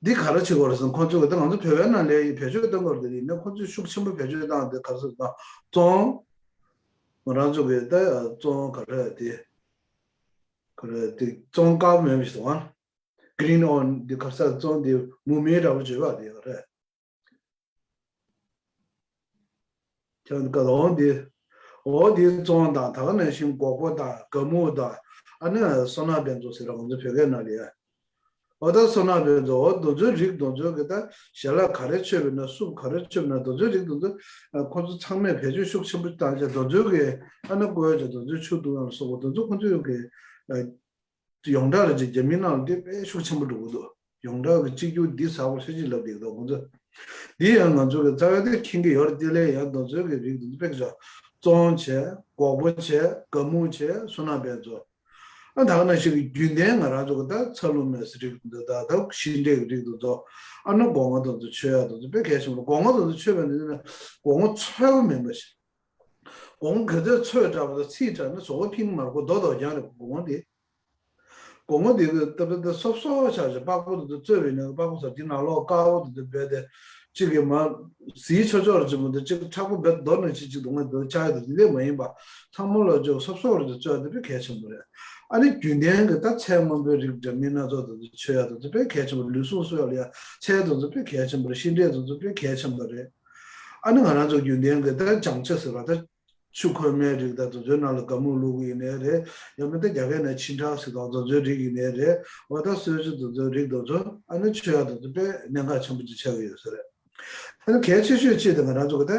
འདི་ག་རེ་བྱེད་དགོས་རེད་ཟེར་ན། ཁོང་ཚོ་གི་ད་ང་ཚོ་བོད་པའི་ནང་ལ་ཡ་བེད་སྤྱོད་གཏོང་དགོས་རེད། ཡིན་ན་ཁོང་ཚོས་ཤུགས་ཆེན་པོ་བེད་སྤྱོད་བཏང་དེ་ག་རེ་ཟེར་ན། བཙོང་། ང་རང་ཚོ་གི་ད་བཙོང་ག་རེ་དེ། ཁོ་རེ་དེ་བཙོང་དཀར་མེད་པ་ཞིག་འདུག་ཨ། གི་རིན་ཨོན་འདི་ག་ས་བཙོང་འདི་མུ་མེད་འདྲ་པོ་བརྗོད་པ་དེ་རེད། ཁྱོད་ཀྱི་འོ་འདི། འོ་འདི་བཙོང་དང་ད་ག་ནང་བཞིན་སྒོག་པོ་དང་ག་མུ་དང་ཨ་ནི་སོ་ནག་བན་ཚོ་ཟེར་ར་ང་ཚོ་བོད་སྐད་ནང་ལ་ཡ། འོ་ད་སོ་ནག་བན་ཚོ་འོ་དེ་ཚོའི་རིགས་དེ་ཚོ་གི་ད་ཞལ་ལག་ག་རེ་མཆོད་པ་ཡིན་ན་སུབ་ག་རེ་མཆོད་པ་ཡིན་ན་དེ་ཚོའི་རིགས་དེ་ཚོ་ཁོ་ཚོ་ཚང་མས་བེད་སྤྱོད་ཤུགས་ཆེན་པོ་བཏང་བྱས་དེ་ཚོའི་གི་ཨ་ནི་བཀོལ་བྱས་དེ་ཚོའི་ཆུ་བཏུང་ཡང་སོགས་པ་དེ་ཚོ་ཁོ་ཚོའི་གི་ཡོངས་གྲགས་རེད་ཅེས་རྒྱ་མི་ནང་ལ་དེ་དཔེ་ཤུགས་ཆེན་པོ་འགྲོ་གི་འདུག་ཡོངས་གྲགས་ཀྱི་གཅིག་གྱུར་འདི་ཟབ་པོ་ཤེས་ཀྱི་ལབ་བསྡད་འདུག་ཁོང་ཚོ། འདི་ཡང་ང་ཚོ་གི་རྩ་བའི་དེ་མཁྱེན་གྱི་ཡོད་རེད། དེ་ལས་ཡང་དེ་ཚོའི་གི་རིགས་དེ་ཚོ་དཔེ་ཆ་བཙོང་བྱས་སྒོག་པོ་བྱས་ག་མུ་བྱས་སོ་ནག་བན་ཚོ། ཨ་ད་ག་ནང་བཞིན་གྱི་རྒྱུན་ལྡན་ང་རང་ཚོ་གི་ད་ཚ་ལུ་མེ་སི་རིགས་འདི་ད་ད་ཤིང་འབྲས་ཀྱི་རིགས་དེ་ཚོ་ཨ་ནི་སྒོ་ང་དེ་ཚོ་མཆོད་ཡག་དེ་ཚོ་དཔེ་གལ་ཆེན་པོ་རེད། སྒོ་ང་དེ་ཚོ་མཆོད་པ་འདི་ནི་སྒོ་ང་ཚོས་པ་མིན་པ་ཞིག་སྒོ་ང་ག་ཚོད་ཚོས་དྲགས་པ་དང་ཚིག་དྲགས་ན་ཟོག་པོ་ཕིང་མར་ཁོ་རྡོ་རྡོ་རྐྱང་རེད། སྒོ་ང་དེ། སྒོ་ང་དེ་གི་སྟབས་བདེ་སོབ་སོབ་ཆགས་ཤིང་པགས་པ་དེ་ཚོ་བཙོས་པའི་ནང་གི་པགས་པ་ཚོ་དེ་ནང་ལོགས་དཀར་པོ་དེ་ཚོ་རྦད་དེ་གཅིག་གི་མ་ཟིལ་ཆོག་ཆོག་རེ་གཅིག་མོ་དེ་གཅིག་མཁྲེགས་པོ་རྦད་རྡོ་ནང་གཅིག་གཅིག་སྒོ་ང་དེ་ཆགས་ཡ་དེ་དེ་འདྲས་མ་ཡིན་པ་ཚང་མ་ལོགས་ཅོག་སོབ་སོབ་རེ་དེ་བཙོས་ཡ་དེ་དཔེ་གལ་ཆེན་པོ་རེད། ཨ་ནི་རྒྱུན་ལྡན་གི་ད་ཚལ་སྔོན་པོའི་རིགས་འདྲ་མིན་སྣ་ཚོགས་དེ་ཚོ་མཆོད་ཡ་དེ་ཚོ་དཔེ་གལ་ཆེན་པོ་རེད། ལུས་ཟུངས་གསོ་ཡ་ལ་ཡ་ཚལ་དེ་ཚོ་དཔེ་གལ་ཆེན་པོ་རེད། ཤིང་འབྲས་དེ་ཚོ་དཔེ་གལ་ཆེན་པོ་རེད། ཨ་ནི་ང་རང་ཚོ་རྒྱུན་ལྡན་གྱི་ད་སྦྱང་བྱ་ཟེར་བ་ད་ཆུ་ཁོལ་མའི་རིགས་དང་དེ་ཚོའི་ནང་ལ་ག་མུ་བླུགས་ཀྱི་ཡིན་ནའི་རེད། ཡང་མིན་ད་རྒྱ་སྐད་ནང་ཆིན་ཁྲག་ཟེར་དང་དེ་ཚོའི་རིགས་ཡིན་ནའི་རེད། འོ་ད་གསོལ་ཇ་དེ་ཚོའི་རིགས་དེ་ཚོ་ཨ་ནི་མཆོད་ཡག་དེ་ཚོ་དཔེ་གནད་འགག་ཆེན་པོ་ཅིག་ཆགས་ཀྱི་ཡོད་ས་རེད། ཨ་ནི་གལ་ཆེ་ཤོས་གཅིག་དེ་ང་རང་ཚོ་གི་ད་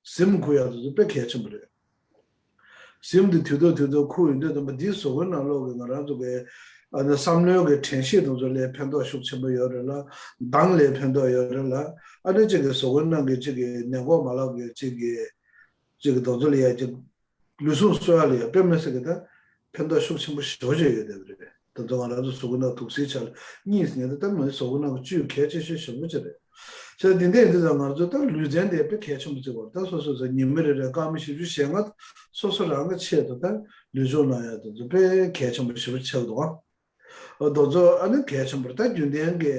གཟིམ་ཁུག་ཡག་དེ་ཚོ་དཔེ་གལ་ཆེན་པོ་རེད། གཟིམ་དེ་དུས་ཐོག་དུས་ཐོག་ཁུག་ཡོང་དུས་ཙམ་པ་འདིའི་གཟུགས་པོའི་ནང་ལོགས་ཀྱི་ང་རང་ཚོ་གི་ཨ་ནི་བསམ་བློའི་གི་དྲན་ཤེས་དེ་ཚོ་ལ་ཕན་ཐོགས་ཤུགས་ཆེན་པོ་ཡོད་རེད་ལ། མདངས་ལ་ཕན་ཐོགས་ཡོད་རེད་ལ། ཨ་ནི་གཅིག་གི་གཟུགས་པོའི་ནང་གི་གཅིག་གི་ནད་འགོག་མ་ལག་གི་གཅིག་གི་གཅིག་གི་དེ་ཚོ་ལ་ཡ་གཅིག་ལུས་ཟུངས་གསོ་ཡ་ལ་ཡ་དཔེ་མི་སྲིད་གི་ད་ཕན་ཐོགས་ཤུགས་ཆེན་པོ་ཞེ་པོ་ཅིག་ཡོད་བསྡད་པ་རེད། ད་དུང་ང་རང་ཚོ་གཟུགས་པོ་ནང་དུག་སེལ་ཆ་ལ་གཉིས་ཟེར་ནས་ད་ལྟ་མི་གཟུགས་པོ་ནང་གི་བཅུད་གལ་ཆེ་ཤོས་ཞེ་པོ་ཅིག་རེད། བྱས་ཙང་འདི་འདྲ་ཡིན་དུས་ཙང་ང་ཚོ་ད་ལུས་རྩལ་འདི་དཔེ་གལ་ཆེན་པོ་བརྩི་དགོས་རེད། ད་སོ་སོ་སོ་ཉི་མ་རེ་རེ་སྐར་མ་བཞི་བཅུ་ཞེ་ལྔ་སོ་སོ་རང་གི་ཆེད་དུ་ད་ལུས་སྦྱོང་གནང་ཡ་དེ་ཚོ་དཔེ་གལ་ཆེན་པོ་ཞེ་པོ་ཆགས་འདུག་ཨ། དེ་ཚོ་ཨ་ནི་གལ་ཆེན་པོ་རེད། ད་རྒྱུན་ལྡན་གྱི་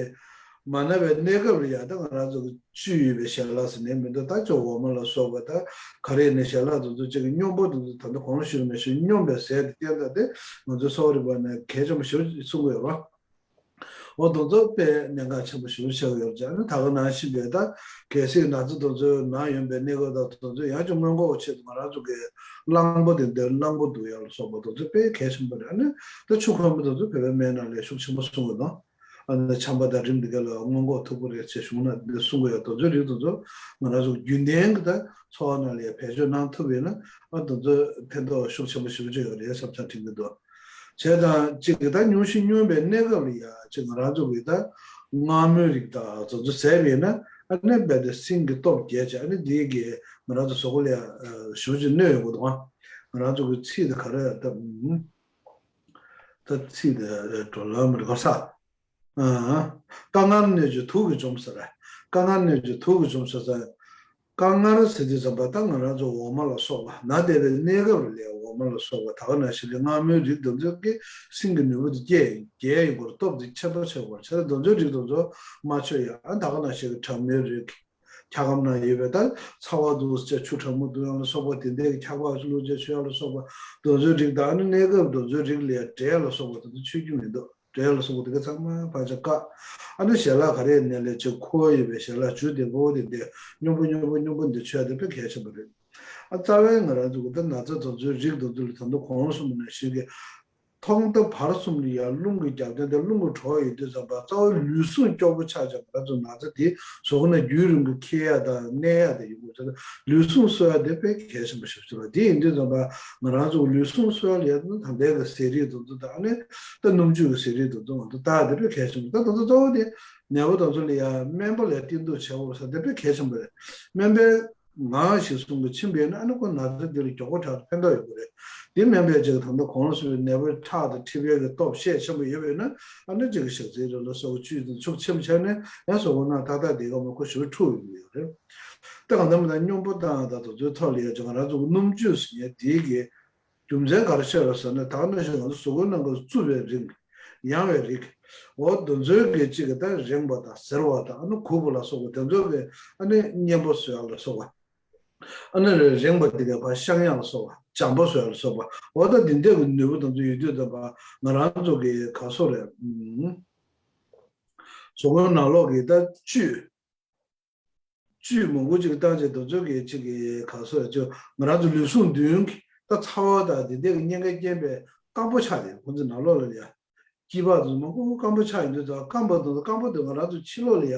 མ་ན་བའི་གནས་སྐབས་ལ་ཡ་ད་ང་རང་ཚོ་གི་བཅུད་ཡོད་པའི་ཞལ་ལག་ཟེར་ནས་མི་འདུག་ད་ཅོག་འོ་མ་ལ་སོགས་པ་ད་ག་རེ་ནས་ཞལ་ལག་དེ་ཚོ་གཅིག་གི་སྙོམས་པོ་དེ་ཚོ་ད་ལྟ་གོང་ཞུས་ནང་བཞིན་སྙོམས་པའི་ཟས་དེ་བསྟེན་ད་དེ་ང་ཚོའི་གསོ་བ་རིག་པ་ནས་གལ་ཆེན་པོ་ཞེ་པོ་གསུང་གི་ཡོད་རེད། འོ་དེ་ཚོ་དཔེ་གནད་འགག་ཆེན་པོ་ཞེ་པོ་ཆགས་ཡོད་ཅག་ནི་ད་ག་ནང་བཞིན་པའི་ད་གལ་སྲིད་ན་ཚ་དེ་ཚོའི་ནང་ཡོད་པའི་གནས་སྐབས་དང་དེ་ཚོ་ཡང་ཅིག་སྔོན་འགོག་ཆེད་དུ་ང་རང་ཚོ་གི་གླང་པོ་དེ་འདོན་གླང་པོ་བསྡུ་ཡག་ལ་སོགས་པ་དེ་ཚོ་དཔེ་གལ་ཆེན་པོ་རེད། ཨ་ནི་ད་ཆུ་ཁོལ་མ་དེ་ཚོ་བོད་པའི་སྨན་ནང་ལས་ཤུགས་ཆེན་པོ་གསུང་གི་འདུག་ཨ་ནི་ཆམ་པ་དང་རིམས་འདི་ག་ལ་སྔོན་འགོག་ཐུབ་ཀྱི་རེད་ཅེས་གཞུང་ནང་འདི་གསུང་གི་ཡོད། དེ་ཚོའི་རིགས་དེ་ཚོ་ང་རང་ཚོ་རྒྱུན་ལྡན་གྱི་ད་འཚོ་བ་ནང་ལས་བེད་སྤྱོད་གནང་ཐུབ་ཡོད་ན་ཨ་དེ་ཚོ་ཕན་ཐོགས་ཤུགས་ཆེན་པོ་ཞེ་པོ་ཅིག་ཡོད་རེད་བསམ་འཆར་དྲན་གྱི་འདུག་བྱས་ཙང་གཅིག་གི་ད་སྙུང་གཞི་སྙོམས་པའི་གནས་སྐབས་ལ་ཡ་གཅིག་ང་རང་ཚོ་གི་ད་མངར་མོའི་རིགས་དང་དེ་ཚོ་ཟས་པས་ན་ཨ་ནི་རྦད་དེ་སྲིན་གྱི་སྟོབས་རྒྱས་བྱས་ཨ་ནི་འདི་གི་ང་རང་ཚོ་གཟུགས་པོ་ལ་ཡ་ཞེ་པོ་ཅིག་གནོད་ཡོང་གི་འདུག་ང་རང་ཚོ་གི་ཚིག་དེ་ག་རེ་ད་ད་ཚིག་དེ་འགྲོ་ལམ་རེད་ག་ས། དཀར་མངར་གནོད་བྱེད་དུག་གིས་འཇོམས་ཟེར། དཀར་མངར་གནོད་བྱེད་དུག་གིས་འཇོམས་ཟེར་ཙང་། དཀར་མངར་ཟེར་དུས་ཙམ་པ་ད་ང་རང་ཚོ་འོ་མ་ལ་སོགས་པ་ན་བསྡད་པའི་གནས་སྐབས་ལ་འོ་མ་ལ་སོགས་པ་ད་ག་ནང་བཞིན་གྱི་མངར་མོའི་རིགས་དེ་ཚོ་གིས་སྲིན་གྱི་ནུས་པ་དེ་རྒྱས་རྒྱས་ཡོང་གི་རེད། སྟོབས་དེ་ཆེན་པོ་ཆགས་ཀྱི་རེད། བྱས་ཙང་དེ་ཚོའི་རིགས་དེ་ཚོ་མ་མཆོད་ཡ། ཨ་ད་ག་ནང་བཞིན་གྱི་གྲང་མོའི་རིགས། འཁྱག་སྒམ་ནང་ཡོད་པའི་ད་ཚ་བ་འདུག་ཟེར་ཆུ་གྲང་མོ་འདུག་ཡང་ལ་སོགས་པ་དེ་འདྲའི་འཁྱག་པ་བླུགས་བྱས་མཆོད་ཡ་ལ་སོགས་པ་དེ་ཚོའི་རིགས་དང་ཨ་ནི་གནས་སྐབས་དེ་ཚོའི་རིགས་ལ་ཡ་འབྲས་ལ་སོགས་པ་དེ་ཚོ་མཆོད་རྒྱུ་མི་འདུག་འབྲས་ལ་སོགས་པ་དེ་ག་ཚང་མ་ཕར་ཆ་བཀག་ཨ་ནི་ཞལ་ལག་ག་རེ་ཡིན་ནའི་ལས་ཅིག་ཁུ་བ་ཡོད་པའི་ཞལ་ལག་བྱུག་བདེ་པོ་དེ་འདྲ་སྙོམས་པོ་སྙོམས་པོ་སྙོམས་པོ་འདི་མཆོད་ཡ་དེ་དཔེ་གལ་ཆེན་པོ་རེད། ཨ་རྩ་བའི་ང་རང་ཚོ་གི་ད་ན་ཚ་དེ་ཚོའི་རིགས་དེ་ཚོ་ལ་ད་དུང་གོང་གསུངས་པ་ནང་བཞིན་གྱི་ཐོག་མཐའ་བར་གསུམ་ལ་ཡང་རླུང་གི་རྒྱབ་རྟེན་དེ་རླུང་གི་གྲོགས་ཡིན་དུས་ཙམ་པ་རྩ་བའི་ལུས་ཟུངས་སྐྱོ་པོ་ཆགས་ཀྱང་ང་ཚོ་ན་ཚ་དེ་གཟུགས་ནས་རྒྱུན་རིང་པོ་འཁྱེར་ཡ་དང་གནས་ཡ་དེ་ཡིན་དགོས་ཚེ་ལུས་ཟུངས་གསོ་ཡ་དེ་དཔེ་གལ་ཆེན་པོ་ཞིག་ཆགས་པ་དེ་ཡིན་དུས་ཙམ་པ་ང་རང་ཚོ་ལུས་ཟུངས་གསོ་ཡ་ལ་ཡ་ད་ལྟའི་གི་ཟས་རིགས་དེ་ཚོ་དང་ནི་ད་སྣུམ་བཅུད་ཀྱི་ཟས་རིགས་དེ་ཚོ་ང་ཚོ་ད་དེ་དཔེ་གལ་ཆེན་པོ། ད་དེ་ཚོ་གཙོ་བོ་དེ་ནད་པ་དེ་ཚོ་ལ་ཡ་སྨན་པ་ལ་བསྟེན་གཏུག་བྱེད་དགོས་ས་དེ་དཔེ་གལ་ཆེན་པོ་རེད། སྨན་པའི་ངག་བཞིན་བསྲུང་གི་ཕྱིན་པས་ན་ཨ་ནི་ཁོ་ན་ཚ་འདི་ལ་མགྱོགས་པོ་དྲག་ཏུ་ཕན་ཐོགས་ཡོང་གི་རེད། འདི་སྨན་པས་ཅིག་ད་ལྟ་གོང་ལ་གསུངས་པའི་ནད་པའི་ཁྲག་དང་མཁྲིས་པའི་གི་སྟོབས་ཤས་ཆེན་པོ་ཡོད་པས་ན་ཨ་ནི་ཅིག་གི་ཞག་ཚིལ་རེ་ལ་སོགས་བཅུད་དང་ཤུགས་ཆེན་པོ་བྱས་ནས་ཡང་གཟུགས་པོ་ནང་ཏག་ཏག་བསྡད་ཀ་མ་ཁོ་ཞེ་པོ་འཁྲུག་ཡོང་གི་ཡོད་རེད། ད་གང་ལྟར་མི་ད་སྙོམས་པོ་བཏང་དང་དེ་ཚོའི་ཐོག་ལ་ཡ་ཅིག་ང་རང་ཚོ་གི་སྣུམ་བཅུད་ཟེར་མཁན་དེའི་གི་རྒྱུ་མཚན་ག་རེ་བཤད་རོགས་ཟེར་ན་ད་ག་ནང་བཞིན་ང་ཚོ་གཟུགས་པོའི་ནང་གི་རྩུབ་པའི་རིགས། ཡང་བའི་རིགས། འོ་དེ་ཚོའི་གི་གཅིག་གི་ད་རེངས་པ་དང་གཟེར་བ་དང་ཨ་ནི་གུག་པ་ལ་སོགས་པ་དེ་ཚོའི་གི་ཨ་ནི་གཉེན་པོ་བཟོ་ཡག་ལ་སོགས་པ། ཨ་ནི་རེ་རེངས་པ་དེ་གའི་བ་ཤ་ཡང་ལ་སོགས་པ། འཇམ་པོ་བཟོ་ཡ་ལ་སོགས་པ། འོ་ད་འདི་འདྲ་གི་ནུས་པ་དང་དུ་ཡོད་དུས་ཙམ་པ་ང་རང་ཚོ་གི་ག་སོ་རེད། ཨུམ། གཟུགས་པོའི་ནང་ལོགས་ཀྱི་ད་བཅུད། བཅུད་མང་པོ་ཅིག་བཏང་བྱས་དུས་ཚོད་ཀྱི་ཅིག་གི་ག་སོ་ཡ་ཅིག་ང་རང་ཚོ་ལུས་ཟུངས་བདུན་གྱི་ད་ཚ་བ་དང་འདི་འདྲ་གི་གཉན་ཁའི་རྐྱེན་པས་སྐམ་པོ་ཆགས་ཏེ་ཁོང་ཚོའི་ནང་ལོགས་ལ་ཡ། སྐྱི་པགས་དང་མང་པོ་སྐམ་པོ་ཆགས་ཡོང་དུས་ཙམ། སྐམ་པ་དང་སྐམ་པོ་དེ་ང་རང་ཚོ་ཕྱི་ལོགས་ལ་ཡ་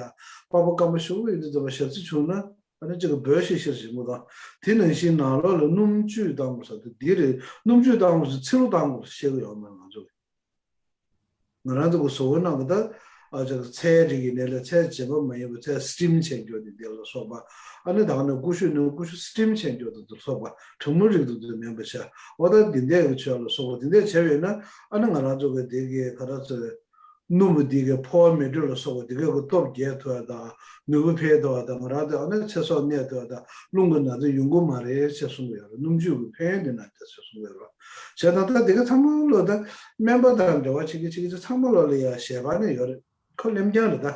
པགས་པ་སྐམ་པོ་ཞུགས་ཡོང་དུས་ཙམ་པ་ཞག་རྩི་བྱུང་ན། ཨ་ནི་གཅིག་གི་འབོལ་ཤིག་ཤིག་བྱེད་དགོས་དང་། དེ་ནང་བཞིན་ནང་ལོགས་ལ་སྣུམ་བཅུད་བཏང་དགོས་ས་དེ་འདི་རེད། སྣུམ་བཅུད་བཏང་དགོས་ས་ཚི་ལུ་བཏང་དགོས་ས་བཤད་གི་ཡོད་མ་རེད་ང་ཚོ་གི། ང་རང་ཚོ་གི་གཟུགས་པོའི་ནང་གི་ད་ཨ་ཅག་ཚལ་རིགས་ཡིན་ནའི་ལས་ཚལ་བྱེད་པ་མ་ཡིན་པ་ཚལ་སི་ཊིམ་བྱས་འགྱོ་དེ་འདི་ལ་སོགས་པ། ཨ་ནི་ད་ག་ནས་ཀུ་ཤུ་ནི་ཀུ་ཤུ་སི་ཊིམ་བྱས་འགྱོ་དེ་ལ་སོགས་པ་གྲང་མོ་རིགས་དེ་ཚོ་མིན་པ་བྱ། འོ་ད་འདི་འདྲའི་གི་ཆོས་ལ་སོགས་པ་འདི་འདྲ་བྱས་པ་ཡིན་ན། ཨ་ནི་ང་རང་ཚོ་གི་འདི་གི་ག་ར་ཚོས། སྣུམ་པ་འདི་གའི་ཕོ་བ་མེ་དྲོད་ལ་སོགས་པ་འདི་གའི་གི་སྟོབས་རྒྱས་ཐུབ་ཡ་དང་། ནུས་པ་འཕེལ་ཐུབ་ཡ་དང་། ང་རང་ཚོ་ཨ་ནི་ཚེ་སྲོག་གནས་ཐུབ་ཡ་དང་། རླུང་གི་ན་ཚ་ཡོང་གི་མ་རེད་ཅེས་གསུང་གི་ཡོད་རེད། སྣུམ་བཅུད་ཀྱི་ཕན་ཡོན་འདི་ན་དེ་ཚོ་གསུང་གི་ཡོད་རེད། བྱས་ཙང་ད་འདི་ག་ཚང་མ་ལོ་ད་སྨན་པ་དང་འབྲེལ་བ་བྱེད་ཀྱི་བྱེད་ཀྱི་ཚང་མ་ལོ་ལ་ཡ་ཞལ་པར་ནས་ཡོད་རེད། ཁོ་ལེམ་རྐྱང་རེད་ད།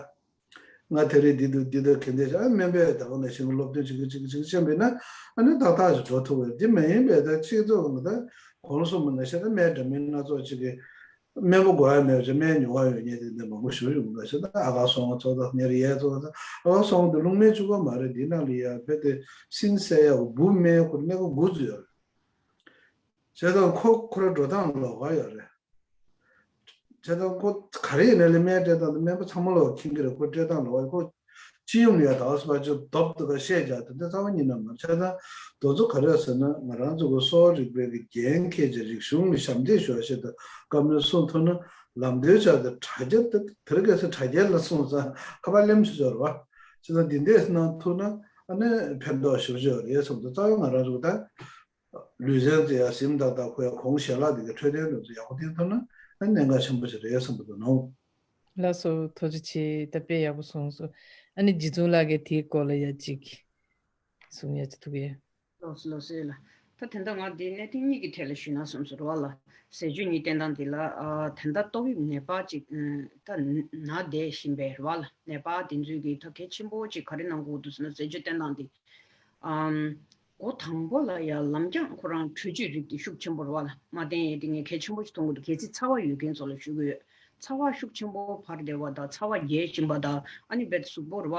ང་དེ་རིང་འདི་འདུག་འདི་འདུག་གལ་ཏེ་ཨ་སྨན་པས་ད་ག་ནང་བཞིན་སློབ་སྟོན་བྱེད་ཀྱི་བྱེད་ཀྱི་བྱེད་ཀྱི་ཕྱིན་པས་ན། ཨ་ནི་ཏག་ཏག་ཅིག་འགྲོ་ཐུབ་པ་རེད། འདི་མ་ཡིན་པའི་ད་སྤྱི་ཚོགས་ཀྱི་ད་གོང་ལ་གསུངས་པ་ནང་བཞིན་ད་སྨན་འདྲ་མིན་སྣ་ཚོགས་ཅིག་གི་སྨན་པ་དགོས་ཡ་མེད་པ་ཅིག་སྨན་ཉོ་ག་ཡོད་མཁན་དེ་འདྲ་མང་པོ་ཞིག་ཡོང་གི་འདུག་ཟེར། ད་ཨ་ཁ་སོང་ཚོ་ད་ཉེར་ཡས་ཚོ་ད་ཨ་ཁ་སོང་དེ་རླུང་མེ་བཅུག་ག་མ་རེད། འདི་ནང་ལ་ཡ་རྦད་དེ་སྲིན་བསད་ཡ་འབུ་སྨན་ཁོ་སྨན་ཁོ་འགོ་བཙུགས་ཡོད་རེད། བྱས་ཙང་ཁོ་ཁོ་ར་འགྲོ་སྟངས་ལོགས་ཀ་ཡོད་རེད། བྱས་ཙང་ཁོ་ག་རེ་ཡིན་ནའི་ལས་སྨན་སྤྲད་སྟངས་དེ་སྨན་པ་ཚང་མ་ལོག་མཁྱེན་གྱི་རེད། ཁོ་སྤྲད་སྟངས་ལོགས་ཁོ་སྤྱི་ཡོངས་ལ་ཡ་ད་སོ་པ་ཅིག་རྡོབ་ཏུ་ཁ་བཤད་རྒྱག་དེ་འདྲ་རྩ་བ་ཉིད་ནས་མ་རེད། བྱས་ཙང་དེ་ཚོ་ག་རེ་ཟེར་ན་ང་རང་ཚོ་གི་གསོ་བ་རིག་པའི་གི་འགན་འཁྱེར་བྱས་རིག་གཞུང་ལ་ཞབས་འདེགས་ཞུ་བ་ཞིག་དང་བཀའ་མོལ་གསུང་ཐུབ་ན་ལམ་སྟོན་བྱ་དེ་དྲ་རྒྱ་དེ་དེ་རིང་ཁ་སང་དྲ་རྒྱ་ལ་སོང་ཙང་ཁ་པར་ལེམ་ཞིག་འབྱོར་བ་ཅིག་དང་འདི་འདྲས་གནང་ཐུབ་ན་ཨ་ནི་ཕན་ཐོགས་ཞེ་པོ་ཅིག་ཡོད་རེད་བསམ་འདུག་རྩ་བ་ང་རང་ཚོ་གི་ད། ལུས་རྩལ་དེ་ཡང་ཟིན་ཏག་ཏག་ཁོ་ཡང་གོང་ཞལ་ལག་དེ་གའི་འཕྲོད་བསྟེན་དེ་ཚོ་ཡག་པོ་བསྟེན་ཐུབ་ན་ཨ་གནད་འགག་ཆེན་པོ་ཞིག་རེད་བསམ་པ་དང་ནོ། ལགས་སོ། ཐུགས་རྗེ་ཆེ། ད་དཔེ་ཡག་པོ་གསུངས་སོང་། ཨ་ནི་རྗེ་བཙུན་ལགས་ཀྱིས་དེའི་སྐོར་ལ་ཡ་གཅིག་གསུང་ཡ་ཅིག་ཐུག་གི། ལགས་སོ་ལགས་སོ་ལགས། ད་དེ་འདྲ་ང་འདི་གནད་དོན་གཉིས་ཀྱི་ཐད་ལ་ཞུས་ན་བསམ་སོང་རེད་བ་ལ། ཟས་སྤྱོད་གཉིས་བསྟེན་སྟངས་འདི་ལ་ཨ་ད་ལྟ་ཏོག་དབྱིབས་ནད་པ་ཅིག་ད་ན་བསྡད་བཞིན་པའི་རེད་བ་ལ། ནད་པ་དེ་ཚོས་ཀྱིས་ད་གལ་ཆེན་པོ་ཅིག་ག་རེ་གནང་དགོས་འདུག་ཟེར་ན་ཟས་སྤྱོད་བསྟེན་སྟངས་འདི། ཨམ། འགོ་དང་པོ་ལ་ཡ་ལམ་རྒྱང་ཁོ་རང་དྲོད་བཅུད་རིགས་དེ་ཤུགས་ཆེན་པོ་རེད་བ་ལ། མ་བསྟེན་ཡས་དེ་ངས་གལ་ཆེན་པོ་ཞིག་མཐོང་གི་འདུག་གལ་སྲིད་ཚ་བ་ཡོད་མཁན་ཚོ་ལ་ཞུ་གི་ཡོད། ཚ་བ་ཤུགས་ཆེན་པོ་འཕར་བསྡད་པ་དང་ཚ་བ་རྒྱས་བཞིན་པ་དང་ཨ་ནི་རྦད་དེ་གཟུགས་པོ་རེད་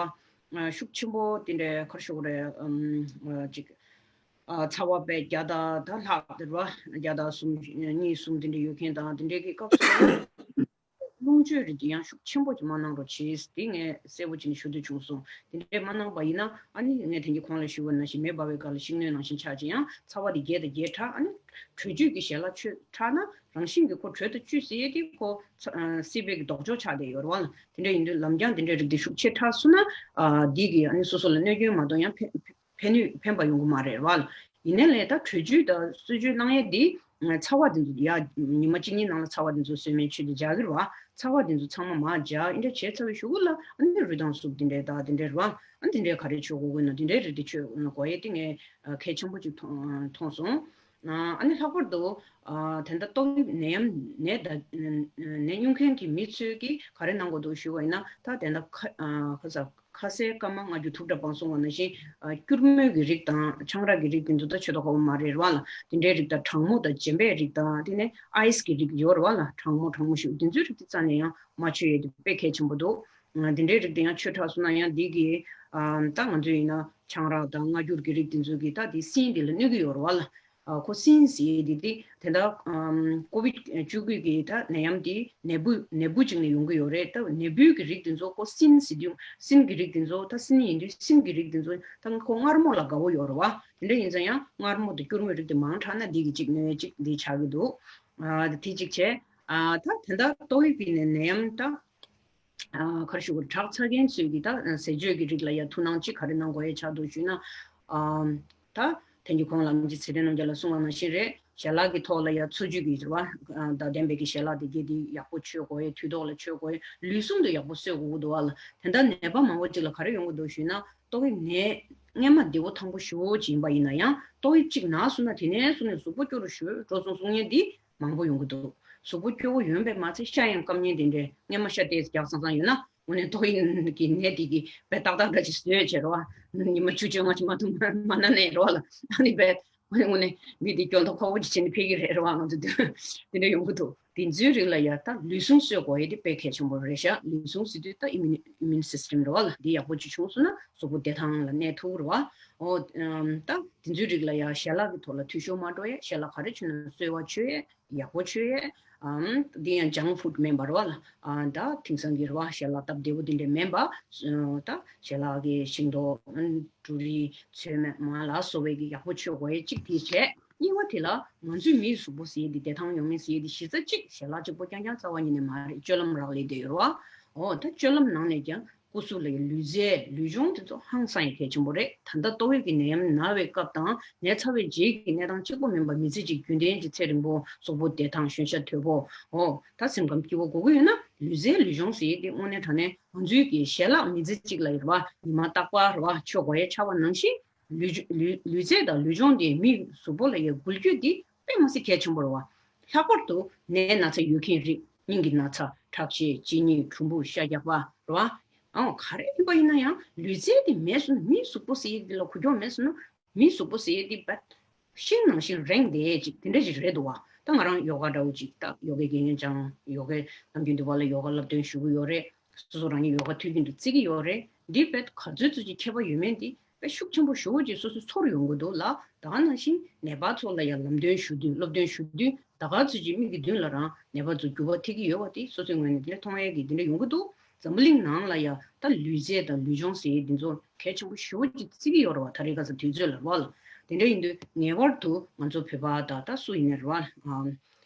བ། ཤུགས་ཆེན་པོ་དེ་འདྲའི་ག་རེ་ཞུ་དགོས་རེད། ཨམ། ཅིག་ཚ་བ་དཔེ་བརྒྱ་དང་ད་ལྷག་དེ་རེད་བ། བརྒྱ་དང་གསུམ་གཉིས་གསུམ་དེ་འདྲ་ཡོད་མཁན་དང་དེ་འདྲའི་གི་སྐབས་སུ། རླུང་བཅོས་རིགས་དེ་ཡང་ཤུགས་ཆེན་པོ་ཅིག་མ་གནང་རོགས་གྱིས། དེ་ངས་གསལ་པོ་བྱས་ནས་ཞུ་འདོད་བྱུང་སོང་། དེ་འདྲས་མ་གནང་པ་ཡིན་ན་ཨ་ནི་ངས་དེང་གི་གོང་ལ་ཞུས་པ་ནང་བཞིན་མེ་འབར་བའི་སྒང་ལ་ཤིང་སྣོད་ནང་བཞིན་ཆགས་ཀྱི་ཡང་ཚ་བ་དེ་རྒྱས་དང་རྒྱས་དྲགས། ཨ་ནི་དྲོད་བཅུད་ཀྱི་ཞལ་ལག་མཆོད་དྲགས་ན་རང་བཞིན་གྱིས་ཁོ་དྲོད་དང་བཅུད་ཟེར་ཡས་དེ་ཁོ་ཚ་ཨ་སྲིད་པའི་གི་ལྡོག་ཕྱོགས་ཆགས་བསྡད་ཡོད་རེད་བ་ལ། དེ་འདྲ་ཡིན་དུས་ལམ་རྒྱང་དེ་འདྲའི་རིགས་དེ་ཤུགས་ཆེ་དྲགས་སོང་ན་ཨ་འདི་གིས་ཨ་ནི་སོ་སོ་ལ་གནོད་སྐྱོན་མ་གཏོགས་ཡང་ཕན་ཕན་ནུས་ཕན་པ་ཡོང་གི་མ་རེད་བ་ལ། ཡིན་ནའི་ལས་ད་དྲོད་བཅུད་དང་གསོལ་མཆོད་གནང་ཡས་འདི་ཚ་བ་འདི་ཚོ་ཡ་ཉི་མ་གཅིག་གཉིས་ནང་ལ་ཚ་བ་འདི་ཚོ་གསོལ་སྨན་མཆོད་དེ་རྒྱག་གི་རེད་བ། ཚ་བ་འདི་ཚོ་ཚང་མ་མར་རྒྱག་འདི་འདྲ་བྱས་ཚར་བའི་གཞུག་གུ་ལ་ཨ་ནི་རུས་དང་གཟུགས་འདི་འདྲའི་དང་འདི་འདྲའི་རེད་བ། ཨ་འདི་འདྲའི་ག་རེ་མཆོད་དགོས་དགོས་ན་འདི་འདྲའི་རིགས་དེ་མཆོད་དགོས་ཡས་དེ་ངས་གལ་ཆེན་པོ་ཅིག་མཐོང་མཐོང་སོང་། ཨ་ནི་ལྷག་པར་དུ་ཨ་དེ་འདྲ་ཏོག་དབྱིབས་ནད་ཡམས་ནད་ད་ནད་མྱོང་མཁན་གྱི་མི་ཚོས་ཀྱིས་ག་རེ་གནང་དགོས་འདུག་ཞུ་བ་ཡིན་ན། ད་དེ་འདྲ་ཁ་ཨ་ཁ་ས་ཁ་ཟས་སྐར་མ་ལྔ་བཅུ་ཐུག་གྲབས་སྤང་གསུང་བ་ནང་བཞིན་ཨ་སྐྱུར་མོས་ཀྱི་རིགས་དང་ཆང་རག་གི་རིགས་དེ་ཚོ་ད་མཆོད་ཐུབ་ཀྱི་མ་རེད་བ་ལ། དེ་འདྲའི་རིགས་དང་གྲང་མོ་དང་འཇམ་པའི་རིགས་དང་དེ་ནས་ཨའི་སི་གི་རིགས་ཡོད་རེད་བ་ལ། གྲང་མོ་གྲང་མོ་ཞིག་དེ་ཚོའི་རིགས་དེ་རྩ་ནས་ཡང་མ་མཆོད་ཡས་དེ་དཔེ་གལ་ཆེན་པོ་འདུག་ཨ་དེ་འདྲའི་རིགས་དེ་ཡང་མཆོད་དྲགས་སོང་ན་ཡང་འདི་གི་ཨ་ད་ང་ཚོས་ཡིན་ན་ཆང་རག་དང་སྔ་འགྱུར་གྱི་རིགས་དེ་ཚོ་གིས་ད་དེ་སྲིན་དེ་ལ་གནོད་ཀྱི་ཡོད་རེད་བ་ལ། ཨ་ཁོ་སྲིན་ཟེར་དེ་དེ་དེ་འདྲ་ཨམ་ཀོ་བིད་བཅུ་དགུ་གི་ད་ནད་ཡམས་དེ་ནད་འབུ་ནད་འབུ་ཅིག་ནས་ཡོང་གི་ཡོད་རེད། ད་ནད་འབུའི་གི་རིགས་དེ་ཚོ་ཁོ་སྲིན་ཟེར་དུས་སྲིན་གི་རིགས་དེ་ཚོ་ད་སྲིན་ཡིན་དུས་སྲིན་གི་རིགས་དེ་ཚོ་ད་ཁོ་མངར་མོ་ལ་དགའ་བོ་ཡོད་རེད་བ། དེ་འདྲ་ཡིན་ཙང་ཡང་མངར་མོ་དང་སྐྱུར་མོའི་རིགས་དེ་མང་དྲགས་ན་འདི་གི་ཅིག་གནོད་ཅིག་འདི་ཆགས་ཀྱི་འདུག་ཨ་དེ་གཅིག་བྱས། ཨ་ད་དེ་འདྲ་ཏོག་དབྱིབས་ཀྱི་ནད་ནད་ཡམས་ད། ཨ་ག་རེ་ཞུ་དགོས། དྲག་ཚ་མཁན་ཚོས་ཀྱིས་ད་ཟས་སྤྱོད་ཀྱི་རིགས་ལ་ཡ་ཐུགས་སྣང་ཅིག་ག་རེ་གནང་དགོས་ཡ་ཆགས་འདུག་ཞུས་ན། ཨ་ད་དེང་གི་གོང་ལ་ཨམ་ཆི་ཚེ་བརྟན་རྣམ་རྒྱལ་ལགས་གསུངས་པ་ནང་བཞིན་རེད། ཞལ་ལག་གི་ཐོག་ལ་ཡ་འཚོ་བཅུད་ཀྱི་རེད་བ། ཨ་ད་ལྡན་པའི་གི་ཞལ་ལག་དེ་གས་དེ་ཡག་པོ་མཆོད་དགོས་ཡ། དུས་ཐོག་ལ་མཆོད་དགོས་ཡ། ལུས་ཟུངས་དེ་ཡག་པོ་གསོ་དགོས་ཀྱི་འདུག་བ་ལ། དེ་འདྲ་ནད་པ་མང་པོ་ཅིག་ལ་ག་རེ་ཡོང་གི་འདུག་ཞུས་ན། ཏོག་དབྱིབས་ནད་སྔན་མ་བདེ་པོ་ཐང་པོ་ཞེ་པོ་ཅིག་ཡིན་པ་ཡིན་ན་ཡང་ཏོག་དབྱིབས་གཅིག་ན་སོང་ན་དེ་ནས་བཟུང་ནས་གཟུགས་པོ་སྐྱོ་རུ་ཞེ་པོ་འགྲོ་སོང་གསུང་མཁན་འདི་མང་པོ་ཡོང་གི་འདུག་གཟུགས་པོ་སྐྱོ་བོ་ཡོད་པས་མ་ཚད་ཤ་ཡང་སྐམ་མཁན་དེ་འདྲའི་སྔན་མ་ཤ་ཏོག་ཙམ་རྒྱགས་ཙང་ཙང་ཡོད་ན་ དངོས་གནས་ཏོག་དབྱིབས་ཀྱི་ནད་དེ་གི་བས་ཏག་ཏག་འདྲ་ཅིག་བཟོས་བྱས་རེད་བ། ཉི་མ་བཅུ་བཅོ་ལྔ་ཅིག་མ་གཏོགས་མ་མ་ན་ནས་རེད་བ་ལ། ཨ་ནི་བས་དངོས་གནས་མི་དེ་སྐྱོན་ཐོག་ཁོག་པོ་ཅིག་བྱས་ནས་ཕེབས་ཀྱི་རེད་རེད་བ། ང་ཚོ་དེ་དེ་འདྲ་ཡོང་གི་འདུག་དེ་ཚོའི་རིགས་ལ་ཡ་ད་ལུས་ཟུངས་གསོ་དགོས་ཡ་དེ་དཔེ་གལ་ཆེན་པོ་རེད་ཤག་ལུས་ཟུངས་ཟེར་དུས་ད་ཨི་མིན་ཨི་མིན་སིས་ཊེམ་རེད་བ་ལ། དེ་ཡག་པོ་ཅིག་བྱུང་སོང་ན་གཟུགས་པོ་བདེ་ཐང་ལ་གནས་ཐུབ་རེད་བ། ཨོ་ཨམ་ད་དེ་ཚོའི་རིགས་ལ་ཡ་ཞལ་ལག་གི་ཐོག་ལ་འཐུས་ཤོར་མ་འགྲོ་ཡ། ཞལ་ལག་ག་རེ་མཆོད་ན་བསིལ་བ་མཆོད་ཡ། ཡག་པོ་བྱོས། ཨམ། འདི་ཡང་ཇང་ཕུཌ་མིན་པ་རེད་བ་ལ། ཨ་ད་དེང་སང་གི་རེད་བ། ཞལ་ལག་སྟབས་བདེ་པོ་དེ་འདྲ་མིན་པ། ཨ་ད་ཞལ་ལག་གི་ཤིང་ཏོག་ཨ་འབྲུ་རིགས་ཚོད་མ་ལ་སོགས་པའི་གི་ཡག་པོ་མཆོད་དགོས་ཡ་གཅིག་དེ་བྱས། གཉིས་པ་དེ་ལ་ང་ཚོའི་མིའི་གཟུགས་པོ་ཟེར་ཡ་འདི་བདེ་ཐང་ཡོང་མིན་ཟེར་ཡ་འདི་གཞི་རྩ་གཅིག་ཞལ་ལག་གཅིག་པོ་རྐྱང་རྐྱང་རྩ་བ་ཉིད་ནས་མ་རེད། སྤྱོད་ལམ་རག་ལས་བསྡད་ཡོད་རེད་བ། འོ་ད་སྤྱོད་ལམ་ནང་ནས་ཀྱང་། སྐུ་གཟུགས་ལ་ཡང་ལུས་རྩལ་ལུས་སྦྱོང་དེ་ཚོ་ཧང་སང་ཡང་གལ་ཆེན་པོ་རེད། ད་ལྟ་ཏོག་དབྱིབས་ཀྱི་ནད་ཡམས་ན་བའི་སྐབས་དང་ན་ཚར་བའི་རྗེས་ཀྱི་གནས་སྟངས་གཅིག་པོ་མིན་པར་མི་ཚེ་གཅིག་རྒྱུན་ལྡན་གྱི་ཚེ་རིང་པོ་གཟུགས་པོ་བདེ་ཐང་གཞོན་ཤ་དོད་པོ། འོ་ད་སེམས་ཁམས་སྐྱིད་པོ་དགོས་ཀྱི་ཡོད་ན་ལུས་རྩལ་ལུས་སྦྱོང་ཟེར་ཡས་དེ་དངོས་གནས་དྲང་གནས་ང་ཚོའི་གི་ཞལ་ལག་མི་ཚེ་གཅིག་ལ་ཡོད་པ་ཉི་མ་རྟག་པར་རེད་བ་མཆོད་དགོས་ཡ་ཆགས་པ་ནང་བཞིན། ལུས་ལུས་ལུས་རྩལ་དང་ལུས་སྦྱོང་དེ་མིའི་གཟུགས་པོ་ལ་ཡང་འགུལ་སྐྱོད་དེ་དཔེ་མི་སྲིད་གལ་ཆེན་པོ་རེད་བ། ལྷག་པར་དུ་ནད་ན་ཚ་ཡོད་མཁན་རིགས། སྙིང་གི་ན་ཚ། ཁྲག་ཤེད། གཅིན་སྙི། གྲུམ་བུ། ཤ་རྒྱགས་པ་རེད་བ། ཨང་ག་རེ་ཡིན་པ་ཡིན་ན་ཡང་ལུས་རྩལ་དེ་མེད་སོང་ན། མིའི་གཟུགས་པོ་ཟེར་ཡས་དེ་ལ་འགུལ་སྐྱོད་མེད་སོང་ན། མིའི་གཟུགས་པོ་ཟེར་ཡས་དེ་བད་ཤིང་ནང་བཞིན་རེངས་བསྡད་ཅིག་དེ་འདྲ་ཞིག་རེད་འདུག་བ། ད་ང་རང་ཡོ་ག་འདྲ་བོ་ཅིག་ད་ཡོ་གའི་དགེ་རྒན་སྦྱངས། ཡོ་གའི་ནམ་རྒྱུན་དུ་བ་ལ་ཡོ་ག་བསླབ་སྟོན་ཞུ་གི་ཡོད་རེད། སོ་སོ་རང་ཉིད་ཡོ་ག་དུས་རྒྱུན་དུ་རྩེ་གི་ཡོད་རེད། འདི་བད་ག་ཚོད་ཚོད་ཅིག་ཁྱད་པར་ཡོད་མེད་འདི་བད་ཤུགས་ཆེན་པོ་ཞེ་པོ་ཅིག་སོ་སོ་ཚོར་ཡོང་གི་འདུག་ལ། ད་ག་ནང་བཞིན་ནད་པ་ཚོ་ལ་ཡང་ལམ་སྟོན་ཞུ་དུས་སློབ་སྟོན་ཞུ་དུས་ད་ག་ཚོད་ཅིག་མིག་གི་མདུན་ལ་རང་ནད་པ་ཚོ་འགྱུར་བ་ཐེབས་ཀྱི་ཡོད་པ་དེ་སོ་སོའི་ངོས་ནས་འདི་འདྲ་མཐོང་ཡས་ཀྱི་འདི་འདྲ་ཡོང་གི་འདུག་འཛམ་བུ་གླིང་ནང་ལ་ཡང་ད་ལུས་རྩལ་དང་ལུས་སྦྱོང་ཟེར་ཡས་འདི་ཚོ་གལ་ཆེན་པོ་ཞེ་པོ་ཅིག་བརྩི་གི་ཡོད་རེད་བ། ད་རེས་ཁ་སང་དུས་ཚོད་ལ་རེད་བ་ལ། དེ་འདྲ་ཡིན་དུས་ངེས་པར་དུ་ང་ཚོ་བོད་པ་དང་ད་སུ་ཡིན་ནའི་རེད་བ།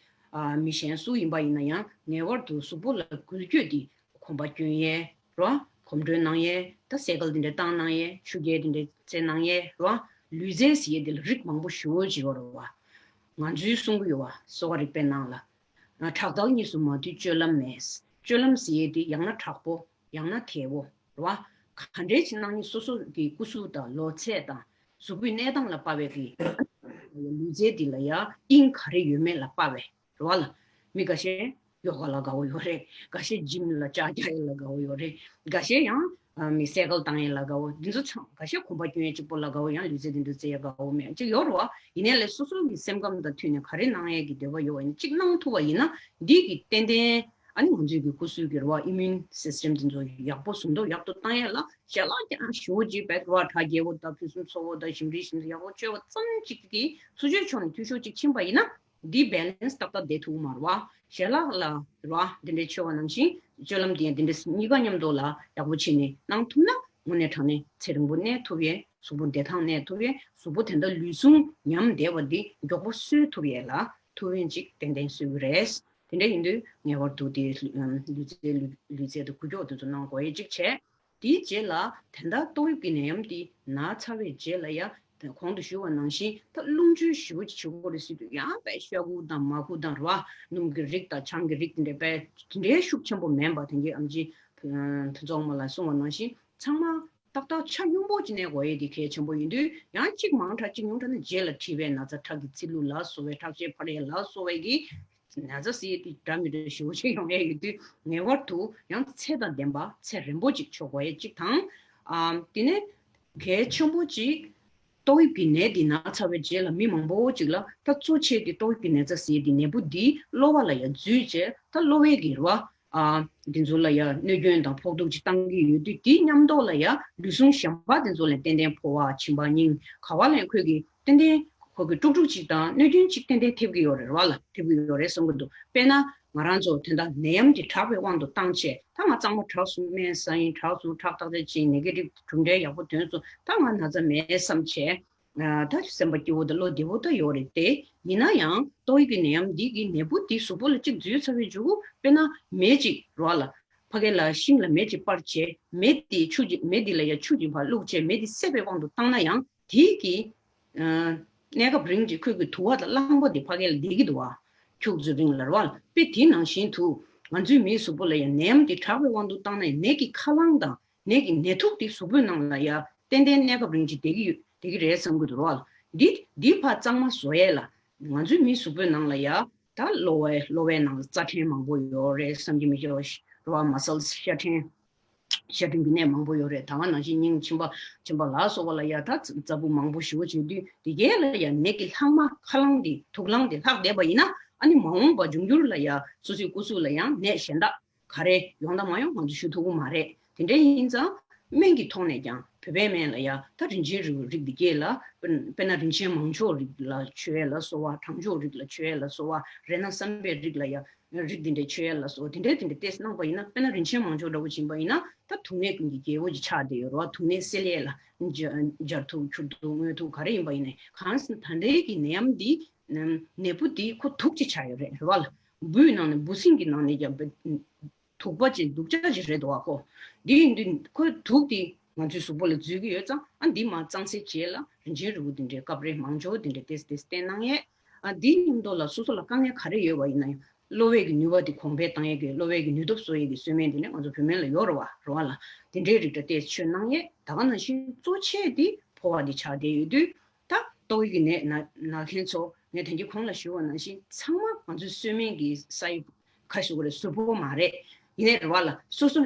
ཨ་ཨ་མི་གཞན་སུ་ཡིན་པ་ཡིན་ན་ཡང་ངེས་པར་དུ་གཟུགས་པོ་ལ་འགུལ་སྐྱོད་དེ། གོམ་པ་སྐྱོན་ཡས་རོ། གོམ་བགྲོད་གནང་ཡས། ད་སེ་ཀལ་དེ་འདྲ་བཏང་གནང་ཡས། ཆུ་རྐྱལ་དེ་འདྲ་རྩེ་གནང་ཡས་རོ། ལུས་རྩལ་ཟེར་ཡས་དེ་ལ་རིགས་མང་པོ་ཞེ་པོ་ཅིག་ཡོད་རེད་བ། ང་ཚོའི་གསུང་གི་ཡོད་བ། གསོ་བ་རིག་པའི་ནང་ལ། ཨ་ཁྲག་རྩལ་གཉིས་སུ་མ་འདུས་སྤྱོད་ལམ་མེད། སྤྱོད་ལམ་ཟེར་ཡས་དེ་ཡང་ན་དྲག་པོ། ཡང་ན་དལ་བོ་རེད་བ། ག་འདྲས་ཅིག་གནང་ནས་སོ་སོ་གི་སྐུ་གཟུགས་དང་ལོ་ཚད་དང་གཟུགས་པོའི་གནས་སྟངས་ལ་དཔག་པའི་གི་ལུས་རྩལ་འདི་ལ་ཡང་དབྱིངས་ག་རེ་ཡོད་མེད་ལ་དཔག་པའི། རེད་བ་ལ། མི་འགའ་ཤས་ཡོ་ག་ལ་དགའ་བོ་ཡོད་རེད། འགའ་ཤས་ཇིམ་ལ་ལྕགས་རྒྱག་ཡས་ལ་དགའ་བོ་ཡོད་རེད། འགའ་ཤས་ཡང་ཨ་མི་སེ་ཀལ་བཏང་ཡས་ལ་དགའ་བོ། འདི་ཚོ་ཚང་འགའ་ཤས་གོམ་པ་སྐྱོན་ཡས་གཅིག་པོ་ལ་དགའ་བོ། ཡང་ལུས་རྩལ་འདི་འདྲ་རྩེ་ཡས་དགའ་བོ་མེད་ཅིག་ཡོད་རེད་བ། ཡིན་ནའི་ལས་སོ་སོ་གི་སེམས་ཁམས་དང་མཐུན་ནས་ག་རེ་གནང་ཡས་ཀྱི་འདོད་པ་ཡོད་པ་ཡིན་ན་གཅིག་གནང་ཐུབ་པ་ཡིན་ན་འདི་གི་ཏན་ཏན་ཨ་ནི་ང་ཚོའི་གི་སྐུ་གཟུགས་ཀྱི་རེད་བ་ཨི་མིན་སིས་ཊེམ་འདི་ཚོ་ཡག་པོ་ཟུང་དུ་ཡག་ཏུ་བཏང་ཡས་ལ་ཞལ་ལག་ཀྱང་ཞེ་པོ་ཅིག་བེད་རེད་བ། ཁྲག་རྒྱས་པོ་དང་ཕུན་སུམ་ཚོགས་པོ་དང་ཞིམ་རིལ་ཞིམ་རིལ་ཡག་པོ་སྤྱོད་པ་ཙམ་ཅིག་གིས་འཚོ་བཅུད་ཕྱོགས་ནས་འཐུས་ཤོར་ཅིག་ཕྱིན་པ་ཡིན་ན། འདི་བེ་ལེན་སི་ཏག་ཏག་བསྡད་ཐུབ་མ་རེད་བ། ཞལ་ལག་ལ་རེད་བ། འདི་འདྲའི་མཆོད་པ་ནང་བཞིན་སྤྱོད་ལམ་དེ་ཡང་འདི་འདྲའི་གཉིས་ཀ་མཉམ་དུ་ལ་ཡག་པོ་བྱས་ནས་གནང་ཐུབ་ན་དངོས་གནས་དྲང་གནས་ཚེ་རིང་པོ་གནས་ཐུབ་ཡས། གཟུགས་པོ་བདེ་ཐང་གནས་ཐུབ་ཡས། གཟུགས་པོ་དེ་འདྲ་ལུས་ཟུངས་ཉམས་བསྡད་པ་འདི་མགྱོགས་པོ་གསོ་ཐུབ་ཡས་ལ་ཐུགས་ཕན་ཅིག་ཏན་ཏན་གསོ་གི་རེད། དེ་འདྲ་ཡིན་དུས་ངེས་པར་དུ་དེ་ལུས་རྩལ་ལུས་རྩལ་དུ་འགུལ་སྐྱོད་དེ་ཚོ་གནང་དགོས་ཡས་ཅིག་བྱས། དེའི་རྗེས་ལ་དེ་འདྲ་ཏོག་དབྱིབས་ཀྱི་ནད་ཡམས་དེ་ན་ཚར་བའི་རྗེས་ལ་ཡ་དེ་གོང་དུ་ཞུས་པ་ནང་བཞིན་ད་རླུང་བཅོས་ཞེ་པོ་ཅིག་བྱེད་དགོས་རེད་ཟེར་དུས་ཡང་དཔེ་ཤ་ཁུ་དང་མར་ཁུ་དང་རེད་བ། སྣུམ་གྱི་རིགས་དང་ཆང་གི་རིགས་དེ་འདྲའི་དཔེ་དེ་འདྲའི་ཤུགས་ཆེན་པོ་མིན་པ། དེང་གི་ཨེམ་ཆི་ཕུན་ཚོགས་མ་ལགས་གསུངས་པ་ནང་བཞིན་ཚང་མ་ཏག་ཏག་ཆ་སྙོམས་པོ་ཅིག་གནས་དགོས་ཡས་དེ་གལ་ཆེན་པོ་ཡིན་དུས་ཡང་གཅིག་མང་དྲགས་གཅིག་ཉུང་དྲགས་ན་རྗེས་ལ་མཁྲིས་པའི་ན་ཚ། ཁྲག་གི་ཚིལ་ལུ་ལ་སོགས་པའི། ཁྲག་ཤེད་འཕར་ཡས་ལ་སོགས་པའི་གི་ན་ཚ་ཟེར་ཡས་དེ་འདྲ་མི་འདྲ་ཞེ་པོ་ཅིག་ཡོང་ཡས་ཡོད་དུས་ངེས་པར་དུ་ཡང་ཚད་དང་ལྡན་པ་ཚད་རན་པོ་ཅིག་མཆོད་དགོས་ཡས་གཅིག་དང་། ཨ་དེ་ནས་གལ་ཆེན་པོ་ཅིག་ཏོག་དབྱིབས་ཀྱི་ནད་འདི་ན་ཚར་བའི་རྗེས་ལ་མི་མང་པོ་ཅིག་ལ་ད་གཙོ་ཆེ་དེ་ཏོག་དབྱིབས་ཀྱི་ན་ཚ་ཟེར་ཡས་དེ་ནད་འབུ་འདི་གློ་བ་ལ་ཡང་འཛུལ་བྱས་ད་གློ་བའི་གི་རེད་བ། ཨ་འདི་ཚོ་ལ་ཡང་གནོད་སྐྱོན་དང་ཕོག་ཐུག་ཅིག་བཏང་གི་ཡོད་དུས་དེའི་མཉམ་དུ་ལ་ཡང་ལུས་ཟུངས་གཞན་པ་དེ་ཚོ་ལ་ཏན་ཏན་ཕོ་བ་མཆིན་པ་སྙིང་ག་བ་ལ་ཡང་ཁོས་གི་ཏན་ཏན་ཁོ་གི་དཀྲུག་དཀྲུག་ཅིག་དང་གནོད་སྐྱོན་ཅིག་ཏན་ཏན་ཐེབས་ཀྱི་ཡོད་རེད་བ་ལ། ཐེབས་ཀྱི་ཡོད་རེད་བསམ་གྱི་འདུག་དཔེར་ན་ང་རང་ཚོ་དེ་འདྲ་ནད་ཡམས་དེ་དྲག་པའི་དབང་དུ་བཏང་བྱས་ད་ང་གཙང་མ་དྲག་སོང་། སྨན་ཟ་ཡིན་དྲག་སོང་། ཁྲག་བརྟག་དཔྱད་བྱས་ནེ་གེ་ཊིབ་གྲུབ་འབྲས་ཡག་པོ་ཐོན་སོང་། ད་ང་ན་ཚ་མེད་བསམ་བྱས། ད་སེམས་པ་སྐྱིད་པོ་དང་བློ་བདེ་པོ་ད་ཡོད་རེད་དེ། ཡིན་ན་ཡང་ཏོག་དབྱིབས་ཀྱི་ནད་ཡམས་འདི་གི་ནད་འབུ་འདི་གཟུགས་པོ་ལ་གཅིག་འཛུལ་ཚར་བའི་མཇུག་གུ་དཔེར་ན་མེ་གཅིག་རོ་ལ་ཕ་གི་ལ་ཤིང་ལ་མེ་གཅིག་སྤར་བྱས་མེ་དེ་ཆུ་གཅིག་མེ་དེ་ལ་ཡ་ཆུ་གཅིག་ཕར་བླུགས་བྱས་མེ་དེ་བསད་པའི་དབང་དུ་བཏང་ན་ཡང་དེ་གི་གནས་སྐབས་རིང་གཅིག་ཁོས་གི་དུ་བ་དང་རླངས་པ་དེ་ཕ་གི་ལ་བསྡད་ཀྱི་འདུག་བ། ཁྱུག་ཙམ་རིང་ལ་རོ་ལ་དཔེ་དེ་ནང་བཞིན་དུ་ང་ཚོའི་མིའི་གཟུགས་པོ་ལ་ཡ་ནད་ཡམས་དེ་དྲག་པའི་དབང་དུ་བཏང་ན་ཡང་ནད་ཀྱི་ཁ་རླངས་དང་། ནད་ཀྱི་ནད་དུག་དེ་གཟུགས་པོའི་ནང་ལ་ཡ་ཏན་ཏན་གནས་སྐབས་རིང་ཅིག་བསྡད་ཀྱི་ཡོད་བསྡད་ཀྱི་རེད་བསམ་གྱི་འདུག་རོ་ལ། འདི་འདི་ཕར་གཙང་མ་བཟོ་ཡས་ལ་ང་ཚོའི་མིའི་གཟུགས་པོའི་ནང་ལ་ཡ་ད་གློ་བའི་གློ་བའི་ནང་ལ་རྩ་ཕྲན་མང་པོ་ཡོད་རེད། བསམ་གྱིས་མི་ཁྱབ་པ་རོ་བ་མ་སལ་ཤ་ཕྲན། ཤ་དྲོན་གྱི་ནད་མང་པོ་ཡོད་རེད། ད་ག་ནང་བཞིན་སྙིང་མཆིན་པ་མཆིན་པ་ལ་སོགས་པ་ལ་ཡ་ད་རྩ་སྦུག་མང་པོ་ཞེ་པོ་བྱེད་དུས་དེ་གས་ལ་ཡ་ནད་ཀྱི་ལྷག་མ་ཁ་རླངས་དེ་དུག་རླངས་དེ་ལྷག་བསྡད་པ་ཡིན་ན་ཨ་ནི་མ་འོངས་པ་འབྱུང་འགྱུར་ལ་ཡ་སོ་སོའི་སྐུ་གཟུགས་ལ་ཡང་ནད་གཞན་དག་ག་རེ་ཡོང་དང་མ་ཡོང་ང་ཚོ་ཞུ་ཐུབ་ཀྱི་མ་རེད། དེ་འདྲ་ཡིན་ཙང་སྨན་གྱི་ཐོག་ནས་ཀྱང་བོད་པའི་སྨན་ལ་ཡ་ད་རིན་ཆེན་རིལ་བུ་རིགས་འདི་སྐྱེས་ལ་དཔེར་དཔེར་ན་རིན་ཆེན་མང་ཕྱོགས་རིགས་ལ་མཆོད་ཡས་ལ་གསོལ་བ། གྲང་ཕྱོགས་རིགས་ལ་མཆོད་ཡས་ལ་གསོལ་བ། རཏྣ་བསམ་འཕེལ་རིགས་ལ་ཡ་རིགས་འདི་འདྲའི་མཆོད་ཡས་ལ་གསོལ་བ་དེ་འདྲའི་དེ་འདྲའི་ཏོག་ཙམ་གནང་པ་ཡིན་ན། དཔེར་ན་རིན་ཆེན་མང་ཕྱོགས་འདྲ་བོ་བྱིན་པ་ཡིན་ན་ད་དུག་ནད་ཀུན་གྱི་རྒྱལ་པོ་ཅིག་ཆགས་བསྡད་ཡོད་རེད་བ། དུག་ནད་སེལ་ཡས་ལ་སྦྱར་ཐུབ་འཁྱུར་ཐུབ་མངོལ་ཐུབ་ག་རེ་ཡིན་པ་ཡིན་ནའི་གང་ཟེར་ན་ད་ལྟའི་གི་ནད་ཡམས་འདི་ནད་འབུ་འདི་ཁོ་དུག་ཅིག་ཆགས་ཡོད་རེད་རེད་བ་ལ། འབུའི་ནང་ནས་འབུ་སྲིན་གྱི་ནང་ནས་ཀྱང་དུག་པ་ཅིག་དུག་ཅག་ཅིག་རེད་འདུག་བ་ཁོ། འདི་ཡིན་དུས་ཁོའི་དུག་དེ་ང་ཚོའི་གཟུགས་པོ་ལ་འཛུལ་གྱི་ཡོད་ཙང་ཨ་འདི་མར་གཙང་སེལ་བྱེད་ལ་རིན་ཆེན་རིལ་བུ་འདི་འདྲའི་སྐབས་རེ་མང་ཇོ་འདི་འདྲའི་ཏེས་ཏེས་བསྟེན་གནང་ཡས། ཨ་འདིའི་མཉམ་དུ་ལ་སོ་སོ་ལ་དཀའ་ངལ་ག་རེ་ཡོད་པ་ཡིན་ན་ཡང་གློ་བའི་གི་ནུས་པ་འདི་གོང་འཕེལ་བཏང་ཡས་ཀྱི་གློ་བའི་གི་ནུས་སྟོབས་གསོ་ཡས་ཀྱི་གསོལ་སྨན་འདི་ནི་ང་ཚོ་བོད་སྨན་ལ་ཡོད་རེད་བ་རེད་བ་ལ། འདི་འདྲའི་རིགས་འདྲ་ཏེས་མཆོད་གནང་ཡས། ད་ག་ནང་བཞིན་གཙོ་ཆེ་འདི་ཕོ་བ་འདི་ཆགས་བསྡད་ཡོད་དུས། ད་ཏོག་དབྱིབས་ཀྱི་ནད་ན་ན་མཁན་ཚོ་ངས་དེང་གི་གོང་ལ་ཞུས་པ་ནང་བཞིན་ཚང་མ་ང་ཚོའི་གསོལ་སྨན་གྱི་ས་ཡི་ཁ་ཞུ་གི་རེད། ཟུར་ཕོག་མ་རེད། ཡིན་ནའི་རེད་བ་ལ་སོ་སོ་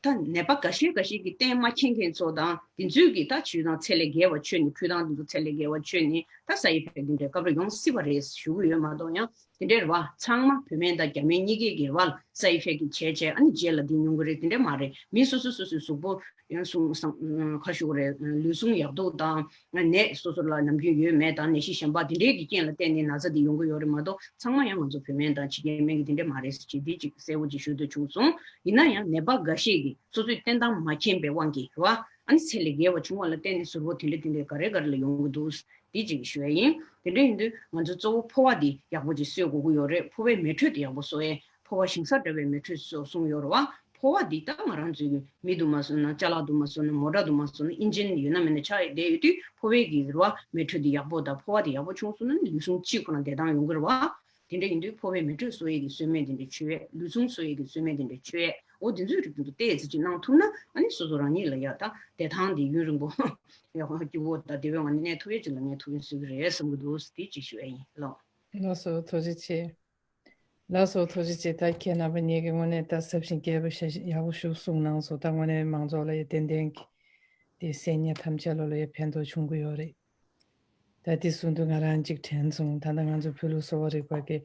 ད་ནད་པ་འགའ་ཤས་འགའ་ཤས་ཀྱིས་བསྟེན་མ་མཁྱེན་མཁན་ཚོ་དང་དེ་ཚོས་ཀྱིས་ད་ཆུ་དང་ཚད་ལས་བརྒལ་བ་མཆོད་ནས་ཕུ་ཐང་དེ་ཚོ་ཚད་ལས་བརྒལ་བ་མཆོད་ནས་ད་ས་ཡི་ཕན་དེ་འདྲའི་སྐབས་རེ་ཡོང་སྲིད་པ་རེད་ཞུ་གི་ཡོད་མ་གཏོགས་ཡང་དེ་འདྲའི་རེད་བ་ཚང་མ་བོད་སྨན་དང་རྒྱ་སྨན་གཉིས་ཀའི་གི་རེད་བ་ལ་ས་ཡི་ཕན་གྱི་བྱས་བྱས་ཨ་ནི་རྗེས་ལ་འདི་མྱོང་གི་རེད། དེ་འདྲ་མ་རེད། མི་སོ་སོ་སོ་སོའི་གཟུགས་པོ་ཡང་གསུང་སང་ཁ་ཞུ་གི་རེད། ལུས་ཟུངས་ཡག་སྡུག་དང་ནད་སོ་སོ་ལ་ནམ་རྒྱུན་ཡོད་མེད་དང་ནད་གཞི་གཞན་པ་དེ་འདྲའི་གི་རྐྱེན་ལ་བརྟེན་ནས་ན་ཚ་དེ་ཡོང་གི་ཡོད་རེད་མ་གཏོགས་ཚང་མ་ཡང་ང་ཚོ་བོད་སྨན་དང་ཕྱི་རྒྱལ་སྨན་གྱི་དེ་འདྲ་མ་རེད་ཟེར་ཅིག་དེ་ཅིག་གསལ་པོ་ཅིག་ཞུ་འདོད་བྱུང་སོང་། ཡིན་ན་ཡང་ནད་པ་འགའ་ཤས་ཀྱིས་སོ་སོས་བསྟེན་སྟངས་མ་མཁྱེན་པའི་དབང་གིས་རེད་བ། ཨ་ནི་ཚད་ལས་བརྒལ་བ་བྱུང་བ་ལ་བརྟེན་ནས་ཟུར་པོ་དེ་འདྲ་དེ་འདྲ་ག་རེ་ག་རེ་ལ་ཡོང་གི་འདུག་དེ་ཅིག་ཞུ་ཡ་ཡིན། དེ་འདྲ་ཡིན་དུས་ང་ཚོ་གཙོ་བོ་ཕོ་བ་འདི་ཡག་པོ་ཅིག་གསོ་དགོས་ཀྱི་ཡོད་རེད། ཕོ་བའི་མེ་དྲོད་དེ་ཡག་པོ་གསོ་ཡས། ཕོ་བ་ཞིང་ས་འདྲ་བའི་མེ་དྲོད་གསོ་གསུངས་ཡོད་རེད་བ། ཕོ་བ་འདི་ད་ང་རང་ཚོའི་གི་མི་དུ་མ་སོང་ན་ཅ་ལག་དུ་མ་སོང་ན་མོ་ཊ་དུ་མ་སོང་ན་ཨིན་ཇིན་ཡོད་ན་མེད་ན་ཆགས་ཡོད་བསྡད་ཡོད་དུས་ཕོ་བའི་གི་རེད་བ་མེ་དྲོད་འདི་ཡག་པོ་དང་ཕོ་བ་འདི་ཡག་པོ་བྱུང་སོང་ན་ལུས་ཟུངས་གཅིག་ཁོ་ན་བདེ་ཐང་ཡོང་གི་རེད་བ། དེ་འདྲ་ཡིན་དུས་ཕོ་བའི་མེ་དྲོད་གསོ་ཡས་ཀྱི་གསོལ་སྨན་དེ་འདྲ་མཆོད་ཡས། ལུས་ཟུངས་གསོ་ཡས་ཀྱི་གསོལ་སྨན་དེ་འདྲ་མཆོད་ཡས། འོ་དེ་ཚོའི་རིགས་དེ་ཚོ་ཏོག་ཙམ་ཅིག་གནང་ཐུབ་ན་ཨ་ནི་སོ་སོ་རང་ཉིད་ལ་ཡ་ད་བདེ་ཐང་དེ་ཡུན་རིང་པོ་ཡག་སྐྱིད་པོ་དང་བདེ་བའི་ངང་ནས་གནས་ཐུབ་ཡས་ཅིག་ལ་ངས་ཐུགས་ཕན་གསོས་ཀྱི་རེད་བསམ་གྱི་འདུག་དེ་ཅིག་ཞུ་ཡས་ཡིན། ལགས། ལགས་སོ་ཐུགས་རྗེ་ཆེ། ལགས་སོ་ཐུགས་རྗེ་ཆེ། ད་ཁྱེད་རྣམ་པ་གཉིས་ཀྱི་ངོས་ནས་ད་ཟབ་ཞིང་རྒྱས་པ་ཞེ་ཡག་པོ་ཞིག་གསུངས་གནང་སོང་། ད་དངོས་གནས་མང་ཚོགས་ལ་ཡ་ཏན་ཏན་གྱི་དེ་གསན་མཁན་ཐམས་ཅད་ལོ་ལ་ཡ་ཕན་ཐོགས་བྱུང་གི་ཡོད་རེད། ད་དེ་གསུང་དུས་ང་རང་གཅིག་དྲན་སོང་། ད་ལྟ་ང་ཚོ་བོད་ལུགས་གསོ་བ་རིག་པ་གི་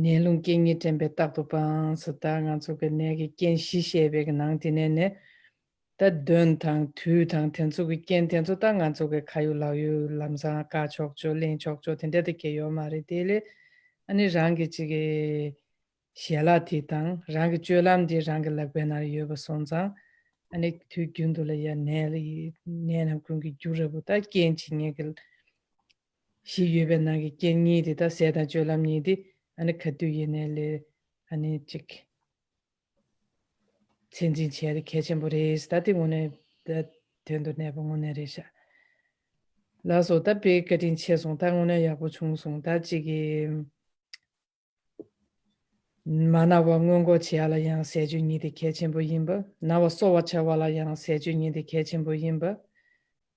ནད་རླུང་རྐྱེན་གཉིས་འདྲེན་པའི་རྟག་ཏུ་སྤང་ཟེར། ད་ང་ཚོ་གི་ནད་ཀྱི་རྐྱེན་བཞི་བཤད་པའི་གི་ནང་དེ་ནས་ནས་ད་གདོན་དང་དུས་དང་དེ་ཚོ་གི་རྐྱེན་དེ་ཚོ་ད་ང་ཚོ་གི་ཁ་ཡོད་ལག་ཡོད་ལམ་སང་བཀག་ཆོག་ཆོག་ལེན་ཆོག་ཆོག་དེ་འདྲ་དེ་གས་ཡོད་མ་རེད། དེ་ལས་ཨ་ནི་རང་གི་ཅིག་གི་ཞལ་ལག་དེ་དང་རང་གི་སྤྱོད་ལམ་དེ་རང་གི་ལག་པའི་ནང་ཡོད་པ་སོང་ཙང་ཨ་ནི་དུས་རྒྱུན་དུ་ལ་ཡ་ནད་ལ་ཡི་ནད་རྣམས་ཀུན་གྱི་རྒྱུ་རེད་པོ། ད་རྐྱེན་བྱེད་མཁན་གྱི་བཞི་ཡོད་པའི་ནང་གི་རྐྱེན་གཉིས་དེ་ད་ཟས་དང་སྤྱོད་ལམ་གཉིས་དེ་ཨ་ནི་ག་དུས་ཡིན་ནའི་ལས་ཨ་ནི་ཅིག་ཚད་འཛིན་བྱས་ཏེ་གལ་ཆེན་པོ་རེད། ད་དེ་དངོས་གནས་ད་དོན་དུ་གནས་པ་དངོས་གནས་རེད་ཤག་ལགས་སོ། ད་དཔེ་བཀའ་དྲིན་ཆེ་སོང་། ད་དངོས་གནས་ཡག་པོ་བྱུང་སོང་། ད་ཅིག་གི་མ་ན་བ་སྔོན་འགོག་བྱེད་ཡ་ལ་ཡང་ཟས་སྤྱོད་གཉིས་དེ་གལ་ཆེན་པོ་ཡིན་པ། ན་བ་གསོ་བར་བྱ་བ་ལ་ཡང་ཟས་སྤྱོད་གཉིས་དེ་གལ་ཆེན་པོ་ཡིན་པ།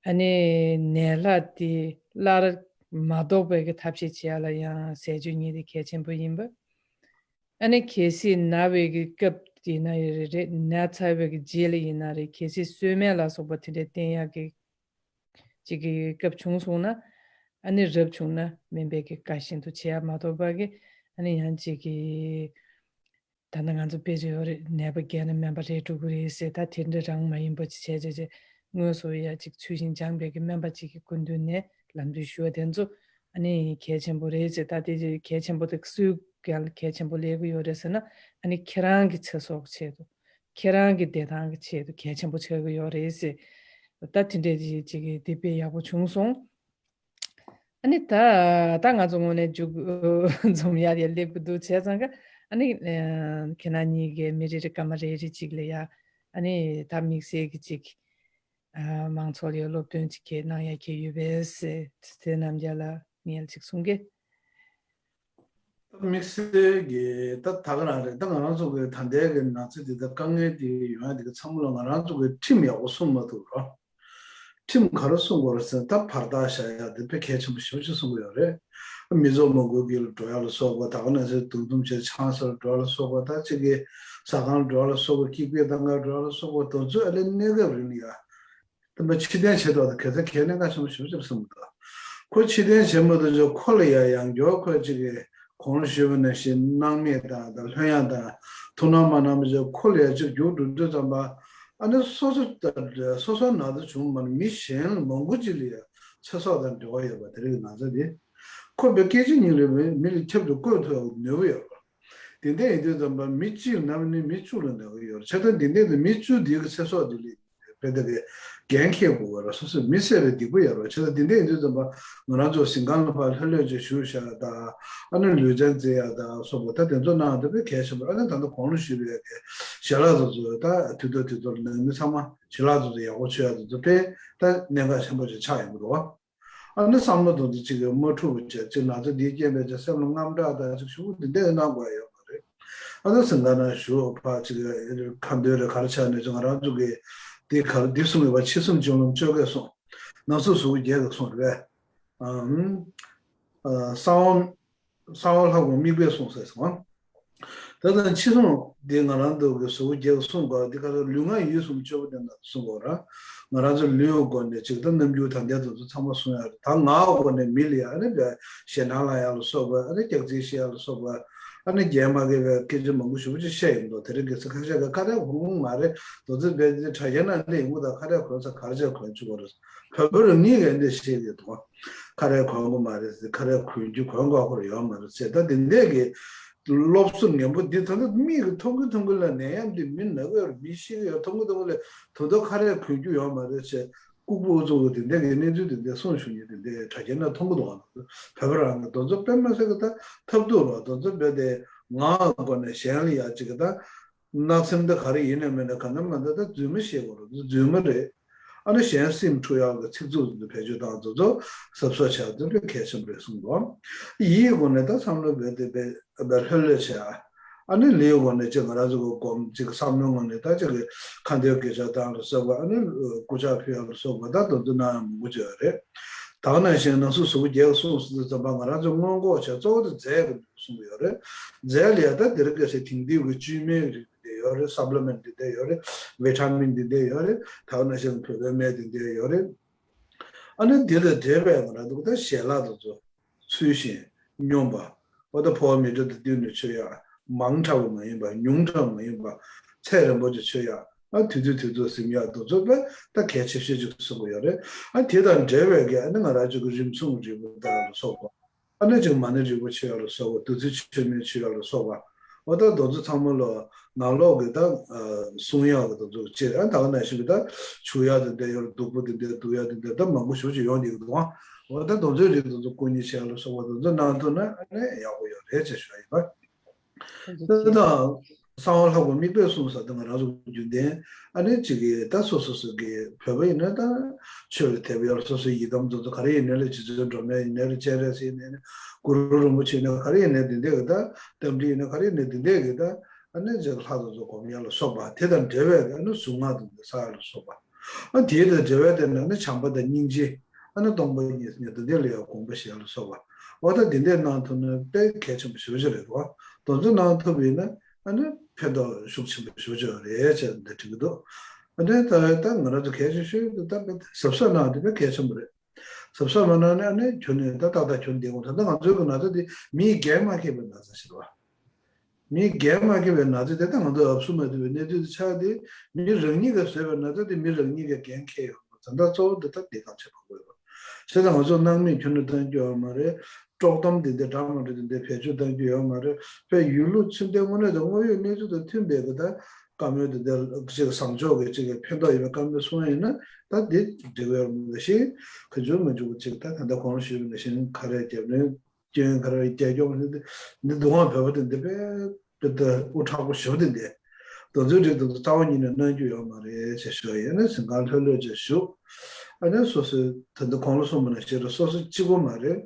ཨ་ནི་ནད་ལྷ་དེ་སླར་མ་ལྡོག་པའི་གི་ཐབས་ཤེས་བྱེད་ཡ་ལ་ཡང་ཟས་སྤྱོད་གཉིས་དེ་གལ་ཆེན་པོ་ཡིན་པ། ཨ་ནི་གལ་སྲིད་ན་བའི་གི་སྐབས་དེ་ན་ཡོད་རེད་རེད། ན་ཚར་བའི་གི་རྗེས་ལ་ཡིན་ན་རེད། གལ་སྲིད་གསོལ་སྨན་ལ་སོགས་པ་དེ་འདྲའི་བསྟེན་ཡག་གི་ཅིག་གི་སྐབས་བྱུང་སོང་ན་ཨ་ནི་རབ་བྱུང་ན་སྨན་པའི་གི་བཀའ་བཞིན་དུ་བྱེད་ཡ་མ་གཏོགས་པ་གི་ཨ་ནི་ཡང་ཅིག་གི་ད་ལྟ་ང་ཚོ་དཔེ་ཆ་ཡོད་རེད། ནད་པ་རྒྱལ་ན་སྨན་པ་རེད་འགྲོ་གི་རེད་ཟེར། ད་དེ་འདྲ་རང་མ་ཡིན་པ་ཅིག་བྱས་བྱས་བྱས་དངོས་སུ་ཡ་ཅིག་ཚུལ་བཞིན་སྦྱངས་པའི་གི་སྨན་པ་ཅིག་གི་སྐུ་མདུན་ནས་ལམ་སྟོན་ཞུ་བ་དེ་ཚོ་ཨ་ནི་གལ་ཆེན་པོ་རེད་ཟེར། ད་དེ་གལ་ཆེན་པོ་དེ་སུའི་གལ་གལ་ཆེན་པོ་ལས་གི་ཡོད་རེད་ཟེར་ན་ཨ་ནི་ཁྱེད་རང་གི་ཚེ་སྲོག་ཆེད་དུ་ཁྱེད་རང་གི་བདེ་ཐང་གི་ཆེད་དུ་གལ་ཆེན་པོ་ཆགས་གི་ཡོད་རེད་ཟེར། ད་དེ་འདྲའི་ཅིག་གི་དེ་དཔེ་ཡག་པོ་བྱུང་སོང་། ཨ་ནི་ད་ད་ང་ཚོ་དངོས་གནས་མཇུག་འཛོམས་ཡ་ཡ་སླེབས་ཀྱི་འདུག་བྱས་ཙང་ཀ་ཨ་ནི་ཁྱེད་རང་གཉིས་ཀས་མི་རེ་རེ་སྐར་མ་རེ་རེ་གཅིག་ལ་ཡ་ཨ་ནི་ད་དམིགས་བསལ་གྱི་གཅིག་མང་ཚོགས་ལ་ཡ་སློབ་སྟོན་གཅིག་གས་གནང་ཡ་གས་ཡོད་པས་ཟེར་དེ་རྣམས་ཀྱ་ལ་ངས་གཅིག་གསུང་གི་དམིགས་བསལ་གྱི་ད་ད་ག་རང་རེད། ད་ང་རང་ཚོ་གི་ད་ལྟའི་གི་ན་ཚ་འདི་ད་དཀའ་ངལ་འདི་ཡོང་ཡ་འདི་གི་ཚང་མ་ལ་ང་རང་ཚོ་གི་ཁྲིམས་ཡག་པོ་སྲུང་མ་ཐུབ་རོགས། ཁྲིམས་ག་རེ་སྲུང་དགོས་རེད་ཟེར་ན། ད་བར་ཐག་བཞག་ཡག་དེ་དཔེ་གལ་ཆེན་པོ་ཞེ་པོ་ཅིག་གསུང་གི་ཡོད་རེད། མི་ཚོགས་མང་པོའི་དཀྱིལ་ལ་འགྲོ་ཡག་ལ་སོགས་པ། ད་ག་ནང་བཞིན་འདུ་འཛོམས་བྱས་ཆང་ས་ལ་འགྲོ་ཡག་ལ་སོགས་པ། ད་གཅིག་གིས་ཟ་ཁང་ལ་འགྲོ་ཡག་ལ་སོགས་པ། ཀིག་པེ་བཏང་ག་འགྲོ་ཡག་ལ་སོགས་པ། དེ་ཚོ་ཨ་ལས་གནས་སྐབས་རིང་ལ་ཡ། ད་མ་ཕྱིར་འཐེན་བྱེད་མདོག་དང་། གལ་སྲིད་གལ་གནད་འགག་ཆེན་པོ་ཞེ་པོ་ཅིག་བསམ་གི་འདུག་ཁོ་ཕྱིར་འཐེན་བྱེད་མ་ཐུབ་ཙང་ཁོ་ལ་ཡ་ཡང་བསྐྱར་ཁོ་གཅིག་གིས་གོང་ལ་ཞུས་པ་ནང་བཞིན་སྣང་མེད་བཏང་དང་། ལྷོད་ཡངས་བཏང་། ཐུགས་སྣང་མ་གནང་བ་བྱས། ཁོ་ལ་ཡ་གཅིག་རྒྱུགས་འགྲོ་དུས་ཙམ་པ། ཨ་ནི་སོ་སོ་སོ་སོ་ན་ཚ་བྱུང་མ་ནི་མི་གཞན་མང་པོ་ཅིག་ལ་ཡ་ཚེ་སྲོག་དང་འབྲེལ་བ་ཡོད་པ། དེ་རིགས་ན་ཚ་དེ་ཁོ་བའི་སྐད་ཅིག་ཉིད་ལ་མི་མི་ལ་ཁྱབ་ཏུ་བཀོད་ཐུབ་ཡག་ནུས་པ་ཡོད་པ། དེ་འདྲ་ཡིན་དུས་ཙམ་པ་མི་གཅིག་ན་ནི་མི་བཅུ་ལ་ན་གི་ཡོད་རེད། བྱས་ཙང་དེ་འདྲ་དེ་མི་བཅུ་དེ་གི་ཚེ་སྲོག་དེ་ལ་དཔེ་དེ་གི་འགན་འཁྱེར་དགོས་པ་རེད། སོ་སོས་མི་བསད་པའི་སྡིག་པ་ཡོད་རེད། བྱས་ཙང་དེ་འདྲ་ཡིན་དུས་ཙམ་པ་ང་རང་ཚོ་གཟིམ་ཁང་ལ་ཕར་ལྷོད་ལྷོད་ཅིག་བཞུགས་བཞག་ཡག་དང་། ཨ་ནི་ལུས་རྩལ་རྩེ་ཡག་དང་སོགས་པ། ད་དེ་ཚོ་གནང་ཡག་དེ་དཔེ་གལ་ཆེན་པོ་རེད། ཨ་ནི་ད་ལྟ་གོང་ལ་ཞུས་པའི་གི་ཞལ་ལག་དེ་ཚོ་ད་དུས་ཐོག་དུས་ཐོག་ལ་ནང་མི་ཚང་མ་ཞལ་ལག་དེ་ཚོ་ཡག་པོ་མཆོད་ཡག་དེ་ཚོ་དཔེ་ད་གནད་འགག་ཆེན་པོ་ཅིག་ཆགས་ཡོང་གི་འདུག་ཨ་ནི་བསམ་བློ་དང་དེ་གཅིག་གིས་མ་འཁྲུག་པ་བྱས། གཅིག་ན་ཚ་འདིའི་རྐྱེན་པས་ཀྱང་སེམས་ལ་དངངས་སྐྲག་དང་གཅིག་ཞུ་འདི་འདྲ་གནང་དགོས་ཡ་ཡོད་མ་རེད། ཨ་ནི་གཟིམ་ཁང་ནང་བཞུགས། ཕར་གཅིག་ཁ་འདོན་རེ་ག་རེ་བྱས་ནས་ཀྱང་ང་རང་ཚོ་གི་འདི་ག་རེ་འདི་གསུང་ཡོད་པ། ཕྱི་སེམས་གཅིག་ལོངས་སྤྱོད་དགའི་གསུང་། ནང་སེམས་གཟུགས་པོ་བརྒྱད་ཀྱི་གསུང་རེད། ཨ་ཨ་གསང་བ། གསང་བ་ལྷ་དགུ་དམིགས་པའི་གསུང་ཟེར་སོང་། ད་ལྟ་ཕྱི་སོང་འདི་ང་རང་ཚོ་གི་གཟུགས་པོ་བརྒྱད་ཀྱི་གསུང་དགོས་འདི་ག་རེ། ལུས་ངག་ཡིད་གསུམ་སྤྱོད་པ་དེ་ན་གསུང་དགོས་ར། ང་རང་ཚོ་ལུས་ཀྱི་སྒོ་ནས་གཅིག་ད་རྣམ་འགྱུར་ད་ལྟའི་དེ་ཚོ་ཚང་མ་གསུང་ཡག་རེད། ད་ངག་གི་སྒོ་ནས་མི་ལ་ཡ་ཨ་ནི་ཞེད་སྣང་ལངས་ཡག་ལ་སོགས་པ། ཨ་ནི་སྐྱག་རྫུན་བཤད་ཡག་ལ་སོགས་པ། ཨ་ནི་རྒྱན་མ་གོས་པའི་སྐད་ཆ་མང་པོ་ཞེ་པོ་ཅིག་བཤད་ཡོང་འདུག་དེ་རིང་གི་ཚེ་ཁ་ཤས་ཀྱིས་ཁ་རས་གོན་གི་མ་རེད། དེ་ཚོ་བས་དེ་དྲ་རྒྱའི་ནང་སླེབས་ཡོང་གི། ད་ཁ་རས་གོན་ས་ག་རེ་བྱས་གོན་བཅུག་གི་རེད། བོད་པ་རང་ཉིད་ཀྱིས་འདི་བཤད་ཀྱི་འདུག་ཁ་རས་གོན་དགོས་མ་རེད་ཟེར། ཁ་རས་གོན་རྒྱུ་གོན་དགོས་ཁོ་རང་ཡོད་མ་རེད་ཟེར། ད་དེ་འདྲས་ཀྱི་སློབ་གསོ་ངན་པོ་འདི་ད་ལྟ་མིག་གིས་མཐོང་གི་མཐོང་གི་ལ་ནད་ཡམས་འདི་མི་ན་གི་ཡོད་རེད། མི་ཤི་གི་ཡོད། མཐོང་གི་མཐོང་གི་ལ་ད་ལྟ་ཁ་རས་གོན་རྒྱུ་ཡོད་མ་རེད་ཟེར། ལྐུགས་པ་ཚོ་གི་དེ་འདྲས་ཀྱི་གནས་ཚུལ་དེ་འདྲས་གསུང་ཞུ་མཁན་དེ་འདྲས་དྲ་རྒྱའི་ནང་མཐོང་གི་འདུག་ག་བོད་པ་རང་གི་དེ་ཚོ་དཔེ་མ་སྲིད་གི་ད་ཐབས་སྡུག་རེད། དེ་ཚོ་རྦད་དེ་ངག་གི་སྒོ་ནས་གཞན་ལ་ཡ་གཅིག་གི་ད། གནག་སེམས་འདི་ག་རེ་ཡིན་ནའི་མིན་ནའི་གང་ལྟར་མ་ལྟར་ད་རྫུན་མ་བཤད་དགོས་རེད། རྫུན་མ་རེད། ཨ་ནི་གཞན་སེམས་འཁྲུག་ཡག་གི་ཚིག་རྩུབ་འདི་བེད་སྤྱོད་བཏང་། དེ་ཚོ་གཟབ་གཟབ་བྱ་དེ་དཔེ་གལ་ཆེན་པོ་རེད་གསུངས་འདུག་ཡིད་ཀྱི་སྒོ་ནས་ད་བསམ་བློ་བེད་དེ་བེད་བེད་ལྷོད་ལྷོད་བྱས། ཨ་ནི་ལུས་ཀྱི་སྒོ་ནས་ཅིག་ང་རང་ཚོ་གི་སྒོམ་ཅིག་བསམ་བློའི་ངང་ནས་ད་ཅིག་གི་ཁ་འདོན་དགེ་བཤགས་བཏང་ལ་སོགས་པ། ཨ་ནི་སྐུ་ཕྱག་ཕུལ་ཡག་ལ་སོགས་པ་ད་དེ་ཚོ་གནང་ཡག་མང་པོ་ཅིག་ཡོད་རེད། ད་ག་ནང་བཞིན་ནང་སོ་སོ་བརྒྱད་གསུངས་སོང་དུས་ཙམ་པ་ང་རང་ཚོ་སྔོན་འགོག་བྱ་གཙོ་བོ་དེ་རྫས་ཀྱི་གསུང་གི་ཡོད་རེད། རྫས་ལ་ཡ་ད་དེ་རིང་ཁ་སང་དེང་དུས་ཀྱི་བཅོས་མའི་རིགས་འདི་ཡོད་རེད། སབ་ལི་མེན་འདི་འདྲ་ཡོད་རེད། ཝི་ཊ་མིན་འདི་འདྲ་ཡོད་རེད། ད་ག་ནང་བཞིན་བོད་པའི་སྨན་འདི་འདྲ་ཡོད་རེད། ཨ་ནི་འདི་ལ་འབྲེལ་བའི་ང་རང་ཚོ་ད་ཞལ་ལག་དེ་ཚོ་ཚུལ་བཞིན་སྙོམས་པ། འོ་ད་ཕོ་བ་མི་འདྲ་དང་བསྟུན་ནས་མཆོད་ཡག་མང་དྲགས་པ་མ་ཡིན་པ། ཉུང་དྲགས་མ་ཡིན་པ། ཚད་རན་པོ་ཅིག་མཆོད་ཡག་ཨ་དུས་ཚོད་དུས་ཚོད་ཟིན་ཡག་དེ་ཚོ་དཔེ་ད་གལ་ཆེ་ཤོས་ཅིག་གསུང་གི་ཡོད་རེད། ཨ་དེ་དང་འབྲེལ་བའི་གི་ཨ་ནི་ང་རང་ཚོ་གི་རིམས་སྲུང་རིལ་བུ་དང་ལ་སོགས་པ། ཨ་ནི་ཅིག་མ་ཎི་རིལ་བུ་མཆོད་ཡག་ལ་སོགས་པ། བདུད་རྩི་མཆོད་མེ་མཆོད་ཡག་ལ་སོགས་པ། འོ་ད་དེ་ཚོ་ཚང་མ་ལ་ནང་ལོགས་ཀྱི་ད་སྲུང་ཡག་གི་དེ་ཚོ་བཅས། ཨ་ད་ག་ནང་བཞིན་གྱི་ད་བྱུག་ཡག་དེ་འདྲ་ཡོད་རེད། བདུག་སྤོས་དེ་འདྲ་བདུག་ཡག་དེ་འདྲ་ད་མང་པོ་ཞེ་པོ་ཅིག་ཡོང་བསྡད་ཀྱི་འདུག་འོ་ད་དེ་ཚོའི་རིགས་དེ་ཚོ་སྐུ་མཉེ་བྱེད་ཡག་ལ་སོགས་པ་དེ་ཚོ་གནང་ཐུབ་ན་ཨ་ནི་ཡག་པོ་ཡོད་རེད་ཅེས་ཞུ་ཡག་ཡིན་པ། དེ་དང་གསང་བ་ལྷ་དགུ་དམིགས་པའི་གསུང་ཟེར་དེ་ང་རང་ཚོ་རྒྱུན་ལྡན་ཨ་ནི་གཅིག་གིས་ད་སོ་སོ་སོ་གི་བོད་པ་ཡིན་ན་ད་ཆོས་ལ་དད་པ་ཡོད་རེད། སོ་སོའི་ཡི་དམ་དེ་ཚོ་ག་རེ་ཡིན་ནའི་ལ་རྗེ་བཙུན་སྒྲོལ་མ་ཡིན་ནའི་ལ་སྤྱན་རས་གཟིགས་ཡིན་ནའི་ལ་གུ་རུ་རིན་པོ་ཆེ་ཡིན་ནའི་ག་རེ་ཡིན་ནའི་དེ་འདྲས་ཀྱི་ད་རྟ་མགྲིན་ཡིན་ནའི་ག་རེ་ཡིན་ནའི་དེ་འདྲས་ཀྱི་ད་ཨ་ནི་ཅིག་ལྷ་དེ་ཚོ་སྒོམ་ཡག་ལ་སོགས་པ། དེ་དང་འབྲེལ་བའི་ཨ་ནི་གཟུངས་སྔགས་དེ་ཚོ་བསགས་ཡག་ལ་སོགས་པ། ཨ་དེ་དང་འབྲེལ་བའི་དེ་ནང་ནས་བྱམས་པ་དང་སྙིང་རྗེ། ཨ་ནི་སྟོང་པ་ཉིད་ཉིད་དེ་འདྲ་ལ་ཡང་དགོངས་པ་བཞེས་ལ་སོགས་པ། འོ་ད་དེ་འདྲ་གནང་ཐུབ་ན་དཔེ་གལ་ཆེན་པོ་ཞེ་པོ་ཅིག་རེད་དོ། དེ་ཚོ་གནང་ཐུབ་པ་ཡིན་ན་ཨ་ནི་ཕན་ཐོགས་ཤུགས་ཆེན་པོ་ཞེ་པོ་ཅིག་ཡོད་རེད་ཅེས་འདི་དྲན་གྱི་འདུག་ཨ་ནི་ད་ད་ང་རང་ཚོ་གལ་ཆེ་ཤོས་དེ་ད་དཔེ་གཟབ་གཟབ་གནང་དེ་དཔེ་གལ་ཆེན་པོ་རེད། གཟབ་གཟབ་མ་གནང་ན་ཨ་ནི་ཁྱོན་ནས་ད་ཏག་ཏག་ཁྱོན་བསྡད་དགོས། ད་ལྟ་ང་ཚོའི་གི་ན་ཚ་དེ་མིས་འགན་མ་འཁྱེར་བའི་ན་ཚ་ཞིག་རེད་བ། མི་འགན་མ་འཁྱེར་བའི་ན་ཚ་དེ་ད་ང་ཚོ་ཨབ་སུ་མ་ཐུབ་པའི་གནས་ཚུལ་དེ་ཆགས་ཏེ། མི་རང་ཉིད་ཀྱིས་བཟོས་པའི་ན་ཚ་དེ་མི་རང་ཉིད་ཀྱིས་འགན་འཁྱེར་ཡོང་བ། ད་ལྟ་གཙོ་བོ་འདི་ད་འདི་གང་བྱེད་དགོས་ཡོད་པ། བྱས་ཙང་ང་ཚོ་སྣང་མེད་ཁྱོན་ནས་བཏང་རྒྱུ་ཡོད་མ་རེད། དཀྲོག་གཏམ་དེ་འདྲ་འདྲ་མི་འདྲ་དེ་འདྲ་བེད་སྤྱོད་བཏང་རྒྱུ་ཡོད་མ་རེད། དཔེ་ཡུལ་ལུགས་ཚུལ་ལྡན་དངོས་གནས་དང་དངོས་ཡོད་གནས་ཚུལ་དང་མཐུན་པའི་གི་ད་བཀའ་མོལ་དེ་འདྲ་ཅིག་བཟང་ཕྱོགས་ཀྱི་ཅིག་གི་ཕན་ཐོགས་ཡོད་པའི་བཀའ་མོལ་གསུང་ཡ་ཡིན་ན་ད་འདི་འགྲིག་གི་ཡོད་མ་རེད། ཤིང་གི་འཇུག་མི་འཇུག་ཅིག་ད་ད་ལྟ་གོང་ཞུས་པ་ནང་བཞིན་ཁ་རས་རྒྱབ་ནས། སྐྱོན་ག་རེ་རྒྱ་སྐྱོང་ནི་འདི་འདུག་ཨང་། བོད་པ་དེ་འདི་དཔེ་དཔེ་ད་དབུ་དྲག་པོ་ཞེ་པོ་དེ་འདི་དེ་ཚོའི་རིགས་དེ་ཚོ་རྩ་བ་ཉིད་ནས་གནང་རྒྱུ་ཡོད་མ་རེད་ཅེས་ཞུ་བ་ཡིན། ཨ་ནི་གཟིམ་ཁང་ལྷོད་ལྷོད་ཅིག་བཞུགས། ཨ་ནི་སོ་སོའི་ད་ལྟ་གོང་ལ་གསུངས་པ་ནང་བཞིན་རེད། སོ་སོ་གཅིག་པོ་མ་རེད།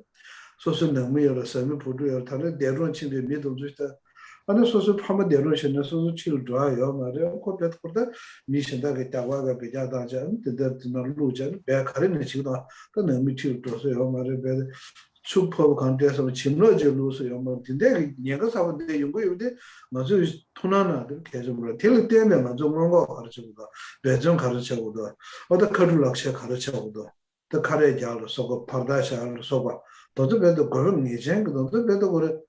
སོ་སོའི་ནང་མི་ཡོད་རེད། བཟའ་མི་བུ་ཕྲུག་ཡོད་རེད། ད་ནི་འདས་གྲོངས་ཕྱིན་པའི་མི་དེ་ཚོ་ད་ ཨ་ནི་སོ་སོའི་ཕ་མ་བསྡད་རོགས་བྱས་ན་སོ་སོ་ཁྲིད་ལ་འགྲོ་ཡ་ཡོད་མ་རེད། ཁོ་བས་ཁོ་ད་མི་གཞན་དག་གི་རྒྱག་པ་ག་བེད་རྒྱག་བཏང་བྱས། ཨ་ནི་དེ་འདྲ་དེ་ནང་བླུགས་བྱས་ནི་བས་ག་རེ་ནས་བྱེད་དང་། ད་ནང་མི་ཁྲིད་ལ་འགྲོ་ས་ཡོད་མ་རེད། བས་ཆུ་ཕོར་པ་གང་སྤྲད་སོང་བྱིམ་ལོག་ཅིག་བླུགས་ས་ཡོད་མ་རེད། དེ་འདྲ་གི་ཉེན་ཁ་ཚ་བ་འདི་ཡོང་གི་ཡོད་དེ་ང་ཚོས་ཐུགས་སྣང་གནང་དེ་གལ་ཆེན་པོ་རེད། དེ་ལ་བརྟེན་ནས་ང་ཚོ་སྔོན་འགོག་ག་རེ་བྱེད་དགོས་དང་། འབད་བརྩོན་ག་རེ་བྱེད་དགོས་དང་། ཨོ་ད་མཁའ་འགྲུལ་ལག་ཆས་ག་རེ་བྱེད་དགོས་དང་། ད་ཁ་རས་རྒྱག་ལ་སོགས་པ། བར་ཐག་བཞག་ལ་སོགས་པ། དེ་ཚོ་བེད་དུ་དགོས་པ་ངེས་ཅན་གྱི་དེ་ཚོ་བེད་དུ་དགོས་རེད།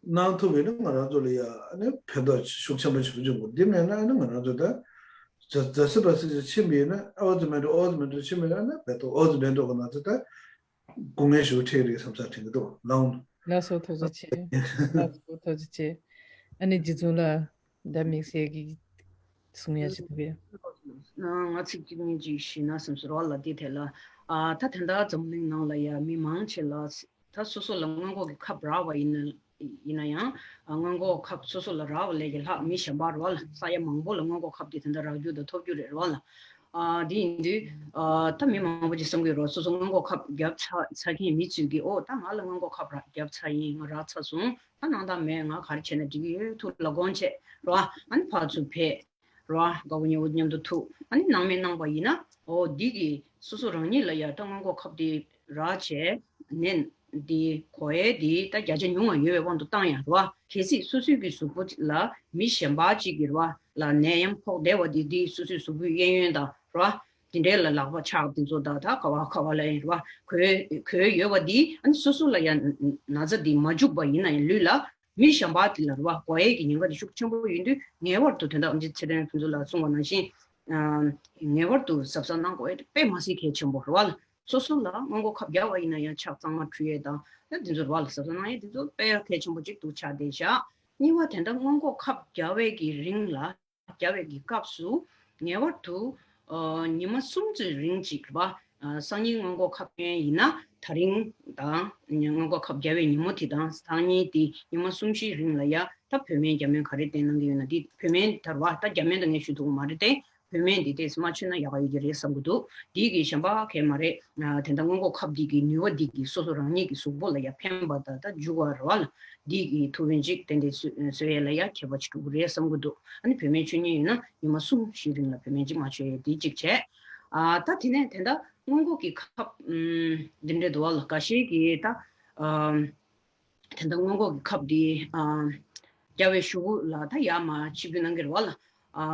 གནང་ཐུབ་ཡིན་ན་ང་རང་ཚོ་ལ་ཡ་ཨ་ནི་ཕན་ཐོགས་ཤུགས་ཆེན་པོ་ཞིག་འབྱུང་དགོས། འདི་མེད་ན་ཨ་ནི་ང་རང་ཚོ་ད་ཛ་ཛ་སི་པ་སི་ཅིག་ཕྱིན་པ་ཡིན་ན། ཨོ་ཙི་མེད་འགྲོ་ཨོ་ཙི་མེད་འགྲོ་ཕྱིན་པ་ཡིན་ན་ཨ་ནི་བེད་དུ་ཨོ་ཙི་མེད་འགྲོ་གི་ང་ཚོ་ད་དཀའ་ངལ་ཞིག་འཕྲད་རེད་བསམ་ས་དྲན་གྱི་འདུག་ལགས། ལགས་སོ། ཐུགས་རྗེ་ཆེ། ལགས་སོ། ཐུགས་རྗེ་ཆེ། ཨ་ནི་རྗེ་བཙུན་ལགས། ད་དམིགས་བསལ་གྱི་གསུང་ཡ་ཞིག་འདུག་གས། ང་ཚིག་གཅིག་གཉིས་ཅིག་ཞུས་ན་བསམ་སོང་རོགས་ལ། དེ་ཐད་ལ་ཨ་ད་དེ་འདྲ་འཛམ་གླིང་ནང་ལ་ཡ་མི་མང་ཆེ་ལ་ད་སོ་སོ་ལ་སྔོན་འགོག་གི་ཁབ་རག་པ་ཡིན་ན་ཡིན་ན་ཡང་། ཨ་སྔོན་འགོག་ཁབ་སོ་སོ་ལ་རག་པ་ལས་ཀྱི་ལྷག་མི་གཞན་པ་རོགས་ལ་ས་ཡ་མང་པོ་ལ་སྔོན་འགོག་ཁབ་དེ་དེ་འདྲ་རག་རྒྱུ་དང་ཐོབ་རྒྱུ་རེད་རོགས་ལ། ཨ་དེ་ཡིན་དུས་ཨ་ད་མི་མང་པོ་ཅིག་བསམ་གྱི་རོགས། སོ་སོ་སྔོན་འགོག་ཁབ་བརྒྱབ་ཚ་ཚ་མཁན་མི་ཚོས་ཀྱི་ཨོ་ད་ང་ལ་སྔོན་འགོག་ཁབ་རག་བརྒྱབ་ཚར་ཡིན། ང་རག་ཚར་སོང་། ད་སྣང་དག་མེད། ང་ག་རེ་བྱས་ན་འགྲིག་གི་ཡོད། ཐུགས་ལ་དགོངས་བྱས་རོ། ཨ་ནི་ཕར་ཚུར་ཕེབས་རོ། དགའ་བོ་ཉེ་བོ་མཉམ་དུ་ཐུག་ཨ་ནི་སྣང་མེད་གནང་པ་ཡིན་ན། འོ་འདི་གི་སོ་སོ་རང་ཉིད་ལ་ཡ་ད་སྔོན་འགོག་ཁབ་དེ་རག་བྱས་ནས་འདི་གོ་ཡས་འདི་ད་བརྒྱ་ཆ་ཉུང་བ་ཡོད་པའི་དབང་དུ་བཏང་ཡ་རོ། གལ་སྲིད་སོ་སོའི་གི་གཟུགས་པོ་ལ་མི་གཞན་པ་གཅིག་གི་རོ་ལ་ནད་ཡམས་ཕོག་བསྡད་པ་འདི་འདི་སོ་སོའི་གཟུགས་པོའི་གཡས་གཡོན་དང་རོ། དེ་འདྲའི་ལ་ལག་པ་ཕྱག་དེ་ཚོ་དང་ད་ག་བ་ག་བ་ལ་ཡིན་རེད་བ། གོས་གོས་ཡོད་པ་འདི་ཨ་ནི་སོ་སོ་ལ་ཡང་ན་ཚ་འདི་མ་འཇུག་པ་ཡིན་ན་ཡང་ལུས་ལ་མི་གཞན་པ་དེ་ལ་རེད་བ་འགོ་ཡས་ཀྱི་ཉེན་ཁ་དེ་ཤུགས་ཆེན་པོ་ཡིན་དུས་ངེས་པར་དུ་དོན་དག་ཨམ་ཆི་ཚེ་རིང་ཕུན་ཚོགས་ལགས་གསུངས་པ་ནང་བཞིན་ངེས་པར་དུ་གཟབ་གཟབ་གནང་དགོས་ཡས་དེ་དཔེ་མ་སྲིད་གལ་ཆེན་པོ་རེད་བ་ལ། སོ་སོ་ལ་སྔོན་འགོག་ཁབ་བརྒྱབ་པ་ཡིན་ན་ཡང་ཕྱག་གཙང་མ་འཁྲུ་ཡས་དང་ད་དེ་ཚོ་རེད་བ་ལ། གཟབ་གཟབ་གནང་ཡས་དེ་ཚོ་དཔེ་གལ་ཆེན་པོ་གཅིག་འདུག་ཆགས་བསྡད་བཞག་གཉིས་པ་དེ་འདྲ་སྔོན་འགོག་ཁབ་བརྒྱབ་པའི་གི་རིང་ལ། བརྒྱབ་པའི་གི་སྐབས་སུ་ངེས་པར་དུ་ཨ་ཉི་མ་གསུམ་ཙམ་རིང་ཅིག་རེད་བ། ཨ་སང་ཉིན་སྔོན་འགོག་ཁབ་སྐྱོན་ཡིན་ན་དེ་རིང་དང་སྔོན་འགོག་ཁབ་བརྒྱབ་པའི་ཉིན་མོ་དེ་དང་སང་ཉིན་དེ་ཉི་མ་གསུམ་བཞིའི་རིང་ལ་ཡ་ད་བོད་སྨན་རྒྱ་སྨན་ག་རེ་བསྟེན་གནང་གི་ཡོད་ན། དེ་བོད་སྨན་དེ་རེད་བ། ད་རྒྱ་སྨན་དང་ངས་ཞུ་ཐུབ་ཀྱི་མ་རེད་དེ། བོད་སྨན་འདི་ཏོག་ཙམ་མ་མཆོད་ན་ཡག་ག་ཡོད་ཀྱི་རེད་བསམ་གྱི་འདུག་འདི་གི་གཞན་པ་གང་ཡང་མ་རེད། ཨ་དེ་འདྲ་སྔོན་འགོག་ཁབ་འདི་གི་ནུས་པ་འདི་གི་སོ་སོ་རང་ཉིད་ཀྱི་གཟུགས་པོ་ལ་ཡ་ཕན་པ་དང་ད་འཇུག་པ་རེད་བ་ལ། འདི་གི་ཐུགས་ཕན་ཅིག་ཏན་ཏན་གསོ་གསོ་ཡས་ལ་ཡ་ཁྱད་པར་ཅིག་འགྲོ་གི་རེད་བསམ་གྱི་འདུག་ཨ་ནི་བོད་སྨན་མཆོད་མཁན་ཡིན་ན་ཉི་མ་གསུམ་བཞིའི་རིང་ལ་བོད་སྨན་ཅིག་མ་མཆོད་ཡས་འདི་གཅིག་བྱས། ཨ་ད་དེ་ནས་དེ་འདྲ་སྔོན་འགོག་གི་ཁབ་ཨམ་འདི་འདྲ་འདུག་བ་ལ། འགའ་ཤས་ཀྱིས་ད་ཨམ། དེ་འདྲ་སྔོན་འགོག་གི་ཁབ་འདི་ཨ་རྒྱབ་པའི་གཞུག་གུ་ལ་ད་ཡར་མར་ཕྱིར་འབུད་གནང་གི་རེད་བ་ལ། ཨ་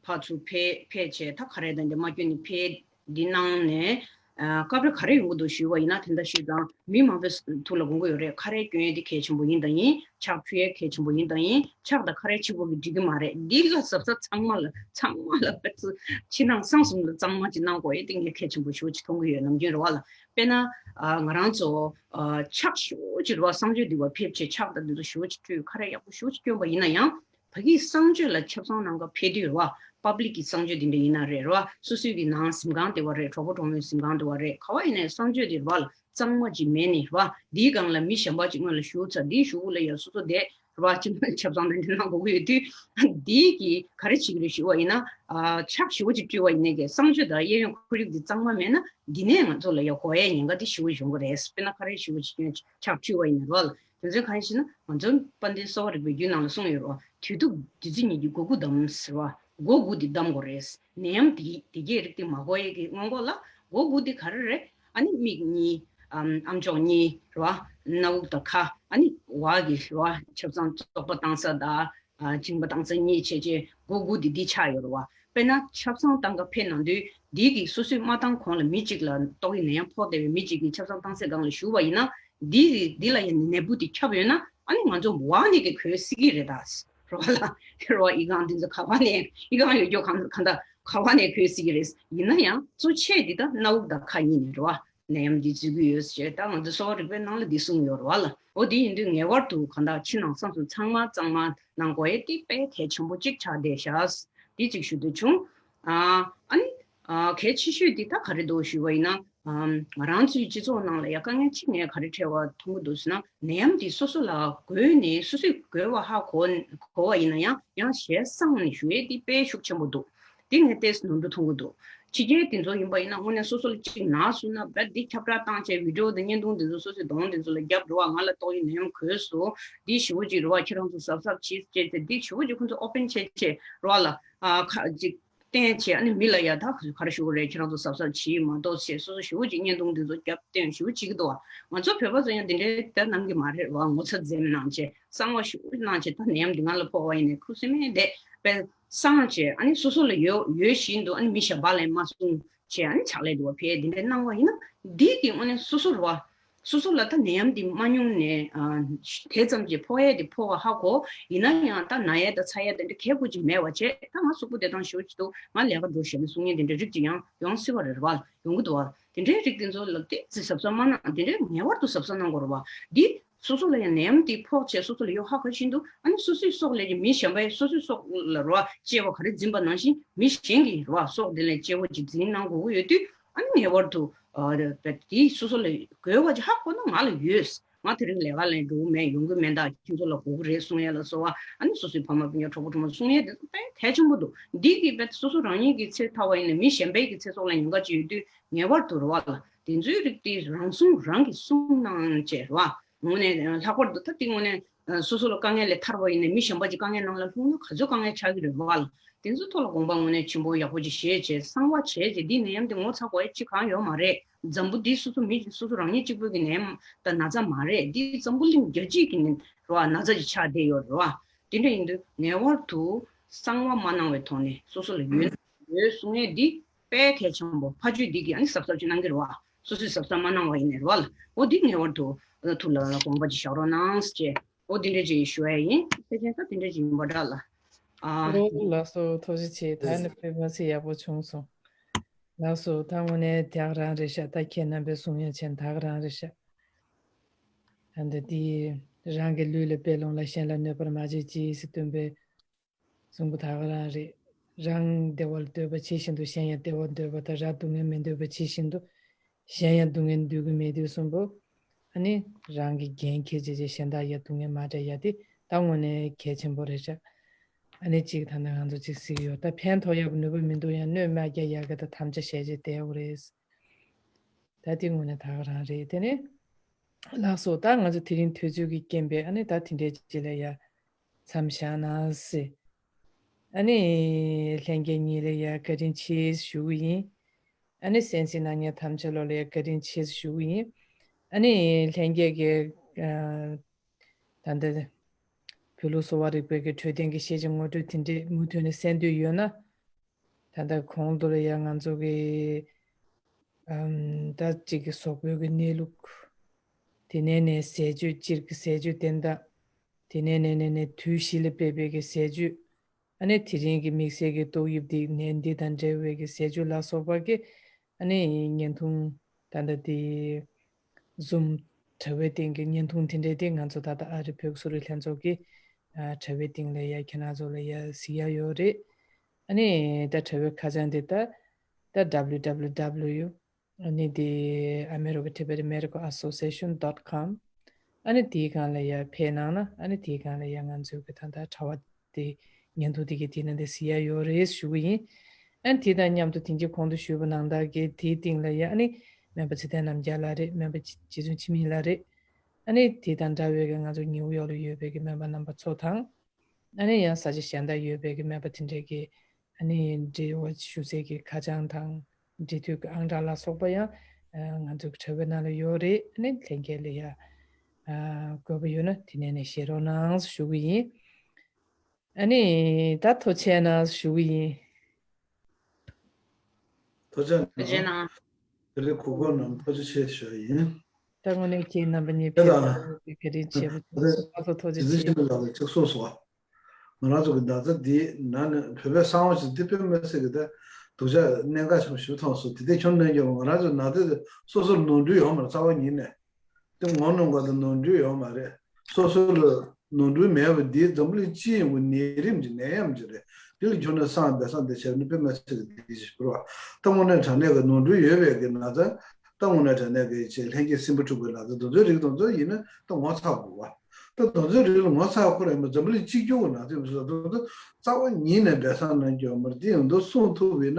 ཕར་ཚུར་ཕེབས་ཕེབས་བྱས་ད་ཁ་རས་དང་འདི་མ་སྐྱོན་ནས་ཕེབས་འདི་གནང་ནས། ཨ་སྐབས་རེ་ག་རེ་ཡོང་གི་འདུག་ཞུས་པ་ཡིན་ན། དེ་འདྲ་ཞུས་ཙང་མི་མང་པོའི་ཐུགས་ལ་དགོངས་ཀྱི་ཡོད་རེད། ཁ་རས་སྐྱོན་ཡས་འདི་གལ་ཆེན་པོ་ཡིན་དང་ཡིན། ཕྱག་ཕུལ་ཡས་གལ་ཆེན་པོ་ཡིན་དང་ཡིན། ཕྱག་དང་ཁ་རས་གཅིག་པོ་གིས་འགྲིག་གི་མ་རེད། འདི་ལ་གཟབ་གཟབ་ཚང་མ་ལ་ཚང་མ་ལ་ཕར་ཚུར་ཕྱི་ནང་གསང་གསུམ་ལ་གཙང་མ་ཅིག་གནང་དགོས་ཡས་འདི་ངས་གལ་ཆེན་པོ་ཞེ་པོ་ཅིག་མཐོང་གི་ཡོད། ནམ་རྒྱུན་རེད་བ་ལ། དཔེར་ན། ཨ་ང་རང་ཚོ་ཨ་ཕྱག་ཞེ་པོ་ཅིག་རེད་བ། གསང་སྤྱོད་འདི་བ་ཕེབས་བྱས་ཕྱག་དང་འདི་ཚོ་ཞེ་པོ་ཅིག་སྤྲོད། ཁ་རས་ཡག་པོ་ཞེ་པོ་ཅིག་གྱོན་པ་ཡིན་ན་ཡང་། ཕ་གིའི་གསང་སྤྱོད་ལ་ཆབ་གསང་ནང་ག་ཕེབས་དུས་རེད་བ། པབ་ལིག་གི་གསང་སྤྱོད་འདི་འདྲ་ཡིན་ན་རེད་རེད་བ། སོ་སོའི་གི་ནང་གཟིམ་ཁང་དེ་བ་རེད། གྲོགས་པོ་གྲོགས་མོའི་གཟིམ་ཁང་དེ་བ་རེད། ག་བ་ཡིན་ནའི་གསང་སྤྱོད་དེ་རེད་བ་ལ། གཙང་མ་ཅིག་མེད་ནི་རེད་བ། འདིའི་སྒང་ལ་མི་གཞན་པ་ཅིག་སྔོན་ལ་ཞུགས་ཚར། འདིའི་གཞུག་གུ་ལ་ཡ་སོ་སོ་བསྡད་རེད་བ། ཅིག་ཆབ་གསང་དང་འདི་གནང་དགོས་ཀྱི་ཡོད་དུས། འདིའི་གི་ག་རེ་བྱེད་ཀྱི་རེད་ཞུ་བ་ཡིན་ན། ཨ་ཕྱག་ཞེ་པོ་ཅིག་སྤྲོད་པ་ཡིན་ནའི་གི་གསང་སྤྱོད་དང་གཡས་གཡོན་ཁོར་ཡུག་འདི་གཙང་མ་མེད་ན། འདི་ནས་ང་ཚོ་ལ་ཡ་འགོ་ཡའི་ཉེན་ཁ་དེ་ཞེ་པོ་ཡོང་གི་རེད། དཔེར་ན་ཁ་རས་ཞེ་པོ་ཅིག་གྱོན་ཕྱག་ཕུལ་བ་ཡིན་ན་རོ་ལ། དེ་ཚོའི་གང་ཞེ་ན་ང་ཚོ་དཔལ་ལྡན་གསོ་བ་རིག་པའི་རྒྱུད་ནང་ལ་གསུངས་ཡོད་རོ། དུས་དུས་བདུད་རྩི་ཉིད་ཀྱིས་མགོ་དགུ་བསྡམ་ཟེར་བ། མགོ་དགུ་དེ་བསྡམ་དགོས་རེད། ནད་ཡམས་དེ་དེ་གའི་རིགས་དེ་མ་འགོ་ཡས་ཀྱི་སྔོན་འགོག་ལ་མགོ་དགུ་དེ་ག་རེ་རེད། ཨ་ནི་མིག་གཉིས། ཨམ་ཨམ་ཅོག་གཉིས་རོ། སྣ་བུག་དང་ཁ། ཨ་ནི་འོག་གི་རོ། ཆབ་གསང་བཙོག་པ་བཏང་ས་དང་། ཨ་མཇིང་པ་བཏང་ས་གཉིས་བྱས་རྗེས་མགོ་དགུ་དེ་འདི་ཆགས་ཡོད་རེད་བ། དཔེར་ན་ཆབ་གསང་བཏང་ག་ཕེབས་གནང་དུས་འདི་གི་སོ་སོས་མ་བཏང་གོང་ལ་མི་གཅིག་ལ་ཏོག་དབྱིབས་ནད་ཡམས་ཕོག་བསྡད་པའི་མི་གཅིག་གིས་ཆབ་གསང་བཏང་སའི་སྒང་ལ་ཞུགས་པ་ཡིན་ན། འདི་གི་འདི་ལ་ཡང་ནད་འབུ་དེ་ཁྱབ་ཡོད་ན། ཨ་ནི་ང་ཚོ་འོག་ནས་ཀྱི་འགོས་སྲིད་ཀྱི་རེད་ད། རེད་བ་ལ། རེད་བ། ཨི་ཁང་འདི་ཚོ་ག་བ་ནས་ཨི་ཁང་ཡོད་རྒྱུ་གང་གང་ད་ག་བ་ནས་འགོས་སྲིད་ཀྱི་རེད། ཡིན་ན་ཡང་གཙོ་ཆེ་འདི་ད་སྣ་བུག་དང་ཁ་གཉིས་ནས་རེད་བ། ནད་ཡམས་འདི་འཛུལ་གྱི་ཡོད་ཟེར། ད་ང་ཚོ་གསོ་བ་རིག་པའི་ནང་ལ་འདི་གསུངས་ཡོད་རེད་བ་ལ། འོ་དེ་ཡིན་དུས་ངེས་པར་དུ་གང་ལྟར་ཕྱི་ནང་གསང་གསུམ་ཚང་མ་གཙང་མ་གནང་དགོས་ཡས་དེ་དཔེ་གལ་ཆེན་པོ་གཅིག་ཆགས་བསྡད་ཤག་འདི་གཅིག་ཞུ་འདོད་བྱུང་། ཨ་ཨ་ནི་ཨ་གལ་ཆེ་ཤོས་འདི་ད་ག་རེ་འདུག་ཞུས་པ་ཡིན་ན། ཨམ་ང་རང་ཚོའི་སྤྱི་ཚོགས་ནང་ལ་ཡ་དཀའ་ངལ་གཅིག་ངས་ག་རེ་འཕྲད་པ་མཐོང་གི་འདུག་ཟེར་ན། ནད་ཡམས་འདི་སོ་སོ་ལ་འགོས་ནས་སོ་སོས་འགོས་པ་ཧ་གོ་གོ་བ་ཡིན་ན་ཡང་ཡང་ཞལ་གསང་ནས་ཞུ་ཡས་འདི་དཔེ་ཤུགས་ཆེན་པོ་འདུག་འདི་ངས་ཏོག་ཙམ་ནོར་འཁྲུལ་མཐོང་གི་འདུག་ཕྱི་རྒྱལ་དེ་ཚོ་ཡིན་པ་ཡིན་ན་དངོས་གནས་སོ་སོ་ལ་གཅིག་ན་སོང་ན་བས་འདི་ཁྱབ་བསྒྲགས་བཏང་བྱས་བི་ཌིའོ་དང་བརྙན་ཐུང་དེ་ཚོ་སོ་སོའི་གདོང་དེ་ཚོ་ལ་རྒྱབ་འགྲོ་བ། ང་ལ་ཏོག་ཙམ་ནད་ཡམས་འགོས་སོང་། འདི་ཞེ་པོ་ཅིག་རེད་བ། ཁྱེད་རང་ཚོ་གཟབ་གཟབ་བྱེད་ཅེས་ཟེར། འདི་ཞེ་པོ་ཅིག་ཁོ་ཚོ་ཨོ་པན་བྱས་བྱས་རེད་བ་ལ། ཨ་ཁ་ཅིག་བསྟན་བྱས། ཨ་ནི་མི་ལ་ཡ་ད་ག་རེ་ཞུ་དགོས་རེད། ཁྱེད་རང་ཚོ་གཟབ་གཟབ་བྱེད་མ་གཏོགས་ཟེར། སོ་སོ་ཞེ་པོ་ཅིག་བརྙན་ཐུང་འདི་ཚོ་རྒྱབ་སྟོན་ཞེ་པོ་བྱེད་ཀྱི་འདུག་བ། ང་ཚོ་བོད་པ་ཚོ་ཡང་འདི་འདྲའི་ད་གནང་གི་མ་རེད་བ། ངོ་ཚ་འཛེམ་གནང་བྱས་གསང་བ་ཞེ་པོ་གནང་བྱས། ད་ནད་ཡམས་འདི་ང་ལ་ཕོག་པ་ཡིན་ནའི་ཁུ་སིམ་མེར་བསྡད་པས་གསང་བྱས། ཨ་ནི་སོ་སོ་ལ་ཡོད་ཡོད་བཞིན་དུ་ཨ་ནི་མི་གཞན་པ་ལ་མ་གསུང་བྱས། ཨ་ནི་ཕྱག་ལས་འདུག་བ། ཕལ་འདི་འདྲའི་གནང་བ་ཡིན་ན་འདི་གི་དངོས་གནས་སོ་སོ་རེད་བ། སོ་སོ་ལ་ད་ནད་ཡམས་འདི་མ་མྱོང་ནས་ཨ་དེ་ཙམ་གྱི་ཕོག་ཡས་དེ་ཕོག་པ་ཧ་གོ། ཡིན་ན་ཡང་ད་ན་ཡས་ད་ཚ་ཡས་དེ་འདྲ་གལ་དགོས་ཀྱི་མེད་པ་བྱས། ད་ང་གཟུགས་པོ་བདེ་ཐང་ཞེ་པོ་ཅིག་འདུག་ང་ལས་ཀ་འགྲོ་ཤེས་ནས་གསུང་མཁན་དེ་འདྲའི་རིགས་ཅིག་ཡང་ཡོང་སྲིད་པ་རེད་བ། ཡོང་གི་འདུག་བ། དེ་འདྲའི་རིགས་དེ་ཚོ་ལ་ཏོག་ཙམ་གཟབ་གཟབ་མ་གནང་། དེ་འདྲའི་ངེས་པར་དུ་གཟབ་གཟབ་གནང་དགོས་རེད་བ། འདི་སོ་སོ་ལ་ཡང་ནད་ཡམས་དེ་ཕོག་བྱས་སོ་སོ་ལ་ཡོད་ཧ་གོ་བཞིན་དུ་ཨ་ནི་སོ་སོའི་སྲོག་ལས་ཀྱི་མི་གཞན་པས་སོ་སོའི་སྲོག་ལ་རེད་བ་གཅེས་པ་ག་རེ་འཛིན་པ་ནང་བཞིན་མི་གཞན་གྱི་རེད་བ་སྲོག་དེ་ལ་གཅེས་པོ་ཅིག་འཛིན་གནང་དགོས་ཀྱི་ཡོད་དུས། ཨ་ནི་ངེས་པར་དུ་ཨ་དེ་སོ་སོ་ལ་དགོས་པ་ཅིག་ཧ་གོ་ན་ང་ལ་ཡོད། ང་དེ་རིང་ལས་ཀ་ལས་འགྲོ་གི་མེད། ཡོང་གི་མེད། ད་ཁྱེད་ཚོ་ལ་དགོས་ཀྱི་རེད་གསུང་ཡས་ལ་སོགས་པ། ཨ་ནི་སོ་སོའི་ཕ་མ་སྤུན་ཀྱག་གྲོགས་པོ་གྲོགས་མོ་གསུང་ཡས་དེ་ཚོ་དཔེ་གལ་ཆེན་པོ་འདུག་འདི་གི་དཔེ་སོ་སོ་རང་ཉིད་ཀྱི་ཚེ་ཐར་བ་ཡིན་ན་མི་གཞན་པའི་གི་ཚེ་སྲོག་ལ་ཉེན་ཁ་ཅིག་ཡོད་དུས་ངེས་པར་དུ་རེད་བ་ལ། དེ་ཚོའི་རིགས་དེ་རང་སྲུང་རང་གིས་སྲུང་གནང་བྱས་རེད་བ། དངོས་གནས་ལྷག་པར་དུ་ད་དེ་དངོས་གནས་སོ་སོ་ལ་དཀའ་ངལ་ལས་ཐར་བ་ཡིན་ན་མི་གཞན་པ་ཅིག་དཀའ་ངལ་ནང་ལ་ལྷུང་ན་ག་ཚོད་དཀའ་ངལ་ཆགས་ཀྱི་རེད་བ་ལ། དེ་ཚོའི་ཐོག་ལ་དགོངས་པ་དངོས་གནས་ཆེན་པོ་ཡག་པོ་ཅིག་བཞེས་བྱས་གསང་བ་བྱས་བྱས། འདི་ནད་ཡམས་འདི་ངོ་ཚ་དགོས་ཡ་ཅི་གང་ཡོད་མ་རེད། འཛམ་བུ་འདི་སོ་སོ་མི་སོ་སོ་རང་ཉིད་གཅིག་པོའི་གི་ནད་ཡམས་དང་ན་ཚ་མ་རེད། འདི་འཛམ་བུ་གླིང་རྒྱལ་སྤྱིའི་གི་ནི་རེད་བ་ན་ཚ་ཅིག་ཆགས་བསྡད་ཡོད་རེད་བ། དེ་འདྲ་ཡིན་དུས་ངེས་པར་དུ་གསང་བ་མ་གནང་བའི་ཐོག་ནས་སོ་སོ་ལ་ཡོད་ཡོད་གསུང་ཡས་འདི་དཔེ་གལ་ཆེན་པོ། ཕ་ཆོས་འདི་གི་ཨ་ནི་གཟབ་གཟབ་ཅིག་གནང་གི་རེད་བ། སོ་སོས་གཟབ་གཟབ་མ་གནང་བ་ཡིན་ནའི་རེད་བ་ལ། འོ་འདི་ངེས་པར་དུ་ཐུགས་ལ་དགོངས་པ་ཅིག་བཞག་རོགས་གནང་ཟེར་བྱས། འོ་འདི་འདྲ་ཅིག་ཞུ་ཡ་ཡིན། ཕལ་ཆེར་ད་འདི་འདྲ་ཅིག་ཡིན་པ་འདྲ་ལ། ཨ། ཨོ་ལགས་སོ། ཐུགས་རྗེ་ཆེ། ད་ནི་དཔེ་མ་སྲིད་ཡག་པོ་བྱུང་སོང་། ལགས་སོ། ད་དངོས་གནས་དེ་ག་རང་རེད་ཤག་ད་ཁྱེད་རྣམ་པས་གསུང་ཡ་ཆེན་ད་ག་རང་རེད་ཤག་ད་འདི་འདི་རང་གི་ལུས་ལ་དཔེ་ལོངས་ལ་གཞན་ལ་གནོད་པར་མ་བྱེད་ཅེས་སུ་སྟོན་པའི་གསུང་པོ་ད་ག་རང་རེད། རང་བདེ་བ་ལ་འདོད་པ་ཇི་བཞིན་དུ་གཞན་ཡང་བདེ་བ་འདོད་པ་དང་། རང་སྡུག་བསྔལ་མི་འདོད་པ་ཇི་བཞིན་དུ་གཞན་ཡང་སྡུག་བསྔལ་འདོད་ཀྱི་མེད་དུས་གསུམ་པོ། ཨ་ནི་རང་གི་འགན་འཁྱེར་བྱས་བྱས་གཞན་དག་ཡང་སྡུག་བསྔལ་མ་སྤྲད་ཡ་དེ་ད་དངོས་གནས་གལ་ཆེན་པོ་རེད་ཤག་ཨ་ནི་གཅིག་ད་ལྟ་ང་ཚོ་གཅིག་གཟིགས་ཡོད། ད་ཕན་ཐོགས་ཡག་གི་ནུས་པ་མི་འདུག་ཡང་གནོད་མ་རྒྱག་ཡག་གི་ད་དམ་བཅའ་བཞེས་བྱས་བསྡད་ཡོད་རེད། ད་དེ་དངོས་གནས་ད་ག་རང་རེད། དེ་ནས་ལགས་སོ། ད་ང་ཚོ་དེ་རིང་དུས་ཚོད་ཀྱི་རྐྱེན་པས་ཨ་ནི་ད་དེ་འདྲའི་ཅིག་ལ་ཡ་མཚམས་བཞག་ན་ཟེར། ཨ་ནི་ལྷན་རྒྱས་གཉིས་ལ་ཡ་བཀའ་དྲིན་ཆེ་ཞུ་གི་ཡིན། ཨ་ནི་གསན་གཟིགས་གནང་མཁན་ཐམས་ཅད་ལོ་ལ་ཡ་བཀའ་དྲིན་ཆེ་ཞུ་གི་ཡིན། ཨ་ནི་ལྷན་རྒྱས་ཀྱི་ཨ་ད་ལྟ་བོད་ལུགས་གསོ་བ་རིག་པའི་གི་འཕྲོད་བསྟེན་གྱི་ཤེས་བྱ་ངོ་སྤྲོད་དེ་འདྲས་མུ་མཐུད་ནས་གསན་འདོད་ཡོད་ན། ད་ལྟ་གོང་དུ་ལ་ཡ་ང་ཚོ་གི་ཨམ་ད་གཅིག་གི་གཟུགས་པོའི་གི་གནས་ལུགས། དེ་ནས་ནས་ཟས་སྤྱོད་སྤྱིར་གྱི་ཟས་སྤྱོད་བསྟེན་སྟངས། དེ་ནས་ནས་ནས་ནས་དུས་བཞི་ལ་འབད་པའི་གི་ཟས་སྤྱོད། ཨ་ནི་དེ་རིང་གི་དམིགས་བསལ་གྱི་ཏོག་དབྱིབས་འདི་ནད་འདི་དང་འབྲེལ་བའི་གི་ཟས་སྤྱོད་ལ་སོགས་པ་གི་ཨ་ནི་བརྙན་ཐུང་ད་ལྟ་དེ་Zoom་དྲ་བའི་སྟེང་གི་བརྙན་ཐུང་དེ་འདྲས་དེ་ང་ཚོ་ད་ལྟ་ཨ་རི་བོད་ཀྱི་གསོ་རིག་ལྷན་ཚོགས་ཀྱི་ཨ་དྲ་བའི་སྟེང་ལ་ཡ་ཁྱེད་རང་ཚོ་ལ་ཡ་གཟིགས་ཡ་ཡོད་རེད། ཨ་ནི་ད་དྲ་བའི་ཁ་བྱང་དེ་ད་ད་W W W ཨ་ནི་དེ་America Tibet Medical Association dot com ཨ་ནི་དེའི་སྒང་ལ་ཡ་ཕེབས་གནང་ན་ཨ་ནི་དེའི་སྒང་ལ་ཡ་ང་ཚོའི་གི་ད་ལྟ་དྲ་བ་དེ་བརྙན་ཐུང་དེ་གི་དེ་ནང་དེ་གཟིགས་ཡ་ཡོད་རེད་ཞུ་གི་ཡིན། ཨ་ནི་དེ་དང་མཉམ་དུ་དེང་གི་གོང་དུ་ཞུས་པ་ནང་ལྟར་གི་དེའི་སྟེང་ལ་ཡ་ཨ་ནི་སྨན་པ་ཚེ་བརྟན་རྣམ་རྒྱལ་ལགས་རེད། སྨན་པ་རྗེ་བཙུན་འཆི་མེད་ལགས་རེད། ཨ་ནི་དེ་དང་འདྲ་བའི་གི་ང་ཚོ་ནིའུ་ཡོག་ལ་ཡོད་པའི་གི་སྨན་པ་རྣམ་པ་ཚོ་དང་། ཨ་ནི་ཡང་ས་ཆ་གཞན་དག་ཡོད་པའི་གི་སྨན་པ་དེ་འདྲས་ཀྱི་ཨ་ནི་འབྲེལ་བ་ཞུ་སའི་གི་ཁ་བྱང་དང་འབྲེལ་མཐུད་ཀྱི་ཨང་གྲངས་ལ་སོགས་པ་ཡང་ཨ་ང་ཚོའི་གི་དྲ་བའི་ནང་ལ་ཡོད་རེད། ཨ་ནི་ལྷན་རྒྱས་ལ་ཡ་ཨ་དགོས་པ་ཡོད་ན་དེ་ནས་ནས་བཤད་རོགས་གནང་ཞུ་གི་ཡིན། ཨ་ནི་ད་ཐུགས་རྗེ་གནང་ཞུ་གི་ཡིན། ཐུགས་རྗེ་གནང་། ཐུགས་རྗེ་གནང་། དེ་རིང་གོ་སྐབས་གནང་ཐུགས་རྗེ་ཆེ་ཞུ་ཡ་ཡིན། ད་དངོས་གནས་ཁྱེད་རྣམ་པ་གཉིས་དེ་ཕེབས་དང་པ་བཀའ་དྲིན་ཆེ་པོ་ཞུ། ང་ཚོ་ཐུགས་རྗེ་ཆེ། ལགས་ལ་ཅིག་གསུངས་སོང་བ། ང་རང་ཚོ་གི་ན་ཚ་འདི་ན་ནི་བོད་པའི་གསང་བ་ཞིག་འདི་དཔེ་མི་སྲིད་གི་ད་སྡུག་ཅག་གནད་འགག་ཆེན་པོ་ཞིག་མཐོང་སོང་། དེ་དེ་ཁྱོན་ནས་ཀྱང་ང་རང་ཚོ་ན་ཚ་དེ་སོ་སོར་ནོར་འཁྲུལ་ཡོད་མ་རེད། རྩ་བ་ཉིད་ནས་དེ་ངོ་གནོང་བ་དང་ནོར་འཁྲུལ་ཡོད་མ་རེད། སོ་སོ་ལ་ནོར་འཁྲུལ་མེད་པ་འདི་འཛམ་བུ་གླིང་སྤྱི་ཡོངས་ཀྱི་ནད་རིམས་ཀྱི་ནད་ཡམས་ཅིག་རེད། འདི་ལ་ཁྱོན་ནས་གསང་བའི་གསང་དེ་བྱས་ནི་དཔེ་མི་སྲིད་གི་འདི་ཞིག་བུར་བ། ད་དངོས་གནས་དྲང་གནས་ཀྱི་ནོར་འཁྲུལ་ཡོད་པའི་གི་ན་ཚ། ད་དངོས་གནས་དྲང་གནས་ཀྱི་ཆེད་ལྷན་སྐྱེས་སྲིན་པོ་འཁྲུགས་པའི་ན་ཚ་དེ་ཚོའི་རིགས་དེ་ཚོ་ཡིན་ན་ད་ངོ་ཚ་དགོས་བ། ད་རྡོ་རྗེ་རིགས་ལ་ངོ་ཚ་བ་ཁོ་རང་མ་འཛམ་བུ་གླིང་གཅིག་གྱུར་གྱི་ནང་དོན་མི་སྲིད་རྡོ་རྗེ་རྩ་བ་ཉིད་ནས་འབྲས་བཟང་གནང་རྒྱུ་ཡོད་མ་རེད། འདི་ཡང་འདུག་གསུང་ཐུབ་པས་ན་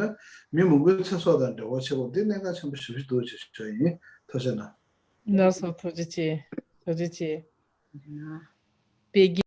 མི་མང་པོའི་ཚེ་སྲོག་དང་འབྲེལ་བ་ཆེ་བོ་འདི་གནད་འགག་ཆེན་པོ་ཞེ་པོ་ཞིག་འདུག་ཅེས་ཞུ་ཡིན། ཐུགས་རྗེ་གནང་། ལགས་སོ། ཐུགས་རྗེ་ཆེ། ཐུགས་རྗེ་ཆེ། དཔེ་རྒྱས།